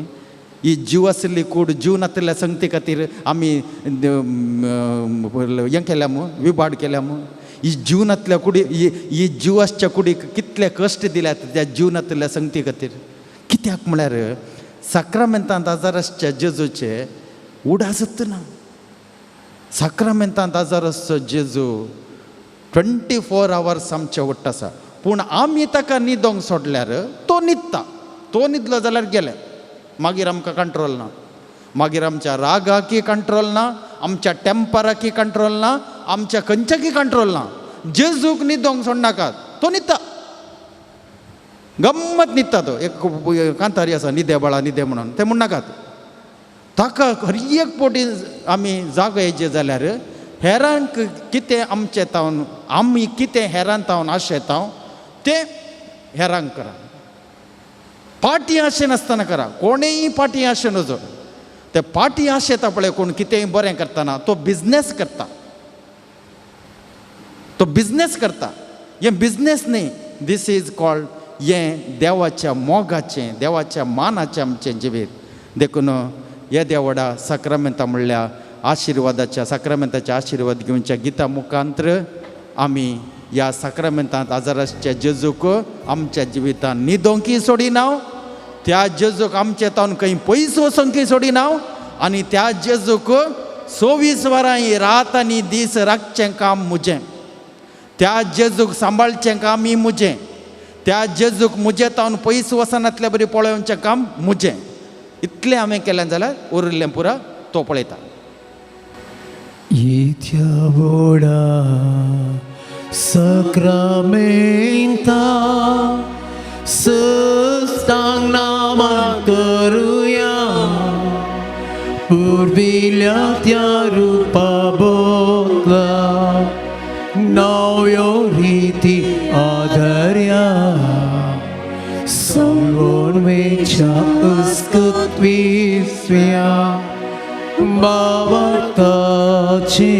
ही जीव आशिल्ली कूड जीव नातिल्ल्या संगती खातीर आमी हें केल्या मू, विबाड केल्या मू. ही जीव नातल्या कुडी ही जीव आसच्या कुडीक कितले कश्ट दिल्यात त्या जीव नातिल्ल्या संगती खातीर. कित्याक म्हळ्यार साक्रामेंतांत आजार आसच्या जेजूचे उडासत ना. साक्रामेंतांत आजार आसचो जेजू 24 आवर्स आमचे वट्ट आसा. पूण आमी ताका न्हिदोंक सोडल्यार तो न्हिदता. तो न्हिदलो जाल्यार गेलें, मागीर आमकां कंट्रोल ना, मागीर आमच्या रागाकी कंट्रोल ना, आमच्या टेंपराकी कंट्रोल ना, आमच्या खंयच्याकी कंट्रोल ना. जेजूक न्हिदोंक सोडनाकात, तो न्हिदता, गम्मत न्हिदता. तो एक कांतारी आसा, न्हिदे बाळा न्हिदे म्हणून, तें म्हणनाकात. ताका हर एक पोटी आमी जागो येयचे जाल्यार हेरांक कितें आमचें तावन, आमी कितें हेरान तावन आशेतां तें हेरांक करा. पाटी आशे नासतना करा, कोणेय पाटी आशे नजो. ते पाटी आशेता पळय कोण कितेंय बरें करतना तो बिजनेस करता, तो बिजनेस करता. हें बिजनेस न्ही, this is called हें देवाच्या मोगाचें, देवाच्या मानाचें आमचें जिवीत. देखून येद्या व्हडा साक्रामेंता म्हणल्यार आशिर्वादाच्या, साक्रामेंताचे आशिर्वाद घेवच्या गिता मुखांत्र आमी ह्या साक्रामेंतांत आजार आसच्या जेजूक आमच्या जिवितांत न्हिदोंकी सोडिना, त्या जेजूक आमचे तावन खंय पयस वचोंकी सोडिना, आनी त्या जेजूक 24 वरां रात आनी दीस राखचें काम म्हजें, त्या जेजूक सांबाळचें काम म्हजें, त्या जेजूक म्हजें तावन पयस वचनातल्या बरी पळोवचें काम म्हजें. इतलें हांवें केलें जाल्यार उरिल्लें पुरा तो पळयता. येत्या व्हडा साक्रामेंता सस्तांग नामान करुया, पुर्विल्ल्या त्या रुपा बदला नव्यो रिती आदर्या, सलोनवेच्या अस्कत विसव्या बाबाताचे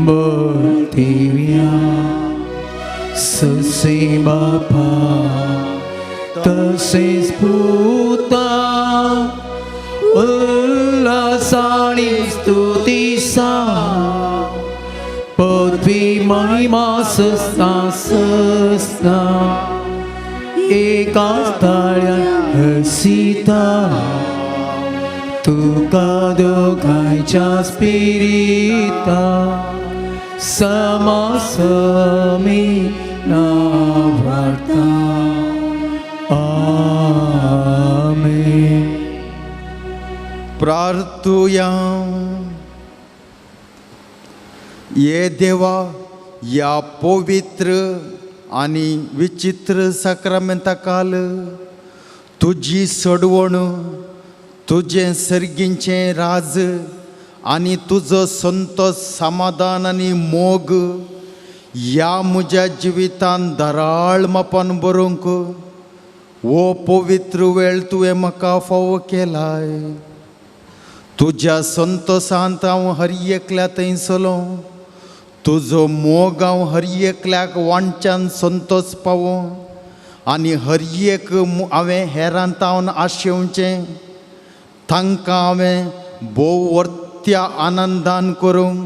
बळतिव्या, ससे बापा तसेच पुता उल्हासानी स्तुती सा, पदवी महिमा सस्ना सस्ना, एकाच ताळ्यान हसिता, तुका दोगांयच्या स्पिरिता समासमी नावार्ता. आमेन. प्रार्थुया. ये देवा, ह्या पवित्र आनी विचित्र साक्रामेंता काल तुजी सडवण, तुजें सर्गींचें राज आनी तुजो संतोष, समाधान आनी मोग ह्या म्हज्या जिवितान दराळ मापान बरोवंक हो पवित्र वेळ तुवें म्हाका फावो केलाय. तुज्या संतोषांत हांव हर एकल्या थंयसलो, तुजो मोग हांव हर एकल्याक वांटच्यान संतोष पावो आनी हर एक हांवें हेरांत हांव आशेवचें, तांकां हांवें भोव वर्त्या आनंदान करूंक,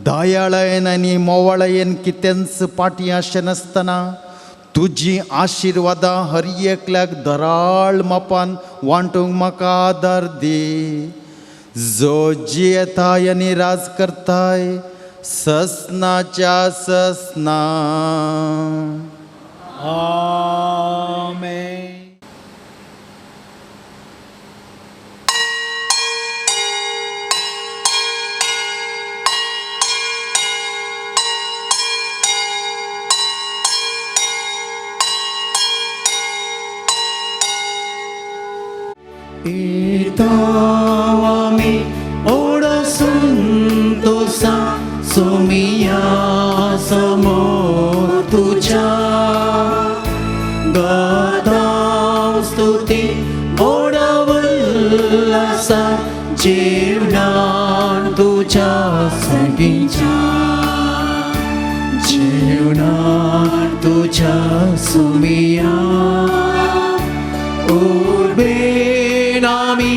दयाळायेन आनी मोवाळायेन कितेंच पाटी आशेनासतना तुजी आशिर्वादां हर एकल्याक दराळ मापान वांटूंक म्हाका आदार दी. जो जियेताय आनी राज करताय ससनाच्या ससना. आमेन. Itawami ora suntosa sumiya samo tuja gatav stuti ora vallasa जीवनान तुझ्या सगीच्या जीवनान तुझ्या सुमिया उर्बेन आमी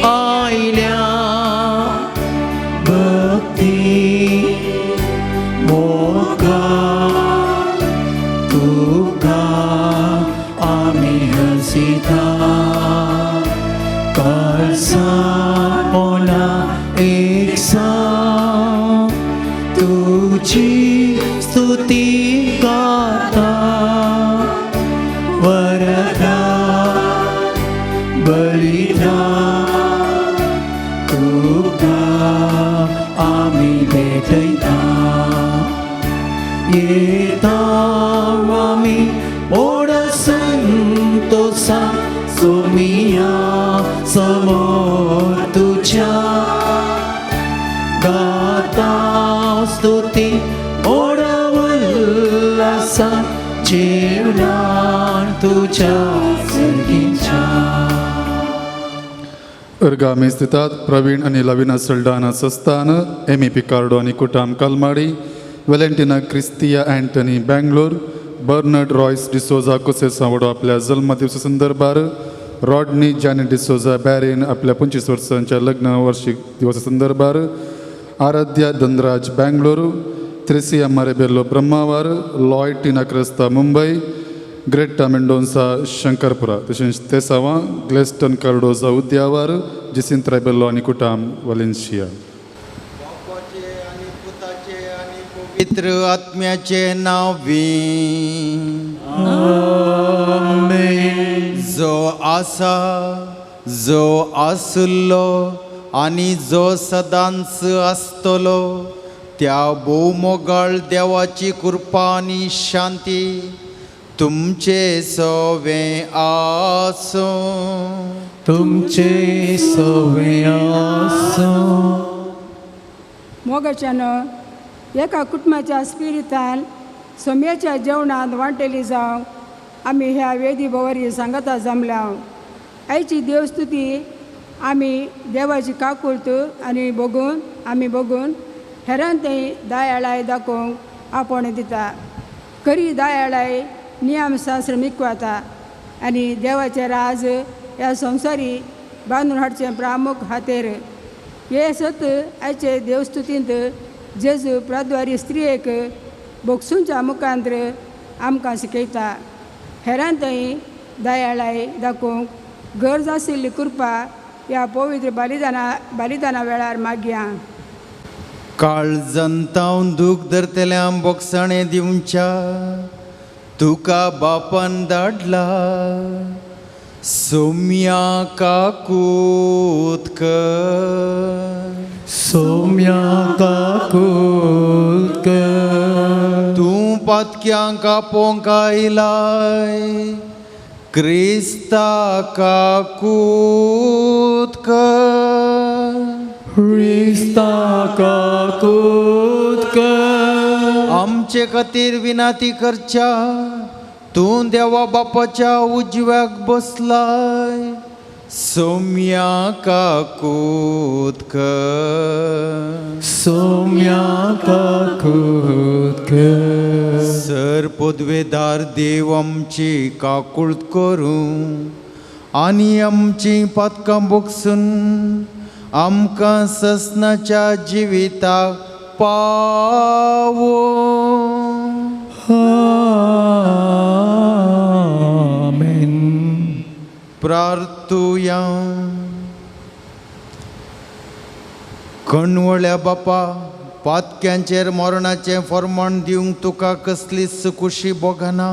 आयल्या भक्ती मोगा तुका आमी हसिता संतोसा सोमिया समोर तुझ्या गाता स्तुती ओडवल्लासा जेवणान तुझ्या सर्गीच्या. अर्गामी स्थितात प्रवीण आनी लविना सल्डाना सस्तान, एमी पिकार्डो आनी कुटाम Kalmadi, Valentina Cristia Antony Bangalore, Bernard Royce D'Souza कुसेसावडो आपल्या जल्मदिवसा संदर्भार, रॉडनी जॅनी डिसोजा बॅरेन आपल्या 25 वर्सांच्या लग्न वार्षिक दिवसा संदर्भार, आराध्या धनराज बँगलोर, त्रेसिया मारेबेल्लो ब्रह्मावार, लॉय टिना क्रेस्ता मुंबय, ग्रेटा मेंडोन्सा शंकरपुरा, तशेंच तेसावां ग्लेस्टन कार्डोजा उद्यावर, जिसिंत रायबेल्लो आनी कुटाम वालेन्शिया. बापाचे आनी पुताचे आनी पवित्र आत्म्याचे नांवी. जो आसा, जो आसुल्लो आनी जो सदांच आसतलो त्या भोवमोगाळ देवाची कृपा आनी शांती तुमचे सवें आसूं. तुमचे सवे आसूं. मोगाच्यान एका कुटुंबाच्या स्पिरितान सोम्याच्या जेवणांत वांटेली जावंक आमी ह्या वेदी भोवरी सांगता जमल्या. आयची देवस्तुती आमी देवाची काकुळत आनी बघून आमी बघून हेरान थंय दयाळाय दाखोवंक आपोवणें दिता. खरी दयाळाय नियम शास्त्र मिकवाता आनी देवाचें राज ह्या संवसारी बांदून हाडचें प्रामुख हातेर. हे सत आयचे देवस्तुतींत जेजू प्राद्वारी स्त्रियेक बोगसूंच्या मुखांत्र आमकां शिकयता. हेरान थंय दयाळाय दाखोवंक गरज आशिल्ली कृपा ह्या पवित्र बलिदाना वेळार मागया. काळजंतावन दूख धरतल्यांक बोगसाणें दिवच्या तुका बापान धाडला सोम्या काकूत कर. सोम्या काकूत कर. तूं पातक्यांक आपोवंक आयलाय क्रिस्ता काकूत कर. क्रिस्ता काकूत कर. आमचे खातीर विनाती करच्या तूं देवा बापाच्या उजव्याक बसलाय सोम्या काकूत कर. सोम्या काकूत कर. सर पदवेदार देव आमची काकूळत करूं आनी आमची पातकां बोगसून आमकां ससनाच्या जिविताक पावो. आमेन. प्रार्थुया. कणवळ्या बापा, पातक्यांचेर मरणाचें फर्माण दिवंक तुका कसलीच खुशी भोगना.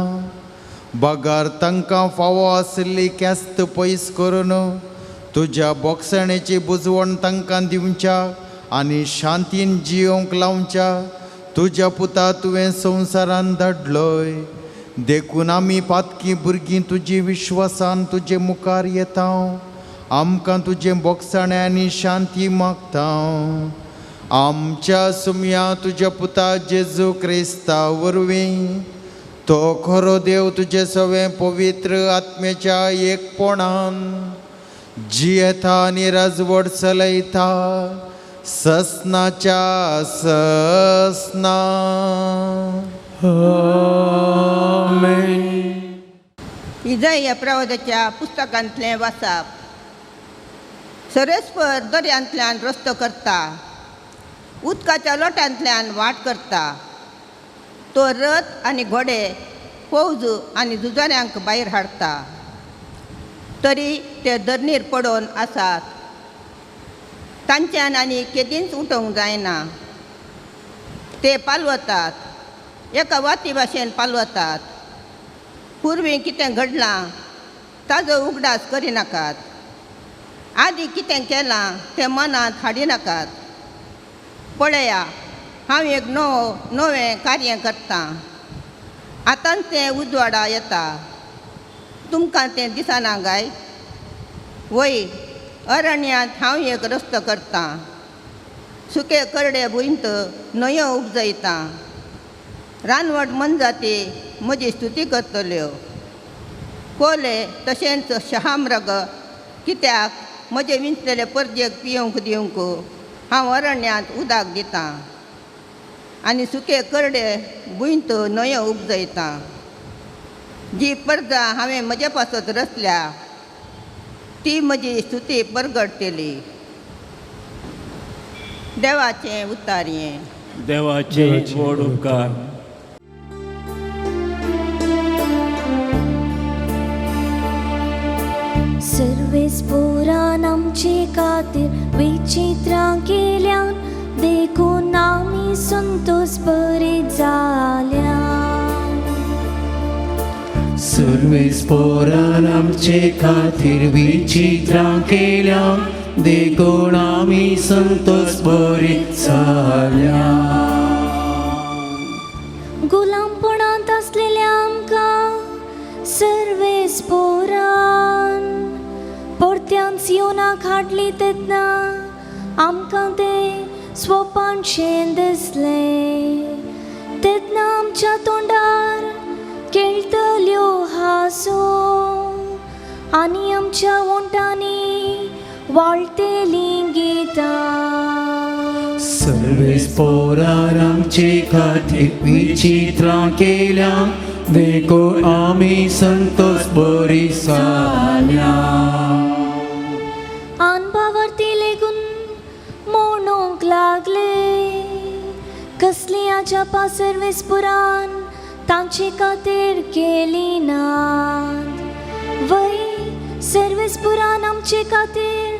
बगार तांकां फावो आशिल्ली ख्यास्त पयस करून तुज्या बोगसणेची बुजवण तांकां दिवच्या आनी शांतीन जियोवंक लावच्या तुज्या पुता तुवें संवसारान धाडलोय. देखून आमी पातकी भुरगीं तुजी विश्वासान तुजे मुखार येता. आमकां तुजें बोगसाणें आनी शांती मागता. आमच्या सुमया तुज्या पुता जेजू क्रिस्ता वरवीं तो खरो देव तुजे सवें पवित्र आत्म्याच्या एकपणान जियेता आनी राजवट चलयता ससनाच्या ससना. आमेन. इजय प्रवादाच्या पुस्तकांतलें वाचप. सरस्पर दर्यांतल्यान रस्तो करता, उदकाच्या लोटांतल्यान वाट करता. तो रथ आनी घोडे, फौज आनी झुजाऱ्यांक भायर हाडटा, तरी ते धरणीर पडून आसात. तांच्यान आनी केदींच उठोवंक जायना. ते पालवतात, एका वाती भाशेन पालवतात. पुर्वी कितें घडलां ताजो उगडास करिनाकात, आदी कितें केलां तें मनांत हाडिनाकात. पळया, हांव एक नवें कार्य करतां, आतांच तें उजवाडा येता. तुमकां तें दिसना गाय? वय, अरण्यांत हांव एक रस्तो करतां, सुके करडे भुंयत न्हंयो उपजयतां. रानवट मनजाती म्हजी स्तुती करतल्यो, कोले तशेंच शहामृग, कित्याक म्हजे विंचलेले परजेक पिवंक दिवंक हांव अरण्यांत उदक दितां आनी सुके करडे भुंयत न्हंयो उपजयतां. जी परजा हांवें म्हजे पासत रचल्या ती म्हजी स्तुती परगडटली. देवाचें उतारयें. देवाचे व्हड उपकार. सर्वेस पोरान आमचे खातीर विचित्रां केल्यान, देखून आमी संतोष बरे जाल्या. सर्वेस पोरान आमचे खातीर विचित्रां केल्यान, देखून आमी संतोष बरे जाल्या. गुलामपणांत आसलेल्या आमकां सर्वेस पोरान परत्यान सियोनाक हाडली तेन्ना आमकां तें स्वपानशें दिसलें. तेन्ना आमच्या तोंडार खेळटल्यो हांसो आनी आमच्या ओंठांनी वाळटेलीं गितां. सर्वेस पोरान आमचे खातीर विचित्रां केल्यान, देखून आमी संतोष बरी जाल्या. अनभावार्थी लेगून म्हणूंक लागले, कसली अजापां सर्वेस पुरान तांचे खातीर केली नात. वय, सर्वेस पुरान आमचे खातीर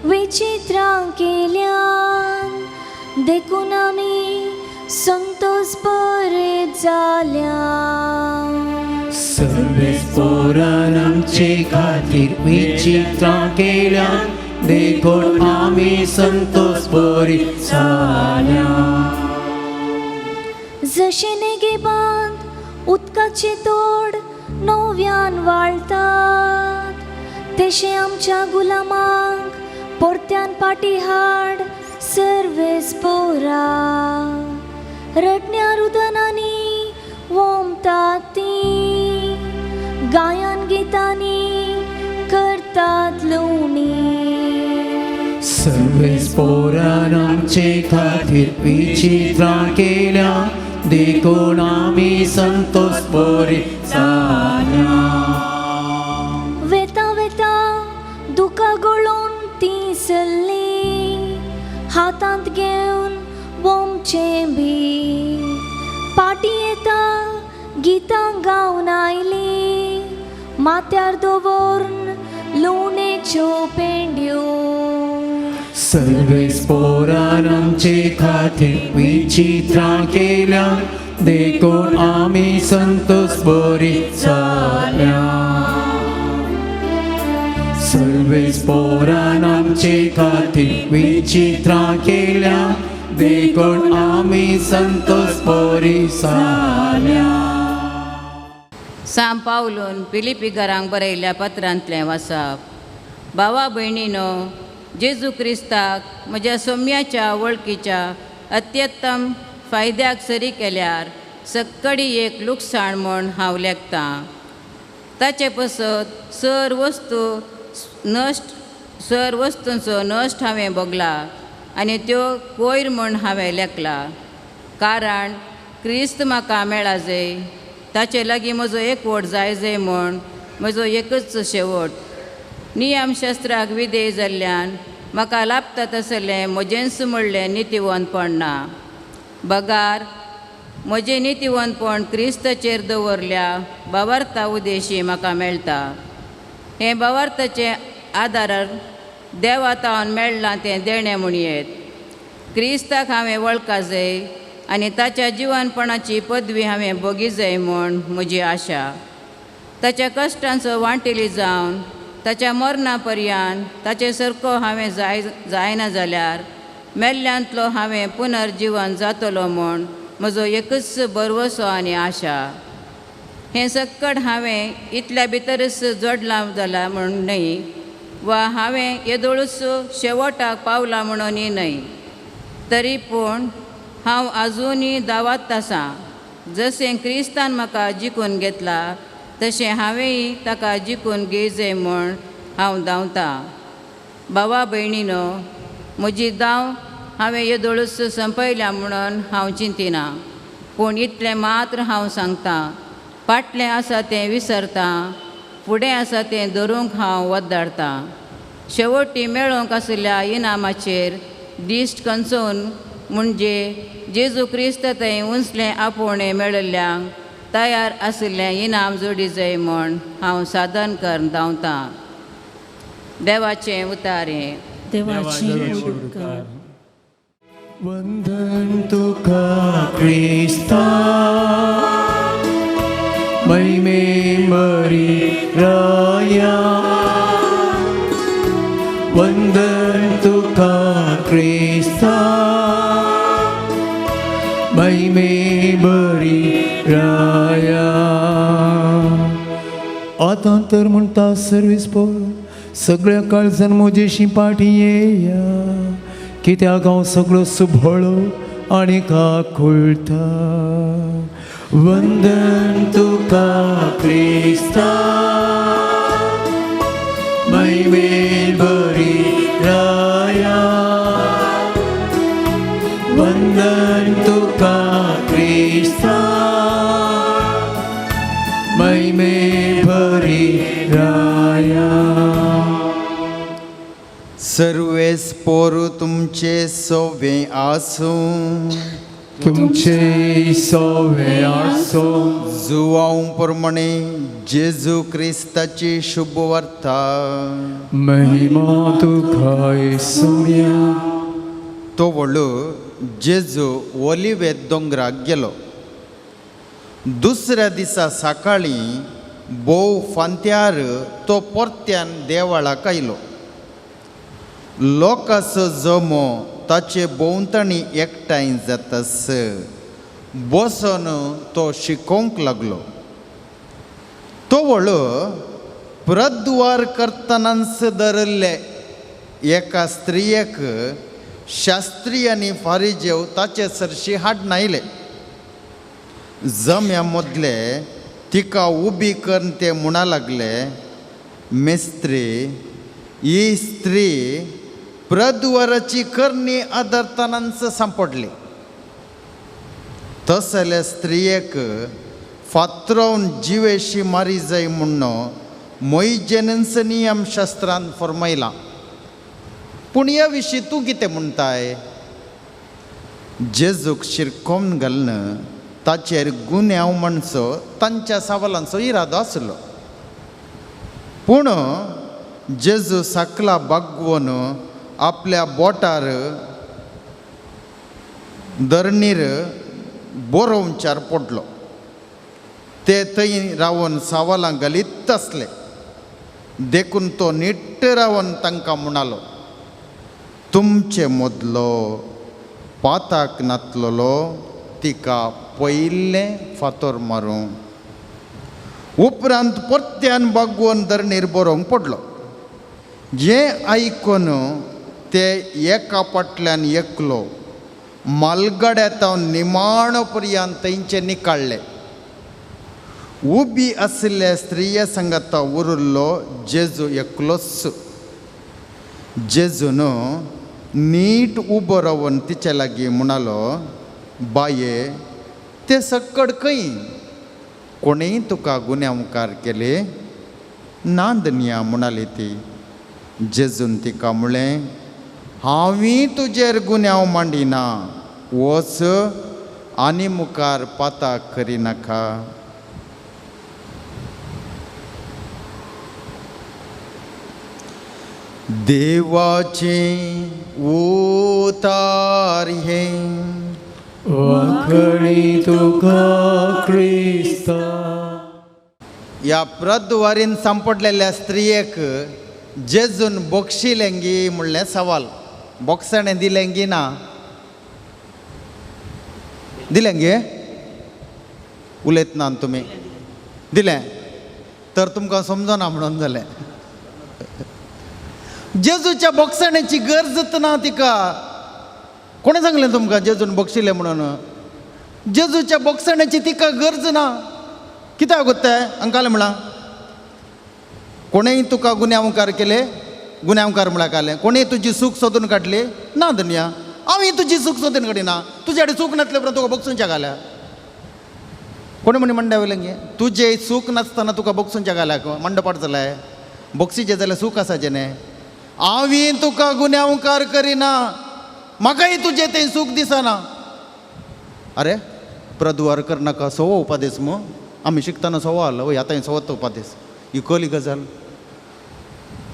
विचित्रां केल्यान, देखून आमी संतोष बरे जाल्या. सर्वेस पोरान आमचे खातीर विचित्रां केल्यान, देखून आमी संतोष बरी जाल्या. जशें नेगेबांत उदकाचे तोड नव्यान वाळतात, तशें आमच्या गुलामांक परत्यान पाटी हाड सर्वेस पोरा. रडण्या रुदनांनी वोमतात तीं, गायन गितांनी करतात लुवणी. सर्वेस पोरान आमचे खातीर विचित्रां केल्यान, देखून आमी संतोष बरी जाल्या. वेता वेता दुकां गळोवन तीं सरलीं, हातांत घेवन वोमचें बी. पाटी येता गितां गावन आयलीं, माथ्यार दवरून लुवणेच्यो पेंड्यो. सर्वेस पोरान आमचे खातीर विचित्रां केल्यान, देखून आमी संतोष बरी जाल्या. सर्वेस पोरान आमचे खातीर विचित्रां केल्यान, देखून आमी संतोष बरी जाल्या. सांव पावलून फिलिपी घरांक बरयल्ल्या पत्रांतलें वाचप. भावा भयणीनो, जेजू क्रिस्ताक म्हज्या सोम्याच्या वळखीच्या अत्युत्तम फायद्याक सरी केल्यार सक्कडी एक लुकसाण म्हूण हांव लेखतां. ताचे पसत सर वस्तूंचो नश्ट हांवें भोगला आनी त्यो कोयर म्हूण हांवें लेखला. कारण क्रिस्त म्हाका मेळा जाय, ताचे लागीं म्हजो एकवट जाय जाय म्हूण म्हजो एकच शेवट. नियमशास्त्राक विधेय जाल्ल्यान म्हाका लाभता तसलें म्हजेंच म्हणलें नितिवंतपण ना, बगार म्हजें नितिवंतपण क्रिस्ताचेर दवरल्या भावार्था उदेशी म्हाका मेळटा. हें भावार्थाचें आदारार देवा तावन मेळ्ळां तें देणें म्हणयेत. क्रिस्ताक हांवें वळखा जाय आनी ताच्या जिवनपणाची पदवी हांवें भोगी जाय म्हूण म्हजी आशा. ताच्या कश्टांचो वांटेली जावन ताच्या मरणा पर्यंत ताचे सारको हांवें जायना जाल्यार मेल्ल्यांतलो हांवें पुनर्जिवन जातलो म्हूण म्हजो एकच भरवसो आनी आशा. हें सक्कड हांवें इतल्या भितरच जोडलां जालां म्हूण न्हय वा हांवें येदोळूच शेवटाक पावलां म्हणूनय न्हय, तरी पूण हांव आजुनूय दावात आसा. जशें क्रिस्तान म्हाका जिखून घेतला तशें हांवेंय ताका जिखून घेयचें म्हूण हांव धांवतां. भावा भयणीनो, म्हजी धांव हांवें येदोळूच संपयल्या म्हणून हांव चिंतिना, पूण इतलें मात्र हांव सांगतां, फाटलें आसा तें विसरतां, फुडें आसा तें धरूंक हांव वद्दारतां. शेवटी मेळोवंक आशिल्ल्या इनामाचेर दिश्ट कंचोवन म्हणजे जेजू क्रिस्त थंय उंचलें आपोवणें मेळिल्ल्यांक तयार आशिल्लें इनाम जोडी जाय म्हूण हांव साधन करून धांवतां. देवाचें उतार हें. देवाचे उपकार. वंदन तुका क्रिस्ता, महिमे बरी राया. वंदन तुका क्रिस्ता, महिमे बरी राया. आतां तर म्हणटा सर्वीस पोर सगळ्या काळजान म्हजेशी पाटी येया, कित्याक हांव सगळो सुबळो आनी काकुळटा. वंदन तुका क्रिस्ता, महिमे बरी राया. वंदन तुका क्रिस्ता, महिमे बरी राया. सर्वेस पोरू तुमचे सोवे आसूं, तुमचे सोवे आसूं. जुवांव प्रमाणे जेजू क्रिस्ताची शुभ वार्ता. महिमा तुका सोम्या. तो व्हडलो जेजू ओलिवे दोंगराक गेलो. दुसऱ्या दिसा सकाळीं भोव फांत्यार तो परत्यान देवळाक आयलो. लोकांचो जमो ताचे भोंवतणी एकठांय जातास बसून तो शिकोवंक लागलो. तो व्हडलो प्रद्वार करतनाच धरिल्ले एका स्त्रियेक शास्त्री आनी फारिजेव ताचे सरशी हाडून आयले. जम्या मदले तिका उबी करून ते म्हणा लागले, मेस्त्री, ही स्त्री प्रद्वाराची करणी आदरतनाच सांपडली. तसले स्त्रियेक फातरोवन जिवेशी मारी जाय म्हूण मोयजेनस नियमशास्त्रान फर्मायलां. पूण ह्या विशीं तूं कितें म्हणटाय? जेजूक शिरकोवन घालून ताचेर गुन्यांव म्हणचो तांच्या सवालांचो इरादो आसलो. पूण जेजू सकला बागवोन आपल्या बोटार धरणीर बरोवचार पडलो. ते थंय रावन सवालां घालीत आसले. देखून तो नीट रावन तांकां म्हणालो, तुमचे मदलो पाताक नातलेलो तिका पयलें फातर मारूं. उपरांत परत्यान बागवोन धरणीर बरोवंक पडलो. जें आयकून ते एका फाटल्यान एकलो मालगाड्या तावन निमाणो पर्यंत थंयचे निकाळ्ळे. उबी आशिल्ल्या स्त्रिया सांगाता उरिल्लो जेजू एकलोच. जेजून नीट उबो रावन तिचे लागीं म्हणालो, बाये, ते सक्कड खंय? कोणेय तुका गुन्यांवकार केले ना धनया? म्हणाली ती. जेजून तिका म्हळें, हांवूय तुजेर गुन्यांव मांडिना, वच आनी मुखार पाताक करिनाका. देवाचें उतार हें, वांकणी तुका क्रिस्ता. ह्या प्रद्वारीन सांपडलेल्या स्त्रियेक जेजून बक्षिलेंगी म्हणलें सवाल. बोक्साणें दिलेंगी ना? दिलेंगे? उलयतना तुमी दिलें तर तुमकां समजना म्हणून जालें. जेजूच्या बोगसण्याची गरजच ना तिका. कोणें सांगलें तुमकां जेजून बक्षिलें म्हणून? जेजूच्या बोगसण्याची तिका गरज ना. कित्याक तें अंकालें म्हळां कोणेंय तुका गुन्यांवकार केले, गुन्यांवकार म्हळ्यार कालें, कोणेंय तुजी सूख सोदून काडली ना दुनिया, हांव तुजी सूख सोदून काडिना, तुजे कडेन सूख नासले उपरांत तुका बक्षूंच्या घाल्या. कोणी म्हणी म्हणटा वयलें गे तुजें सूख नासतना तुका बक्षूंच्या घाल्याक मंडपाट जालाय, बक्षीचें जाल्यार सूख आसा जेणे. हांवें तुका गुन्यांवकार करिना, म्हाकाय तुजें तें सूख दिसना. अरे प्रद्वार करनाका सवो उपादेस मू, आमी शिकतना सवो आलो वय, आतां सवो तो उपादेस ही कली गजाल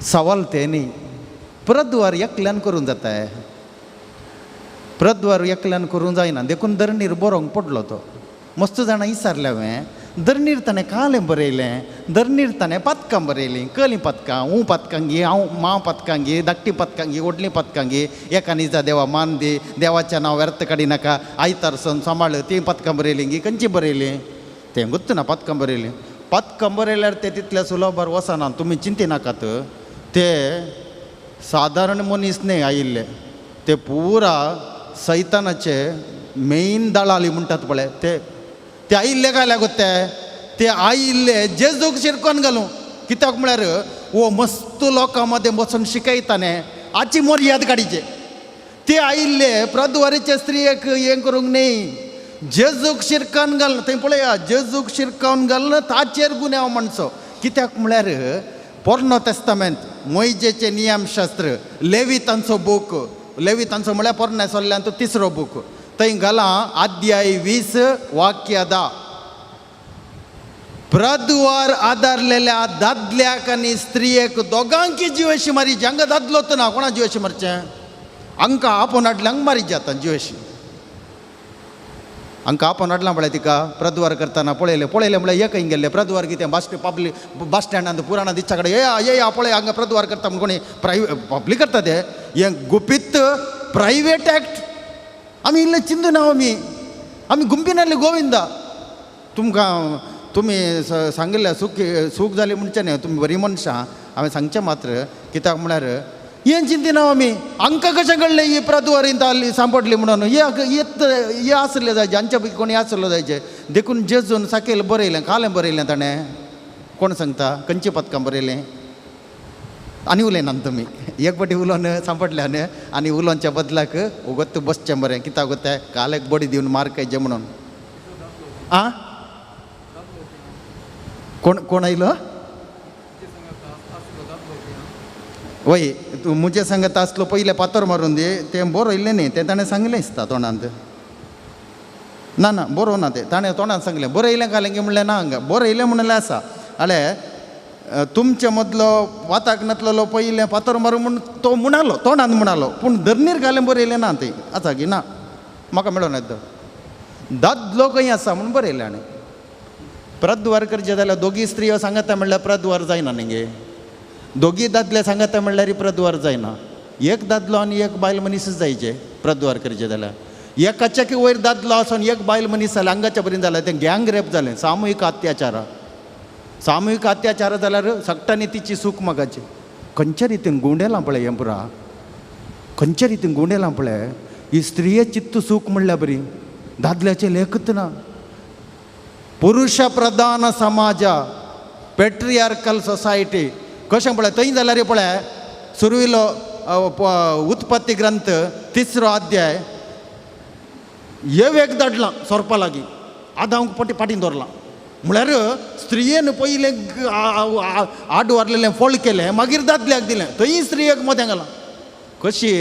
सवाल तें न्ही. प्रद्वार एकल्यान करूंक जाता, प्रद्वार एकल्यान करूंक जायना, देखून धरणीर बरोवंक पडलो तो. मस्त जाणां विचारलें हांवें, धरणीर ताणें कालें बरयलें, धरणीर ताणें पातकां बरयलीं, कलीं पातकां, ऊं पातकां गी, हांव मां पातकां गी, धाकटी पातकां गी, व्हडलीं पातकां गी, एका निजा देवा मान दी, देवाचें नांव व्यर्थ काडिनाका, आयतार सण सांबाळ, तीं पातकां बरयलीं गी, खंयची बरयलीं तें गुत्त ना. पातकां बरयलीं, पातकां बरयल्यार तें तितल्या सुलभार वचना, तुमी चिंतिनाकात. ते सादारण मनीस न्हय आयिल्ले, ते पुरा सैतानाचे मेन दलाली म्हणटात पळय ते, ते आयिल्ले काय लागत ते, ते आयिल्ले जेजूक शिरकोन घालूं. कित्याक म्हळ्यार वो मस्त लोकां मदें वचून शिकयता न्ही, हाची मर्याद काडीचे. ते आयिल्ले प्रद्वारीचे स्त्रियेक हें करूंक न्ही, जेजूक शिरकान घाल, थंय पळया जेजूक शिरकावन घाल ताचेर गुन्यांव म्हणचो. कित्याक म्हळ्यार पोरणो तेस्तामेंत मोयजेचें नियमशास्त्र लेवितांचो बूक, लेवितांचो म्हळ्यार पोरण्या सोल्ल्यांत तिसरो बूक, थंय घाला अध्याय 20 वाक्य 10, प्रद्वार आदारलेल्या दादल्याक आनी स्त्रियेक दोगांकी जिवेशी मारीची. हांगा दादलो तर ना, कोणा जिवेशी मारचें? हांकां आपोवन हाडलें हांगा मारीची आतां जिवेशी. हांकां आपोवन हाडलां पळय तिका प्रद्वार करतना पळयलें, पळयलें म्हळ्यार एक खंय गेल्लें प्रद्वार कितें बस पब्लीक बस स्टँडांत पुराणां दिसच्या कडेन येया येया पळय हांगा प्रद्वार करता म्हूण कोणी प्रायवेट पब्लीक करता ते, हें गुपीत प्रायवेट एक्ट. आमी इल्लें चिंतना, आमी आमी गुंपिनाल्ले गोविंदा. तुमकां तुमी सांगिल्लें सूख सूख जाली म्हणचें न्हय, तुमी बरीं मनशां, हांवें सांगचें मात्र. कित्याक म्हळ्यार हें चिंतना आमी हांकां कशें कळ्ळें ही प्रद्वारींत आसली सांपडली म्हणून, येत हे आसले जायचे, हांच्या पैकी कोणी आसलो जायचे. देखून जेजून साकेल बरयलें, कालें बरयलें ताणें, कोण सांगता खंयची पदकां बरयलें? आनी उलयनात तुमी, एक फावटी उलोवन सांपडले न्ही आनी उलोवच्या बदलाक उगत बसचें बरें. कित्याक तें कालेक बडी दिवन मार खायचें म्हणून. आं कोण कोण आयलो? वय तूं म्हजे सांगत आसलो पयलें पातोर मारून दी, तें बरयलें न्ही, तें ताणें सांगलें दिसता तोंडांत. ना ना बरोवं ना तें, ताणें तोंडांत सांगलें, बरयलें घालें की म्हणलें ना हांगा बरयलें म्हणलें आसा. आले तुमचे मदलो वाताक नातलेलो पयलें फातर मारूं म्हूण तो म्हणालो, तोंडान म्हणालो, पूण धरणीर घालें बरयलें ना तें आसा की ना, म्हाका मेळोना येता दादलो खंय आसा म्हूण बरयलें. आनी प्रद्वार करचें जाल्यार दोगी स्त्रियो सांगता म्हणल्यार प्रद्वार जायना न्ही गे, दोगी दादले सांगता म्हणल्यार प्रद्वार जायना, एक दादलो आनी एक बायल मनीसच जायचे प्रद्वार करचें जाल्यार. एकाच्या की वयर दादलो आसून एक बायल मनीस जाल्यार हांगाच्या बरीन जाल्यार तें गँग रेप जालें, सामुहीक अत्याचार. सामुहीक अत्याचार जाल्यार सगटांनी तिची सूख मागाची. खंयच्या रितीन गुंडेलां पळय हें पुरा, खंयच्या रितीन गुंडेलां पळय, ही स्त्रिये चित्त सूख म्हणल्यार बरी, दादल्याचें लेखच ना. पुरुष प्रधान समाज, पेट्रियार्कल सोसायटी कशें पळय थंय जाल्यार पळय सुरविलो उत्पत्ती ग्रंथ 3 अध्याय येवेक धाडलां सोरपा लागीं, आदांक पटी फाटीं दवरलां. म्हळ्यार स्त्रियेन पयलें आड वारलेलें फळ केलें, मागीर दादल्याक दिलें, थंय स्त्रियेक मदें घालां. कशी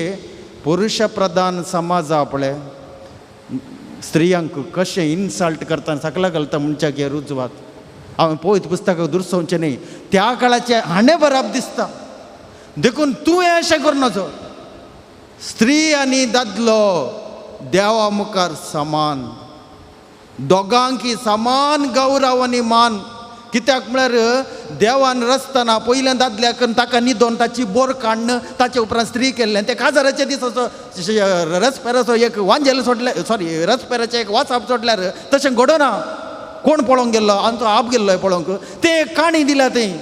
पुरुष प्रधान समाजा पळय स्त्रियांक कशें इन्सल्ट करता सकला घालता म्हणच्याक हे रुजवात. हांवें पळयत पुस्तकां दुरसोवचें न्ही, त्या काळाचें हाणें बराप दिसता. देखून तूं हें अशें करूं नजो, स्त्री आनी दादलो देवा मुखार समान, दोगांकी समान गौरव आनी मान. कित्याक म्हळ्यार देवान रचतना पयलें दादल्याक ताका न्हिदोवन ताची बोर काडून ताचे उपरांत स्त्री केल्लें. तें काजाराचे दिसाचो रसपेराचो एक वांजेल सोडले, सॉरी रसपेराचें एक वासाप सोडल्यार तशें घडना. कोण पळोवंक गेल्लो आमचो आप गेल्लो पळोवंक ते काणी दिल्या थंय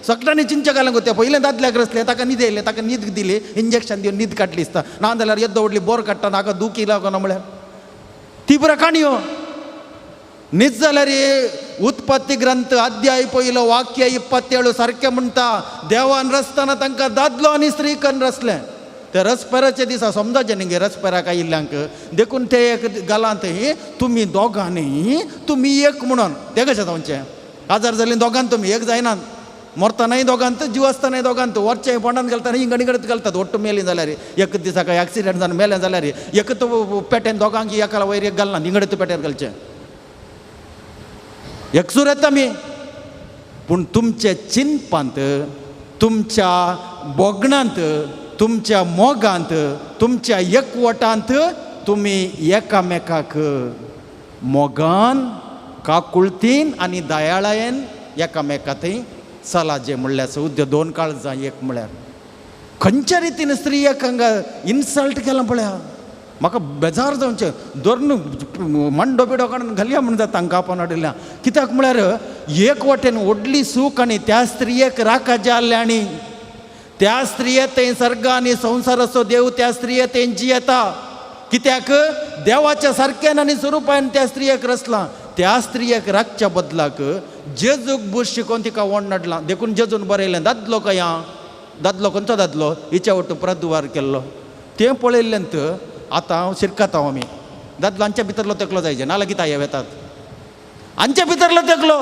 सगळ्यांनी चिंचे घालूंक ते पयलें दादल्याक रसलें ताका न्हीद येयलें ताका न्हीद दिली इंजेक्शन दिवन न्हीद काडली दिसता ना जाल्यार येद्दो व्हडली बोर काडटा नाका दुखी लागना म्हळ्यार ती पुरा काणयो न्हीद जाल्यार उत्पत्ती ग्रंथ अध्याय पयलो वाक्य 27 सारकें म्हणटा देवान रचतना तांकां दादलो आनी स्त्री कन्न रचलें ते रसपेराच्या दिसा समजाचें न्ही गे रसपेराक आयिल्ल्यांक देखून ते एक गालांत तुमी दोगांनी तुमी एक म्हणून तें कशें जावचें आजार जालीं दोगान तुमी एक जायनात मरतनाय दोगांत जीव आसतनाय दोगांत वरचें पोंडान घालतना हिंगणी कडेन घालतात ಒಟ್ಟು मेलीं जाल्यार एक दिसा काय एक्सिडंट जावन मेलें जाल्यार एक पेटेन दोगांक एका वयर एक घालना हिंगडे पेटेर घालचें एकसूर येता आमी पूण तुमच्या चिंतपांत तुमच्या भोगणांत तुमच्या मोगांत तुमच्या एकवटांत तुमी एकामेकाक मोगान काकुळतीन आनी दयाळायेन एकामेका थंय चलाजे म्हणल्यार सुद्दां दोन काळजां एक म्हळ्यार खंयच्या रितीन स्त्रियेक हांगा इन्सल्ट केलां पळया म्हाका बेजार जावचें धरून मांडो बिडो काडून घालया म्हण जाता तांकां आपोवन हाडिल्ल्या कित्याक म्हळ्यार एक वाटेन व्हडली सूख आनी त्या स्त्रियेक राखाचें आहलें आनी त्या स्त्रिये थंय सर्ग आनी संवसाराचो देव त्या स्त्रिये थंय जियेता कित्याक देवाच्या सारक्यान आनी स्वरुपान त्या स्त्रियेक रचलां त्या स्त्रियेक राखच्या बदलाक जेजूक बूस शिकोवन तिका वण नाडलां देखून जेजून बरयलें दादलो काय दादलो खंयचो दादलो हिच्या वटू प्रद्वार केल्लो तें पळयल्लें आतां हांव शिरकता आमी दादलो आमच्या भितरलो तेकलो जायचे ना लागीं ताये वेतात आमच्या भितरलो तेकलो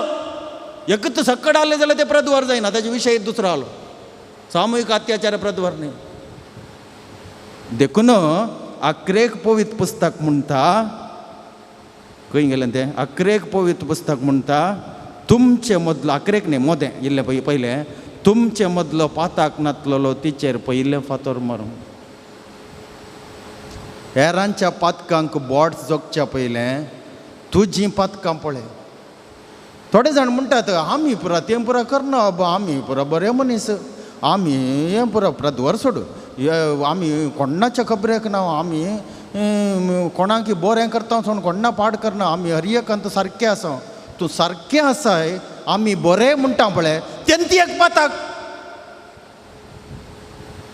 एकच सक्कड आसलें जाल्यार तें प्रद्वार जायना ताजे विशय दुसरो आलो सामुहीक अत्याचार प्रद्वार न्ही देखून अक्रेक पवित्र पुस्तक म्हणटा खंय गेलें तें अक्रेक पवित्र पुस्तक म्हणटा तुमचे मदलो अक्रेक न्ही मोदें इल्लें पय पयलें तुमचे मदलो पाताक नातलेलो तिचेर पयलें फातर मारूं हेरांच्या पातकांक बोट जोगच्या पयलें तुजीं पातकां पळय थोडे जाण म्हणटात आमी पुरा तें पुरा करना बाबा आमी पुरा बरे मनीस आमी हें पुरा प्रद्वर सोड आमी कोणाच्या खबरेक ना आमी कोणाक बरें करता सोड कोण्णा पाड करना आमी हर एकांत सारकें आसा तूं सारकें आसाय आमी बरें म्हणटा पळय तेंती एक पाताक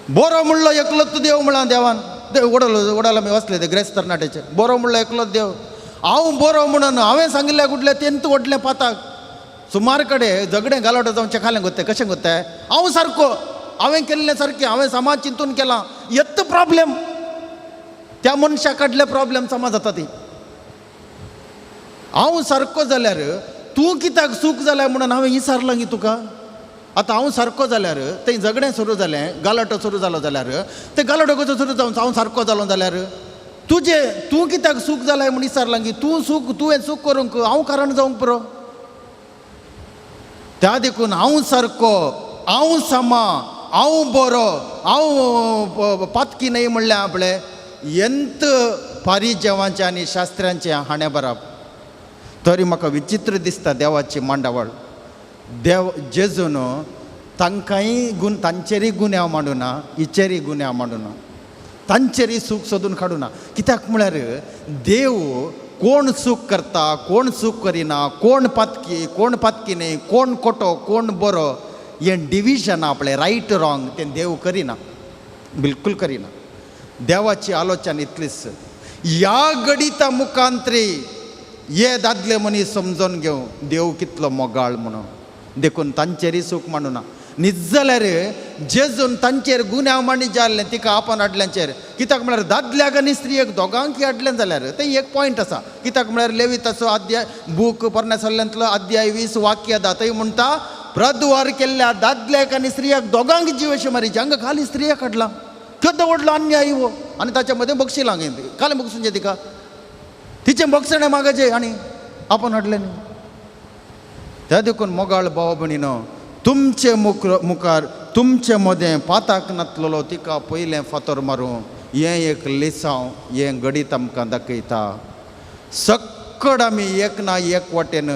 बरो म्हणलो एकलोच देव म्हणला देवान वडल वडाल आमी वचले ते ग्रेस तरणाट्याचे बरो म्हणलो एकलोच देव हांव बरो म्हणून हांवें सांगिल्लें कुडलें तेंत व्हडलें पाताक सुमार कडेन झगडें गालोट जावचें खालें गोत्तें कशें गोत्तें हांव सारको हांवें केल्लें सारकें हांवें समाज चिंतून केलां येत प्रॉब्लेम त्या मनशा काडले प्रॉब्लेम समाज जाता ती हांव सारको जाल्यार तूं कित्याक चूक जाल्यार म्हणून हांवें विचारलां गी तुका आतां हांव सारको जाल्यार थंय झगडें सुरू जालें गालाटो सुरू जालो जाल्यार तें गालाटो कसो सुरू जावन हांव सारको जालो जाल्यार तुजें तूं कित्याक सूख जालाय म्हूण विचारलां की तूं सूख तुवें चूक करूंक हांव कारण जावंक पुरो त्या देखून हांव सारको हांव समा हांव बरो हांव पातकी न्हय म्हणलें आपलें यंत पारिजेवांचें आनी शास्त्र्यांचें हाणें बराप तरी म्हाका विचित्र दिसता देवाची मांडावळ देव जेजून तांकांय गुण तांचेरूय गुन्यांव मांडुना हिचेरूय गुन्यांव मांडुना तांचेरूय सूख सोदून काडुना कित्याक म्हळ्यार देव कोण चूक करता कोण चूक करिना कोण पातकी कोण पातकी न्हय कोण खोटो कोण बरो हें डिविजन आपलें रायट रॉंग तें देव करिना बिलकूल करिना देवाची आलोचना इतलीच ह्या गणिता मुखांतरी हे दादले मनीस समजून घेवं देव कितलो मोगाळ म्हणून देखून तांचेरूय सूख मांडुना न्हीद जाल्यार जेजून तांचेर गुन्यांव मांडी जाल्लें तिका आपण हाडल्यांचेर कित्याक म्हळ्यार दादल्याक आनी स्त्रियेक दोगांकय हाडलें जाल्यार तें एक पॉयंट आसा कित्याक म्हळ्यार लेविताचो अध्याय बूक पोरण्या सल्ल्यांतलो अध्याय 20 वाक्य 10 थंय म्हणटा प्रद्वार केल्ल्या दादल्याक आनी स्त्रियाक दोगांक जीव अशें मारीचे हांगा खाली स्त्रियाक हाडला केदो व्हडलो अन्याय हो आनी ताच्या मदें बक्षिलां कालें बक्षूंचें तिका तिचें बक्षणें मागाचें आनी आपण हाडलें न्ही त्या देखून मोगाळ भाव भयणीनो तुमचे मुखार तुमचे मदें पाताक नातलेलो तिका पयलें फातर मारूं हें एक लिसांव हें गणीत आमकां दाखयता सक्कड आमी एक ना एक वाटेन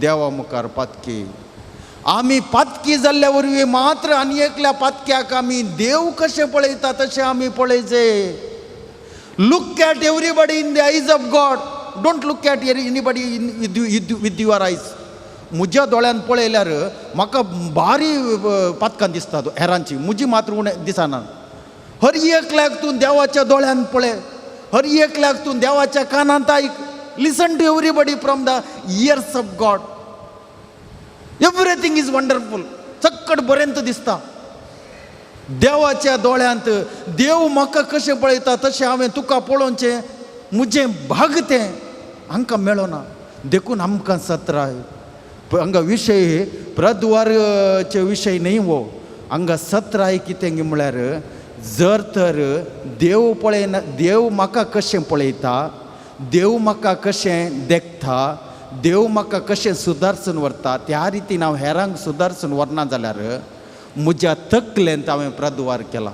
देवा मुखार पातकी आमी पातकी जाल्ल्या वरवीं मात्र आनी एकल्या पातक्याक आमी देव कशें पळयता तशें आमी पळयचे. Look at everybody in the eyes of God. Don't look at anybody with your eyes. म्हज्या दोळ्यान पळयल्यार म्हाका भारी पातकां दिसतात हेरांची, म्हजी मात्र उणें दिसना. हर एकल्याक तूं देवाच्या दोळ्यान पळय, हर एकल्याक तूं देवाच्या कानांत आयक. Listen to everybody from the ears of God. Everything is wonderful. चक्कट बरेंत दिसता देवाच्या दोळ्यांत. देव म्हाका कशें पळयता तशें हांवें तुका पळोवचें, म्हजें भाग तें हांकां मेळना. देखून आमकां सत्राय हांगा विशय प्रद्वारचे विशय न्हय हो. हांगा सत्राय कितें म्हळ्यार जर तर देव पळयना, देव म्हाका कशें पळयता, देव म्हाका कशें देखता, देव म्हाका कशें सुदारसून व्हरता, त्या रितीन हांव हेरांक सुदारसून व्हरना जाल्यार म्हज्या तकलेंत हांवें प्रद्वार केला.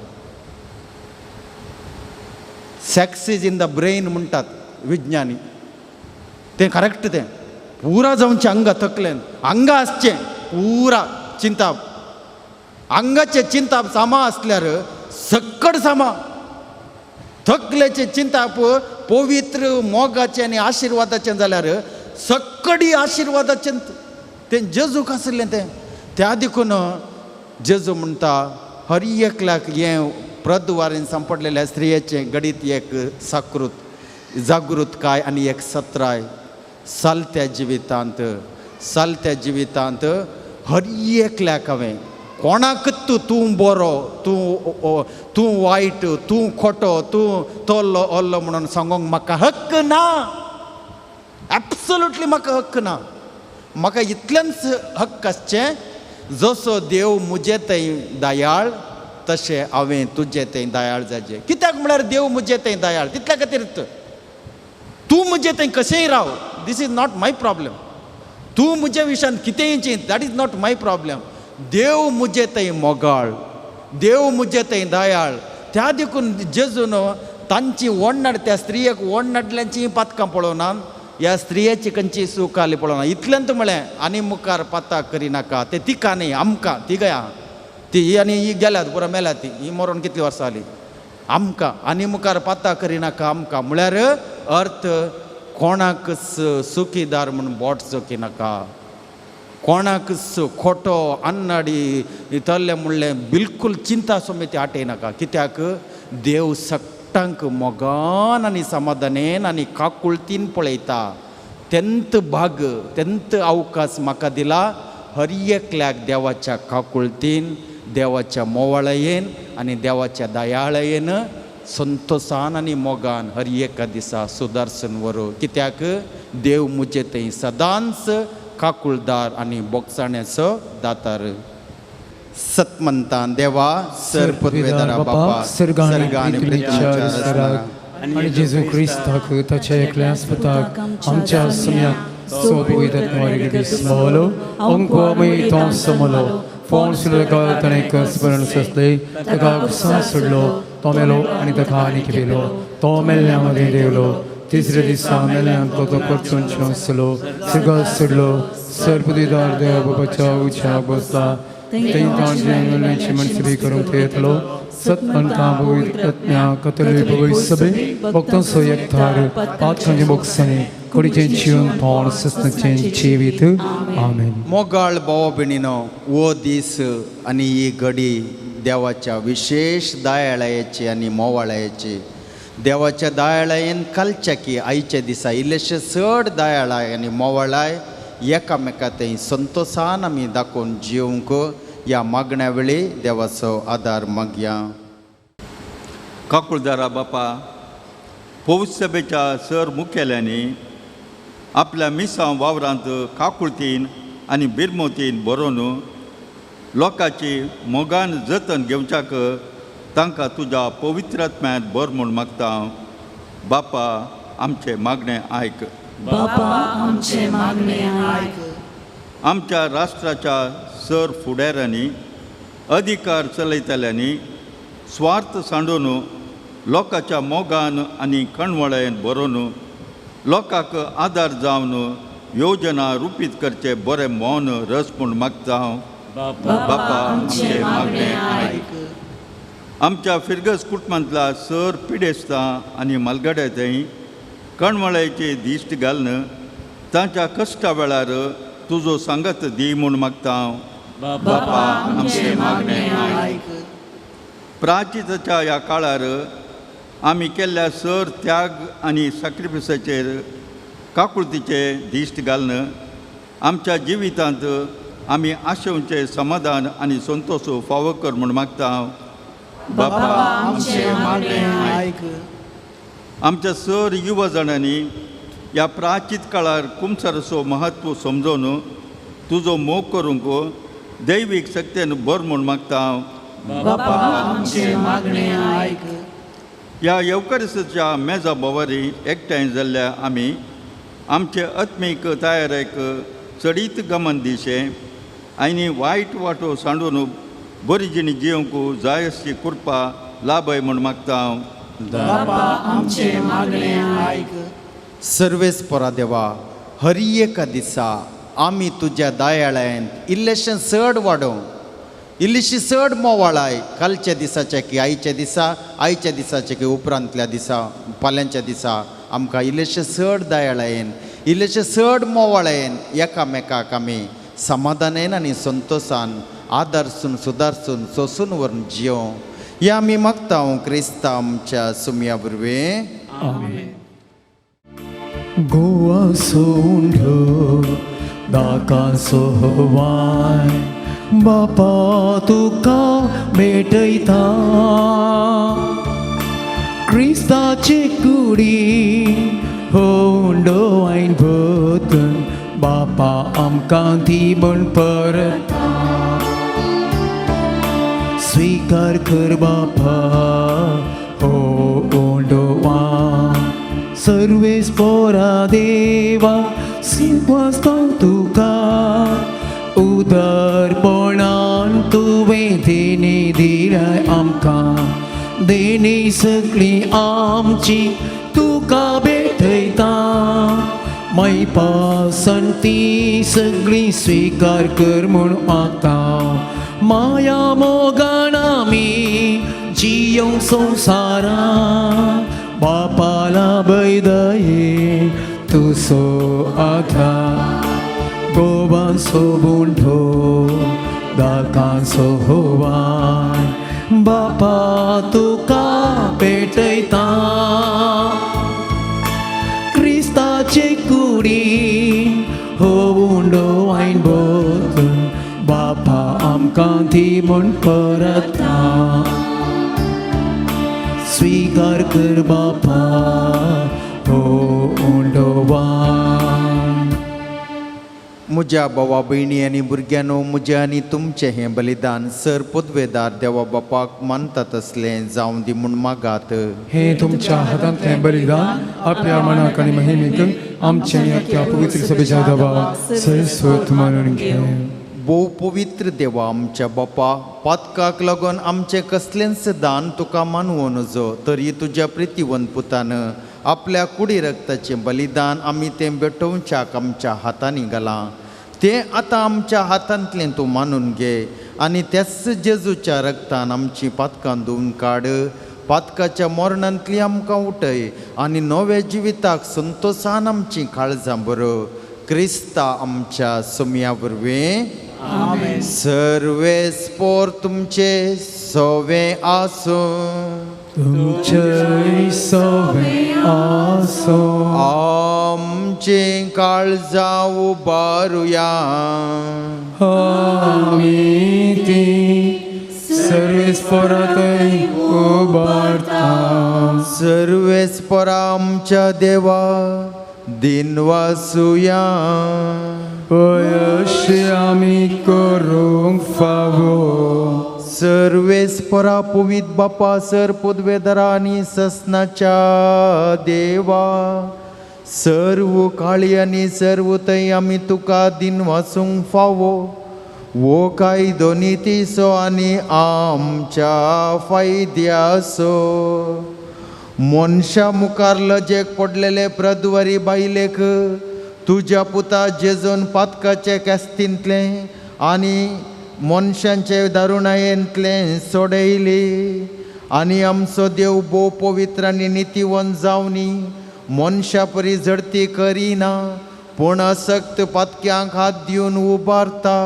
Sex is in the brain म्हणटात विज्ञानी, तें करेक्ट. तें पुरा जावचें हांगा तकलेन, हांगा आसचें पुरा चिंताप. हांगाचें चिंताप सामा आसल्यार सक्कड सामा. तकलेचें चिंताप पवित्र मोगाचें आनी आशिर्वादाचें जाल्यार सक्कडी आशिर्वादाचें. तें जेजूक आशिल्लें तें. त्या देखून जेजू म्हणटा हर एकल्याक हें प्रद्वारेन सांपडलेल्या स्त्रियेचें घडीत एक साकृत जागृतकाय आनी एक सत्राय सालत्या जिवितांत, सालत्या जिवितांत हर एकल्याक हांवें कोणाक तूं बरो, तूं तूं वायट, तूं खोटो, तूं तोल्लो ओल्लो म्हणून सांगूंक म्हाका हक्क ना. एब्सोल्युटली म्हाका हक्क ना. म्हाका इतलेंच हक्क आसचें, जसो देव म्हजे थंय दयाळ तशें हांवें तुजे थंय दयाळ जायचें. कित्याक म्हळ्यार देव म्हजे थंय दयाळ तितल्या खातीर तूं म्हजे थंय कशेंय राव, this is not my problem. तूं म्हज्या विशयान कितेंय चिंत, that is not my problem. देव म्हजे थंय मोगाळ, देव म्हजे थंय दयाळ. त्या देखून जेजून तांची ओडनाड, त्या स्त्रियेक ओडनाडल्यांची पातकां पळोवना, ह्या स्त्रियेची खंयची चूक आसली पळोवना. इतल्यांत म्हळें आनी मुखार पाताक करिनाका. ते तिका न्ही आमकां, ती गया ती ही आनी ही गेल्यात पुरो मेल्यात ती, ही मरोन कितली वर्सां जाली. आमकां आनी मुखार पाताक करिनाका आमकां म्हळ्यार अर्थ कोणाक सुखीदार म्हूण बोट चोकिनाका, कोणाक खोटो अन्नाडी तल्लें म्हणलें बिलकूल चिंता समेत आटयनाका. कित्याक देव सगटांक मोगान आनी समाधानेन आनी काकुळतीन पळयता. तेंत भाग, तेंत अवकाश म्हाका दिला हर एकल्याक देवाच्या काकुळतीन, देवाच्या मोवाळयेन आनी देवाच्या दयाळयेन संतोसान आनी मोगान हर एका दिसा सुदारसून व्हरू. कित्याक देव म्हजे थंय सदांच काकुळदार आनी बोगसाण्याचो दातार. सतमंतान देवा सर पदवेदारा बापा सर्गानी आनी जेजू क्रिस्ताक ताच्या एकल्या आस्पताक आमच्या सम्याक सोपयतात समलो अंको तो समलो फोन सुलगा ताणें स्मरण सोंसले, ताका गुस्सा सोडलो, तो मेलो आनी ताका आनी केलो. तो मेल्ल्या मदें देवलो, तिसऱ्या दिसा मेल्ल्यान तो तो परतून आसलो, सगळो सोडलो. सर्पदिदार देवा बाबाच्या उच्याक बसला, थंय तांची मनसबी करूंक थंय येतलो. सतमंता पवित्र आत्म्या कथोलीक पवित्र सभे भक्तांचो एकठार पातकांचे बोगसाणे कुडीचें जीवन पावन सस्नाचें जिवीत. आमेन. मोगाळ भाव भयणीनो, हो दीस आनी ही घडी देवाच्या विशेश दयाळायेची आनी मोवाळायेची. देवाच्या दयाळायेन कालच्या की आयच्या दिसा इल्लेशे चड दयाळाय आनी मोवाळाय एकामेका थंय संतोसान आमी दाखोवन जिवंक ह्या मागण्या वेळी देवाचो आदार मागया. काकुळदारा बापा, पौष सभेच्या सर मुखेल्यांनी आपल्या मिसांव वावरांत काकुळतीन आनी बिरमोतीन बरोवन लोकांची मोगान जतन घेवच्याक तांकां तुज्या पवित्र आत्म्यांत बर म्हूण मागता. बापा आमचें मागणें आयक. बापा आमचें मागणें आयक. आमच्या राष्ट्राच्या सर फुडाऱ्यांनी, अधिकार चलयतल्यांनी स्वार्थ सांडून लोकांच्या मोगान आनी कणवळेन बरोवन लोकांक आदार जावन योजना रुपीत करचे बरें मौन रस म्हूण मागता हांव. बापा आमचें मागणें आयक. आमच्या फिरगज कुटुंबांतल्या सर पिडेस्तां आनी मालगड्या थंय कणमळायचे दिश्ट घालून तांच्या कश्टा वेळार तुजो सांगत दी म्हूण मागता. बापा आमचें मागणें आयक. प्राचिताच्या ह्या काळार आमी केल्ल्या सर त्याग आनी सॅक्रिफिसाचेर काकुळतीचे दिश्ट घालून आमच्या जिवितांत आमी आशेवचें समाधान आनी संतोश फावो कर म्हूण मागता. बापा आमचें मागणें आयक. आमच्या सर युवा जाणांनी ह्या प्राचीत काळार कुमसाराचो महत्व समजून तुजो मोग करूंक दैवीक शक्तेन बर म्हूण मागता. बापा आमचें मागणें आयक. ह्या येवकारिसाच्या मेजा भोंवारी एकठांय जाल्ल्या आमी आमचे आत्मीक तयारेक चडीत गमन दिशें आनी वायट वाटो सांडून बरी जिणी जिवंक जाय अशी कृपा लाभय म्हूण मागता. बापा आमचें मागणें आयक. सर्वेस्परा देवा, हरी एका दिसा आमी तुज्या दयाळायेन इल्लेशें चड वाडोवं, इल्लीशी चड मोवाळाय कालच्या दिसाच्या की आयच्या दिसा, आयच्या दिसाच्या की उपरांतल्या दिसा, फाल्यांच्या दिसा आमकां इल्लेशें चड दयाळायेन, इल्लेशें चड मोवाळायेन एकामेकाक आमी समाधानान आनी संतोशान आदर्सून सुदारसून सोसून व्हरून जियों ह्या आमी मागता क्रिस्ता आमच्या सुमया वरवीं. आमेन. गोवा सोंडो दाकासो वाय बापा तुका भेटयता, क्रिस्ताचे कुडी होंडो आयन भोतून बापा आमकां ती म्हण परता. स्वीकार कर बापा हो ओंडो वाय सर्वेस्पोरा देवा सिंवास्तो तुका उदारपणान तुवें देणी दिलाय आमकां, देणी सगळी आमची तुका भेटयता. मैपासन ती सगळी स्वीकार कर म्हूण मागता. माया मोगान आमी जियोंक संवसारा बापाला बैदये तुसो आधार. गोवांचो बुंठो दाकांचो होवाय बापा तुका भेटयता, क्रिस्ताचे कुडी हो उंडो आयन बोतून बापा आमकां ती म्हूण परता. स्वीकार कर बापा हो उंडो वाय. म्हज्या भावा भयणी आनी भुरग्यांनो, म्हजें आनी तुमचें हें बलिदान सर पदवेदार देवा बापाक मानता तसलें जावं दी म्हूण मागात. हें तुमच्या हातांतलें बलिदान आपल्या मनाक आनी महिमेक आमचें त्या पवित्र सभेच्या दबाव सरस्वत मानून घे. भोव पवित्र देवा आमच्या बापा, पातकाक लागून आमचें कसलेंच दान तुका मानवो नजो, तरी तुज्या प्रितीवंत पुतान आपल्या कुडी रक्ताचें बलिदान आमी तें भेटोवच्याक आमच्या हातांनी घालां. तें आतां आमच्या हातांतलें तूं मानून घे आनी त्याच जेजूच्या रक्तान आमचीं पातकां धुवन काड. पातकाच्या मरणांतली आमकां उठय आनी नव्या जिविताक संतोशान आमचीं काळजां बरो. क्रिस्ता आमच्या सुमया वरवीं. सर्वेस्पोर तुमचे सवे आसूं. तुमचें सवे आसूं. आमचीं काळजां उबारुया. आमी तीं सर्वेस्पोरांतय उबारता. सर्वेस्पोरा आमच्या देवा दिनवासुया. अशें आमी करूंक फावो. सर्वेस्परा पवित बापा सर पदवेदारा आनी ससनाच्या देवा, सर्व काळी आनी सर्व थंय आमी तुका दिनवासूंक फावो. वो कायदो नितीचो आनी आमच्या फायद्याचो. मनशा मुखार लजेक पडलेले प्रद्वारी बायलेक तुज्या पुता जेजून पातकाचे कॅस्तींतलें आनी मनशांचे दारुणायेंतलें सोडयली. आनी आमचो देव भोव पवित्र आनी नितीवंत जावनी मनशा परी झडती करिना पूण असक्त पातक्यांक हात दिवन उबारता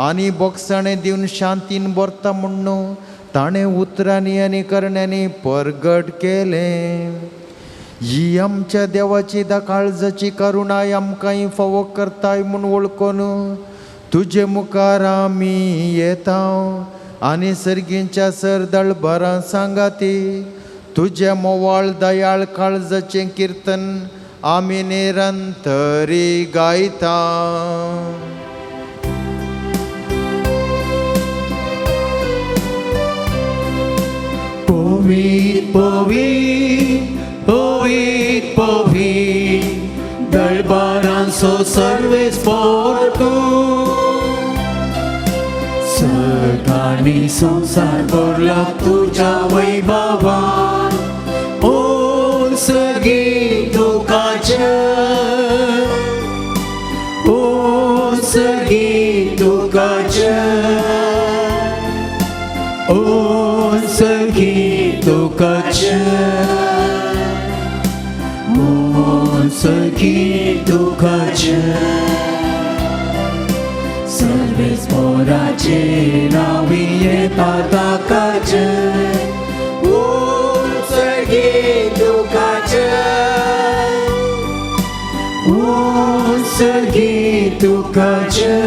आनी बोगसाणें दिवन शांतीन भरता म्हण्णू ताणें उतरांनी आनी करण्यांनी परगट केलें. ही आमच्या देवाची काळजाची करुणाय आमकांय फावो करताय म्हूण वळखून तुजे मुखार आमी येता आनी सर्गींच्या सरदळभरां सांगाती तुजें मोवाळ दयाळ काळजाचें किर्तन आमी निरंतरी गायता. पवीत पवीत पवीत पवीत दळबारांचो सर्वेस्पोर तूं सर्गांनी संवसार भरला तुज्या वैभवान उंचगी तुकाचें उंचगी तुकाचें उंचगी तुकाचें उंचगी तुकाचें सर्वेस्पोराचे नांवी येता ताकाचें उंचगी तुकाचें उंचगी तुकाचें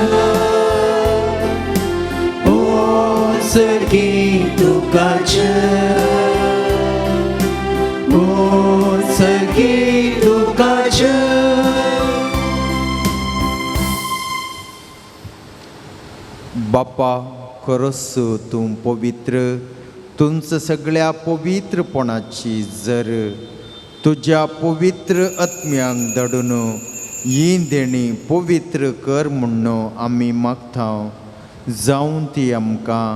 उंचगी तुकाचें उंचगी तुकाचें. बापा खरोच तूं पवित्र तुमचं सगळ्या पवित्रपणाची जर तुज्या पवित्र आत्म्यांक धाडून ही देणी पवित्र कर म्हण्ण आमी मागता. जावन ती आमकां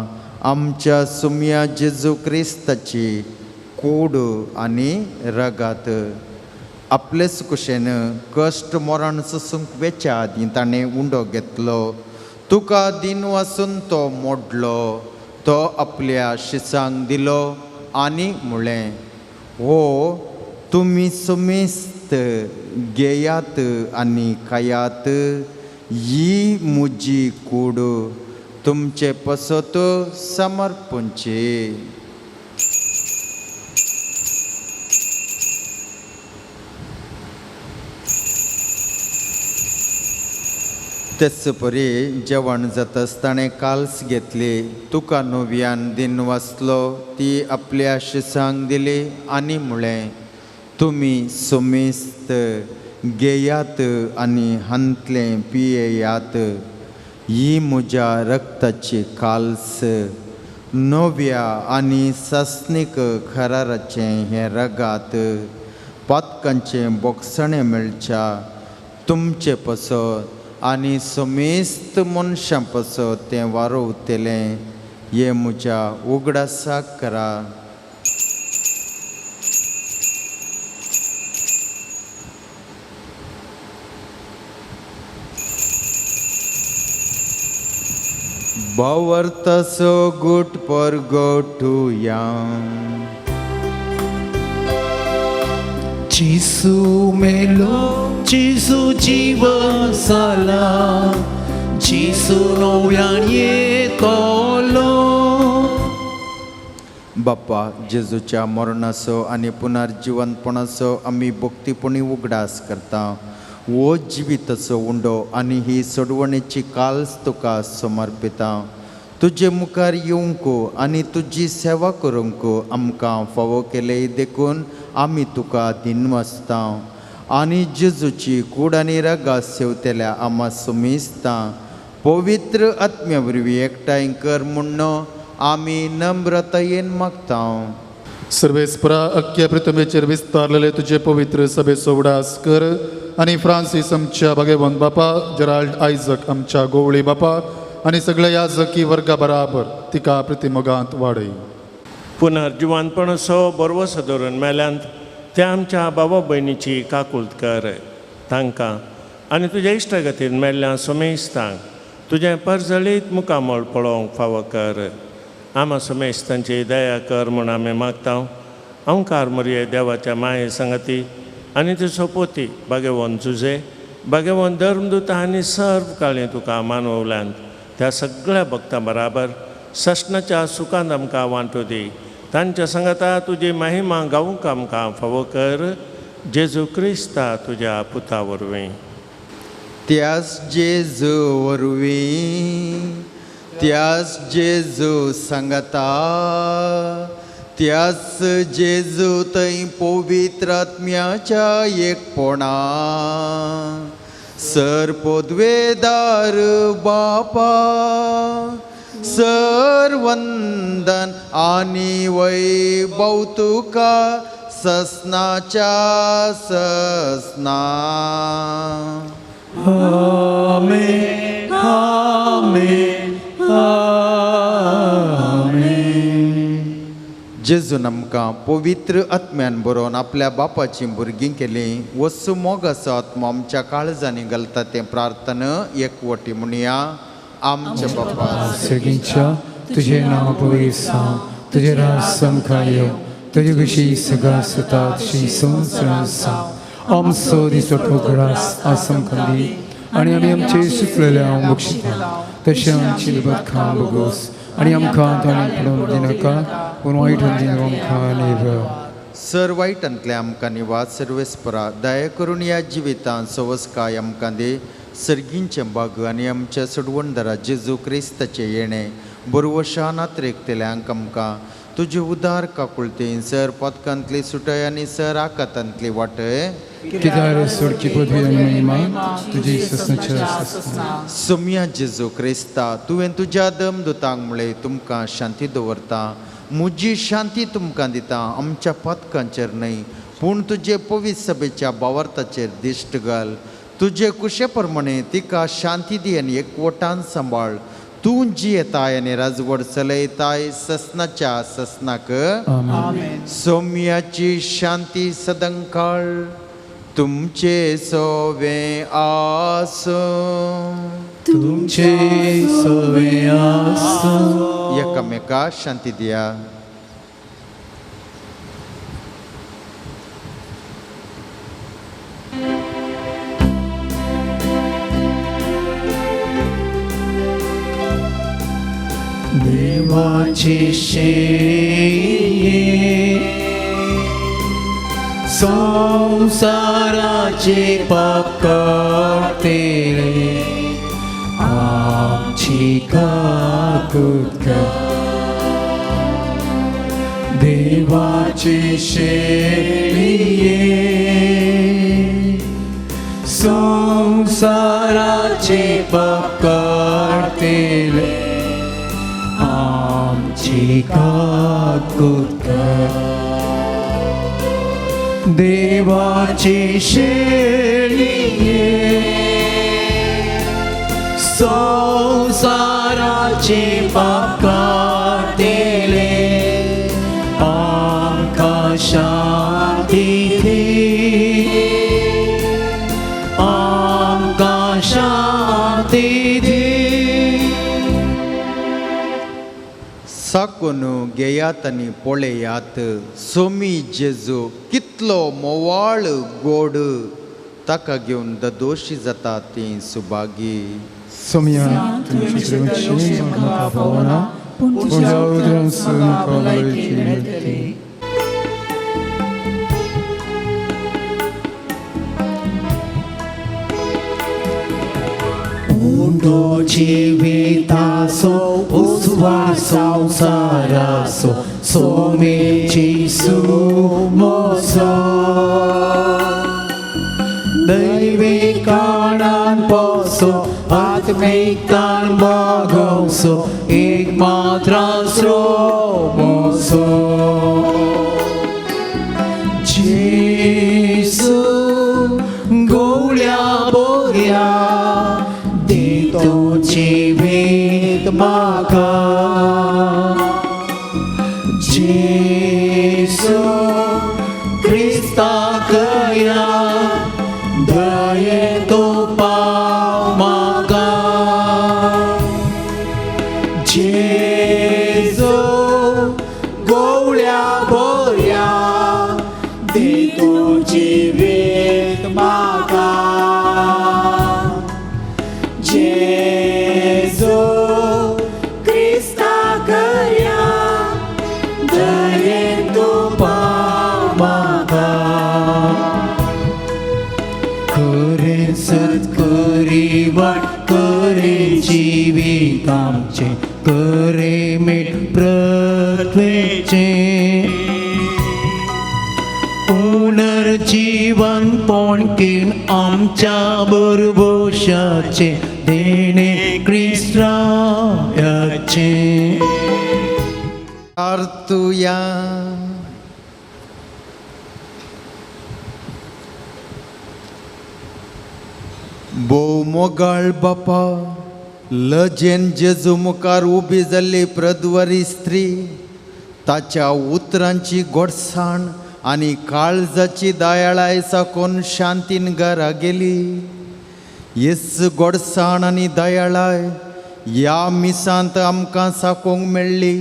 आमच्या सुम्या जेजू क्रिस्ताची कूड आनी रगात आपलेच कुशेन कश्ट मरण सोसूंक वेच्या आदीं ताणें उंडो घेतलो. तुका दिन वासून तो मोडलो, तो आपल्या शिसांक दिलो आनी म्हळें, हो तुमी सुमेस्त घेयात आनी खायात, ही म्हजी कूड तुमचे पसत समर्पणची. तेच परी जेवण जाताच ताणें काल्स घेतली, तुका नव्यान दिन वाचलो, ती आपल्या शिसांक दिली आनी म्हळें, तुमी सुमेस्त घेयात आनी हांतलें पियेयात, ही म्हज्या रक्ताची काल्स, नव्या आनी सासणीक कराराचें हें रगात, पातकांचें बोगसणें मेळच्या तुमचे पसत आनी समेस्त मनशां पसत तें वारोवतलें, हें म्हज्या उगडासाक करा. भावार्थाचो गुट परगटुया. जेजू मेलो, जेजू जिवन जाला, जेजू नव्यान येतलो. बाप्पा जेजूच्या मरणाचो आनी पुनर्जिवनपणाचो आमी भक्तीपणी उगडास करता. हो जिविताचो उंडो आनी ही सोडवणेची काल्स तुका समर्पिता. तुजे मुखार येवंक आनी तुजी सेवा करूंक आमकां फावो केले देखून आमी तुका दिनवासता. आनी जेजूची कूड आनी रगात सेवतल्या आमा सुमिस्ता पवित्र आत्म्या वरवीं एकठांय कर म्हूण आमी नम्रतायेन मागता. सर्वेस्परा अख्ख्या पृथ्वीचेर विस्तारलेले तुजे पवित्र सभेचो उगडास कर आनी फ्रांसीस आमच्या भागेवंत बापा, जेराल्ड आयजक आमच्या गोवळी बापा आनी सगळ्या याजकी वर्गा बराबर तिका प्रतिमोगांत वाडय. पुनर्जिवनपणाचो बरवसो धरून मेल्यांत त्या आमच्या बाबा भयणीची काकूळत कर. तांकां आनी तुज्या इश्टागतीन मेल्ल्या समेस्तांक तुजें परजळीत मुखामळ पळोवंक फावो कर. आमा समेस्तांची दया कर म्हूण आमी मागता. अंकार मोरये देवाच्या माये संगती आनी ती सोपोती बागेवन जुजे बागेवन धर्मदूत आनी सर्व काळी तुका मानवल्यांत त्या सगळ्या भक्तां बराबर ससनाच्या सुखान आमकां वांटो दी. तांच्या सांगाता तुजी महिमा गावूंक आमकां फावो कर जेजू क्रिस्ता तुज्या पुता वरवीं. त्यास जेजू वरवीं, त्यास जेजू सांगाता, त्यास जेजू थंय पवित्र आत्म्याच्या एकपणा सर पदवेदार बापा सर वंदन आनी वैभव तुका ससनाच्या ससना. आमेन आमेन आमेन. जेजून आमकां पवित्र आत्म्यान बरोवन आपल्या बापाचीं भुरगीं केलीं. वस्तू मोगाचो आत्मो आमच्या काळजांनी घालता तें प्रार्थना एकवटी म्हणया. आमच्या बापा सर्गीच्या तुझे नांव पवित्र जावं, तुजें राज आमकां येवं, तुजी कशी सगळ्या सुता तशी संवसारांत जावं. आमचो दिसवडो ग्रास आज आमकां दी आनी आमी आमचे सुकलेल्या बक्षिता तशें आमची दुबाखां बगोस आनी आमकां ताणें पडून दिनाका पूण वायट आमकां निवळ. सर वायटांतल्या आमकां निवास सर्वेस्परा दया करून ह्या जिवितांत सवस्काय आमकां दी. सर्गींचें बाग आनी आमच्या सोडवणदारा जेजू क्रिस्ताचें येणें बरवशा नात्रेकतल्यांक आमकां तुजे उदार काकुळतीन सर पदकांतली सुटय आनी सर आकातांतली वाटय. कित्याक सोडची पदवी आनी महिमा तुजी ससनाच्या ससना. सोम्या जेजू क्रिस्ता तुवें तुज्या दमदुतांक म्हळें तुमकां शांती दवरता, म्हजी शांती तुमकां दिता. आमच्या पदकांचेर न्हय पूण तुजे पवित्र सभेच्या बावार्थाचेर दिश्ट घाल. तुजे कुशे प्रमाणे तिका शांती दी आनी एकवटान सांबाळ. तूं जियेताय आनी राजवड चलयताय ससनाच्या ससनाक. सोम्याची शांती सदंकाळ तुमचे सोवे आसूं. तुमचे सोवे आसूं. एकामेका शांती दिया. देवाची शेळये संसाराचे पाप काडटले आमची काकूत कर. देवाची शेळये संसाराचे पाप काडटले आमची काकूत कर. देवाची शेळये संसाराचे पाप काडटले आमकां शांती दी, आमकां शांती दी. साकून घेयात आनी पळयात सोमी जेजू कितलो मोवाळ गोड, ताका घेवन ददोशी जाता ती सुभागी. सोम्या तुमची म्हाका फावना पूण तुज्या उतरांसून म्हाका भलायकी मेळटली. उंडो जिविताचो उजवाड संवसाराचो सोमे जेजू मोसो दैवीकाणान पोसो आत्मिकतान बागोवचो एक मात्र आसरो मोसो. जेजू गोवल्या बोऱ्या दितो जिवीत म्हाका. जेजू क्रिस्ता कया दये तो पाव म्हाका. जेजू गोवल्या बोऱ्या दितो जिवीत जिवीत आमचें करे मेट पृथ्वेचें पुनर्जीवन पोणकीन आमच्या बरबोशाचें देणें क्रिस्ताचें. आर्तुया भोव मोगाळ बापा, लजेन जेजू मुखार उबी जाल्ली प्रद्वारी स्त्री ताच्या उतरांची गोडसाण आनी काळजाची दयाळाय साकून शांतीन घरा गेली. येस गोडसाण आनी दयाळाय ह्या मिसांत आमकां साकोंक मेळ्ळी.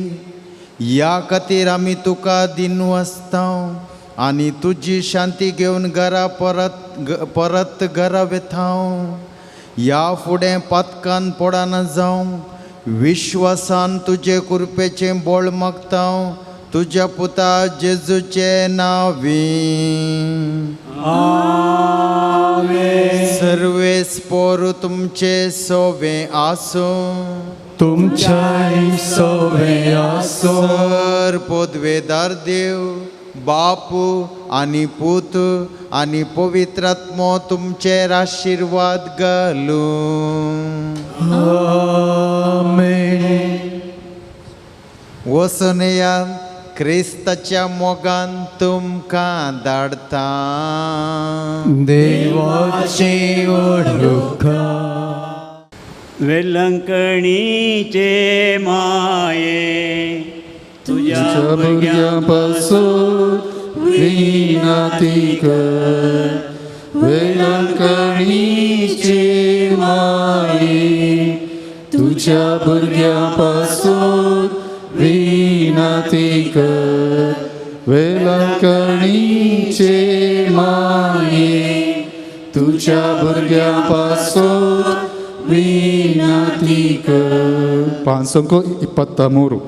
ह्या खातीर आमी तुका दिनवासता आनी तुजी शांती घेवन घरा परत परत घरा वेता. ह्या फुडें पातकान पडना जावं, विश्वासान तुजे कृपेचें बळ मागता, तुज्या पुता जेजूचे नांवी. सर्वेस पोरू तुमचे सोवे आसूं, तुमच्याय सोवे आसूं. सर पदवेदार देव बापू आनी पूत आनी पवित्र आत्मो तुमचेर आशिर्वाद घालूं. आमेन. वचून या क्रिस्ताच्या मोगान तुमकां धाडटा. देवाचे ओळखा. वेलंकणीचे माये तुझ्या भुरग्यां पासून विनंती कर, वेलंकणीचे माये तुझ्या भुरग्यां पासून विनंती कर, वेलंकणीचे माये तुझ्या भुरग्यां पासून विनंती कर. 523.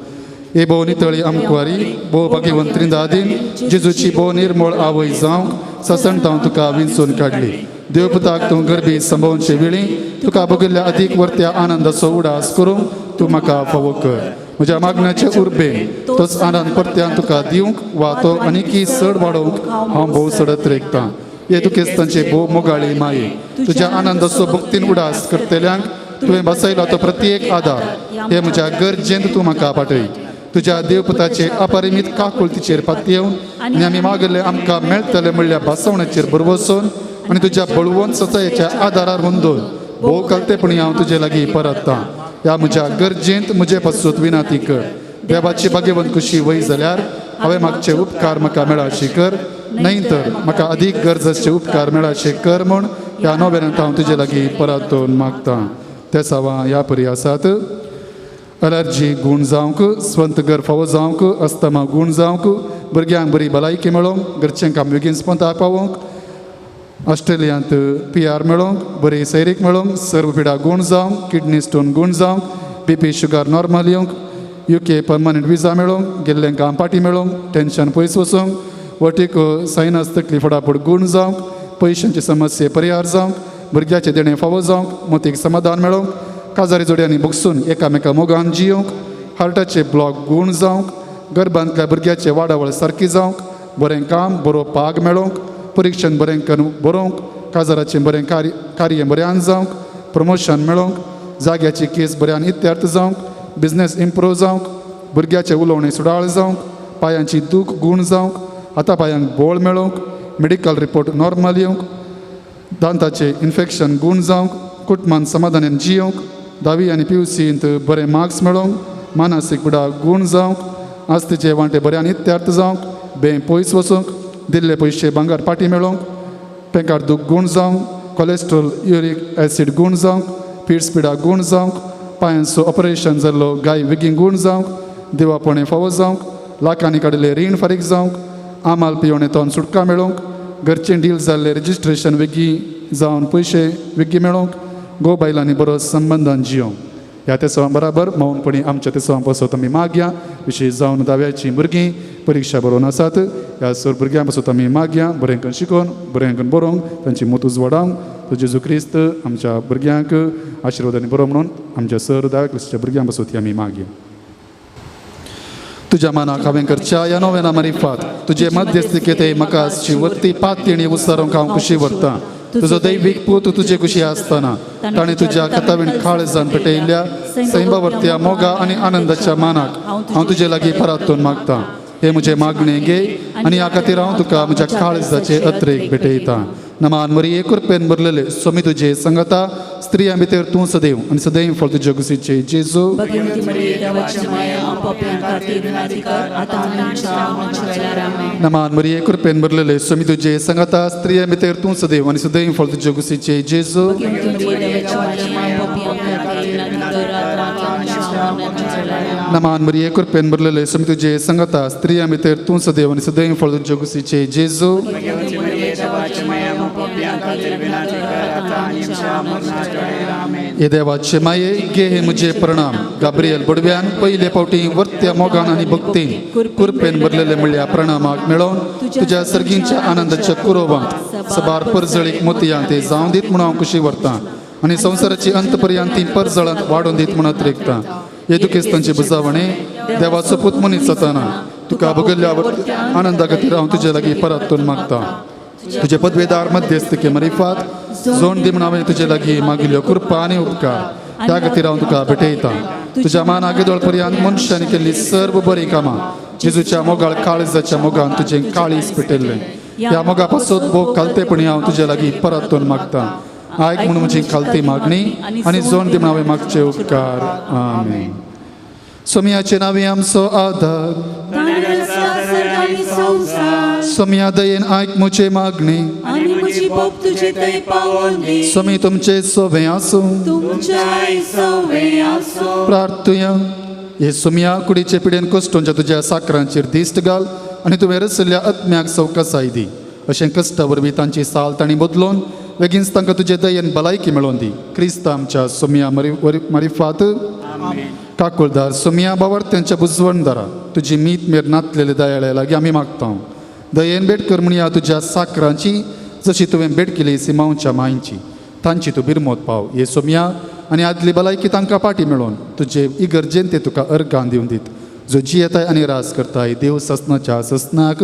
ए भोव नितळी आमकवारी, भोव भाग्यवंत त्रिंदादीन जेजूची भोव निर्मळ आवय जावंक ससणतांव तुका विंचून काडली. देवपुताक तूं गरबी संभोवचे वेळी तुका बगिल्ल्या अदीक वर्त्या आनंदाचो उडास करूंक तूं म्हाका फावो कर. म्हज्या मागण्याचे उर्बेन तोच आनंद परत्यान तुका दिवंक वा तो आनीकी चड वाडोवंक हांव भोव चडत रेखतां. हे दुखेस्तांचे भोव मोगाळी माये, तुज्या आनंदाचो भक्तीन उडास करतल्यांक तुवें बसयला तो प्रत्येक आदार हे म्हज्या गरजेंत तूं म्हाका पाठय. तुज्या देवपुताचे अपरिमीत काकुळतीचेर पातयेवन आनी आमी मागले आमकां मेळटले म्हणल्या भासवण्याचेर भरवसून आनी तुज्या बळवंत सतायेच्या आदारार हुंदून भोव कलतेपणी हांव तुजे लागीं परततां. ह्या म्हज्या गरजेंत म्हजे पासून विनंती कर. देवाची भाग्यवंत खुशी वय जाल्यार हांवें मागचे उपकार म्हाका मेळाशी कर, न्हय तर म्हाका अदीक गरज आसचे उपकार मेळाशे कर म्हूण ह्या नोव्यानांत हांव तुजे लागीं परतून मागतां. ते सावां ह्या परी आसात. अलर्जी गूण जावंक, स्वंत घर फावो जावंक, अस्तमा गूण जावंक, भुरग्यांक बरी भलायकी मेळोवंक, घरचें काम बेगीन स्पंताक पावोवंक, ऑस्ट्रेलियांत पी आर मेळोवंक, बरी सैरीक मेळोवंक, सर्व पिडा गूण जावंक, किडनी स्टोन गूण जावंक, बी पी शुगर नॉर्मल येवंक, युके परमनंट विजा मेळोवंक, गेल्लें काम पाटी मेळोवंक, टेंशन पयस वचूंक, वटीक सायनस तकली फटाफट गूण जावंक, पयशांची समस्ये परिहार जावंक, भुरग्याचें देणें फावो जावंक, मोतीक समाधान मेळोवंक, काजारी जोडयांनी भोगसून एकामेका मोगान जियोवंक, हार्टाचे ब्लॉक गूण जावंक, गर्भांतल्या भुरग्याचे वाडावळ सारकी जावंक, बरें काम बरो पाग मेळोवंक, परिक्षण बरें करून बरोवंक, काजाराचें बरें कार्य बऱ्यान जावंक, प्रमोशन मेळोवंक, जाग्याची केस बऱ्यान इत्यार्थ जावंक, बिजनेस इम्प्रूव जावंक, भुरग्याचें उलोवणें सुडाळ जावंक, पांयांची दूख गूण जावंक, हाता पांयांक बोळ मेळोवंक, मेडिकल रिपोर्ट नॉर्मल येवंक, दांताचें इन्फेक्शन गूण जावंक, कुटुंबान समाधानान जियोवंक, धावी आनी पी यू सींत बरे मार्क्स मेळोवंक, मानसीक पिडा गूण जावंक, आस्तीचे वांटे बऱ्यान इत्यार्थ जावंक, बें पयस वचूंक, दिल्ले पयशे भांगर पाटी मेळोवंक, पेंकार दूख गूण जावंक, कोलेस्ट्रॉल युरीक एसीड गूण जावंक, पिड्स पिडा गूण जावंक, पांयांचो ऑपरेशन जाल्लो गाय बेगीन गूण जावंक, देवापणें फावो जावंक, लाखांनी काडिल्लें रीण फारीक जावंक, आमाल पिवणे तोन सुटका मेळोवंक, घरचें डील जाल्लें रजिस्ट्रेशन बेगीन जावन पयशे बेगीन मेळोवंक, गो बायलांनी बरो संबंदान जियोवंक. ह्या तेसवां बराबर मौनपणी आमच्या तेसवां पासत आमी मागया. विशेश जावन दाव्याचीं भुरगीं परिक्षा बरोवन आसात, ह्या सर भुरग्यां पासत आमी मागया बरें करून शिकोवन बरें करून बरोवंक, तांची मत उजवाडावंक, तो जेजू क्रिस्त आमच्या भुरग्यांक आशिर्वादांनी बरो म्हणून आमच्या सर दा क्रिस्ताच्या भुरग्यां पासून आमी मागया. तुज्या मानाक हांवें करच्या ह्या नोवेना मारिफात तुजे मध्यस्थिकेते म्हाका आसची वरती पातयेणी उसारूंक हांव खुशी व्हरतां. तुजो दैवीक पूत तुजे खुशी आसतना ताणें तुज्या कथावीण काळजान पेटयल्ल्या सैंबावरत्या मोगा आनी आनंदाच्या मानाक हांव तुजे लागीं परातून मागतां. हे म्हजें मागणें घे आनी ह्या खातीर हांव तुका म्हज्या काळजाचे अत्रेक भेटयतां. नमान मरिये कृपेन भरलेले स्वामी तुजे संगता, स्त्रियां भितर तूं सदैव आनी सदैव फळ तुजे कुशीचे जेजू. नमान मरिये कृपेन भरलेले स्वामी तुजे संगता, स्त्रियां भितर तूं सदैव आनी सदैव फळ तुजे कुशीचे जेजू. नमान मरिये कृपेन भरलेले स्वामी तुजे संगता, स्त्रियां भितर तूं सदैव आनी सदैव फळ तुजे कुशीचे जेजू. हे देवाचे माये घे हे म्हजे प्रणाम. गाब्रियल बडव्यान पयले फावटी वर्त्या मोगान आनी भक्तीन कृपेन भरलेले म्हणल्या प्रणामाक मेळोवन तुज्या सर्गींच्या आनंदाच्या कुरोवांत सबार परजळीक मोतयां ते जावं दीत म्हणून हांव खुशी व्हरतां आनी संवसाराची अंत पर्यंत ती परजळांत वाडोवन दीत म्हणत रेखतां. हे दुखेस्तांची बुजावणे देवाचो पूत मनीस जाताना तुका भोगल्ल्या आनंदा खातीर हांव तुजे लागीं परतून मागतां. तुजे पदवेदार मध्यस्थके मरिफात जोण दी म्हण हांवें तुजे लागीं मागिल्ल्यो कृपा आनी उपकार त्या खातीर हांव तुका भेटयतां. तुज्या मानाक येदोळ पर्यंत मनशांनी केल्ली सर्व बरीं कामां जेजूच्या मोगाळ काळजाच्या मोगान तुजें काळीज पेटयल्लें ह्या मोगा पासत भोग खालतेपणी हांव तुजे लागीं परतून मागतां. आयक म्हणून म्हजी खालती मागणी आनी जोण दी म्हण हांवें मागचे उपकार. आमेन. सोमयाचे नांवे आमचो आधार, सोमया दयेन आयक म्हजे मागणी सोमी तुमचे सोवे आसूं. प्रार्थुया. हे सोमया कुडीचे पिडेन कश्टोंच्या तुज्या साकरांचेर दिश्ट घाल आनी तुवें रचल्ल्या आत्म्याक सवकासाय दी. अशें कश्टा वरवीं तांची साल तांणी बदलून बेगीनच तांकां तुजे दयेन भलायकी मेळोवन दी. क्रिस्त आमच्या सोमया मरिफात. काकुळदार सोमया बावर्त्यांच्या बुजवणदारा तुजी मीत मेर नातलेले दयाळे लागीं आमी मागता. दयेन भेट कर म्हणया तुज्या साकरांची जशी तुवें भेट केली सिमांवच्या मांयची तांची तूं बिरमोत पाव. हे सोमया आनी आदली भलायकी तांकां पाटी मेळोवन तुजे इगर्जेन ते तुका अर्गान दिवन दीत जो जियेताय आनी राज करताय देव ससनाच्या ससनाक.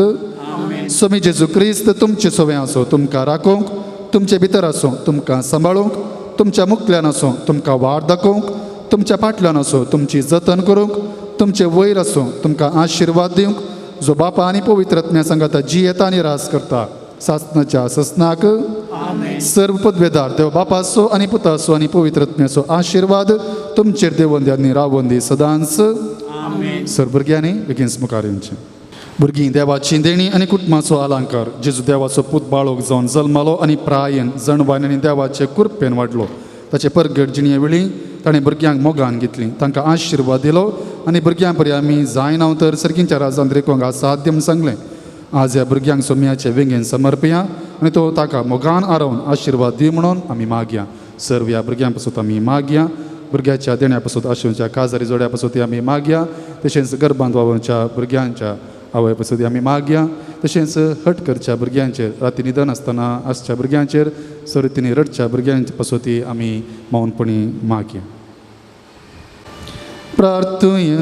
सोमी जेजू क्रिस्त तुमचे सोवे आसो, तुमकां राखोवंक तुमचे भितर आसूं, तुमकां सांबाळूंक तुमच्या मुखल्यान आसूं, तुमकां वाट दाखोवंक तुमच्या फाटल्यान आसूं, तुमची जतन करूंक तुमचे वयर आसूं, तुमकां आशिर्वाद दिवंक जो बापा आनी पवित्र आत्म्या सांगाता जियेता आनी राज करता सासनाच्या ससनाक. सर्व पदवेदार देव बापाचो आनी पुताचो आनी पवित्र आत्म्याचो आशिर्वाद तुमचेर देवोन दी आनी रावोन दी सदांच. सर भुरग्यांनी बेगीन मुखार येवचें. भुरगीं देवाची देणी आनी कुटुंबाचो अलंकार. जेजू देवाचो पूत बाळोक जावन जल्मालो आनी प्रायेन जणवायन आनी देवाचे कृपेन वाडलो. ताचे परगट जिणये वेळी ताणें भुरग्यांक मोगान घेतलीं, तांकां आशिर्वाद दिलो आनी भुरग्यां परी आमी जायना तर सर्गींच्या राजांत रेखूंक असाध्य म्हूण सांगलें. आज ह्या भुरग्यांक सोम्याचे वेंगेन समर्पया आनी तो ताका मोगान आरोवन आशिर्वाद दी म्हणून आमी मागया. सर्व ह्या भुरग्यां पासून आमी मागया. भुरग्याच्या देण्या पासून आशिवच्या काजारी जोड्या पासून आमी मागया. तशेंच गर्भांत वावच्या भुरग्यांच्या आवय पासून आमी मागया. तशेंच हट करच्या भुरग्यांचेर, राती निदन आसतना आसच्या भुरग्यांचेर, सर्तींनी रडच्या भुरग्यांचे पासून आमी मौनपणी मागया. प्रार्थुया.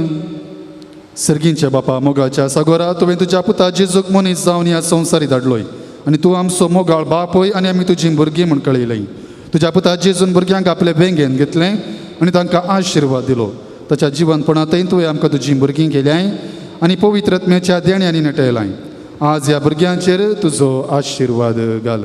सर्गींच्या बापा मोगाच्या सागोरा, तुवें तुज्या पुता जेजूक मनीस जावन ह्या संवसारी धाडलोय आनी तूं आमचो मोगाळ बापूय आनी आमी तुजी भुरगीं म्हूण कळयलय. तुज्या पुता जेजून भुरग्यांक आपले वेंगेन घेतलें आनी तांकां आशिर्वाद दिलो. ताच्या जिवनपणांतय तुवें आमकां तुजीं भुरगीं केल्यांय आनी पवित्र आत्म्याच्या देण्यांनी नटयलाय. आज ह्या भुरग्यांचेर तुजो आशिर्वाद घाल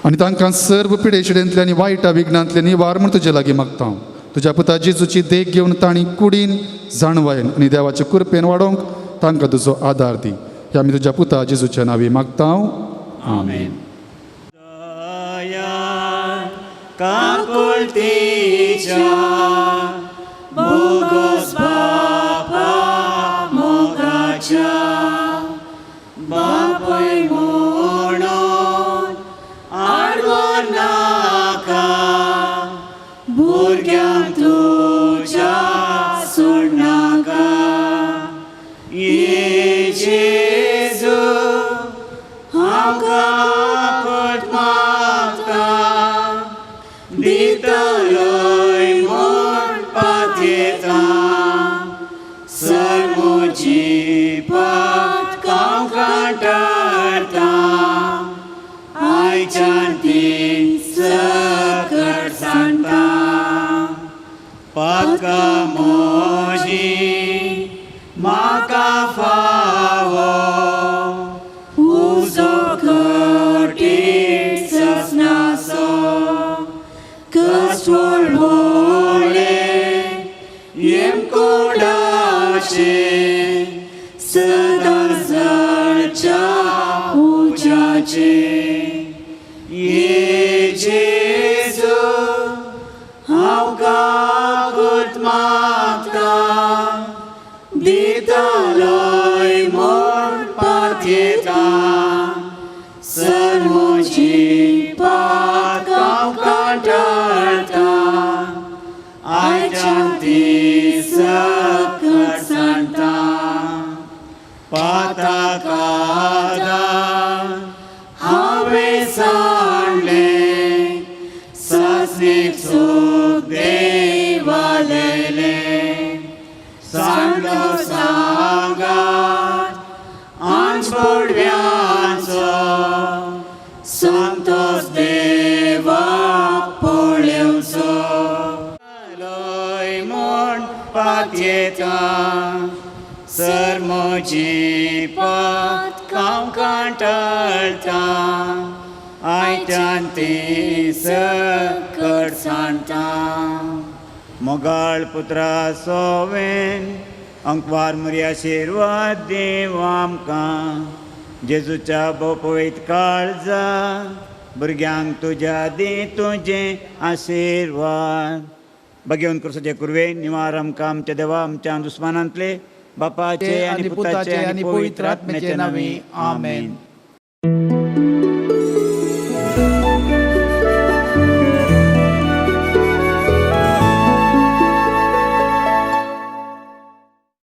आनी तांकां सर्व पिडेशिडेंतले आनी वायटा विघ्नांतले निवार म्हूण तुजे लागीं मागता. तुज्या पुता जेजूची देख घेवन तांणी कुडीन जाणवायन आनी देवाचे कृपेन वाडोवंक तांकां तुजो आदार दी. हे आमी तुज्या पुता जेजूच्या नांवी मागता. आमेन. बापय म्हणून आडवो नाका, भुरग्यांक तुज्या सोडनाका. ये जेजू हांव काकुळटेता, म्हजी पातकां कांटाळटा आयच्यान ती सकट सांडटा पातकां म्हजी म्हाका फावो उजो कठीण ससनाचो कश्ट व्हडले येमकोडाचे सदां जळच्या उज्याचे ये जेजू हांव काकूत मागता दितलोय म्हूण पातयेता सर म्हजी पातकां कांटाळटा आयच्यान ती सकट सांडटा पातकां हांवें सांडलें सासणीक सूख देवा लयलें सांडलो सांगात आंज पडव्यांचो संतोस देवा पळोवचो लय म्हूण पातयेता सर म्हजी पातकां कांटाळटा आयच्यान ती सकट सांडटा मोगाळ पुत्रा सोवेन अंकवार मुरी आशिर्वाद दीव आमकां जेजूच्या भोव काळजा भुरग्यांक तुज्या दी तुजें आशिर्वाद भगेवन क्रुसाचे कुरवे निवार आमकां आमच्या देवा आमच्या दुस्मानांतले बापाचे आनी पुताचे आनी पवित्र आत्म्याचे नांवे आमेन.